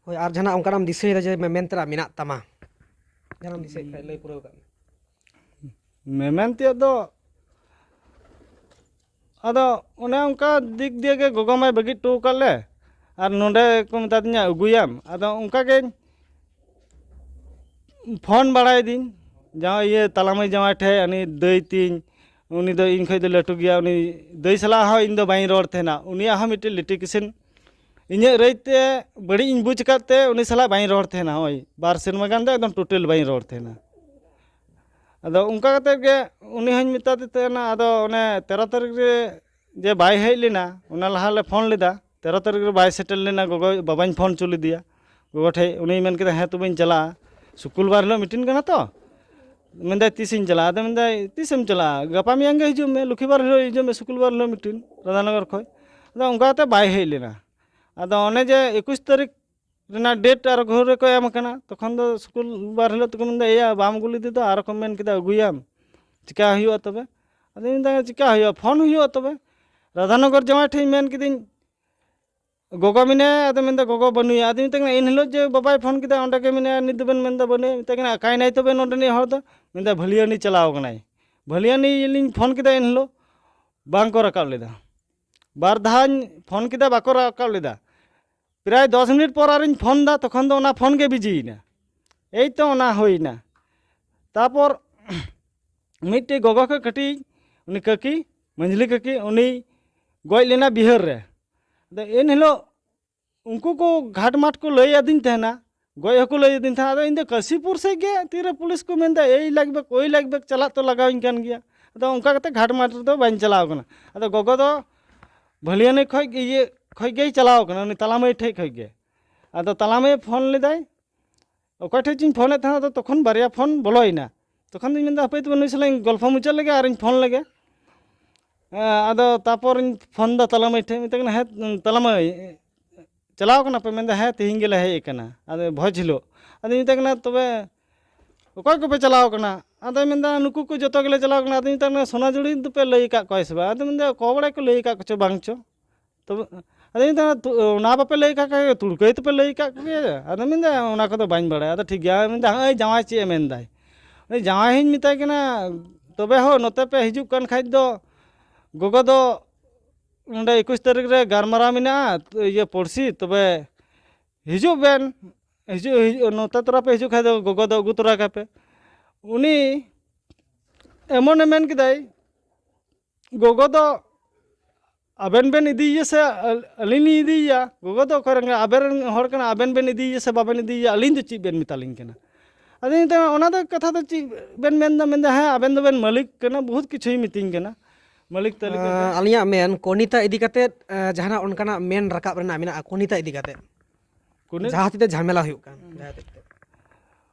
ᱦᱳᱭ, ᱟᱨ ᱡᱟᱦᱟᱱᱟᱜ ᱚᱱᱠᱟᱱᱟᱜ ᱮᱢ ᱫᱤᱥᱟᱹᱭᱮᱫᱟ ᱡᱮ ᱢᱮ-, ᱢᱮᱱ ᱛᱮᱱᱟᱜ ᱢᱮᱱᱟᱜ ᱛᱟᱢᱟ? ᱡᱟᱦᱟᱱᱟᱜ ᱮᱢ ᱫᱤᱥᱟᱹᱭᱮᱫ ᱠᱷᱟᱡ ᱞᱟᱹᱭ ᱯᱩᱨᱟᱹᱣ ᱠᱟᱜ ᱢᱮ᱾ ᱢᱮᱢᱮᱱ ᱛᱮᱭᱟᱜ ᱫᱚ, ᱟᱫᱚ ᱚᱱᱮ ᱚᱱᱠᱟ ᱫᱤᱠ ᱫᱤᱭᱮ ᱜᱮ ᱜᱚᱜᱚ ᱢᱟᱭ ᱵᱟᱹᱜᱤ ᱦᱚᱴᱚ ᱟᱠᱟᱫ ᱞᱮ, ᱟᱨ ᱱᱚᱸᱰᱮ ᱠᱚ ᱢᱮᱛᱟ ᱫᱤᱧᱟ, "ᱟᱹᱜᱩᱭᱟᱢ?" ᱟᱫᱚ ᱚᱱᱠᱟ ᱜᱮᱧ ᱯᱷᱳᱱ ᱵᱟᱲᱟᱭᱮᱫᱤᱧ ᱡᱟᱶᱟᱭ, ᱤᱭᱟᱹ, ᱛᱟᱞᱟ ᱢᱟᱹᱭ ᱡᱟᱶᱟᱭ ᱴᱷᱮᱡ, ᱩᱱᱤ ᱫᱟᱹᱭ ᱛᱤᱧ, ᱩᱱᱤ ᱫᱚ ᱤᱧ ᱠᱷᱚᱡ ᱫᱚ ᱞᱟᱹᱴᱩ ᱜᱮᱭᱟ, ᱩᱱᱤ ᱫᱟᱹᱭ ᱥᱟᱞᱟᱜ ᱦᱚᱸ ᱤᱧ ᱫᱚ ᱵᱟᱹᱧ ᱨᱚᱲ ᱛᱟᱦᱮᱱᱟ, ᱩᱱᱤᱭᱟᱜ ᱦᱚᱸ ᱢᱤᱫᱴᱮᱡ ᱞᱤᱴᱤᱜᱮᱥᱚᱱ, ᱤᱧᱟᱹᱜ ᱨᱟᱹᱭ ᱛᱮ ᱵᱟᱹᱲᱤᱡ ᱤᱧ ᱵᱩᱡᱽ ᱟᱠᱟᱫ ᱛᱮ ᱩᱱᱤ ᱥᱟᱞᱟᱜ ᱵᱟᱹᱧ ᱨᱚᱲ ᱛᱟᱦᱮᱱᱟ, ᱱᱚᱜᱼᱚᱭ ᱵᱟᱨ ᱥᱮᱨᱢᱟ ᱜᱟᱱ ᱫᱚ ᱮᱠᱫᱚᱢ ᱴᱳᱴᱟᱞ ᱵᱟᱹᱧ ᱨᱚᱲ ᱛᱟᱦᱮᱱᱟ᱾ ᱟᱫᱚ ᱚᱱᱠᱟ ᱠᱟᱛᱮᱫ ᱜᱮ ᱩᱱᱤ ᱦᱚᱸᱧ ᱢᱮᱛᱟᱫᱮ ᱛᱟᱦᱮᱱᱟ, ᱟᱫᱚ ᱚᱱᱮ ᱛᱮᱨᱚ ᱛᱟᱹᱨᱤᱠᱷ ᱨᱮ ᱡᱮ ᱵᱟᱭ ᱦᱮᱡ ᱞᱮᱱᱟ, ᱚᱱᱟ ᱞᱟᱦᱟ ᱞᱮ ᱯᱷᱳᱱ ᱞᱮᱫᱟ, ᱛᱮᱨᱚ ᱛᱟᱹᱨᱤᱠᱷ ᱨᱮ ᱵᱟᱭ ᱥᱮᱴᱮᱨ ᱞᱮᱱᱟ, ᱜᱚᱜᱚ ᱵᱟᱵᱟᱧ ᱯᱷᱳᱱ ᱦᱚᱪᱚ ᱞᱮᱫᱮᱭᱟ ᱜᱚᱜᱚ ᱴᱷᱮᱡ, ᱩᱱᱤᱭ ᱢᱮᱱ ᱠᱮᱫᱟ, "ᱦᱮᱸ, ᱛᱚᱵᱮᱧ ᱪᱟᱞᱟᱜᱼᱟ, ᱥᱩᱠᱩᱞ ᱵᱟᱨ ᱦᱤᱞᱳᱜ ᱢᱤᱴᱤᱝ ᱠᱟᱱᱟ ᱛᱚ", ᱢᱮᱱᱫᱟᱭ, "ᱛᱤᱥᱤᱧ ᱪᱟᱞᱟᱜᱼᱟ?" ᱟᱫᱚ ᱢᱮᱱᱫᱟᱭ, "ᱛᱤᱥᱮᱢ ᱪᱟᱞᱟᱜᱼᱟ? ᱜᱟᱯᱟ ᱢᱮᱭᱟᱝ ᱜᱮ ᱦᱤᱡᱩᱜ ᱢᱮ, ᱞᱚᱠᱠᱷᱤᱵᱟᱨ ᱦᱤᱞᱳᱜ ᱦᱤᱡᱩᱜ ᱢᱮ, ᱥᱩᱠᱩᱞ ᱵᱟᱨ ᱦᱤᱞᱳᱜ ᱢᱤᱴᱤᱝ ᱨᱟᱫᱷᱟᱱᱚᱜᱚᱨ ᱠᱷᱚᱡ᱾" ᱟᱫᱚ ᱚᱱᱠᱟ ᱠᱟᱛᱮ ᱵᱟᱭ ᱦᱮᱡ ᱞᱮᱱᱟ᱾ ᱟᱫᱚ ᱚᱱᱮ ᱡᱮ ᱮᱠᱩᱥ ᱛᱟᱹᱨᱤᱠᱷ ᱨᱮᱱᱟᱜ ᱰᱮᱴ ᱟᱨ ᱜᱷᱳᱨ ᱨᱮᱠᱚ ᱮᱢ ᱟᱠᱟᱱᱟ, ᱛᱚᱠᱷᱚᱱ ᱫᱚ ᱥᱩᱠᱩᱞ ᱵᱟᱨ ᱦᱤᱞᱳᱜ ᱛᱮᱠᱚ ᱢᱮᱱᱫᱟ, "ᱮᱭᱟ, ᱵᱟᱢ ᱟᱹᱜᱩ ᱞᱮᱫᱮ ᱫᱚ", ᱟᱨ ᱠᱚ ᱢᱮᱱ ᱠᱮᱫᱟ, "ᱟᱹᱜᱩᱭᱟᱢ, ᱪᱤᱠᱟ ᱦᱩᱭᱩᱜᱼᱟ ᱛᱚᱵᱮ?" ᱟᱫᱚᱧ ᱢᱮᱱᱫᱟ, "ᱪᱤᱠᱟ ᱦᱩᱭᱩᱜᱼᱟ? ᱯᱷᱳᱱ ᱦᱩᱭᱩᱜᱼᱟ ᱛᱚᱵᱮ᱾" ᱨᱟᱫᱷᱟᱱᱚᱜᱚᱨ ᱡᱟᱶᱟᱭ ᱴᱷᱮᱡ ᱤᱧ ᱢᱮᱱ ᱠᱤᱫᱟᱹᱧ, "ᱜᱚᱜᱚ ᱢᱮᱱᱟᱭᱟ?" ᱟᱫᱚ ᱢᱮᱱᱫᱟ, "ᱜᱚᱜᱚ ᱵᱟᱹᱱᱩᱭᱟ᱾" ᱟᱫᱚᱧ ᱢᱮᱛᱟᱭ ᱠᱟᱱᱟ, "ᱮᱱ ᱦᱤᱞᱳᱜ ᱡᱮ ᱵᱟᱵᱟᱭ ᱯᱷᱳᱱ ᱠᱮᱫᱟ, ᱚᱸᱰᱮ ᱜᱮ ᱢᱮᱱᱟᱭᱟ, ᱱᱤᱛ ᱫᱚᱵᱮᱱ ᱢᱮᱱᱫᱟ ᱵᱟᱹᱱᱩᱭᱟ?" ᱢᱮᱛᱟᱭ ᱠᱟᱱᱟ, "ᱚᱠᱟᱭᱱᱟᱭ ᱛᱚᱵᱮ ᱱᱚᱰᱮᱱᱤᱡ ᱦᱚᱲ ᱫᱚ?" ᱢᱮᱱᱫᱟ, "ᱵᱷᱟᱹᱞᱤᱭᱟᱹᱱᱤ ᱪᱟᱞᱟᱣ ᱠᱟᱱᱟᱭ᱾" ᱵᱷᱟᱹᱞᱤᱭᱟᱹᱱᱤ ᱞᱤᱧ ᱯᱷᱳᱱ ᱠᱮᱫᱟ, ᱮᱱ ᱦᱤᱞᱳᱜ ᱵᱟᱝ ᱠᱚ ᱨᱟᱠᱟᱵ ᱞᱮᱫᱟ᱾ ᱵᱟᱨ ᱫᱷᱟᱣᱧ ᱯᱷᱳᱱ ᱠᱮᱫᱟ, ᱵᱟᱠᱚ ᱨᱟᱠᱟᱵ ᱞᱮᱫᱟ᱾ ᱯᱨᱟᱭ ᱫᱚᱥ ᱢᱤᱱᱤᱴ ᱯᱚᱨ ᱟᱨᱤᱧ ᱯᱷᱳᱱ ᱫᱟ, ᱛᱚᱠᱷᱚᱱ ᱫᱚ ᱚᱱᱟ ᱯᱷᱳᱱ ᱜᱮ ᱵᱤᱡᱤᱭᱮᱱᱟ᱾ ᱮᱭ ᱛᱚ ᱚᱱᱟ ᱦᱩᱭᱱᱟ᱾ ᱛᱟᱯᱚᱨ ᱢᱤᱫᱴᱮᱡ ᱜᱚᱜᱚ ᱠᱚ ᱠᱟᱹᱴᱤᱡ, ᱩᱱᱤ ᱠᱟᱹᱠᱤ, ᱢᱟᱹᱡᱷᱞᱤ ᱠᱟᱹᱠᱤ, ᱩᱱᱤ ᱜᱚᱡ ᱞᱮᱱᱟ ᱵᱤᱦᱟᱹᱨ ᱨᱮ᱾ ᱟᱫᱚ ᱮᱱ ᱦᱤᱞᱳᱜ ᱩᱱᱠᱩ ᱠᱚ ᱜᱷᱟᱴ ᱢᱟᱴ ᱠᱚ ᱞᱟᱹᱭ ᱟᱹᱫᱤᱧ ᱛᱟᱦᱮᱱᱟ, ᱜᱚᱡ ᱦᱚᱸᱠᱚ ᱞᱟᱹᱭ ᱟᱹᱫᱤᱧ ᱛᱟᱦᱮᱱᱟ᱾ ᱟᱫᱚ ᱤᱧ ᱫᱚ ᱠᱟᱹᱥᱤᱯᱩᱨ ᱥᱮᱫ ᱜᱮ, ᱛᱤᱨᱮ ᱯᱩᱞᱤᱥ ᱠᱚ ᱢᱮᱱᱫᱟ ᱮᱭ ᱞᱟᱜᱽ ᱵᱮᱠ, ᱳᱭ ᱞᱟᱜᱽ ᱵᱮᱠ, ᱪᱟᱞᱟᱜ ᱛᱚ ᱞᱟᱜᱟᱣᱤᱧ ᱠᱟᱱ ᱜᱮᱭᱟ᱾ ᱟᱫᱚ ᱚᱱᱠᱟ ᱠᱟᱛᱮ ᱜᱷᱟᱴ ᱢᱟᱴ ᱨᱮᱫᱚ ᱵᱟᱹᱧ ᱪᱟᱞᱟᱣ ᱠᱟᱱᱟ᱾ ᱟᱫᱚ ᱜᱚᱜᱚ ᱫᱚ ᱵᱷᱟᱹᱞᱤᱭᱟᱹᱱᱤ ᱠᱷᱚᱡ ᱜᱮ, ᱤᱭᱟᱹ ᱠᱷᱚᱡ ᱜᱮᱭ ᱪᱟᱞᱟᱣ ᱠᱟᱱᱟ, ᱩᱱᱤ ᱛᱟᱞᱟᱢᱟᱹᱭ ᱴᱷᱮᱡ ᱠᱷᱚᱡ ᱜᱮ᱾ ᱟᱫᱚ ᱛᱟᱞᱟᱢᱟᱹᱭ ᱯᱷᱳᱱ ᱞᱮᱫᱟᱭ, ᱚᱠᱚᱭ ᱴᱷᱮᱡ ᱪᱚᱧ ᱯᱷᱳᱱᱮᱫ ᱛᱟᱦᱮᱱᱟ, ᱟᱫᱚ ᱛᱚᱠᱷᱚᱱ ᱵᱟᱨᱭᱟ ᱯᱷᱳᱱ ᱵᱚᱞᱚᱭᱮᱱᱟ᱾ ᱛᱚᱠᱷᱚᱱ ᱫᱚᱧ ᱢᱮᱱᱫᱟ, ᱦᱟᱯᱮ ᱛᱚᱵᱮ ᱱᱩᱭ ᱥᱟᱞᱟᱜ ᱤᱧ ᱜᱚᱞᱯᱷᱚ ᱢᱩᱪᱟᱹᱫ ᱞᱮᱜᱮ ᱟᱨᱤᱧ ᱯᱷᱳᱱ ᱞᱮᱜᱮ᱾ ᱮᱸ, ᱟᱫᱚ ᱛᱟᱯᱚᱨᱤᱧ ᱯᱷᱳᱱ ᱫᱟ ᱛᱟᱞᱟᱢᱟᱹᱭ ᱴᱷᱮᱡ, ᱢᱮᱛᱟᱭ ᱠᱟᱱᱟ, "ᱦᱮᱸ, ᱛᱟᱞᱟᱢᱟᱹᱭ, ᱪᱟᱞᱟᱣ ᱠᱟᱱᱟ ᱯᱮ?" ᱢᱮᱱᱫᱟ, "ᱦᱮᱸ, ᱛᱮᱦᱮᱧ ᱜᱮᱞᱮ ᱦᱮᱡ ᱟᱠᱟᱱᱟ, ᱟᱫᱚ ᱵᱷᱚᱡᱽ ᱦᱤᱞᱳᱜ᱾" ᱟᱫᱚᱧ ᱢᱮᱛᱟᱭ ᱠᱟᱱᱟ, "ᱛᱚᱵᱮ ᱚᱠᱚᱭ ᱠᱚᱯᱮ ᱪᱟᱞᱟᱣ ᱠᱟᱱᱟ?" ᱟᱫᱚᱭ ᱢᱮᱱᱫᱟ, "ᱱᱩᱠᱩ ᱠᱚ ᱡᱚᱛᱚ ᱜᱮᱞᱮ ᱪᱟᱞᱟᱣ ᱠᱟᱱᱟ᱾" ᱟᱫᱚᱧ ᱢᱮᱛᱟᱭ ᱠᱟᱱᱟ, "ᱥᱚᱱᱟᱡᱩᱲᱤ ᱫᱚᱯᱮ ᱞᱟᱹᱭ ᱟᱠᱟᱫ ᱠᱚᱣᱟ ᱥᱮ ᱵᱟᱝ?" ᱟᱫᱚ ᱢᱮᱱᱫᱟ, "ᱚᱠᱚᱭ ᱵᱟᱲᱟᱭ ᱠᱚ ᱞᱟᱹᱭ ᱟᱠᱟᱫ ᱠᱚᱪᱚ ᱵᱟᱝ ᱪᱚ᱾ ᱛᱚᱵᱮ ᱟᱫᱚ ᱢᱮᱱᱫᱟ, "ᱛᱩ-, ᱚᱱᱟ ᱵᱟᱯᱮ ᱞᱟᱹᱭ ᱟᱠᱟᱫ ᱠᱚᱣᱟ, ᱛᱩᱲᱠᱟᱹᱭ ᱛᱚᱯᱮ ᱞᱟᱹᱭ ᱟᱠᱟᱫ ᱠᱚᱜᱮᱭᱟ?" ᱟᱫᱚ ᱢᱮᱱᱫᱟ, "ᱚᱱᱟ ᱠᱚᱫᱚ ᱵᱟᱹᱧ ᱵᱟᱲᱟᱭᱟ᱾" ᱟᱫᱚ ᱴᱷᱤᱠ ᱜᱮᱭᱟ, ᱢᱮᱱᱫᱟ, "ᱦᱳᱭ, ᱡᱟᱶᱟᱭ ᱪᱮᱫ ᱮ ᱢᱮᱱᱫᱟᱭ?" ᱩᱱᱤ ᱡᱟᱶᱟᱭ ᱦᱚᱸᱧ ᱢᱮᱛᱟᱭ ᱠᱟᱱᱟ, "ᱛᱚᱵᱮ ᱦᱳ, ᱱᱚᱛᱮ ᱯᱮ ᱦᱤᱡᱩᱜ ᱠᱟᱱ ᱠᱷᱟᱡ ᱫᱚ, ᱜᱚᱜᱚ ᱫᱚ ᱱᱚᱰᱮ ᱮᱠᱩᱥ ᱛᱟᱹᱨᱤᱠᱷ ᱨᱮ ᱜᱟᱞᱢᱟᱨᱟᱣ ᱢᱮᱱᱟᱜᱼᱟ, ᱤᱭᱟᱹ, ᱯᱚᱲᱥᱤ, ᱛᱚᱵᱮ ᱦᱤᱡᱩᱜ ᱵᱮᱱ, ᱦᱤᱡᱩᱜ, ᱦᱤᱡᱩᱜ, ᱱᱚᱛᱮ ᱛᱚᱨᱟ ᱯᱮ ᱦᱤᱡᱩᱜ ᱠᱷᱟᱡ ᱫᱚ ᱜᱚᱜᱚ ᱫᱚ ᱟᱹᱜᱩ ᱛᱚᱨᱟ ᱠᱟᱯᱮ᱾" ᱩᱱᱤ ᱮᱢᱚᱱᱮ ᱢᱮᱱ ᱠᱮᱫᱟᱭ, ᱜᱚᱜᱚ ᱫᱚ ᱟᱵᱮᱱ ᱵᱮᱱ ᱤᱫᱤᱭᱮᱭᱟ ᱥᱮ ᱟᱹᱞᱤᱧ ᱞᱤᱧ ᱤᱫᱤᱭᱮᱭᱟ? ᱜᱚᱜᱚ ᱫᱚ ᱚᱠᱚᱭ ᱨᱮᱱ ᱠᱟᱱᱟ? ᱟᱵᱮᱱ ᱨᱮᱱ ᱦᱚᱲ ᱠᱟᱱᱟ, ᱟᱵᱮᱱ ᱵᱮᱱ ᱤᱫᱤᱭᱮᱭᱟ ᱥᱮ ᱵᱟᱵᱮᱱ ᱤᱫᱤᱭᱮᱭᱟ? ᱟᱹᱞᱤᱧ ᱫᱚ ᱪᱮᱫ ᱵᱮᱱ ᱢᱮᱛᱟᱞᱤᱧ ᱠᱟᱱᱟ? ᱟᱫᱚ ᱢᱮᱛᱟᱭ ᱠᱟᱱᱟ, "ᱚᱱᱟ ᱫᱚ ᱠᱟᱛᱷᱟ ᱫᱚ ᱪᱮᱫ ᱵᱮᱱ ᱢᱮᱱᱫᱟ?" ᱢᱮᱱᱫᱟ, "ᱦᱮᱸ, ᱟᱵᱮᱱ ᱫᱚᱵᱮᱱ ᱢᱟᱹᱞᱤᱠ ᱠᱟᱱᱟ, ᱵᱚᱦᱩᱛ ᱠᱤᱪᱷᱩᱭ ᱢᱤᱛᱟᱹᱧ ᱠᱟᱱᱟ, ᱢᱟᱹᱞᱤᱠ ᱛᱟᱹᱞᱤᱠᱟ ᱛᱮ᱾" ᱟᱸ, ᱟᱹᱞᱤᱧᱟᱜ ᱢᱮᱱ, ᱠᱚᱱᱤᱛᱟ ᱤᱫᱤ ᱠᱟᱛᱮᱫ, ᱟᱸ, ᱡᱟᱦᱟᱱᱟᱜ ᱚᱱᱠᱟᱱᱟᱜ ᱢᱮᱱ ᱨᱟᱠᱟᱵ ᱨᱮᱱᱟᱜ ᱢᱮᱱᱟᱜᱼᱟ, ᱠᱚᱱᱤᱛᱟ ᱤᱫᱤ ᱠᱟᱛᱮᱫ? ᱠᱚᱱᱤ- ᱡᱟᱦᱟᱸ ᱦᱚᱛᱮᱡ ᱛᱮ ᱡᱷᱟᱢᱮᱞᱟ ᱦᱩᱭᱩᱜ ᱠᱟᱱ, ᱦᱩᱸ᱾ ᱡᱟᱦᱟᱸ ᱦᱚᱛᱮᱡ ᱛᱮ᱾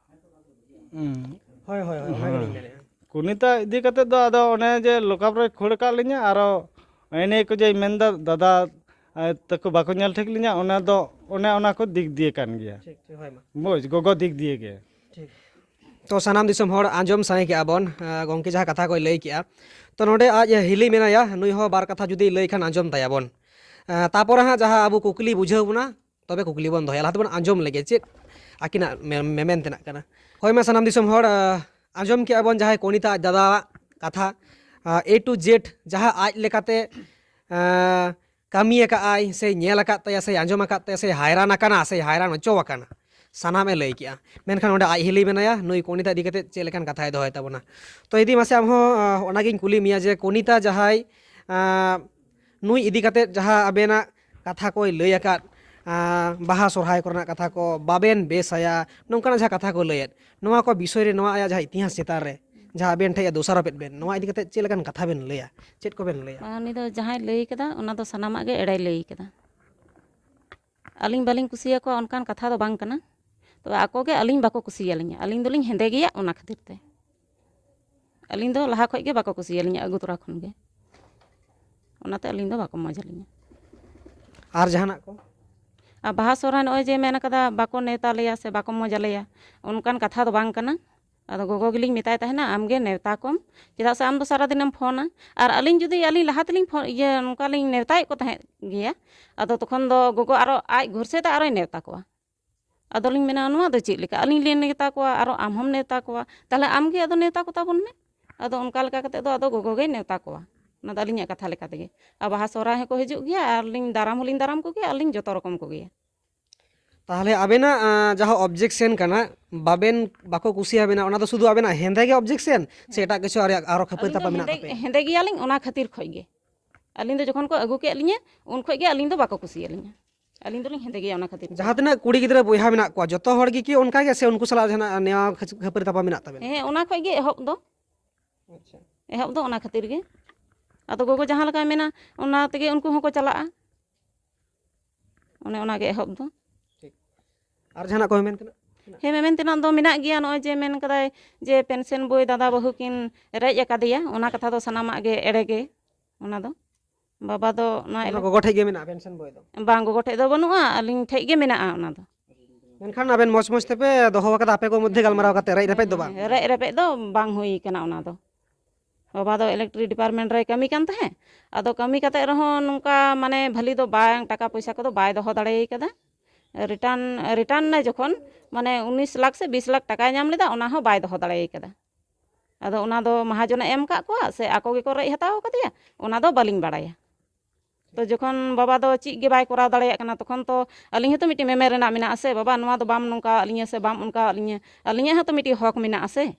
ᱦᱩᱸ᱾ ᱦᱳᱭ, ᱦᱳᱭ, ᱦᱳᱭ, ᱚᱱᱟ ᱜᱮᱞᱤᱧ ᱦᱮᱸ᱾ ᱢᱮᱱᱮᱫᱼᱟ᱾ ᱠᱚᱱᱤᱛᱟ ᱤᱫᱤ ᱠᱟᱛᱮᱫ ᱫᱚ ᱟᱫᱚ ᱚᱱᱮ ᱡᱮ ᱞᱚᱠᱟᱯ ᱨᱮᱭ ᱠᱷᱟᱹᱲ ᱟᱠᱟᱫ ᱞᱤᱧᱟ, ᱟᱨᱚ ᱮᱱᱮ ᱠᱚ ᱡᱮᱭ ᱢᱮᱱᱫᱟ, ᱫᱟᱫᱟ, ᱟᱨ ᱛᱟᱠᱚ ᱵᱟᱠᱚ ᱧᱮᱞ ᱴᱷᱤᱠ ᱞᱤᱧᱟ, ᱚᱱᱟ ᱫᱚ, ᱚᱱᱮ ᱚᱱᱟ ᱠᱚ ᱫᱤᱠ ᱫᱤᱭᱮ ᱠᱟᱱ ᱜᱮᱭᱟ᱾ ᱴᱷᱤᱠ, ᱴᱷᱤᱠ, ᱦᱳᱭ, ᱢᱟ᱾ ᱵᱩᱡᱽ, ᱜᱚᱜᱚ ᱫᱤᱠ ᱫᱤᱭᱮ ᱜᱮ᱾ ᱴᱷᱤᱠ᱾ ᱛᱚ, ᱥᱟᱱᱟᱢ ᱫᱤᱥᱚᱢ ᱦᱚᱲ ᱟᱸᱡᱚᱢ ᱥᱟᱸᱜᱮ ᱠᱮᱜᱼᱟ ᱵᱚᱱ, ᱟᱸ, ᱜᱚᱢᱠᱮ ᱡᱟᱦᱟᱸ ᱠᱟᱛᱷᱟ ᱠᱚᱭ ᱞᱟᱹᱭ ᱠᱮᱜᱼᱟ᱾ ᱛᱚ, ᱱᱚᱰᱮ ᱟᱡ ᱦᱤᱞᱤ ᱢᱮᱱᱟᱭᱟ, ᱱᱩᱭ ᱦᱚᱸ ᱵᱟᱨ ᱠᱟᱛᱷᱟ ᱡᱩᱫᱤ ᱞᱟᱹᱭ ᱠᱷᱟᱱ ᱟᱸᱡᱚᱢ ᱛᱟᱭᱟ ᱵᱚᱱ᱾ ᱟᱸ, ᱛᱟᱯᱚᱨᱮ ᱦᱟᱸᱜ ᱡᱟᱦᱟᱸ ᱟᱵᱚ ᱠᱩᱠᱞᱤ ᱵᱩᱡᱷᱟᱹᱣ ᱵᱚᱱᱟ, ᱛᱚᱵᱮ ᱠᱩᱠᱞᱤ ᱵᱚᱱ ᱫᱚᱦᱚᱭᱟ᱾ ᱞᱟᱦᱟ ᱛᱮᱵᱚᱱ ᱟᱸᱡᱚᱢ ᱞᱮᱜᱮ ᱪᱮᱫ ᱟᱹᱠᱤᱱᱟᱜ ᱢᱮ-, ᱢᱮᱢᱮᱱ ᱛᱮᱱᱟᱜ ᱠᱟᱱᱟ᱾ ᱦᱳᱭ, ᱢᱟ ᱥᱟᱱᱟᱢ ᱫᱤᱥᱚᱢ ᱦᱚᱲ, ᱟᱸ, ᱟᱸᱡᱚᱢ ᱠᱮᱜᱼᱟ ᱵᱚᱱ ᱡᱟᱦᱟᱸᱭ ᱠᱚᱱᱤᱛᱟ ᱟᱡ ᱫᱟᱫᱟᱣᱟᱜ ᱠᱟᱛᱷᱟ, ᱟᱸ, A to Z ᱡᱟᱦᱟᱸ ᱟᱡ ᱞᱮᱠᱟᱛᱮ, ᱟᱸ, ᱠᱟᱹᱢᱤ ᱟᱠᱟᱫ ᱟᱭ, ᱥᱮ ᱧᱮᱞ ᱟᱠᱟᱫ ᱛᱟᱭᱟ, ᱥᱮ ᱟᱸᱡᱚᱢ ᱟᱠᱟᱫ ᱛᱟᱭᱟ, ᱥᱮ ᱦᱟᱭᱨᱟᱱ ᱟᱠᱟᱱᱟ, ᱥᱮ ᱦᱟᱭᱨᱟᱱ ᱦᱚᱪᱚ ᱟᱠᱟᱱᱟ, ᱥᱟᱱᱟᱢ ᱮ ᱞᱟᱹᱭ ᱠᱮᱜᱼᱟ᱾ ᱢᱮᱱᱠᱷᱟᱱ ᱚᱸᱰᱮ ᱟᱡ ᱦᱤᱞᱤ ᱢᱮᱱᱟᱭᱟ, ᱱᱩᱭ ᱠᱚᱱᱤᱛᱟ ᱤᱫᱤ ᱠᱟᱛᱮ ᱪᱮᱫ ᱞᱮᱠᱟᱱ ᱠᱟᱛᱷᱟᱭ ᱫᱚᱦᱚᱭ ᱛᱟᱵᱚᱱᱟ? ᱛᱚ ᱫᱤᱫᱤ, ᱢᱟᱥᱮ ᱟᱢ ᱦᱚᱸ, ᱟᱸ, ᱚᱱᱟᱜᱤᱧ ᱠᱩᱞᱤ ᱢᱮᱭᱟ ᱡᱮ ᱠᱚᱱᱤᱛᱟ ᱡᱟᱦᱟᱸᱭ, ᱟᱸ, ᱱᱩᱭ ᱤᱫᱤ ᱠᱟᱛᱮ ᱡᱟᱦᱟᱸ ᱟᱵᱮᱱᱟᱜ ᱠᱟᱛᱷᱟ ᱠᱚᱭ ᱞᱟᱹᱭ ᱟᱠᱟᱫ, ᱟᱸ, ᱵᱟᱦᱟ ᱥᱚᱨᱦᱟᱭ ᱠᱚᱨᱮᱱᱟᱜ ᱠᱟᱛᱷᱟ ᱠᱚ, ᱵᱟᱵᱮᱱ ᱵᱮᱥᱟᱭᱟ, ᱱᱚᱝᱠᱟᱱᱟᱜ ᱡᱟᱦᱟᱸ ᱠᱟᱛᱷᱟ ᱠᱚ ᱞᱟᱹᱭᱮᱫ, ᱱᱚᱣᱟ ᱠᱚ ᱵᱤᱥᱚᱭ ᱨᱮ ᱱᱚᱣᱟ ᱟᱭᱟᱜ ᱡᱟᱦᱟᱸ ᱤᱛᱤᱦᱟᱥ ᱪᱮᱛᱟᱱ ᱨᱮ ᱡᱟᱦᱟᱸ ᱟᱵᱮᱱ ᱴᱷᱮᱱ ᱫᱚᱥᱟᱨᱚᱯ ᱮᱫ ᱵᱮᱱ, ᱱᱚᱣᱟ ᱤᱫᱤ ᱠᱟᱛᱮ ᱪᱮᱫ ᱞᱮᱠᱟᱱ ᱠᱟᱛᱷᱟ ᱵᱮᱱ ᱞᱟᱹᱭᱟ? ᱪᱮᱫ ᱠᱚᱵᱮᱱ ᱞᱟᱹᱭᱟ? ᱵᱟᱝ, ᱩᱱᱤ ᱫᱚ ᱡᱟᱦᱟᱸᱭ ᱞᱟᱹᱭ ᱠᱟᱫᱟ, ᱚᱱᱟ ᱫᱚ ᱥᱟᱱᱟᱢᱟᱜ ᱜᱮ ᱮᱲᱮᱭ ᱞᱟᱹᱭ ᱠᱟᱫᱟ᱾ ᱟᱹᱞᱤᱧ ᱵᱟᱹᱞᱤᱧ ᱠᱩᱥᱤᱭᱟᱠᱚᱣᱟ ᱚᱱᱠᱟᱱ ᱠᱟᱛᱷᱟ ᱫᱚ ᱵᱟᱝ ᱠᱟᱱᱟ᱾ ᱛᱚᱵᱮ ᱟᱠᱚ ᱜᱮ ᱟᱹᱞᱤᱧ ᱵᱟᱠᱚ ᱠᱩᱥᱤᱭᱟᱞᱤᱧᱟ᱾ ᱟᱹᱞᱤᱧ ᱫᱚᱞᱤᱧ ᱦᱮᱸᱫᱮ ᱜᱮᱭᱟ, ᱚᱱᱟ ᱠᱷᱟᱹᱛᱤᱨ ᱛᱮ᱾ ᱟᱹᱞᱤᱧ ᱫᱚ ᱞᱟᱦᱟ ᱠᱷᱚᱡ ᱜᱮ ᱵᱟᱠᱚ ᱠᱩᱥᱤᱭᱟᱞᱤᱧᱟ, ᱟᱹᱜᱩ ᱛᱚᱨᱟ ᱠᱷᱚᱱ ᱜᱮ᱾ ᱚᱱᱟᱛᱮ ᱟᱹᱞᱤᱧ ᱫᱚ ᱵᱟᱠᱚ ᱢᱚᱡᱽ ᱟᱹᱞᱤᱧᱟ᱾ ᱟᱨ ᱡᱟᱦᱟᱱᱟᱜ ᱠᱚ? ᱟᱨ ᱵᱟᱦᱟ ᱥᱚᱦᱨᱟᱭ ᱱᱚᱜᱼᱚᱭ ᱡᱮ ᱢᱮᱱ ᱠᱟᱫᱟ, ᱵᱟᱠᱚ ᱱᱮᱣᱛᱟ ᱞᱮᱭᱟ ᱥᱮ ᱵᱟᱠᱚ ᱢᱚᱡᱽ ᱟᱞᱮᱭᱟ, ᱚᱱᱠᱟᱱ ᱠᱟᱛᱷᱟ ᱫᱚ ᱵᱟᱝ ᱠᱟᱱᱟ᱾ ᱟᱫᱚ ᱜᱚᱜᱚ ᱜᱮᱞᱤᱧ ᱢᱮᱛᱟᱭ ᱛᱟᱦᱮᱱᱟ, "ᱟᱢ ᱜᱮ ᱱᱮᱣᱛᱟ ᱠᱚᱢ, ᱪᱮᱫᱟᱜ ᱥᱮ ᱟᱢ ᱫᱚ ᱥᱟᱨᱟ ᱫᱤᱱᱮᱢ ᱯᱷᱳᱱᱟ᱾" ᱟᱨ ᱟᱹᱞᱤᱧ ᱡᱩᱫᱤ, ᱟᱹᱞᱤᱧ ᱞᱟᱦᱟ ᱛᱮᱞᱤᱧ ᱯᱷᱳᱱ, ᱤᱭᱟᱹ, ᱱᱚᱝᱠᱟ ᱞᱤᱧ ᱱᱮᱣᱛᱟᱭᱮᱫ ᱠᱚ ᱛᱟᱦᱮᱸᱫ ᱜᱮᱭᱟ, ᱟᱫᱚ ᱛᱚᱠᱷᱚᱱ ᱫᱚ ᱜᱚᱜᱚ ᱟᱨᱚ ᱟᱡ ᱜᱷᱩᱨᱥᱮ ᱛᱮ ᱟᱨᱚᱭ ᱱᱮᱣᱛᱟ ᱠᱚᱣᱟ᱾ ᱟᱫᱚᱞᱤᱧ ᱢᱮᱱᱟ, "ᱱᱚᱣᱟ ᱫᱚ ᱪᱮᱫ ᱞᱮᱠᱟ? ᱟᱹᱞᱤᱧ ᱞᱤᱧ ᱱᱮᱣᱛᱟ ᱠᱚᱣᱟ, ᱟᱨᱚ ᱟᱢ ᱦᱚᱢ ᱱᱮᱣᱛᱟ ᱠᱚᱣᱟ, ᱛᱟᱦᱞᱮ ᱟᱢ ᱜᱮ ᱟᱫᱚ ᱱᱮᱣᱛᱟ ᱠᱚ ᱛᱟᱵᱚᱱ ᱢᱮ᱾" ᱟᱫᱚ ᱚᱱᱠᱟ ᱞᱮᱠᱟ ᱠᱟᱛᱮᱫ ᱫᱚ ᱟᱫᱚ ᱜᱚᱜᱚ ᱜᱮᱭ ᱱᱮᱣᱛᱟ ᱠᱚᱣᱟ᱾ ᱚᱱᱟ ᱫᱚ ᱟᱹᱞᱤᱧᱟᱜ ᱠᱟᱛᱷᱟ ᱞᱮᱠᱟ ᱛᱮᱜᱮ᱾ ᱟᱨ ᱵᱟᱦᱟ ᱥᱚᱦᱨᱟᱭ ᱦᱚᱸᱠᱚ ᱦᱤᱡᱩᱜ ᱜᱮᱭᱟ, ᱟᱨ ᱞᱤᱧ ᱫᱟᱨᱟᱢ ᱦᱚᱸᱞᱤᱧ ᱫᱟᱨᱟᱢ ᱠᱚᱜᱮᱭᱟ, ᱟᱨ ᱞᱤᱧ ᱡᱚᱛᱚ ᱨᱚᱠᱚᱢ ᱠᱚᱜᱮᱭᱟ᱾ ᱛᱟᱦᱞᱮ ᱟᱵᱮᱱᱟᱜ, ᱟᱸ, ᱡᱟᱦᱟᱸ objection ᱠᱟᱱᱟ, ᱵᱟᱵᱮᱱ, ᱵᱟᱠᱚ ᱠᱩᱥᱤᱭᱟᱵᱮᱱᱟ, ᱚᱱᱟ ᱫᱚ ᱥᱩᱫᱷᱩ ᱟᱵᱮᱱᱟᱜ ᱦᱮᱸᱫᱮ ᱜᱮ objection ᱥᱮ ᱮᱴᱟᱜ ᱠᱤᱪᱷᱩ ᱟᱨ-, ᱟᱨᱚ ᱠᱷᱟᱹᱯᱟᱹᱨᱤ ᱟᱹᱞᱤᱧ ᱫᱚ ᱛᱟᱯᱟᱢ ᱢᱮᱱᱟᱜ ᱦᱮᱸᱫᱮ, ᱛᱟᱯᱮᱭᱟ? ᱦᱮᱸᱫᱮ ᱜᱮᱭᱟᱞᱤᱧ, ᱚᱱᱟ ᱠᱷᱟᱹᱛᱤᱨ ᱠᱷᱚᱡ ᱜᱮ᱾ ᱟᱹᱞᱤᱧ ᱫᱚ ᱡᱚᱠᱷᱚᱱ ᱠᱚ ᱟᱹᱜᱩ ᱠᱮᱫ ᱞᱤᱧᱟᱹ, ᱩᱱ ᱠᱷᱚᱡ ᱜᱮ ᱟᱹᱞᱤᱧ ᱫᱚ ᱵᱟᱠᱚ ᱠᱩᱥᱤᱭᱟᱹᱞᱤᱧᱟ᱾ ᱟᱹᱞᱤᱧ ᱫᱚᱞᱤᱧ ᱦᱮᱸᱫᱮ ᱜᱮᱭᱟ ᱚᱱᱟ ᱠᱷᱟᱹᱛᱤᱨ ᱛᱮ᱾ ᱡᱟᱦᱟᱸ ᱛᱤᱱᱟᱹᱜ ᱠᱩᱲᱤ ᱜᱤᱫᱽᱨᱟᱹ ᱵᱚᱭᱦᱟ ᱢᱮᱱᱟᱜ ᱠᱚᱣᱟ, ᱡᱚᱛᱚ ᱦᱚᱲ ᱜᱮ ᱠᱤ ᱚᱱᱠᱟ ᱜᱮ ᱥᱮ ᱩᱱᱠᱩ ᱥᱟᱞᱟᱜ ᱡᱟᱦᱟᱱᱟᱜ ᱱᱮᱭᱟᱣ ᱠᱷᱟᱹᱪ-, ᱠᱷᱟᱹᱯᱟᱹᱨᱤ ᱛᱟᱯᱟᱢ ᱢᱮᱱᱟᱜ ᱛᱟᱵᱮᱱᱟ? ᱦᱮᱸ, ᱚᱱᱟ ᱠᱷᱚᱡ ᱜᱮ ᱮᱦᱚᱵ ᱫᱚ᱾ ᱟᱪᱪᱷᱟ᱾ ᱮᱦᱚᱵ ᱫᱚ ᱚᱱᱟ ᱠᱷᱟᱹᱛᱤᱨ ᱜᱮ᱾ ᱟᱫᱚ ᱜᱚᱜᱚ ᱡᱟᱦᱟᱸ ᱞᱮᱠᱟᱭ ᱢᱮᱱᱟ, ᱚᱱᱟ ᱛᱮᱜᱮ ᱩᱱᱠᱩ ᱦᱚᱸᱠᱚ ᱪᱟᱞᱟᱜᱼᱟ᱾ ᱚᱱᱮ ᱚᱱᱟ ᱜᱮ ᱮᱦᱚᱵ ᱫᱚ᱾ ᱴᱷᱤᱠ᱾ ᱟᱨ ᱡᱟᱦᱟᱱᱟᱜ ᱠᱚ ᱢᱮᱢᱮᱱ ᱛᱮᱱᱟᱜ? ᱦᱮᱸ, ᱢᱮᱢᱮᱱ ᱛᱮᱱᱟᱜ ᱫᱚ ᱢᱮᱱᱟᱜ ᱜᱮᱭᱟ᱾ ᱱᱚᱜᱼᱚᱭ ᱡᱮ ᱢᱮᱱ ᱠᱟᱫᱟᱭ ᱡᱮ ᱯᱮᱱᱥᱚᱱ ᱵᱳᱭ ᱫᱟᱫᱟ ᱵᱟᱹᱦᱩ ᱠᱤᱱ ᱨᱮᱡ ᱟᱠᱟᱫᱮᱭᱟ, ᱚᱱᱟ ᱠᱟᱛᱷᱟ ᱫᱚ ᱥᱟᱱᱟᱢᱟᱜ ᱜᱮ ᱮᱲᱮ ᱜᱮ᱾ ᱚᱱᱟ ᱫᱚ ᱵᱟᱵᱟ ᱫᱚ ᱱᱚᱣᱟ ᱚᱱᱟ ᱮᱞᱟᱠᱟ ᱜᱚᱜᱚ ᱴᱷᱮᱡ ᱜᱮ ᱢᱮᱱᱟᱜᱼᱟ ᱯᱮᱱᱥᱚᱱ ᱵᱳᱭ ᱫᱚ? ᱵᱟᱝ, ᱜᱚᱜᱚ ᱴᱷᱮᱡ ᱫᱚ ᱵᱟᱹᱱᱩᱜᱼᱟ, ᱟᱹᱞᱤᱧ ᱴᱷᱮᱡ ᱜᱮ ᱢᱮᱱᱟᱜᱼᱟ ᱚᱱᱟ ᱫᱚ᱾ ᱢᱮᱱᱠᱷᱟᱱ ᱟᱵᱮᱱ ᱢᱚᱡᱽ ᱢᱚᱡᱽ ᱛᱮᱯᱮ ᱫᱚᱦᱚ ᱟᱠᱟᱫᱟ ᱟᱯᱮ ᱠᱚ ᱢᱚᱫᱽᱫᱷᱮ ᱜᱟᱞᱢᱟᱨᱟᱣ ᱠᱟᱛᱮ, ᱨᱮᱡ ᱨᱮᱯᱮᱡ ᱫᱚ ᱵᱟᱝ? ᱦᱮᱸ, ᱨᱮᱡ ᱨᱮᱯᱮᱡ ᱫᱚ ᱵᱟᱝ ᱦᱩᱭ ᱠᱟᱱᱟ ᱚᱱᱟ ᱫᱚ᱾ ᱵᱟᱵᱟ ᱫᱚ ᱤᱞᱮᱠᱴᱨᱤᱠ ᱰᱤᱯᱟᱨᱴᱢᱮᱱᱴ ᱨᱮᱭ ᱠᱟᱹᱢᱤ ᱠᱟᱱ ᱛᱟᱦᱮᱸᱫ᱾ ᱟᱫᱚ ᱠᱟᱹᱢᱤ ᱠᱟᱛᱮ ᱨᱮᱦᱚᱸ ᱱᱚᱝᱠᱟ ᱢᱟᱱᱮ ᱵᱷᱟᱹᱞᱤ ᱫᱚ ᱵᱟᱝ, ᱴᱟᱠᱟ ᱯᱚᱭᱥᱟ ᱠᱚᱫᱚ ᱵᱟᱭ ᱫᱚᱦᱚ ᱫᱟᱲᱮ ᱠᱟᱫᱟ᱾ ᱨᱤᱴᱟᱨᱱ, ᱨᱤᱴᱟᱨᱱ ᱱᱟᱭ ᱡᱚᱠᱷᱚᱱ, ᱢᱟᱱᱮ ᱩᱱᱤᱥ ᱞᱟᱠᱷ ᱥᱮ ᱵᱤᱥ ᱞᱟᱠᱷ ᱴᱟᱠᱟᱭ ᱧᱟᱢ ᱞᱮᱫᱟ, ᱚᱱᱟ ᱦᱚᱸ ᱵᱟᱭ ᱫᱚᱦᱚ ᱫᱟᱲᱮ ᱠᱟᱫᱟ᱾ ᱟᱫᱚ ᱚᱱᱟ ᱫᱚ ᱢᱟᱦᱟᱡᱚᱱᱮ ᱮᱢ ᱠᱟᱜ ᱠᱚᱣᱟ ᱥᱮ ᱟᱠᱚ ᱜᱮᱠᱚ ᱨᱮᱡ ᱦᱟᱛᱟᱣ ᱠᱟᱫᱮᱭᱟ, ᱚᱱᱟ ᱫᱚ ᱵᱟᱹᱞᱤᱧ ᱵᱟᱲᱟᱭᱟ᱾ ᱛᱚ ᱡᱚᱠᱷᱚᱱ ᱵᱟᱵᱟ ᱫᱚ ᱪᱮᱫ ᱜᱮ ᱵᱟᱭ ᱠᱚᱨᱟᱣ ᱫᱟᱲᱮᱭᱟᱜ ᱠᱟᱱᱟ, ᱛᱚᱠᱷᱚᱱ ᱛᱚ ᱟᱹᱞᱤᱧ ᱦᱚᱸᱛᱚ ᱢᱤᱫᱴᱤᱡ ᱢᱮᱢᱮᱱ ᱨᱮᱱᱟᱜ ᱢᱮᱱᱟᱜᱼᱟ ᱥᱮ, "ᱵᱟᱵᱟ, ᱱᱚᱣᱟ ᱫᱚ ᱵᱟᱢ ᱱᱚᱝᱠᱟᱣᱟᱫ ᱞᱤᱧᱟᱹ ᱥᱮ ᱵᱟᱢ ᱚᱱᱠᱟᱣᱟᱫ ᱞᱤᱧᱟᱹ", ᱟᱹᱞᱤᱧᱟᱜ ᱦᱚᱸᱛᱚ ᱢᱤᱫᱴᱤᱡ ᱦᱚᱠ ᱢᱮᱱᱟᱜᱼᱟ ᱥᱮ᱾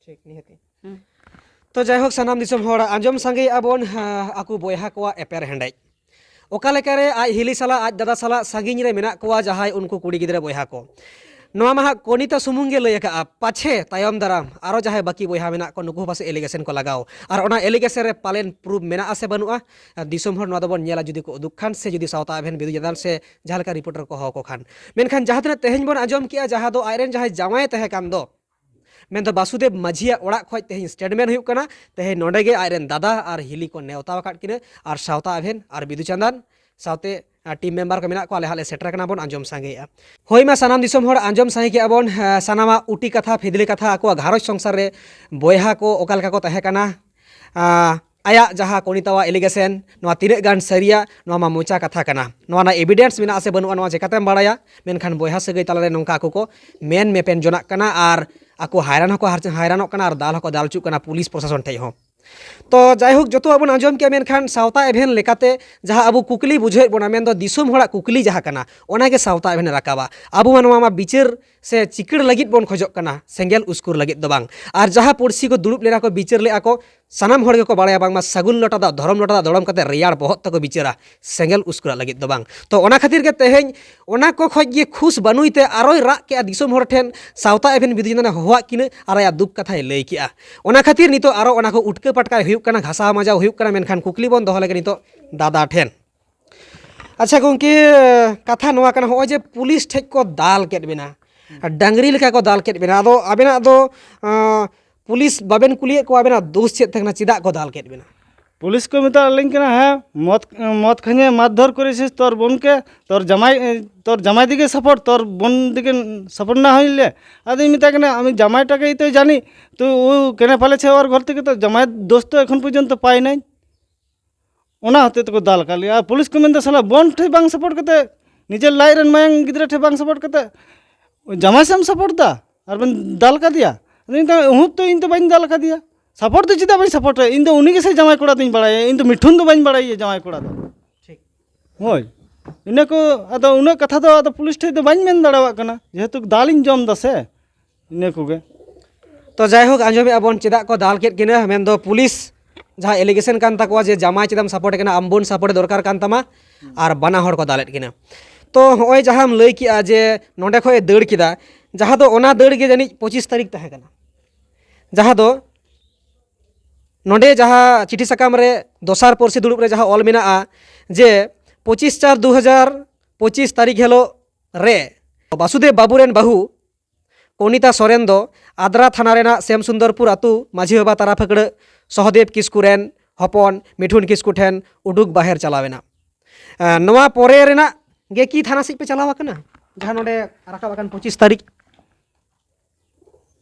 ᱴᱷᱤᱠ, ᱱᱤᱦᱟᱹᱛᱤ᱾ ᱦᱩᱸ᱾ ᱛᱚ ᱡᱟᱭᱦᱳᱠ, ᱥᱟᱱᱟᱢ ᱫᱤᱥᱚᱢ ᱦᱚᱲ ᱟᱸᱡᱚᱢ ᱥᱟᱸᱜᱮᱭᱮᱫᱼᱟ ᱵᱚᱱ, ᱦᱮᱸ, ᱟᱠᱚ ᱵᱚᱭᱦᱟ ᱠᱚᱣᱟᱜ ᱮᱯᱮᱨ ᱦᱮᱸᱰᱮᱡ᱾ ᱚᱠᱟ ᱞᱮᱠᱟᱨᱮ ᱟᱡ ᱦᱤᱞᱤ ᱥᱟᱞᱟᱜ, ᱟᱡ ᱫᱟᱫᱟ ᱥᱟᱞᱟᱜ ᱥᱟᱺᱜᱤᱧ ᱨᱮ ᱢᱮᱱᱟᱜ ᱠᱚᱣᱟ ᱡᱟᱦᱟᱸᱭ ᱩᱱᱠᱩ ᱠᱩᱲᱤ ᱜᱤᱫᱽᱨᱟᱹ ᱵᱚᱭᱦᱟ ᱠᱚ᱾ ᱱᱚᱣᱟ ᱢᱟ ᱦᱟᱸᱜ ᱠᱚᱱᱤᱛᱟ ᱥᱩᱢᱩᱝ ᱜᱮ ᱞᱟᱹᱭ ᱟᱠᱟᱫᱼᱟ, ᱯᱟᱪᱷᱮ ᱛᱟᱭᱚᱢ ᱫᱟᱨᱟᱢ ᱟᱨᱚ ᱡᱟᱦᱟᱸᱭ ᱵᱟᱹᱠᱤ ᱵᱚᱭᱦᱟ ᱢᱮᱱᱟᱜ ᱠᱚ, ᱱᱩᱠᱩ ᱦᱚᱸ ᱯᱟᱥᱮᱡ ᱮᱞᱤᱜᱮᱥᱚᱱ ᱠᱚ ᱞᱟᱜᱟᱣ᱾ ᱟᱨ ᱚᱱᱟ ᱮᱞᱤᱜᱮᱥᱚᱱ ᱨᱮ ᱯᱟᱞᱮᱱ ᱯᱨᱩᱯᱷ ᱢᱮᱱᱟᱜᱼᱟ ᱥᱮ ᱵᱟᱹᱱᱩᱜᱼᱟ, ᱫᱤᱥᱚᱢ ᱦᱚᱲ ᱱᱚᱣᱟ ᱫᱚᱵᱚᱱ ᱧᱮᱞᱟ, ᱡᱩᱫᱤ ᱠᱚ ᱩᱫᱩᱜ ᱠᱷᱟᱱ ᱥᱮ ᱡᱩᱫᱤ ᱥᱟᱶᱛᱟ ᱮᱵᱷᱮᱱ ᱵᱤᱫᱩ ᱪᱟᱸᱫᱟᱱ ᱥᱮ ᱡᱟᱦᱟᱸ ᱞᱮᱠᱟ ᱨᱤᱯᱳᱨᱴᱟᱨ ᱠᱚ ᱦᱚᱦᱚ ᱠᱚ ᱠᱷᱟᱱ᱾ ᱢᱮᱱᱠᱷᱟᱱ ᱡᱟᱦᱟᱸ ᱛᱤᱱᱟᱹᱜ ᱛᱮᱦᱮᱧ ᱵᱚᱱ ᱟᱸᱡᱚᱢ ᱠᱮᱜᱼᱟ, ᱡᱟᱦᱟᱸ ᱫᱚ ᱟᱡᱨᱮᱱ ᱡᱟᱦᱟᱸᱭ ᱡᱟᱶᱟᱭ ᱛᱟᱦᱮᱸ ᱠᱟᱱ ᱫᱚ, ᱢᱮᱱᱫᱚ ᱵᱟᱥᱩᱫᱮᱵ ᱢᱟᱹᱡᱷᱤᱭᱟᱜ ᱚᱲᱟᱜ ᱠᱷᱚᱱ ᱛᱮᱦᱮᱧ ᱥᱴᱮᱴᱢᱮᱱᱴ ᱦᱩᱭᱩᱜ ᱠᱟᱱᱟ᱾ ᱛᱮᱦᱮᱧ ᱱᱚᱸᱰᱮ ᱜᱮ ᱟᱡᱨᱮᱱ ᱫᱟᱫᱟ ᱟᱨ ᱦᱤᱞᱤ ᱠᱚ ᱱᱮᱣᱛᱟ ᱟᱠᱟᱫ ᱠᱤᱱᱟᱹ, ᱟᱨ ᱥᱟᱶᱛᱟ ᱮᱵᱷᱮᱱ ᱟᱨ ᱵᱤᱫᱩ ᱪᱟᱸᱫᱟᱱ ᱥᱟᱶᱛᱮ, ᱟᱨ ᱴᱤᱢ ᱢᱮᱢᱵᱟᱨ ᱠᱚ ᱢᱮᱱᱟᱜ ᱠᱚᱣᱟ, ᱟᱞᱮ ᱦᱟᱸᱜ ᱞᱮ ᱥᱮᱴᱮᱨ ᱠᱟᱱᱟ ᱵᱚᱱ ᱟᱸᱡᱚᱢ ᱥᱟᱸᱜᱮᱭᱮᱜᱼᱟ᱾ ᱦᱳᱭ ᱢᱟ, ᱥᱟᱱᱟᱢ ᱫᱤᱥᱚᱢ ᱦᱚᱲ ᱟᱸᱡᱚᱢ ᱥᱟᱸᱜᱮ ᱠᱮᱜᱼᱟ ᱵᱚᱱ, ᱮᱸ, ᱥᱟᱱᱟᱢᱟᱜ ᱩᱴᱤ ᱠᱟᱛᱷᱟ, ᱯᱷᱤᱫᱽᱞᱤ ᱠᱟᱛᱷᱟ, ᱟᱠᱚᱣᱟᱜ ᱜᱷᱟᱨᱚᱸᱡᱽ ᱥᱚᱝᱥᱟᱨ ᱨᱮ ᱵᱚᱭᱦᱟ ᱠᱚ ᱚᱠᱟ ᱞᱮᱠᱟ ᱠᱚ ᱛᱟᱦᱮᱸ ᱠᱟᱱᱟ, ᱟᱸ, ᱟᱭᱟᱜ ᱡᱟᱦᱟᱸ ᱠᱚᱱᱤᱛᱟᱣᱟᱜ ᱮᱞᱤᱜᱮᱥᱚᱱ, ᱱᱚᱣᱟ ᱛᱤᱱᱟᱹᱜ ᱜᱟᱱ ᱥᱟᱹᱨᱤᱭᱟ, ᱱᱚᱣᱟ ᱢᱟ ᱢᱚᱪᱟ ᱠᱟᱛᱷᱟ ᱠᱟᱱᱟ᱾ ᱱᱚᱣᱟ ᱨᱮᱱᱟᱜ ᱮᱵᱤᱰᱮᱱᱥ ᱢᱮᱱᱟᱜᱼᱟ ᱥᱮ ᱵᱟᱹᱱᱩᱜᱼᱟ, ᱱᱚᱣᱟ ᱪᱮᱠᱟᱛᱮᱢ ᱵᱟᱲᱟᱭᱟ? ᱢᱮᱱᱠᱷᱟᱱ ᱵᱚᱭᱦᱟ ᱥᱟᱹᱜᱟᱹᱭ ᱛᱟᱞᱟᱨᱮ ᱱᱚᱝᱠᱟ ᱟᱠᱚ ᱠᱚ ᱢᱮᱱ ᱢᱮᱯᱮᱱ ᱡᱚᱱᱟᱜ ᱠᱟᱱᱟ ᱟᱨ ᱟᱠᱚ ᱦᱟᱭᱨᱟᱱ ᱦᱚᱸᱠᱚ ᱦᱟᱨ-, ᱦᱟᱭᱨᱟᱱᱚᱜ ᱠᱟᱱᱟ ᱟᱨ ᱫᱟᱞ ᱦᱚᱸᱠᱚ ᱫᱟᱞ ᱦᱚᱪᱚᱜ ᱠᱟᱱᱟ ᱯᱩᱞᱤᱥ ᱯᱨᱚᱥᱟᱥᱚᱱ ᱴᱷᱮᱡ ᱦᱚᱸ᱾ ᱛᱚ ᱡᱟᱭᱦᱳᱠ, ᱡᱚᱛᱚᱣᱟᱜ ᱵᱚᱱ ᱟᱸᱡᱚᱢ ᱠᱮᱜᱼᱟ, ᱢᱮᱱᱠᱷᱟᱱ ᱥᱟᱶᱛᱟ ᱮᱵᱷᱮᱱ ᱞᱮᱠᱟᱛᱮ ᱡᱟᱦᱟᱸ ᱟᱵᱚ ᱠᱩᱠᱞᱤ ᱵᱩᱡᱷᱟᱹᱣᱮᱫ ᱵᱚᱱᱟ, ᱢᱮᱱᱫᱚ ᱫᱤᱥᱚᱢ ᱦᱚᱲᱟᱜ ᱠᱩᱠᱞᱤ ᱡᱟᱦᱟᱸ ᱠᱟᱱᱟ, ᱚᱱᱟᱜᱮ ᱥᱟᱶᱛᱟ ᱮᱵᱷᱮᱱᱮ ᱨᱟᱠᱟᱵᱟ᱾ ᱟᱵᱚ ᱢᱟ ᱱᱚᱣᱟ ᱢᱟ ᱵᱤᱪᱟᱹᱨ ᱥᱮ ᱪᱤᱠᱟᱹᱲ ᱞᱟᱹᱜᱤᱫ ᱵᱚᱱ ᱠᱷᱚᱡᱚᱜ ᱠᱟᱱᱟ, ᱥᱮᱸᱜᱮᱞ ᱩᱥᱠᱩᱨ ᱞᱟᱹᱜᱤᱫ ᱫᱚ ᱵᱟᱝ᱾ ᱟᱨ ᱡᱟᱦᱟᱸ ᱯᱩᱲᱥᱤ ᱠᱚ ᱫᱩᱲᱩᱵ ᱞᱮᱱᱟ ᱠᱚ, ᱵᱤᱪᱟᱹᱨ ᱞᱮᱫᱼᱟ ᱠᱚ, ᱥᱟᱱᱟᱢ ᱦᱚᱲ ᱜᱮᱠᱚ ᱵᱟᱲᱟᱭᱟ ᱵᱟᱝᱢᱟ ᱥᱟᱹᱜᱩᱱ ᱞᱚᱴᱟ ᱫᱟᱜ, ᱫᱷᱚᱨᱚᱢ ᱞᱚᱴᱟ ᱫᱟᱜ ᱫᱚᱲᱚᱢ ᱠᱟᱛᱮ ᱨᱮᱭᱟᱲ ᱵᱚᱦᱚᱜ ᱛᱮᱠᱚ ᱵᱤᱪᱟᱹᱨᱟ, ᱥᱮᱸᱜᱮᱞ ᱩᱥᱠᱩᱨᱟᱜ ᱞᱟᱹᱜᱤᱫ ᱫᱚ ᱵᱟᱝ᱾ ᱛᱚ ᱚᱱᱟ ᱠᱷᱟᱹᱛᱤᱨ ᱜᱮ ᱛᱮᱦᱮᱧ ᱚᱱᱟ ᱠᱚ ᱠᱷᱚᱡ ᱜᱮ ᱠᱷᱩᱥ ᱵᱟᱹᱱᱩᱭ ᱛᱮ ᱟᱨᱚᱭ ᱨᱟᱜ ᱠᱮᱜᱼᱟ ᱫᱤᱥᱚᱢ ᱦᱚᱲ ᱴᱷᱮᱱ, ᱥᱟᱶᱛᱟ ᱮᱵᱷᱮᱱ ᱵᱤᱫᱩ ᱪᱟᱸᱫᱟᱱᱮ ᱦᱚᱦᱚᱣᱟᱫ ᱠᱤᱱᱟᱹ ᱟᱨ ᱟᱭᱟᱜ ᱫᱩᱠ ᱠᱟᱛᱷᱟᱭ ᱞᱟᱹᱭ ᱠᱮᱜᱼᱟ᱾ ᱚᱱᱟ ᱠᱷᱟᱹᱛᱤᱨ ᱱᱤᱛᱚᱜ ᱟᱨᱚ ᱚᱱᱟ ᱠᱚ ᱩᱴᱠᱟᱹ ᱯᱟᱴᱠᱟᱭ ᱦᱩᱭᱩᱜ ᱠᱟᱱᱟ, ᱜᱷᱟᱥᱟᱣ ᱢᱟᱡᱟᱣ ᱦᱩᱭᱩᱜ ᱠᱟᱱᱟ, ᱢᱮᱱᱠᱷᱟᱱ ᱠᱩᱠᱞᱤ ᱵᱚᱱ ᱫᱚᱦᱚ ᱞᱮᱜᱮ ᱱᱤᱛᱚᱜ ᱫᱟᱫᱟ ᱴᱷᱮᱱ᱾ ᱟᱪᱪᱷᱟ ᱜᱚᱢᱠᱮ, ᱠᱟᱛᱷᱟ ᱱᱚᱣᱟ ᱠᱟᱱᱟ, ᱦᱚᱸᱜᱼᱚᱭ ᱡᱮ ᱯᱩᱞᱤᱥ ᱴᱷᱮᱡ ᱠᱚ ᱫᱟᱞ ᱠᱮᱫ ᱵᱮᱱᱟ, ᱰᱟᱝᱨᱤ ᱞᱮᱠᱟ ᱠᱚ ᱫᱟᱞ ᱠᱮᱫ ᱵᱮᱱᱟ, ᱟᱫᱚ ᱟᱵᱮᱱᱟᱜ ᱫᱚ, ᱟᱸ, ᱯᱩᱞᱤᱥ ᱵᱟᱵᱮᱱ ᱠᱩᱞᱤᱭᱮᱫ ᱠᱚᱣᱟ, ᱟᱵᱮᱱᱟᱜ ᱫᱳᱥ ᱪᱮᱫ ᱛᱟᱦᱮᱸ ᱠᱟᱱᱟ, ᱪᱮᱫᱟᱜ ᱠᱚ ᱫᱟᱞ ᱠᱮᱫ ᱵᱮᱱᱟ? ᱯᱩᱞᱤᱥ ᱠᱚ ᱢᱮᱛᱟᱜ ᱞᱤᱧ ᱠᱟᱱᱟ, "ᱦᱮᱸ, মদ, মদ খাইয়ে মারধর করেছিস তোর বোনকে, তোর জামাই, তোর জামাই দিকে সাপোর্ট, তোর বোন দিকে সাপোর্ট না হইলে?" ᱟᱫᱚᱧ ᱢᱮᱛᱟᱭ ᱠᱟᱱᱟ, "আমি জামাইটাকেই তো জানি, তো ও কেনে পালিয়েছে ওর ঘর থেকে, তো জামাইয়ের দোষ তো এখন পর্যন্ত পাই নাই।" ᱚᱱᱟ ᱦᱚᱛᱮ ᱛᱮᱠᱚ ᱫᱟᱞ ᱟᱠᱟᱫ ᱞᱮᱭᱟ᱾ ᱟᱨ ᱯᱩᱞᱤᱥ ᱠᱚ ᱢᱮᱱᱫᱟ, "ᱥᱟᱞᱟ ᱵᱚᱱ ᱴᱷᱮᱡ ᱵᱟᱝ ᱥᱟᱯᱳᱨᱴ ᱠᱟᱛᱮ, ᱱᱤᱡᱮᱨ ᱞᱟᱡ ᱨᱮᱱ ᱢᱟᱭᱟᱝ ᱜᱤᱫᱽᱨᱟᱹ ᱴᱷᱮᱡ ᱵᱟᱝ ᱥᱟᱯᱳᱨᱴ ᱠᱟᱛᱮ, ᱡᱟᱢᱟᱭ ᱥᱮᱫ ᱮᱢ ᱥᱟᱯᱳᱨᱴ ᱫᱟ ᱟᱨ ᱵᱮᱱ ᱫᱟᱞ ᱠᱟᱫᱮᱭᱟ?" ᱟᱫᱚᱧ ᱢᱮᱛᱟᱭ, "ᱩᱦᱩᱸ, ᱛᱚ ᱤᱧ ᱛᱚ ᱵᱟᱹᱧ ᱫᱟᱞ ᱠᱟᱫᱮᱭᱟ, ᱥᱟᱯᱳᱨᱴ ᱫᱚ ᱪᱮᱫᱟᱜ ᱵᱟᱹᱧ ᱥᱟᱯᱳᱨᱴᱟ? ᱤᱧ ᱫᱚ ᱩᱱᱤ ᱜᱮᱥᱮ ᱡᱟᱶᱟᱭ ᱠᱚᱲᱟ ᱫᱚᱧ ᱵᱟᱲᱟᱭᱟ, ᱤᱧ ᱫᱚ ᱢᱤᱴᱷᱩᱱ ᱫᱚ ᱵᱟᱹᱧ ᱵᱟᱲᱟᱭᱟ ᱡᱟᱶᱟᱭ ᱠᱚᱲᱟ ᱫᱚ᱾ ᱴᱷᱤᱠ᱾ ᱦᱳᱭ, ᱤᱱᱟᱹ ᱠᱚ ᱟᱫᱚ ᱩᱱᱟᱹᱜ ᱠᱟᱛᱷᱟ ᱫᱚ ᱟᱫᱚ ᱯᱩᱞᱤᱥ ᱴᱷᱮᱡ ᱫᱚ ᱵᱟᱹᱧ ᱢᱮᱱ ᱫᱟᱲᱮᱭᱟᱜ ᱠᱟᱱᱟ, ᱡᱮᱦᱮᱛᱩ ᱫᱟᱞᱤᱧ ᱡᱚᱢ ᱫᱟ ᱥᱮ, ᱤᱱᱟᱹ ᱠᱚᱜᱮ᱾ ᱛᱚ ᱡᱟᱭᱦᱳᱠ, ᱟᱸᱡᱚᱢᱮᱫᱼᱟ ᱵᱚᱱ ᱪᱮᱫᱟᱜ ᱠᱚ ᱫᱟᱞ ᱠᱮᱫ ᱠᱤᱱᱟ, ᱢᱮᱱᱫᱚ ᱯᱩᱞᱤᱥ ᱡᱟᱦᱟᱸ ᱮᱞᱤᱜᱮᱥᱚᱱ ᱠᱟᱱ ᱛᱟᱠᱚᱣᱟ ᱡᱮ ᱡᱟᱢᱟᱭ ᱪᱮᱫᱟᱜ ᱮᱢ ᱥᱟᱯᱳᱨᱴ ᱠᱟᱱᱟ, ᱟᱢ ᱵᱚᱱ ᱥᱟᱯᱳᱨᱴ ᱫᱚᱨᱠᱟᱨ ᱠᱟᱱ ᱛᱟᱢᱟ, ᱟᱨ ᱵᱟᱱᱟ ᱦᱚᱲ ᱠᱚ ᱫᱟᱞᱮᱫ ᱠᱤᱱᱟ᱾ ᱛᱚ ᱦᱚᱸᱜᱼᱚᱭ ᱡᱟᱦᱟᱸᱢ ᱞᱟᱹᱭ ᱠᱮᱜᱼᱟ ᱡᱮ ᱱᱚᱸᱰᱮ ᱠᱷᱚᱡ ᱮ ᱫᱟᱹᱲ ᱠᱮᱫᱟ, ᱡᱟᱦᱟᱸ ᱫᱚ ᱚᱱᱟ ᱫᱟᱹᱲ ᱜᱮ ᱡᱟᱹᱱᱤᱡ ᱯᱚᱸᱪᱤᱥ ᱛᱟᱹᱨᱤᱠᱷ ᱛᱟᱦᱮᱸ ᱠᱟᱱᱟ, ᱡᱟᱦᱟᱸ ᱫᱚ ᱱᱚᱰᱮ ᱡᱟᱦᱟᱸ ᱪᱤᱴᱷᱤ ᱥᱟᱠᱟᱢ ᱨᱮ ᱫᱚᱥᱟᱨ ᱯᱟᱹᱨᱥᱤ ᱫᱩᱲᱩᱵ ᱨᱮ ᱡᱟᱦᱟᱸ ᱚᱞ ᱢᱮᱱᱟᱜᱼᱟ ᱡᱮ ᱯᱚᱸᱪᱤᱥ ᱪᱟᱨ ᱫᱩ ᱦᱟᱡᱟᱨ ᱯᱚᱸᱪᱤᱥ ᱛᱟᱹᱨᱤᱠᱷ ᱦᱤᱞᱳᱜ ᱨᱮ ᱵᱟᱥᱩᱫᱮᱵ ᱵᱟᱹᱵᱩ ᱨᱮᱱ ᱵᱟᱹᱦᱩ ᱠᱚᱱᱤᱛᱟ ᱥᱚᱨᱮᱱ ᱫᱚ ᱟᱫᱽᱨᱟ ᱛᱷᱟᱱᱟ ᱨᱮᱱᱟᱜ ᱥᱮᱢ ᱥᱩᱱᱫᱚᱨᱯᱩᱨ ᱟᱹᱛᱩ ᱢᱟᱹᱡᱷᱤ ᱵᱟᱵᱟ ᱛᱟᱨᱟ ᱯᱷᱟᱹᱠᱲᱟᱹ ᱥᱚᱦᱚᱫᱮᱵ ᱠᱤᱥᱠᱩ ᱨᱮᱱ ᱦᱚᱯᱚᱱ ᱢᱤᱴᱷᱩᱱ ᱠᱤᱥᱠᱩ ᱴᱷᱮᱱ ᱩᱰᱩᱠ ᱵᱟᱦᱮᱨ ᱪᱟᱞᱟᱣ ᱮᱱᱟ᱾ ᱮᱸ, ᱱᱚᱣᱟ ᱯᱚᱨᱮ ᱨᱮᱱᱟᱜ ᱜᱮ ᱠᱤ ᱛᱷᱟᱱᱟ ᱥᱮᱫ ᱯᱮ ᱪᱟᱞᱟᱣ ᱟᱠᱟᱱᱟ, ᱡᱟᱦᱟᱸ ᱱᱚᱰᱮ ᱨᱟᱠᱟᱵ ᱟᱠᱟᱱ ᱯᱚᱸᱪᱤᱥ ᱛᱟᱹᱨᱤᱠᱷ?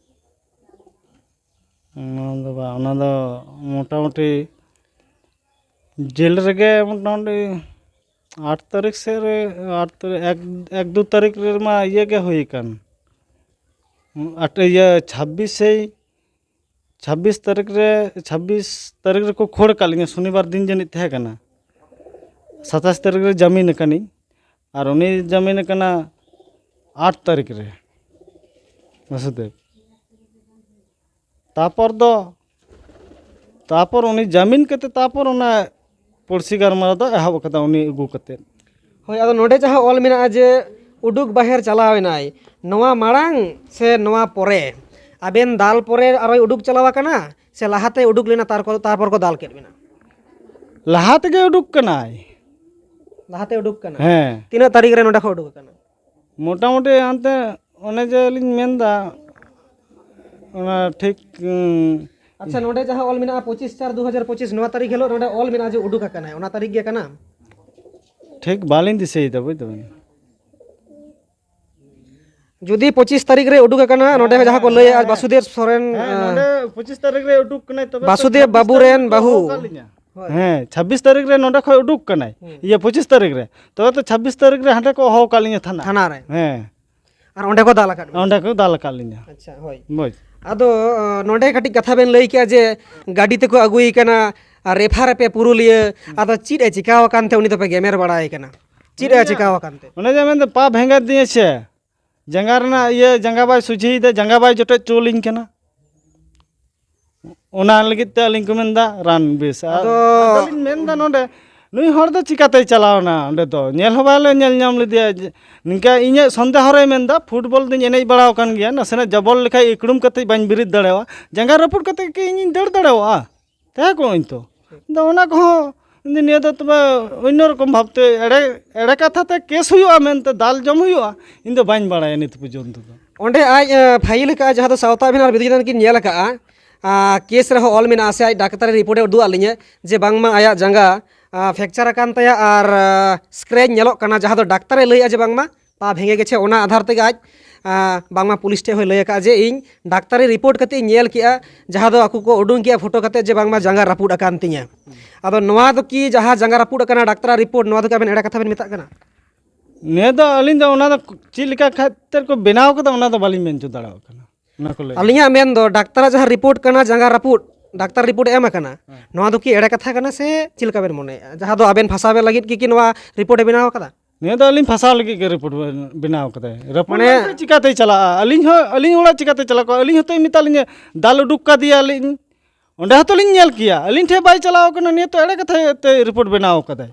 ᱚᱱᱟ ᱫᱚ ᱵᱟᱝ, ᱚᱱᱟ ᱫᱚ ᱢᱚᱴᱟᱢᱩᱴᱤ ᱡᱮᱞ ᱨᱮᱜᱮ ᱢᱚᱴᱟᱢᱩᱴᱤ ᱟᱴ ᱛᱟᱹᱨᱤᱠᱷ ᱥᱮᱫ ᱨᱮ, ᱟᱴ ᱛᱟᱹᱨᱤᱠᱷ, ᱮᱠ, ᱮᱠ ᱫᱩ ᱛᱟᱹᱨᱤᱠᱷ ᱨᱮᱢᱟ ᱤᱭᱟᱹ ᱜᱮ ᱦᱩᱭ ᱟᱠᱟᱱ᱾ ᱟᱴ, ᱤᱭᱟᱹ, ᱪᱷᱟᱵᱵᱤᱥ ᱥᱮᱭ, ᱪᱷᱟᱵᱵᱤᱥ ᱛᱟᱹᱨᱤᱠᱷ ᱨᱮ, ᱪᱷᱟᱵᱵᱤᱥ ᱛᱟᱹᱨᱤᱠᱷ ᱨᱮᱠᱚ ᱠᱷᱟᱹᱲ ᱟᱠᱟᱫ ᱞᱤᱧᱟ, ᱥᱚᱱᱤᱵᱟᱨ ᱫᱤᱱ ᱡᱟᱹᱱᱤᱡ ᱛᱟᱦᱮᱸ ᱠᱟᱱᱟ᱾ ᱥᱟᱛᱟᱥ ᱛᱟᱹᱨᱤᱠᱷ ᱨᱮ ᱡᱟᱹᱢᱤᱱ ᱟᱠᱟᱱᱟᱹᱧ, ᱟᱨ ᱩᱱᱤ ᱡᱟᱹᱢᱤᱱ ᱟᱠᱟᱱᱟ ᱟᱴ ᱛᱟᱹᱨᱤᱠᱷ ᱨᱮ ᱵᱟᱥᱩᱫᱮᱵ᱾ ᱛᱟᱯᱚᱨ ᱫᱚ, ᱛᱟᱯᱚᱨ ᱩᱱᱤ ᱡᱟᱹᱢᱤᱱ ᱠᱟᱛᱮ, ᱛᱟᱯᱚᱨ ᱚᱱᱟ ᱯᱩᱲᱥᱤ ᱜᱟᱞᱢᱟᱨᱟᱣ ᱫᱚ ᱮᱦᱚᱵ ᱟᱠᱟᱫᱟ ᱩᱱᱤ ᱟᱹᱜᱩ ᱠᱟᱛᱮ᱾ ᱦᱳᱭ, ᱟᱫᱚ ᱱᱚᱰᱮ ᱡᱟᱦᱟᱸ ᱚᱞ ᱢᱮᱱᱟᱜᱼᱟ ᱡᱮ ᱩᱰᱩᱠ ᱵᱟᱦᱮᱨ ᱪᱟᱞᱟᱣ ᱮᱱᱟᱭ, ᱱᱚᱣᱟ ᱢᱟᱲᱟᱝ ᱥᱮ ᱱᱚᱣᱟ ᱯᱚᱨᱮ? ᱟᱵᱮᱱ ᱫᱟᱞ ᱯᱚᱨᱮ ᱟᱨᱚᱭ ᱩᱰᱩᱠ ᱪᱟᱞᱟᱣ ᱟᱠᱟᱱᱟ ᱥᱮ ᱞᱟᱦᱟᱛᱮ ᱩᱰᱩᱠ ᱞᱮᱱᱟ, ᱛᱟᱨᱯᱚᱨ, ᱛᱟᱨᱯᱚᱨ ᱠᱚ ᱫᱟᱞ ᱠᱮᱫ ᱵᱮᱱᱟ? ᱞᱟᱦᱟ ᱛᱮᱜᱮ ᱩᱰᱩᱠ ᱠᱟᱱᱟᱭ᱾ ᱞᱟᱦᱟᱛᱮ ᱩᱰᱩᱠ ᱠᱟᱱᱟ? ᱦᱮᱸ᱾ ᱛᱤᱱᱟᱹᱜ ᱛᱟᱹᱨᱤᱠᱷ ᱨᱮ ᱱᱚᱰᱮ ᱠᱷᱚᱱ ᱩᱰᱩᱠ ᱟᱠᱟᱱᱟ? ᱢᱚᱴᱟᱢᱩᱴᱤ ᱦᱟᱱᱛᱮ ᱚᱱᱮ ᱡᱮ ᱞᱤᱧ ᱢᱮᱱᱫᱟ, ᱚᱱᱟ ᱴᱷᱤᱠ, ᱩᱸ, ᱟᱪᱪᱷᱟ, ᱱᱚᱰᱮ ᱡᱟᱦᱟᱸ ᱚᱞ ᱢᱮᱱᱟᱜᱼᱟ ᱯᱚᱸᱪᱤᱥ ᱪᱟᱨ ᱫᱩ ᱦᱟᱡᱟᱨ ᱯᱚᱸᱪᱤᱥ, ᱱᱚᱣᱟ ᱛᱟᱹᱨᱤᱠᱷ ᱦᱤᱞᱳᱜ ᱱᱚᱰᱮ ᱚᱞ ᱢᱮᱱᱟᱜᱼᱟ ᱡᱮ ᱩᱰᱩᱠ ᱟᱠᱟᱱᱟᱭ, ᱚᱱᱟ ᱛᱟᱹᱨᱤᱠᱷ ᱜᱮ ᱠᱟᱱᱟ? ᱴᱷᱤᱠ ᱵᱟᱹᱞᱤᱧ ᱫᱤᱥᱟᱹᱭᱮᱫᱟ, ᱵᱩᱡᱽ ᱫᱟᱵᱮᱱ᱾ ᱡᱩᱫᱤ ᱯᱚᱸᱪᱤᱥ ᱛᱟᱹᱨᱤᱠᱷ ᱨᱮ ᱩᱰᱩᱠ ᱟᱠᱟᱱᱟ, ᱱᱚᱰᱮ ᱦᱮᱸ, ᱡᱟᱦᱟᱸ ᱠᱚ ᱦᱮᱸ, ᱞᱟᱹᱭᱮᱫᱼᱟ, ᱦᱮᱸ, ᱵᱟᱥᱩᱫᱮᱵ ᱥᱚᱨᱮᱱ, ᱦᱮᱸ, ᱟᱸ, ᱱᱚᱰᱮ ᱯᱚᱸᱪᱤᱥ ᱛᱟᱹᱨᱤᱠᱷ ᱨᱮ ᱩᱰᱩᱠ ᱠᱟᱱᱟᱭ, ᱛᱚᱵᱮ ᱛᱚ ᱵᱟᱥᱩᱫᱮᱵ ᱪᱷᱟᱵᱵᱤᱥ ᱵᱟᱹᱵᱩ ᱛᱟᱹᱨᱤᱠᱷ ᱨᱮᱱ ᱨᱮ ᱵᱟᱹᱦᱩ᱾ ᱦᱚᱦᱚ ᱟᱠᱟᱫ ᱞᱤᱧᱟ᱾ ᱦᱳᱭ᱾ ᱦᱮᱸ, ᱪᱷᱟᱵᱵᱤᱥ ᱛᱟᱹᱨᱤᱠᱷ ᱨᱮ ᱱᱚᱰᱮ ᱠᱷᱚᱱ ᱩᱰᱩᱠ ᱠᱟᱱᱟᱭ᱾ ᱦᱩᱸ᱾ ᱤᱭᱟᱹ, ᱯᱚᱸᱪᱤᱥ ᱛᱟᱹᱨᱤᱠᱷ ᱨᱮ᱾ ᱛᱚᱵᱮ ᱛᱚ ᱪᱷᱟᱵᱵᱤᱥ ᱛᱟᱹᱨᱤᱠᱷ ᱨᱮ ᱦᱟᱸᱰᱮ ᱠᱚ ᱦᱚᱦᱚ ᱟᱠᱟᱫ ᱞᱤᱧᱟ ᱛᱷᱟᱱᱟ᱾ ᱛᱷᱟᱱᱟ ᱨᱮ᱾ ᱦᱮᱸ᱾ ᱟᱨ ᱚᱸᱰᱮ ᱠᱚ ᱫᱟᱞ ᱟᱠᱟᱫ ᱵᱤᱱᱟ? ᱚᱸᱰᱮ ᱠᱚ ᱫᱟᱞ ᱟᱠᱟᱫ ᱞᱤᱧᱟ᱾ ᱟᱪᱪᱷᱟ, ᱦᱳᱭ᱾ ᱵᱩᱡᱽ᱾ ᱟᱫᱚ ᱱᱚᱰᱮ ᱠᱟᱹᱴᱤᱡ ᱠᱟᱛᱷᱟ ᱵᱮᱱ ᱞᱟᱹᱭ ᱠᱮᱜᱼᱟ ᱡᱮ ᱜᱟᱹᱰᱤ ᱛᱮᱠᱚ ᱟᱹᱜᱩᱭᱮ ᱠᱟᱱᱟ ᱟᱨ ᱨᱮᱯᱷᱟᱨ ᱟᱯᱮ ᱯᱩᱨᱩᱞᱤᱭᱟᱹ᱾ ᱟᱫᱚ ᱪᱮᱫ ᱮ ᱪᱤᱠᱟᱣ ᱟᱠᱟᱱ ᱛᱮ ᱩᱱᱤ ᱫᱚᱯᱮ ᱜᱮᱢᱮᱨ ᱵᱟᱲᱟᱭᱮ ᱠᱟᱱᱟ? ᱪᱮᱫ ᱮ ᱪᱤᱠᱟᱣ ᱟᱠᱟᱱ ᱛᱮ? ᱚᱱᱮ ᱡᱮ ᱢᱮᱱᱫᱟ ᱯᱟ ᱵᱷᱮᱸᱜᱟᱫ ᱫᱤᱧᱟ ᱥᱮ, ᱡᱟᱸᱜᱟ ᱨᱮᱱᱟᱜ ᱤᱭᱟᱹ, ᱡᱟᱸᱜᱟ ᱵᱟᱭ ᱥᱚᱡᱷᱮᱭᱮᱫᱟ, ᱡᱟᱸᱜᱟ ᱵᱟᱭ ᱡᱚᱴᱮᱫ ᱦᱚᱪᱚᱣᱟᱞᱤᱧ ᱠᱟᱱᱟ᱾ ᱚᱱᱟ ᱞᱟᱹᱜᱤᱫ ᱛᱮ ᱟᱹᱞᱤᱧ ᱠᱚ ᱢᱮᱱᱫᱟ ᱨᱟᱱ ᱵᱮᱥ᱾ ᱟᱨ ᱟᱫᱚ ᱟᱫᱚᱞᱤᱧ ᱢᱮᱱᱫᱟ ᱱᱚᱰᱮ, ᱱᱩᱭ ᱦᱚᱲ ᱫᱚ ᱪᱤᱠᱟᱛᱮᱭ ᱪᱟᱞᱟᱣᱱᱟ ᱚᱸᱰᱮ ᱫᱚ? ᱧᱮᱞ ᱦᱚᱸ ᱵᱟᱞᱮ ᱧᱮᱞ ᱧᱟᱢ ᱞᱮᱫᱮᱭᱟ᱾ ᱡᱮ ᱱᱤᱝᱠᱟ ᱤᱧᱟᱹᱜ ᱥᱚᱱᱫᱮᱦᱚ ᱨᱮᱭ ᱢᱮᱱᱫᱟ, ᱯᱷᱩᱴᱵᱚᱞ ᱫᱚᱧ ᱮᱱᱮᱡ ᱵᱟᱲᱟ ᱟᱠᱟᱱ ᱜᱮᱭᱟ, ᱱᱟᱥᱮᱱᱟᱜ ᱡᱟᱵᱚᱞ ᱞᱮᱠᱷᱟᱡ ᱤᱠᱲᱩᱢ ᱠᱟᱛᱮ ᱵᱟᱹᱧ ᱵᱮᱨᱮᱫ ᱫᱟᱲᱮᱭᱟᱜᱼᱟ᱾ ᱡᱟᱸᱜᱟ ᱨᱟᱹᱯᱩᱫ ᱠᱟᱛᱮ ᱠᱤ ᱤᱧᱤᱧ ᱫᱟᱹᱲ ᱫᱟᱲᱮᱭᱟᱜᱼᱟ? ᱛᱟᱦᱮᱸ ᱠᱚᱜ ᱟᱹᱧ ᱛᱚ᱾ ᱟᱫᱚ ᱚᱱᱟ ᱠᱚᱦᱚᱸ ᱤᱧ ᱫᱚ ᱱᱤᱭᱟᱹ ᱫᱚ ᱛᱚᱵᱮ ᱚᱱᱱᱚ ᱨᱚᱠᱚᱢ ᱵᱷᱟᱵᱽᱛᱮ ᱮᱲᱮ, ᱮᱲᱮ ᱠᱟᱛᱷᱟ ᱛᱮ ᱠᱮᱥ ᱦᱩᱭᱩᱜᱼᱟ ᱢᱮᱱᱛᱮ, ᱫᱟᱞ ᱡᱚᱢ ᱦᱩᱭᱩᱜᱼᱟ, ᱤᱧ ᱫᱚ ᱵᱟᱹᱧ ᱵᱟᱲᱟᱭᱟ ᱱᱤᱛ ᱯᱚᱨᱡᱚᱱᱛᱚ ᱫᱚ᱾ ᱚᱸᱰᱮ ᱟᱡ, ᱮ, ᱯᱷᱟᱭᱤᱞ ᱟᱠᱟᱫᱼᱟ, ᱡᱟᱦᱟᱸ ᱫᱚ ᱥᱟᱶᱛᱟ ᱟᱹᱵᱤᱱ ᱟᱨ ᱵᱤᱫᱩ ᱪᱟᱸᱫᱟᱱ ᱠᱤᱱ ᱧᱮᱞ ᱟᱠᱟᱫᱼᱟ᱾ ᱟᱨ ᱠᱮᱥ ᱨᱮᱦᱚᱸ ᱚᱞ ᱢᱮᱱᱟᱜᱼᱟ, ᱥᱮ ᱟᱡ ᱰᱟᱠᱛᱟᱨᱤ ᱨᱤᱯᱳᱨᱴ ᱮ ᱩᱫᱩᱜ ᱟᱫ ᱞᱤᱧᱟᱹ ᱡᱮ ᱵᱟᱝᱢᱟ ᱟᱭᱟᱜ ᱡᱟᱸᱜᱟ, ᱟ, ᱯᱷᱨᱮᱠᱪᱟᱨ ᱟᱠᱟᱱ ᱛᱟᱭᱟ ᱟᱨ, ᱟ, ᱥᱠᱨᱮᱪ ᱧᱮᱞᱚᱜ ᱠᱟᱱᱟ, ᱡᱟᱦᱟᱸ ᱫᱚ ᱰᱟᱠᱛᱟᱨᱮ ᱞᱟᱹᱭᱮᱫᱼᱟ ᱡᱮ ᱵᱟᱝᱢᱟ ᱯᱟ ᱵᱷᱮঙᱮ ᱜᱮᱪᱷᱮ᱾ ᱚᱱᱟ ᱟᱫᱷᱟᱨ ᱛᱮᱜᱮ ᱟᱡ, ᱟ, ᱵᱟᱝᱢᱟ ᱯᱩᱞᱤᱥ ᱴᱷᱮᱱ ᱦᱚᱸᱭ ᱞᱟᱹᱭ ᱟᱠᱟᱫᱼᱟ ᱡᱮ ᱤᱧ ᱰᱟᱠᱛᱟᱨᱤ ᱨᱤᱯᱳᱨᱴ ᱠᱟᱛᱮ ᱤᱧ ᱧᱮᱞ ᱠᱮᱜᱼᱟ, ᱡᱟᱦᱟᱸ ᱫᱚ ᱟᱠᱚ ᱠᱚ ᱩᱰᱩᱝ ᱠᱮᱜᱼᱟ ᱯᱷᱳᱴᱳ ᱠᱟᱛᱮ ᱡᱮ ᱵᱟᱝᱢᱟ ᱡᱟᱸᱜᱟ ᱨᱟᱹᱯᱩᱫ ᱟᱠᱟᱱ ᱛᱤᱧᱟᱹ᱾ ᱟᱫᱚ ᱱᱚᱣᱟ ᱫᱚ ᱠᱤ ᱡᱟᱦᱟᱸ ᱡᱟᱸᱜᱟ ᱨᱟᱹᱯᱩᱫ ᱟᱠᱟᱱᱟ ᱰᱟᱠᱛᱟᱨᱟᱜ ᱨᱤᱯᱳᱨᱴ, ᱱᱚᱣᱟ ᱫᱚ ᱠᱤ ᱟᱵᱮᱱ ᱮᱲᱮ ᱠᱟᱛᱷᱟ ᱵᱮᱱ ᱢᱮᱛᱟᱜ ᱠᱟᱱᱟ? ᱱᱤᱭᱟᱹ ᱫᱚ ᱟᱹᱞᱤᱧ ᱫᱚ ᱚᱱᱟ ᱫᱚ ᱪᱮᱫ ᱞᱮᱠᱟ ᱠᱷᱟᱹᱛᱤᱨ ᱠᱚ ᱵᱮᱱᱟᱣ ᱠᱟᱫᱟ, ᱚᱱᱟ ᱫᱚ ᱵᱟᱹᱞᱤᱧ ᱢᱮᱱ ᱦᱚᱪᱚ ᱫᱟᱲᱮᱭᱟᱜ ᱠᱟᱱᱟ᱾ ᱚᱱᱟ ᱠᱚ ᱞᱟᱹᱭ ᱟᱹᱞᱤᱧᱟᱜ ᱢᱮᱱ ᱫᱚ ᱰᱟᱠᱛᱟᱨᱟᱜ ᱡᱟᱦᱟᱸ ᱨᱤᱯᱳᱨᱴ ᱠᱟᱱᱟ, ᱡᱟᱸᱜᱟ ᱨᱟᱹᱯᱩᱫ, ᱰᱟᱠᱛᱟᱨ ᱨᱤᱯᱳᱨᱴ ᱮ ᱮᱢ ᱟᱠᱟᱱᱟ, ᱦᱮᱸ᱾ ᱱᱚᱣᱟ ᱫᱚ ᱠᱤ ᱮᱲᱮ ᱠᱟᱛᱷᱟ ᱠᱟᱱᱟ ᱥᱮ ᱪᱮᱫ ᱞᱮᱠᱟ ᱵᱮᱱ ᱢᱚᱱᱮᱭᱮᱫᱼᱟ? ᱡᱟᱦᱟᱸ ᱫᱚ ᱟᱵᱮᱱ ᱯᱷᱟᱥᱟᱣ ᱞᱟᱹᱜᱤᱫ ᱠᱤ, ᱠᱤ ᱱᱚᱣᱟ ᱨᱤᱯᱳᱨᱴ ᱮ ᱵᱮᱱᱟᱣ ᱟᱠᱟᱫᱟ? ᱱᱤᱭᱟᱹ ᱫᱚ ᱟᱹᱞᱤᱧ ᱯᱷᱟᱥᱟᱣ ᱞᱟᱹᱜᱤᱫ ᱜᱮ ᱨᱤᱯᱳᱨᱴ ᱵᱮᱱ-, ᱵᱮᱱᱟᱣ ᱠᱟᱫᱟᱭ᱾ ᱨᱟᱹᱯᱩᱫ ᱢᱟᱱᱮ ᱢᱮᱱᱛᱮ ᱪᱤᱠᱟᱛᱮᱭ ᱪᱟᱞᱟᱜᱼᱟ? ᱟᱹᱞᱤᱧ ᱦᱚᱸ, ᱟᱹᱞᱤᱧ ᱚᱲᱟᱜ ᱪᱤᱠᱟᱛᱮ ᱪᱟᱞᱟᱣ ᱠᱚᱜᱼᱟ? ᱟᱹᱞᱤᱧ ᱦᱚᱸᱛᱚᱭ ᱢᱮᱛᱟ ᱞᱤᱧᱟ, ᱫᱟᱞ ᱩᱰᱩᱠ ᱠᱟᱫᱮᱭᱟᱞᱤᱧ᱾ ᱚᱸᱰᱮ ᱦᱚᱸᱛᱚ ᱞᱤᱧ ᱧᱮᱞ ᱠᱮᱭᱟ᱾ ᱟᱹᱞᱤᱧ ᱴᱷᱮᱱ ᱵᱟᱭ ᱪᱟᱞᱟᱣ ᱠᱟᱱᱟ, ᱱᱤᱭᱟᱹ ᱛᱚ ᱮᱲᱮ ᱠᱟᱛᱷᱟ ᱛᱮ ᱨᱤᱯᱳᱨᱴ ᱵᱮᱱᱟᱣ ᱠᱟᱫᱟᱭ᱾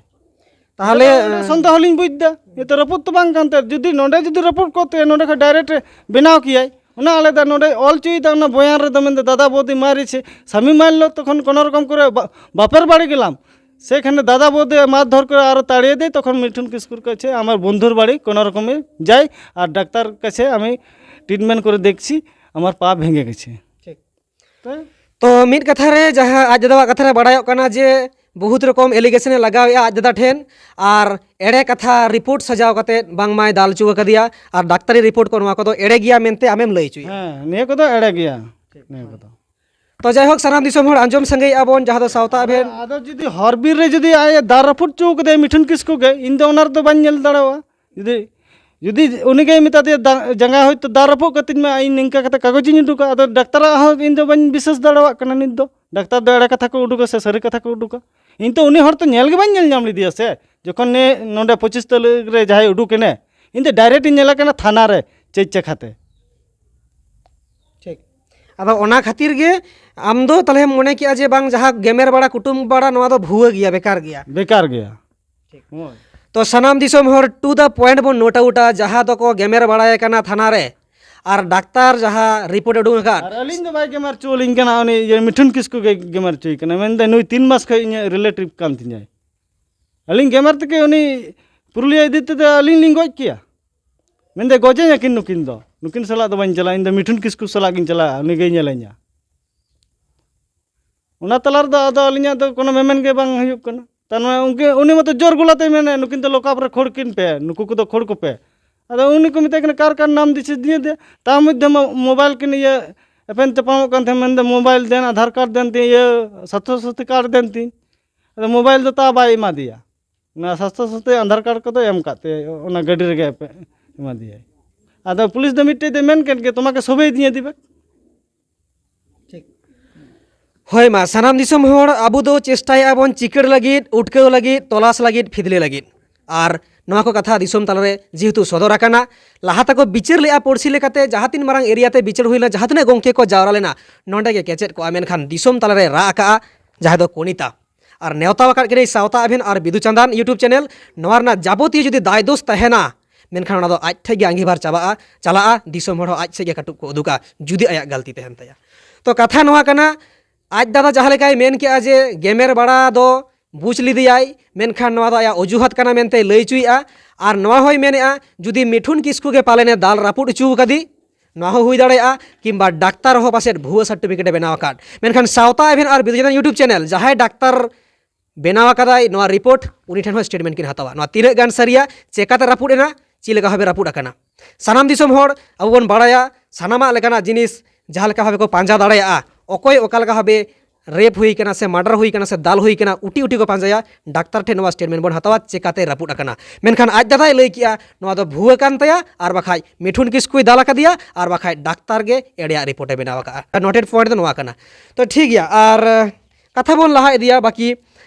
ᱛᱟᱦᱚᱞᱮ ᱱᱤᱭᱟᱹ ᱫᱚ ᱚᱸᱰᱮ ᱥᱚᱱᱫᱮᱦᱚ ᱞᱤᱧ ᱵᱩᱡᱽ ᱮᱫᱟ᱾ ᱱᱤᱭᱟᱹ ᱛᱚ ᱨᱟᱹᱯᱩᱫ ᱛᱚ ᱵᱟᱝ ᱠᱟᱱ ᱛᱟᱭᱟ᱾ ᱡᱩᱫᱤ ᱱᱚᱸᱰᱮ ᱡᱩᱫᱤ ᱨᱟᱹᱯᱩᱫ ᱠᱚᱜ ᱛᱟᱭᱟ, ᱱᱚᱸᱰᱮ ᱠᱷᱚᱱ ᱰᱟᱭᱨᱮᱠᱴ ᱮ ᱵᱮᱱᱟᱣ ᱠᱮᱭᱟᱭ᱾ ᱚᱱᱟ ᱟᱞᱟᱫᱟ᱾ ᱱᱚᱸᱰᱮ ᱚᱞ ᱦᱚᱪᱚᱭᱮᱫᱟ ᱚᱱᱟ ᱵᱚᱭᱟᱱ ᱨᱮᱫᱚ, ᱢᱮᱱᱫᱟ, "ᱫᱟᱫᱟ ᱵᱚᱫᱤ ᱢᱟᱨᱤ ᱥᱮ ᱥᱟᱢᱤ ᱢᱟᱱᱞᱚ ᱛᱚᱠᱷᱚᱱ ᱠᱳᱱᱳ ᱨᱚᱠᱚᱢ ᱠᱚᱨᱮ ᱵᱟ-, ᱵᱟᱯᱮᱨ ᱵᱟᱲᱮ ᱜᱮᱞᱟᱢ, সেখানে দাদা বৌদি মারধর করে আরো তাড়িয়ে দেয়, তখন মিঠুন কিস্কুর কাছে আমার বন্ধুর বাড়ি কোনো রকমে যাই, আর ডাক্তার কাছে আমি ট্রিটমেন্ট করে দেখছি আমার পা ভেঙে গেছে।" ᱴᱷᱤᱠ᱾ ᱛᱚ ᱛᱚ ᱢᱤᱫ ᱠᱟᱛᱷᱟ ᱨᱮ ᱡᱟᱦᱟᱸ ᱟᱡ ᱫᱟᱫᱟᱣᱟᱜ ᱠᱟᱛᱷᱟ ᱨᱮ ᱵᱟᱲᱟᱭᱚᱜ ᱠᱟᱱᱟ ᱡᱮ ᱵᱚᱦᱩᱛ ᱨᱚᱠᱚᱢ ᱮᱞᱤᱜᱮᱥᱚᱱ ᱮ ᱞᱟᱜᱟᱣᱮᱫᱼᱟ ᱟᱡ ᱫᱟᱫᱟ ᱴᱷᱮᱱ, ᱟᱨ ᱮᱲᱮ ᱠᱟᱛᱷᱟ ᱨᱤᱯᱳᱨᱴ ᱥᱟᱡᱟᱣ ᱠᱟᱛᱮ ᱵᱟᱝᱢᱟᱭ ᱫᱟᱞ ᱦᱚᱪᱚ ᱟᱠᱟᱫᱮᱭᱟ, ᱟᱨ ᱰᱟᱠᱛᱟᱨᱤ ᱨᱤᱯᱳᱨᱴ ᱠᱚ ᱱᱚᱣᱟ ᱠᱚᱫᱚ ᱮᱲᱮ ᱜᱮᱭᱟ ᱢᱮᱱᱛᱮ ᱟᱢᱮᱢ ᱞᱟᱹᱭ ᱦᱚᱪᱚᱭᱟ᱾ ᱦᱮᱸ, ᱱᱤᱭᱟᱹ ᱠᱚᱫᱚ ᱮᱲᱮ ᱜᱮᱭᱟ᱾ ᱱᱤᱭᱟᱹ ᱠᱚᱫᱚ᱾ ᱛᱚ ᱡᱟᱭᱦᱳᱠ, ᱥᱟᱱᱟᱢ ᱫᱤᱥᱚᱢ ᱦᱚᱲ ᱟᱸᱡᱚᱢ ᱥᱟᱸᱜᱮᱭᱮᱫᱼᱟ ᱵᱚᱱ, ᱡᱟᱦᱟᱸ ᱫᱚ ᱥᱟᱶᱛᱟ ᱟᱵᱷᱮᱱ᱾ ᱟᱫᱚ ᱡᱩᱫᱤ ᱦᱚᱨ ᱵᱤᱨ ᱨᱮ ᱡᱩᱫᱤ ᱟᱡ ᱮ ᱫᱟᱞ ᱨᱟᱹᱯᱩᱫ ᱦᱚᱪᱚ ᱠᱟᱫᱮᱭᱟ ᱢᱤᱴᱷᱩᱱ ᱠᱤᱥᱠᱩ ᱜᱮ, ᱤᱧ ᱫᱚ ᱚᱱᱟ ᱨᱮᱫᱚ ᱵᱟᱹᱧ ᱧᱮᱞ ᱫᱟᱲᱮᱭᱟᱜᱼᱟ᱾ ᱡᱩᱫᱤ ᱡᱩᱫᱤ ᱩᱱᱤ ᱜᱮᱭ ᱢᱮᱛᱟ ᱫᱮᱭᱟ, "ᱫᱟ-, ᱡᱟᱸᱜᱟ ᱦᱚᱭᱛᱳ ᱫᱟᱜ ᱨᱟᱹᱯᱩᱫ ᱠᱟᱹᱛᱤᱧ ᱢᱮ, ᱤᱧ ᱱᱤᱝᱠᱟ ᱠᱟᱛᱮ ᱠᱟᱜᱚᱡᱽ ᱤᱧ ᱩᱰᱩᱠᱟ", ᱟᱫᱚ ᱰᱟᱠᱛᱟᱨᱟᱜ ᱦᱚᱸ ᱤᱧ ᱫᱚ ᱵᱟᱹᱧ ᱵᱤᱥᱟᱹᱥ ᱫᱟᱲᱮᱭᱟᱜ ᱠᱟᱱᱟ ᱱᱤᱛ ᱫᱚ᱾ ᱰᱟᱠᱛᱟᱨ ᱫᱚ ᱮᱲᱮ ᱠᱟᱛᱷᱟ ᱠᱚ ᱩᱰᱩᱠᱟ ᱥᱮ ᱥᱟᱹᱨᱤ ᱠᱟᱛᱷᱟ ᱠᱚ ᱩᱰᱩᱠᱟ? ᱤᱧ ᱛᱚ ᱩᱱᱤ ᱦᱚᱲ ᱛᱚ ᱧᱮᱞ ᱜᱮ ᱵᱟᱹᱧ ᱧᱮᱞ ᱧᱟᱢ ᱞᱮᱫᱮᱭᱟ ᱥᱮ᱾ ᱡᱚᱠᱷᱚᱱ ᱱᱮ ᱱᱚᱰᱮ ᱯᱚᱸᱪᱤᱥ ᱛᱟᱹᱨᱤᱠᱷ ᱨᱮ ᱡᱟᱦᱟᱸᱭ ᱩᱰᱩᱠ ᱮᱱᱮ, ᱤᱧ ᱫᱚ direct ᱤᱧ ᱧᱮᱞᱮ ᱠᱟᱱᱟ ᱛᱷᱟᱱᱟ ᱨᱮ ᱪᱮᱫ ᱪᱮᱠᱟᱛᱮ᱾ ᱴᱷᱤᱠ᱾ ᱟᱫᱚ ᱚᱱᱟ ᱠᱷᱟᱹᱛᱤᱨ ᱜᱮ ᱟᱢ ᱫᱚ ᱛᱟᱦᱞᱮᱢ ᱢᱚᱱᱮ ᱠᱮᱜᱼᱟ ᱡᱮ ᱵᱟᱝ, ᱡᱟᱦᱟᱸ ᱜᱮᱢᱮᱨ ᱵᱟᱲᱟ, ᱠᱩᱴᱩᱢ ᱵᱟᱲᱟ, ᱱᱚᱣᱟ ᱫᱚ ᱵᱷᱩᱣᱟᱹ ᱜᱮᱭᱟ, ᱵᱮᱠᱟᱨ ᱜᱮᱭᱟ? ᱵᱮᱠᱟᱨ ᱜᱮᱭᱟ᱾ ᱴᱷᱤᱠ᱾ ᱦᱳᱭ᱾ ᱛᱚ ᱥᱟᱱᱟᱢ ᱫᱤᱥᱚᱢ ᱦᱚᱲ to the point ᱵᱚᱱ note outᱟ, ᱡᱟᱦᱟᱸ ᱫᱚᱠᱚ ᱜᱮᱢᱮᱨ ᱵᱟᱲᱟᱭ ᱠᱟᱱᱟ ᱛᱷᱟᱱᱟ ᱨᱮ, ᱟᱨ ᱰᱟᱠᱛᱟᱨ ᱡᱟᱦᱟᱸ report ᱩᱰᱩᱝ ᱟᱠᱟᱫ᱾ ᱟᱨ ᱟᱹᱞᱤᱧ ᱫᱚ ᱵᱟᱭ ᱜᱮᱢᱮᱨ ᱦᱚᱪᱚ ᱟᱹᱞᱤᱧ ᱠᱟᱱᱟ, ᱩᱱᱤ ᱤᱭᱟᱹ ᱢᱤᱴᱷᱩᱱ ᱠᱤᱥᱠᱩ ᱜᱮ ᱜᱮᱢᱮᱨ ᱦᱚᱪᱚᱭ ᱠᱟᱱᱟ᱾ ᱢᱮᱱᱫᱟᱭ, "ᱱᱩᱭ ᱛᱤᱱ ᱢᱟᱥ ᱠᱷᱚᱱ ᱤᱧᱟᱹᱜ relative ᱠᱟᱱ ᱛᱤᱧᱟᱭ᱾ ᱟᱹᱞᱤᱧ ᱜᱮᱢᱮᱨ ᱛᱮᱜᱮ ᱩᱱᱤ ᱯᱩᱨᱩᱞᱤᱭᱟᱹ ᱤᱫᱤ ᱛᱮᱫᱚ ᱟᱹᱞᱤᱧ ᱞᱤᱧ ᱜᱚᱡ ᱠᱮᱭᱟ᱾" ᱢᱮᱱᱫᱟᱭ, "ᱜᱚᱡᱮᱧᱟᱹᱠᱤᱱ ᱱᱩᱠᱤᱱ ᱫᱚ, ᱱᱩᱠᱤᱱ ᱥᱟᱞᱟᱜ ᱫᱚ ᱵᱟᱹᱧ ᱪᱟᱞᱟᱜᱼᱟ, ᱤᱧ ᱫᱚ ᱢᱤᱴᱷᱩᱱ ᱠᱤᱥᱠᱩ ᱥᱟᱞᱟᱜ ᱜᱤᱧ ᱪᱟᱞᱟᱜᱼᱟ, ᱩᱱᱤ ᱜᱮᱭ ᱧᱮᱞᱮᱧᱟ᱾" ᱚᱱᱟ ᱛᱟᱞᱟ ᱨᱮᱫᱚ ᱟᱫᱚ ᱟᱹᱞᱤᱧᱟᱜ ᱫᱚ ᱠᱳᱱᱳ ᱢᱮᱢᱮᱱ ᱜᱮ ᱵᱟᱝ ᱦᱩᱭᱩᱜ ᱠᱟᱱᱟ᱾ ᱛᱟᱨ ᱢᱟᱱᱮ ᱩᱱᱠᱤᱱ, ᱩᱱᱤ ᱢᱟᱛᱚ ᱡᱳᱨ ᱜᱚᱞᱟᱛᱮᱭ ᱢᱮᱱᱮᱫ, "ᱱᱩᱠᱤᱱ ᱫᱚ ᱞᱚᱠᱟᱯ ᱨᱮ ᱠᱷᱟᱹᱲ ᱠᱤᱱ ᱯᱮ, ᱱᱩᱠᱩ ᱠᱚᱫᱚ ᱠᱷᱟᱹᱲ ᱠᱚᱯᱮ᱾" ᱟᱫᱚ ᱩᱱᱤ ᱠᱚ ᱢᱮᱛᱟᱭ ᱠᱟᱱᱟ, "ᱠᱟᱨ ᱠᱟᱨ ᱱᱟᱢ ᱫᱤᱥᱟᱹ ᱫᱤᱭᱮ ᱫᱮ?" ᱛᱟᱨ ᱢᱚᱫᱽᱫᱷᱮ ᱢᱟ ᱢᱳᱵᱟᱭᱤᱞ ᱠᱤᱱ ᱤᱭᱟᱹ ᱮᱯᱮᱢ ᱪᱟᱯᱟᱢᱚᱜ ᱠᱟᱱ ᱛᱟᱦᱮᱸᱫ, ᱢᱮᱱᱫᱟ, "ᱢᱳᱵᱟᱭᱤᱞ ᱫᱮᱱ, ᱟᱫᱷᱟᱨ ᱠᱟᱨᱰ ᱫᱮᱱ ᱛᱤᱧ, ᱤᱭᱟᱹ ᱥᱟᱥᱛᱷᱚ ᱥᱟᱛᱷᱤ ᱠᱟᱨᱰ ᱫᱮᱱ ᱛᱤᱧ᱾" ᱟᱫᱚ ᱢᱳᱵᱟᱭᱤᱞ ᱫᱚ ᱛᱟ ᱵᱟᱭ ᱮᱢᱟ ᱫᱮᱭᱟ᱾ ᱚᱱᱟ ᱥᱟᱥᱛᱷᱚ ᱥᱟᱛᱷᱤ ᱟᱫᱷᱟᱨ ᱠᱟᱨᱰ ᱠᱚᱫᱚ ᱮᱢ ᱠᱟᱜ ᱛᱮ ᱚᱱᱟ ᱜᱟᱹᱰᱤ ᱨᱮᱜᱮ ᱮᱢᱟ ᱫᱮᱭᱟᱭ᱾ ᱟᱫᱚ ᱯᱩᱞᱤᱥ ᱫᱚ ᱢᱤᱫᱴᱮᱡ ᱫᱚᱭ ᱢᱮᱱ ᱠᱮᱫ ᱜᱮ, "ᱛᱚᱢᱟᱠᱮ ᱥᱚᱵᱮᱭ ᱫᱤᱧᱟ ᱫᱤᱵᱮ᱾" ᱴᱷᱤᱠ᱾ ᱦᱳᱭ ᱢᱟ, ᱥᱟᱱᱟᱢ ᱫᱤᱥᱚᱢ ᱦᱚᱲ, ᱟᱵᱚ ᱫᱚ ᱪᱮᱥᱴᱟᱭᱮᱫᱼᱟ ᱵᱚᱱ ᱪᱤᱠᱟᱹᱲ ᱞᱟᱹᱜᱤᱫ, ᱩᱴᱠᱟᱹᱣ ᱞᱟᱹᱜᱤᱫ, ᱛᱚᱞᱟᱥ ᱞᱟᱹᱜᱤᱫ, ᱯᱷᱤᱫᱽᱞᱟᱹ ᱞᱟᱹᱜᱤᱫ᱾ ᱟᱨ ᱱᱚᱣᱟ ᱠᱚ ᱠᱟᱛᱷᱟ ᱫᱤᱥᱚᱢ ᱛᱟᱞᱟᱨᱮ ᱡᱮᱦᱮᱛᱩ ᱥᱚᱫᱚᱨ ᱟᱠᱟᱱᱟ, ᱞᱟᱦᱟ ᱛᱮᱠᱚ ᱵᱤᱪᱟᱹᱨ ᱞᱮᱫᱼᱟ ᱯᱟᱹᱨᱥᱤ ᱞᱮᱠᱟᱛᱮ, ᱡᱟᱦᱟᱸ ᱛᱤᱱ ᱢᱟᱨᱟᱝ area ᱛᱮ ᱵᱤᱪᱟᱹᱨ ᱦᱩᱭ ᱞᱮᱱᱟ, ᱡᱟᱦᱟᱸ ᱛᱤᱱᱟᱹᱜ ᱜᱚᱢᱠᱮ ᱠᱚ ᱡᱟᱣᱨᱟ ᱞᱮᱱᱟ, ᱱᱚᱸᱰᱮ ᱜᱮ ᱠᱮᱪᱮᱫ ᱠᱚᱜᱼᱟ, ᱢᱮᱱᱠᱷᱟᱱ ᱫᱤᱥᱚᱢ ᱛᱟᱞᱟᱨᱮ ᱨᱟᱜ ᱟᱠᱟᱜᱼᱟ ᱡᱟᱦᱟᱸᱭ ᱫᱚ ᱠᱚᱱᱤᱛᱟ᱾ ᱟᱨ ᱱᱮᱣᱛᱟ ᱟᱠᱟᱫ ᱠᱤᱱᱟᱹᱧ ᱥᱟᱶᱛᱟ ᱟᱵᱷᱮᱱ ᱟᱨ ᱵᱤᱫᱩ ᱪᱟᱸᱫᱟᱱ YouTube channel᱾ ᱱᱚᱣᱟ ᱨᱮᱱᱟᱜ ᱡᱟᱵᱚᱛᱤᱭᱚ ᱡᱩᱫᱤ ᱫᱟᱭ ᱫᱳᱥ ᱛᱟᱦᱮᱱᱟ, ᱢᱮᱱᱠᱷᱟᱱ ᱚᱱᱟ ᱫᱚ ᱟᱡ ᱴᱷᱮᱡ ᱜᱮ ᱟᱸᱜᱤᱵᱷᱟᱨ ᱪᱟᱵᱟᱜᱼᱟ, ᱪᱟᱞᱟᱜᱼᱟ, ᱫᱤᱥᱚᱢ ᱦᱚᱲ ᱦᱚᱸ ᱟᱡ ᱥᱮᱫ ᱜᱮ ᱠᱟᱹᱴᱩᱵ ᱠᱚ ᱩᱫᱩᱜᱟ, ᱡᱩᱫᱤ ᱟᱭᱟᱜ ᱜᱟᱹᱞᱛᱤ ᱛᱟᱦᱮᱱ ᱛᱟᱭᱟ᱾ ᱛᱚ ᱠᱟᱛᱷᱟ ᱱᱚᱣᱟ ᱠᱟᱱᱟ, ᱟᱡ ᱫᱟᱫᱟ ᱡᱟᱦᱟᱸ ᱞᱮᱠᱟᱭ ᱢᱮᱱ ᱠᱮᱜᱼᱟ ᱡᱮ ᱜᱮᱢᱮᱨ ᱵᱟᱲᱟ ᱫᱚ ᱵᱩᱡᱽ ᱞᱮᱫᱮᱭᱟᱭ, ᱢᱮᱱᱠᱷᱟᱱ ᱱᱚᱣᱟ ᱫᱚ ᱟᱭᱟᱜ ᱚᱡᱩᱦᱟᱛ ᱠᱟᱱᱟ ᱢᱮᱱᱛᱮᱭ ᱞᱟᱹᱭ ᱦᱚᱪᱚᱭᱮᱫᱼᱟ᱾ ᱟᱨ ᱱᱚᱣᱟ ᱦᱚᱸᱭ ᱢᱮᱱᱮᱫᱼᱟ, ᱡᱩᱫᱤ ᱢᱤᱴᱷᱩᱱ ᱠᱤᱥᱠᱩ ᱜᱮ ᱯᱟᱞᱮᱱᱮ ᱫᱟᱞ ᱨᱟᱹᱯᱩᱫ ᱦᱚᱪᱚ ᱟᱠᱟᱫᱮ, ᱱᱚᱣᱟ ᱦᱚᱸ ᱦᱩᱭ ᱫᱟᱲᱮᱭᱟᱜᱼᱟ, ᱠᱤᱝᱵᱟ ᱰᱟᱠᱛᱟᱨ ᱦᱚᱸ ᱯᱟᱥᱮᱫ ᱵᱷᱩᱣᱟᱹ certificate ᱮ ᱵᱮᱱᱟᱣ ᱟᱠᱟᱫ᱾ ᱢᱮᱱᱠᱷᱟᱱ ᱥᱟᱶᱛᱟ ᱟᱵᱷᱮᱱ ᱟᱨ ᱵᱤᱫᱩ ᱪᱟᱸᱫᱟᱱ YouTube channel ᱡᱟᱦᱟᱸᱭ ᱰᱟᱠᱛᱟᱨ ᱵᱮᱱᱟᱣ ᱟᱠᱟᱫᱟᱭ ᱱᱚᱣᱟ report, ᱩᱱᱤ ᱴᱷᱮᱱ ᱦᱚᱸ statement ᱠᱤᱱ ᱦᱟᱛᱟᱣᱟ᱾ ᱱᱚᱣᱟ ᱛᱤᱱᱟᱹᱜ ᱜᱟᱱ ᱥᱟᱹᱨᱤᱭᱟ, ᱪᱮᱠᱟᱛᱮ ᱨᱟᱹᱯᱩᱫ ᱮᱱᱟ, ᱪᱮᱫ ᱞᱮᱠᱟ ᱵᱷᱟᱵᱮ ᱨᱟᱹᱯᱩᱫ ᱟᱠᱟᱱᱟ᱾ ᱥᱟᱱᱟᱢ ᱫᱤᱥᱚᱢ ᱦᱚᱲ ᱟᱵᱚ ᱵᱚᱱ ᱵᱟᱲᱟᱭᱟ, ᱥᱟᱱᱟᱢᱟᱜ ᱞᱮᱠᱟᱱᱟᱜ ᱡᱤᱱᱤᱥ ᱡᱟᱦᱟᱸ ᱞᱮᱠᱟ ᱵᱷᱟᱵᱮ ᱠᱚ ᱯᱟᱸᱡᱟ ᱫᱟᱲᱮᱭᱟᱜᱼᱟ, ᱚᱠᱚᱭ ᱚᱠᱟ ᱞᱮᱠᱟ ᱵᱷᱟᱵᱮ ᱨᱮᱯ ᱦᱩᱭ ᱠᱟᱱᱟ ᱥᱮ ᱢᱟᱨᱰᱟᱨ ᱦᱩᱭ ᱠᱟᱱᱟ ᱥᱮ ᱫᱟᱞ ᱦᱩᱭ ᱠᱟᱱᱟ, ᱩᱴᱤ ᱩᱴᱤ ᱠᱚ ᱯᱟᱸᱡᱟᱭᱟ, ᱰᱟᱠᱛᱟᱨ ᱴᱷᱮᱱ ᱱᱚᱣᱟ ᱥᱴᱮᱴᱢᱮᱱᱴ ᱵᱚᱱ ᱦᱟᱛᱟᱣᱟ, ᱪᱮᱠᱟᱛᱮ ᱨᱟᱹᱯᱩᱫ ᱟᱠᱟᱱᱟ᱾ ᱢᱮᱱᱠᱷᱟᱱ ᱟᱡ ᱫᱟᱫᱟᱭ ᱞᱟᱹᱭ ᱠᱮᱜᱼᱟ, ᱱᱚᱣᱟ ᱫᱚ ᱵᱷᱩᱣᱟᱹ ᱠᱟᱱ ᱛᱟᱭᱟ, ᱟᱨ ᱵᱟᱠᱷᱟᱡ ᱢᱤᱴᱷᱩᱱ ᱠᱤᱥᱠᱩᱭ ᱫᱟᱞ ᱟᱠᱟᱫᱮᱭᱟ, ᱟᱨ ᱵᱟᱠᱷᱟᱡ ᱰᱟᱠᱛᱟᱨ ᱜᱮ ᱮᱲᱮᱭᱟᱜ ᱨᱤᱯᱳᱨᱴ ᱮ ᱵᱮᱱᱟᱣ ᱟᱠᱟᱫᱼᱟ᱾ ᱱᱳᱴᱮᱰ ᱯᱚᱭᱮᱱᱴ ᱫᱚ ᱱᱚᱣᱟ ᱠᱟᱱᱟ᱾ ᱛᱚ ᱴᱷᱤᱠ ᱜᱮᱭᱟ, ᱟᱨ ᱠᱟᱛᱷᱟ ᱵᱚᱱ ᱞᱟᱦᱟ ᱤᱫᱤᱭᱟ᱾ ᱵᱟᱹᱠᱤ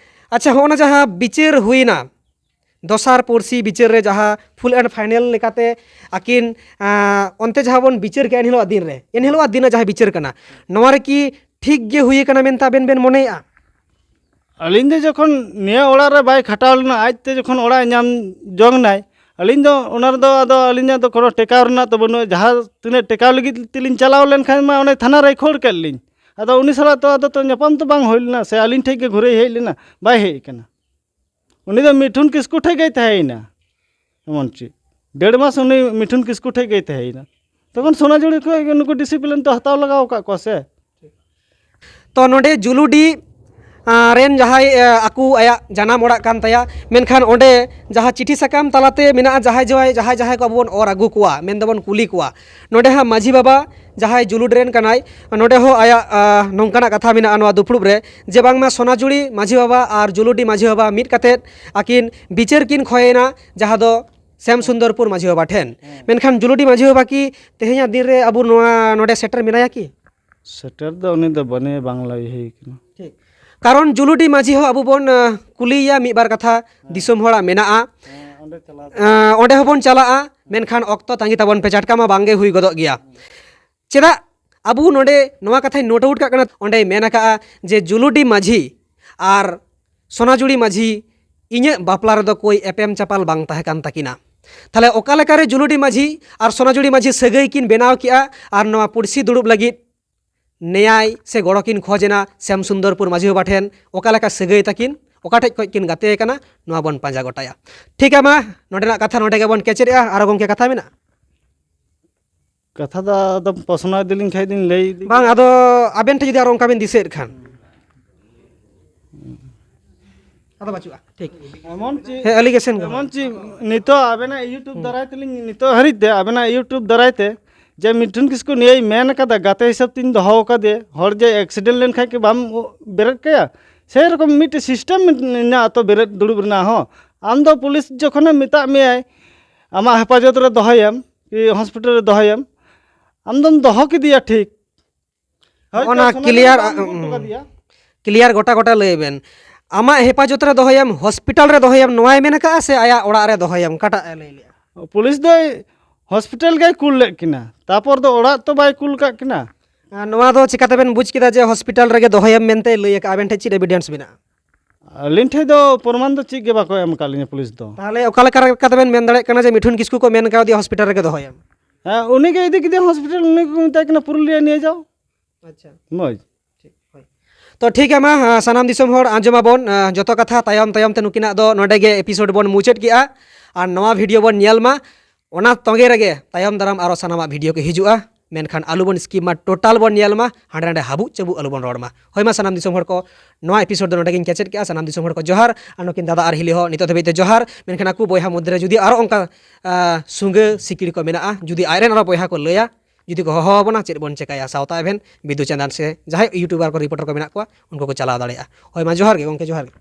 ᱟᱪᱪᱷᱟ, ᱦᱚᱸᱜᱼᱚ ᱱᱟ ᱡᱟᱦᱟᱸ ᱵᱤᱪᱟᱹᱨ ᱦᱩᱭᱱᱟ ᱫᱚᱥᱟᱨ ᱯᱩᱲᱥᱤ ᱵᱤᱪᱟᱹᱨ ᱨᱮ, ᱡᱟᱦᱟᱸ ᱯᱷᱩᱞ ᱮᱱᱰ ᱯᱷᱟᱭᱱᱮᱞ ᱞᱮᱠᱟᱛᱮ ᱟᱹᱠᱤᱱ, ᱟᱸ, ᱚᱱᱛᱮ ᱡᱟᱦᱟᱸ ᱵᱚᱱ ᱵᱤᱪᱟᱹᱨ ᱠᱮᱜᱼᱟ ᱮᱱ ᱦᱤᱞᱳᱜ ᱫᱤᱱ ᱨᱮ, ᱮᱱ ᱦᱤᱞᱳᱜ ᱫᱤᱱ ᱨᱮ ᱡᱟᱦᱟᱸ ᱵᱤᱪᱟᱹᱨ ᱠᱟᱱᱟ, ᱱᱚᱣᱟ ᱨᱮ ᱠᱤ ᱴᱷᱤᱠ ᱜᱮ ᱦᱩᱭ ᱟᱠᱟᱱᱟ ᱢᱮᱱᱛᱮ ᱟᱵᱮᱱ ᱵᱮᱱ ᱢᱚᱱᱮᱭᱮᱜᱼᱟ? ᱟᱹᱞᱤᱧ ᱫᱚ ᱡᱚᱠᱷᱚᱱ ᱱᱤᱭᱟᱹ ᱚᱲᱟᱜ ᱨᱮ ᱵᱟᱭ ᱠᱷᱟᱴᱟᱣ ᱞᱮᱱᱟ, ᱟᱡᱛᱮ ᱡᱚᱠᱷᱚᱱ ᱚᱲᱟᱜ ᱮ ᱧᱟᱢ ᱡᱚᱝ ᱱᱟᱭ, ᱟᱹᱞᱤᱧ ᱫᱚ ᱚᱱᱟ ᱨᱮᱫᱚ ᱟᱫᱚ ᱟᱹᱞᱤᱧᱟᱜ ᱫᱚ ᱠᱳᱱᱳ ᱴᱮᱠᱟᱣ ᱨᱮᱱᱟᱜ ᱫᱚ ᱵᱟᱹᱱᱩᱜᱼᱟ᱾ ᱡᱟᱦᱟᱸ ᱛᱤᱱᱟᱹᱜ ᱴᱮᱠᱟᱣ ᱞᱟᱹᱜᱤᱫ ᱛᱮᱞᱤᱧ ᱪᱟᱞᱟᱣ ᱞᱮᱱᱠᱷᱟᱱ ᱢᱟ ᱚᱱᱮ ᱛᱷᱟᱱᱟ ᱨᱮᱭ ᱠᱷᱟᱹᱲ ᱠᱮᱫ ᱞᱤᱧ᱾ ᱟᱫᱚ ᱩᱱᱤ ᱥᱟᱞᱟᱜ ᱛᱚ ᱟᱫᱚ ᱛᱚ ᱧᱟᱯᱟᱢ ᱛᱚ ᱵᱟᱝ ᱦᱩᱭ ᱞᱮᱱᱟ, ᱥᱮ ᱟᱹᱞᱤᱧ ᱴᱷᱮᱡ ᱜᱮ ᱜᱷᱩᱨᱮᱭ ᱦᱮᱡ ᱞᱮᱱᱟ, ᱵᱟᱭ ᱦᱮᱡ ᱟᱠᱟᱱᱟ᱾ ᱩᱱᱤ ᱫᱚ ᱢᱤᱴᱷᱩᱱ ᱠᱤᱥᱠᱩ ᱴᱷᱮᱡ ᱜᱮᱭ ᱛᱟᱦᱮᱸᱭᱮᱱᱟ᱾ ᱮᱢᱚᱱ ᱪᱮᱫ ᱰᱮᱲ ᱢᱟᱥ ᱩᱱᱤ ᱢᱤᱴᱷᱩᱱ ᱠᱤᱥᱠᱩ ᱴᱷᱮᱡ ᱜᱮᱭ ᱛᱟᱦᱮᱸᱭᱮᱱᱟ᱾ ᱛᱚᱠᱷᱚᱱ ᱥᱳᱱᱟᱡᱩᱲᱤ ᱠᱷᱚᱡ ᱜᱮ ᱱᱩᱠᱩ ᱰᱤᱥᱤᱯᱞᱤᱱ ᱛᱚ ᱦᱟᱛᱟᱣ ᱞᱟᱜᱟᱣ ᱟᱠᱟᱫ ᱠᱚᱣᱟ ᱥᱮ᱾ ᱛᱚ ᱱᱚᱰᱮ ᱡᱩᱞᱩᱰᱤ, ᱟᱸ, ᱨᱮᱱ ᱡᱟᱦᱟᱸᱭ, ᱟᱸ, ᱟᱠᱚ ᱟᱭᱟᱜ ᱡᱟᱱᱟᱢ ᱚᱲᱟᱜ ᱠᱟᱱ ᱛᱟᱭᱟ, ᱢᱮᱱᱠᱷᱟᱱ ᱚᱸᱰᱮ ᱡᱟᱦᱟᱸ ᱪᱤᱴᱷᱤ ᱥᱟᱠᱟᱢ ᱛᱟᱞᱟᱛᱮ ᱢᱮᱱᱟᱜᱼᱟ, ᱡᱟᱦᱟᱸᱭ ᱡᱟᱦᱟᱸᱭ ᱡᱟᱦᱟᱸᱭ ᱡᱟᱦᱟᱸᱭ ᱠᱚ ᱟᱵᱚ ᱵᱚᱱ ᱚᱨ ᱟᱹᱜᱩ ᱠᱚᱣᱟ, ᱢᱮᱱ ᱫᱚᱵᱚᱱ ᱠᱩᱞᱤ ᱠᱚᱣᱟ, ᱱᱚᱰᱮ ᱦᱟᱸᱜ ᱢᱟᱹᱡᱷᱤ ᱵᱟᱵᱟ ᱡᱟᱦᱟᱸᱭ ᱡᱩᱞᱩᱰᱤ ᱨᱮᱱ ᱠᱟᱱᱟᱭ, ᱱᱚᱰᱮ ᱦᱚᱸ ᱟᱭᱟᱜ, ᱟᱸ, ᱱᱚᱝᱠᱟᱱᱟᱜ ᱠᱟᱛᱷᱟ ᱢᱮᱱᱟᱜᱼᱟ ᱱᱚᱣᱟ ᱫᱩᱯᱲᱩᱵ ᱨᱮ, ᱡᱮ ᱵᱟᱝᱢᱟ ᱥᱳᱱᱟᱡᱩᱲᱤ ᱢᱟᱹᱡᱷᱤ ᱵᱟᱵᱟ ᱟᱨ ᱡᱩᱞᱩᱰᱤ ᱢᱟᱹᱡᱷᱤ ᱵᱟᱵᱟ ᱢᱤᱫ ᱠᱟᱛᱮᱫ ᱟᱹᱠᱤᱱ ᱵᱤᱪᱟᱹᱨ ᱠᱤᱱ ᱠᱷᱚᱭᱮᱱᱟ, ᱡᱟᱦᱟᱸ ᱫᱚ ᱥᱮᱢ ᱥᱩᱱᱫᱚᱨᱯᱩᱨ ᱢᱟᱹᱡᱷᱤ ᱵᱟᱵᱟ ᱴᱷᱮᱱ᱾ ᱦᱮᱸ᱾ ᱢᱮᱱᱠᱷᱟᱱ ᱡᱩᱞᱩᱰᱤ ᱢᱟᱹᱡᱷᱤ ᱵᱟᱵᱟ ᱠᱤ ᱛᱮᱦᱮᱧᱟᱜ ᱫᱤᱱ ᱨᱮ ᱟᱵᱚ ᱱᱚᱣᱟ ᱱᱚᱰᱮ ᱥᱮᱴᱮᱨ ᱢᱮᱱᱟᱭᱟ ᱠᱤ? ᱥᱮᱴᱮᱨ ᱫᱚ ᱩᱱᱤ ᱫᱚ ᱵᱟᱹᱱᱩᱭᱟ, ᱵᱟᱝ ᱞᱟᱹᱭ ᱦᱩᱭ ᱠᱟᱱᱟ᱾ ᱴᱷᱤᱠ᱾ ᱠᱟᱨᱚᱱ ᱡᱩᱞᱩᱰᱤ ᱢᱟᱹᱡᱷᱤ ᱦᱚᱸ ᱟᱵᱚ ᱵᱚᱱ, ᱟᱸ, ᱠᱩᱞᱤᱭᱮᱭᱟ, ᱢᱤᱫ ᱵᱟᱨ ᱠᱟᱛᱷᱟ ᱫᱤᱥᱚᱢ ᱦᱚᱲᱟᱜ ᱢᱮᱱᱟᱜᱼᱟ᱾ ᱦᱮᱸ, ᱚᱸᱰᱮ ᱪᱟᱞᱟᱣ ᱟᱸ, ᱚᱸᱰᱮ ᱦᱚᱸᱵᱚᱱ ᱪᱟᱞᱟᱜᱼᱟ, ᱢᱮᱱᱠᱷᱟᱱ ᱚᱠᱛᱚ ᱛᱟᱺᱜᱤ ᱛᱟᱵᱚᱱ ᱯᱮ, ᱪᱟᱴᱠᱟ ᱢᱟ ᱵᱟᱝ ᱜᱮ ᱦᱩᱭ ᱜᱚᱫᱚᱜ ᱜᱮᱭᱟ᱾ ᱪᱮᱫᱟᱜ? ᱟᱵᱚ ᱱᱚᱰᱮ ᱱᱚᱣᱟ ᱠᱟᱛᱷᱟᱧ ᱱᱳᱴ ᱟᱣᱩᱴ ᱠᱟᱜ ᱠᱟᱱᱟ, ᱚᱸᱰᱮᱭ ᱢᱮᱱ ᱟᱠᱟᱜᱼᱟ ᱡᱮ ᱡᱩᱞᱩᱰᱤ ᱢᱟᱹᱡᱷᱤ ᱟᱨ ᱥᱳᱱᱟᱡᱩᱲᱤ ᱢᱟᱹᱡᱷᱤ ᱤᱧᱟᱹᱜ ᱵᱟᱯᱞᱟ ᱨᱮᱫᱚ ᱠᱳᱭ ᱮᱯᱮᱢ ᱪᱟᱯᱟᱞ ᱵᱟᱝ ᱛᱟᱦᱮᱸ ᱠᱟᱱ ᱛᱟᱹᱠᱤᱱᱟ᱾ ᱛᱟᱦᱞᱮ ᱚᱠᱟ ᱞᱮᱠᱟᱨᱮ ᱡᱩᱞᱩᱰᱤ ᱢᱟᱹᱡᱷᱤ ᱟᱨ ᱥᱳᱱᱟᱡᱩᱲᱤ ᱢᱟᱹᱡᱷᱤ ᱥᱟᱹᱜᱟᱹᱭ ᱠᱤᱱ ᱵᱮᱱᱟᱣ ᱠᱮᱜᱼᱟ ᱟᱨ ᱱᱚᱣᱟ ᱯᱩᱲᱥᱤ ᱫᱩᱲᱩᱵ ᱞᱟᱹᱜᱤᱫ ᱱᱮᱭᱟᱭ ᱥᱮ ᱜᱚᱲᱚ ᱠᱤᱱ ᱠᱷᱚᱡᱽ ᱮᱱᱟ ᱥᱮᱢ ᱥᱩᱱᱫᱚᱨᱯᱩᱨ ᱢᱟᱹᱡᱷᱤ ᱵᱟᱵᱟ ᱴᱷᱮᱱ? ᱚᱠᱟ ᱞᱮᱠᱟ ᱥᱟᱹᱜᱟᱹᱭ ᱛᱟᱹᱠᱤᱱ? ᱚᱠᱟ ᱴᱷᱮᱡ ᱠᱷᱚᱡ ᱠᱤᱱ ᱜᱟᱛᱮ ᱟᱠᱟᱱᱟ? ᱱᱚᱣᱟ ᱵᱚᱱ ᱯᱟᱸᱡᱟ ᱜᱚᱴᱟᱭᱟ᱾ ᱴᱷᱤᱠ ᱜᱮᱭᱟ, ᱢᱟ ᱱᱚᱰᱮᱱᱟᱜ ᱠᱟᱛᱷᱟ ᱱᱚᱰᱮ ᱜᱮᱵᱚᱱ ᱠᱮᱪᱮᱫᱮᱜᱼᱟ᱾ ᱟᱨᱚ ᱜᱚᱢᱠᱮ ᱠᱟᱛᱷᱟ ᱢᱮᱱᱟᱜᱼᱟ? ᱠᱟᱛᱷᱟ ᱫᱚ ᱟᱫᱚ ᱯᱟᱥᱱᱟᱣ ᱤᱫᱤ ᱞᱤᱧ ᱠᱷᱟᱡ ᱫᱚᱧ ᱞᱟᱹᱭ ᱤᱫᱤ᱾ ᱵᱟᱝ, ᱟᱫᱚ ᱟᱵᱮᱱ ᱴᱷᱮᱱ ᱡᱩᱫᱤ ᱟᱨᱚ ᱚᱱᱠᱟ ᱵᱮᱱ ᱫᱤᱥᱟᱹᱭᱮᱫ ᱠᱷᱟᱱ᱾ ᱟᱫᱚ ᱵᱟᱹᱪᱩᱜᱼᱟ, ᱴᱷᱤᱠ᱾ ᱮᱢᱚᱱ ᱪᱮᱫ, ᱦᱮᱸ, allegation ᱜᱮ᱾ ᱮᱢᱚᱱ ᱪᱮᱫ ᱱᱤᱛᱚᱜ ᱟᱵᱮᱱᱟᱜ YouTube ᱦᱩᱸ᱾ ᱫᱟᱨᱟᱭ ᱛᱮᱞᱤᱧ, ᱱᱤᱛᱚᱜ ᱦᱟᱹᱨᱤᱡ ᱛᱮ ᱟᱵᱮᱱᱟᱜ YouTube ᱫᱟᱨᱟᱭ ᱛᱮ ᱡᱮ ᱢᱤᱴᱷᱩᱱ ᱠᱤᱥᱠᱩ ᱱᱤᱭᱟᱹᱭ ᱢᱮᱱ ᱠᱟᱫᱟ, ᱜᱟᱛᱮ ᱦᱤᱥᱟᱹᱵ ᱛᱤᱧ ᱫᱚᱦᱚ ᱟᱠᱟᱫᱮᱭᱟ, ᱦᱚᱲ ᱡᱮ ᱮᱠᱥᱤᱰᱮᱱᱴ ᱞᱮᱱᱠᱷᱟᱱ ᱠᱤ ᱵᱟᱢ ᱵᱮᱨᱮᱫ ᱠᱟᱭᱟ? ᱥᱮᱭ ᱨᱚᱠᱚᱢ ᱢᱤᱫᱴᱮᱡ ᱥᱤᱥᱴᱮᱢ ᱢᱮᱱᱟᱜᱼᱟ ᱛᱚ ᱵᱮᱨᱮᱫ ᱫᱩᱲᱩᱵ ᱨᱮᱱᱟᱜ ᱦᱚᱸ᱾ ᱟᱢ ᱫᱚ ᱯᱩᱞᱤᱥ ᱡᱚᱠᱷᱚᱱᱮ ᱢᱮᱛᱟᱜ ᱢᱮᱭᱟᱭ ᱟᱢᱟᱜ ᱦᱮᱯᱟᱡᱚᱛ ᱨᱮ ᱫᱚᱦᱚᱭᱮᱢ ᱠᱤ ᱦᱚᱥᱯᱤᱴᱟᱞ ᱨᱮ ᱫᱚᱦᱚᱭᱮᱢ, ᱟᱢ ᱫᱚᱢ ᱫᱚᱦᱚ ᱠᱮᱫᱮᱭᱟ ᱴᱷᱤᱠ, ᱦᱳᱭᱛᱳ ᱚᱱᱟ ᱥᱚᱱᱟ clear, ᱵᱟᱢ ᱜᱚᱜ ᱦᱚᱴᱚ ᱠᱟᱫᱮᱭᱟ᱾ ᱠᱞᱤᱭᱟᱨ ᱜᱚᱴᱟ ᱜᱚᱴᱟ ᱞᱟᱹᱭ ᱵᱮᱱ᱾ ᱟᱢᱟᱜ ᱦᱮᱯᱟᱡᱚᱛ ᱨᱮ ᱫᱚᱦᱚᱭᱮᱢ, ᱦᱚᱥᱯᱤᱴᱟᱞ ᱨᱮ ᱫᱚᱦᱚᱭᱮᱢ, ᱱᱚᱣᱟᱭ ᱢᱮᱱ ᱟᱠᱟᱫᱼᱟ ᱥᱮ ᱟᱭᱟᱜ ᱚᱲᱟᱜ ᱨᱮ ᱫᱚᱦᱚᱭᱮᱢ, ᱚᱠᱟᱴᱟᱜ ᱮ ᱞᱟᱹᱭ ᱞᱮᱜᱼᱟ? ᱯᱩᱞᱤᱥ ᱫᱚᱭ ᱦᱚᱥᱯᱤᱴᱟᱞ ᱜᱮᱭ ᱠᱩᱞ ᱞᱮᱫ ᱠᱤᱱᱟ, ᱛᱟᱯᱚᱨ ᱫᱚ ᱚᱲᱟᱜ ᱛᱚ ᱵᱟᱭ ᱠᱩᱞ ᱠᱟᱜ ᱠᱤᱱᱟ᱾ ᱟᱨ ᱱᱚᱣᱟ ᱫᱚ ᱪᱤᱠᱟᱹᱛᱮᱵᱮᱱ ᱵᱩᱡᱽ ᱠᱮᱫᱟ ᱡᱮ ᱦᱚᱥᱯᱤᱴᱟᱞ ᱨᱮᱜᱮ ᱫᱚᱦᱚᱭᱮᱢ ᱢᱮᱱᱛᱮ ᱞᱟᱹᱭ ᱟᱠᱟᱫᱼᱟ? ᱟᱵᱮᱱ ᱴᱷᱮᱱ ᱪᱮᱫ ᱮᱵᱤᱰᱮᱱᱥ ᱢᱮᱱᱟᱜᱼᱟ? ᱟᱹᱞᱤᱧ ᱴᱷᱮᱡ ᱫᱚ ᱯᱨᱚᱢᱟᱱ ᱫᱚ ᱪᱮᱫ ᱜᱮ ᱵᱟᱠᱚ ᱮᱢ ᱟᱠᱟᱫ ᱞᱤᱧᱟ ᱯᱩᱞᱤᱥ ᱫᱚ᱾ ᱛᱟᱦᱚᱞᱮ ᱚᱠᱟ ᱞᱮᱠᱟ ᱠᱟᱛᱮ ᱵᱮᱱ ᱢᱮᱱ ᱫᱟᱲᱮᱭᱟᱜ ᱠᱟᱱᱟ ᱡᱮ ᱢᱤᱴᱷᱩᱱ ᱠᱤᱥᱠᱩ ᱠᱚ ᱢᱮᱱ ᱠᱟᱣᱫᱮᱭᱟ ᱦᱚᱥᱯᱤᱴᱟᱞ ᱨᱮᱜᱮ ᱫᱚᱦᱚᱭᱮᱢ? ᱦᱮᱸ, ᱩᱱᱤ ᱜᱮ ᱤᱫᱤ ᱠᱮᱫᱮᱭᱟ ᱦᱚᱥᱯᱤᱴᱟᱞ, ᱩᱱᱤ ᱜᱮᱠᱚ ᱢᱮᱛᱟᱭ ᱠᱟᱱᱟ ᱯᱩᱨᱩᱞᱤᱭᱟᱹ ᱱᱤᱭᱟᱹ ᱡᱟᱣ᱾ ᱟᱪᱪᱷᱟ, ᱢᱚᱡᱽ᱾ ᱴᱷᱤᱠ, ᱦᱳᱭ᱾ ᱛᱚ ᱴᱷᱤᱠ ᱜᱮᱭᱟ, ᱢᱟ ᱥᱟᱱᱟᱢ ᱫᱤᱥᱚᱢ ᱦᱚᱲ ᱟᱸᱡᱚᱢ ᱟᱵᱚᱱ ᱡᱚᱛᱚ ᱠᱟᱛᱷᱟ᱾ ᱛᱟᱭᱚᱢ ᱛᱟᱭᱚᱢ ᱛᱮ ᱱᱩᱠᱤᱱᱟᱜ ᱫᱚ ᱱᱚᱰᱮ ᱜᱮ ᱮᱯᱤᱥᱳᱰ ᱵᱚᱱ ᱢᱩᱪᱟᱹᱫ ᱠᱮᱜᱼᱟ᱾ ᱟᱨ ᱱᱚᱣᱟ ᱵᱷᱤᱰᱤᱭᱳ ᱵᱚᱱ ᱧᱮᱞ ᱢᱟ, ᱚᱱᱟ ᱛᱚᱸᱜᱮ ᱨᱮᱜᱮ ᱛᱟᱭᱚᱢ ᱫᱟᱨᱟᱢ ᱟᱨᱚ ᱥᱟᱱᱟᱢᱟᱜ ᱵᱷᱤᱰᱤᱭᱳ ᱠᱚ ᱦᱤᱡᱩᱜᱼᱟ᱾ ᱢᱮᱱᱠᱷᱟᱱ ᱟᱞᱚ ᱵᱚᱱ ᱥᱠᱤᱯ ᱢᱟ, ᱴᱳᱴᱟᱞ ᱵᱚᱱ ᱧᱮᱞ ᱢᱟ, ᱦᱟᱸᱰᱮ ᱱᱟᱰᱮ ᱦᱟᱵᱩᱜ ᱪᱟᱵᱩᱜ ᱟᱞᱚ ᱵᱚᱱ ᱨᱚᱲ ᱢᱟ᱾ ᱦᱳᱭ, ᱢᱟ ᱥᱟᱱᱟᱢ ᱫᱤᱥᱚᱢ ᱦᱚᱲ ᱠᱚ, ᱱᱚᱣᱟ ᱮᱯᱤᱥᱳᱰ ᱫᱚ ᱱᱚᱰᱮ ᱜᱤᱧ ᱠᱮᱪᱮᱫ ᱠᱮᱜᱼᱟ᱾ ᱥᱟᱱᱟᱢ ᱫᱤᱥᱚᱢ ᱦᱚᱲ ᱠᱚ ᱡᱚᱦᱟᱨ, ᱟᱨ ᱱᱩᱠᱤᱱ ᱫᱟᱫᱟ ᱟᱨ ᱦᱤᱞᱤ ᱦᱚᱸ ᱱᱤᱛᱚᱜ ᱫᱷᱟᱹᱵᱤᱡ ᱛᱮ ᱡᱚᱦᱟᱨ᱾ ᱢᱮᱱᱠᱷᱟᱱ ᱟᱠᱚ ᱵᱚᱭᱦᱟ ᱢᱚᱫᱽᱫᱷᱮ ᱨᱮ ᱡᱩᱫᱤ ᱟᱨᱚ ᱚᱱᱠᱟ ᱥᱩᱸᱜᱟᱹ ᱥᱤᱠᱲᱤ ᱠᱚ ᱢᱮᱱᱟᱜᱼᱟ, ᱡᱩᱫᱤ ᱟᱡᱨᱮᱱ ᱟᱨᱚ ᱵᱚᱭᱦᱟ ᱠᱚ ᱞᱟᱹᱭᱟ, ᱡᱩᱫᱤ ᱠᱚ ᱦᱚᱦᱚ ᱟᱵᱚᱱᱟ, ᱪᱮᱫ ᱵᱚᱱ ᱪᱮᱠᱟᱭᱟ? ᱥᱟᱶᱛᱟ ᱮᱵᱷᱮᱱ, ᱵᱤᱫᱩ ᱪᱟᱸᱫᱟᱱ ᱥᱮ ᱡᱟᱦᱟᱸᱭ ᱤᱭᱩᱴᱩᱵᱟᱨ ᱠᱚ, ᱨᱤᱯᱳᱨᱴᱟᱨ ᱠᱚ ᱢᱮᱱᱟᱜ ᱠᱚᱣᱟ, ᱩᱱᱠᱩ ᱠᱚ ᱪᱟᱞᱟᱣ ᱫᱟᱲᱮᱭᱟᱜᱼᱟ᱾ ᱦᱳᱭ, ᱢᱟ ᱡᱚᱦᱟᱨ ᱜᱮ ᱜᱚᱢᱠᱮ, ᱡᱚᱦᱟᱨ ᱜᱮ᱾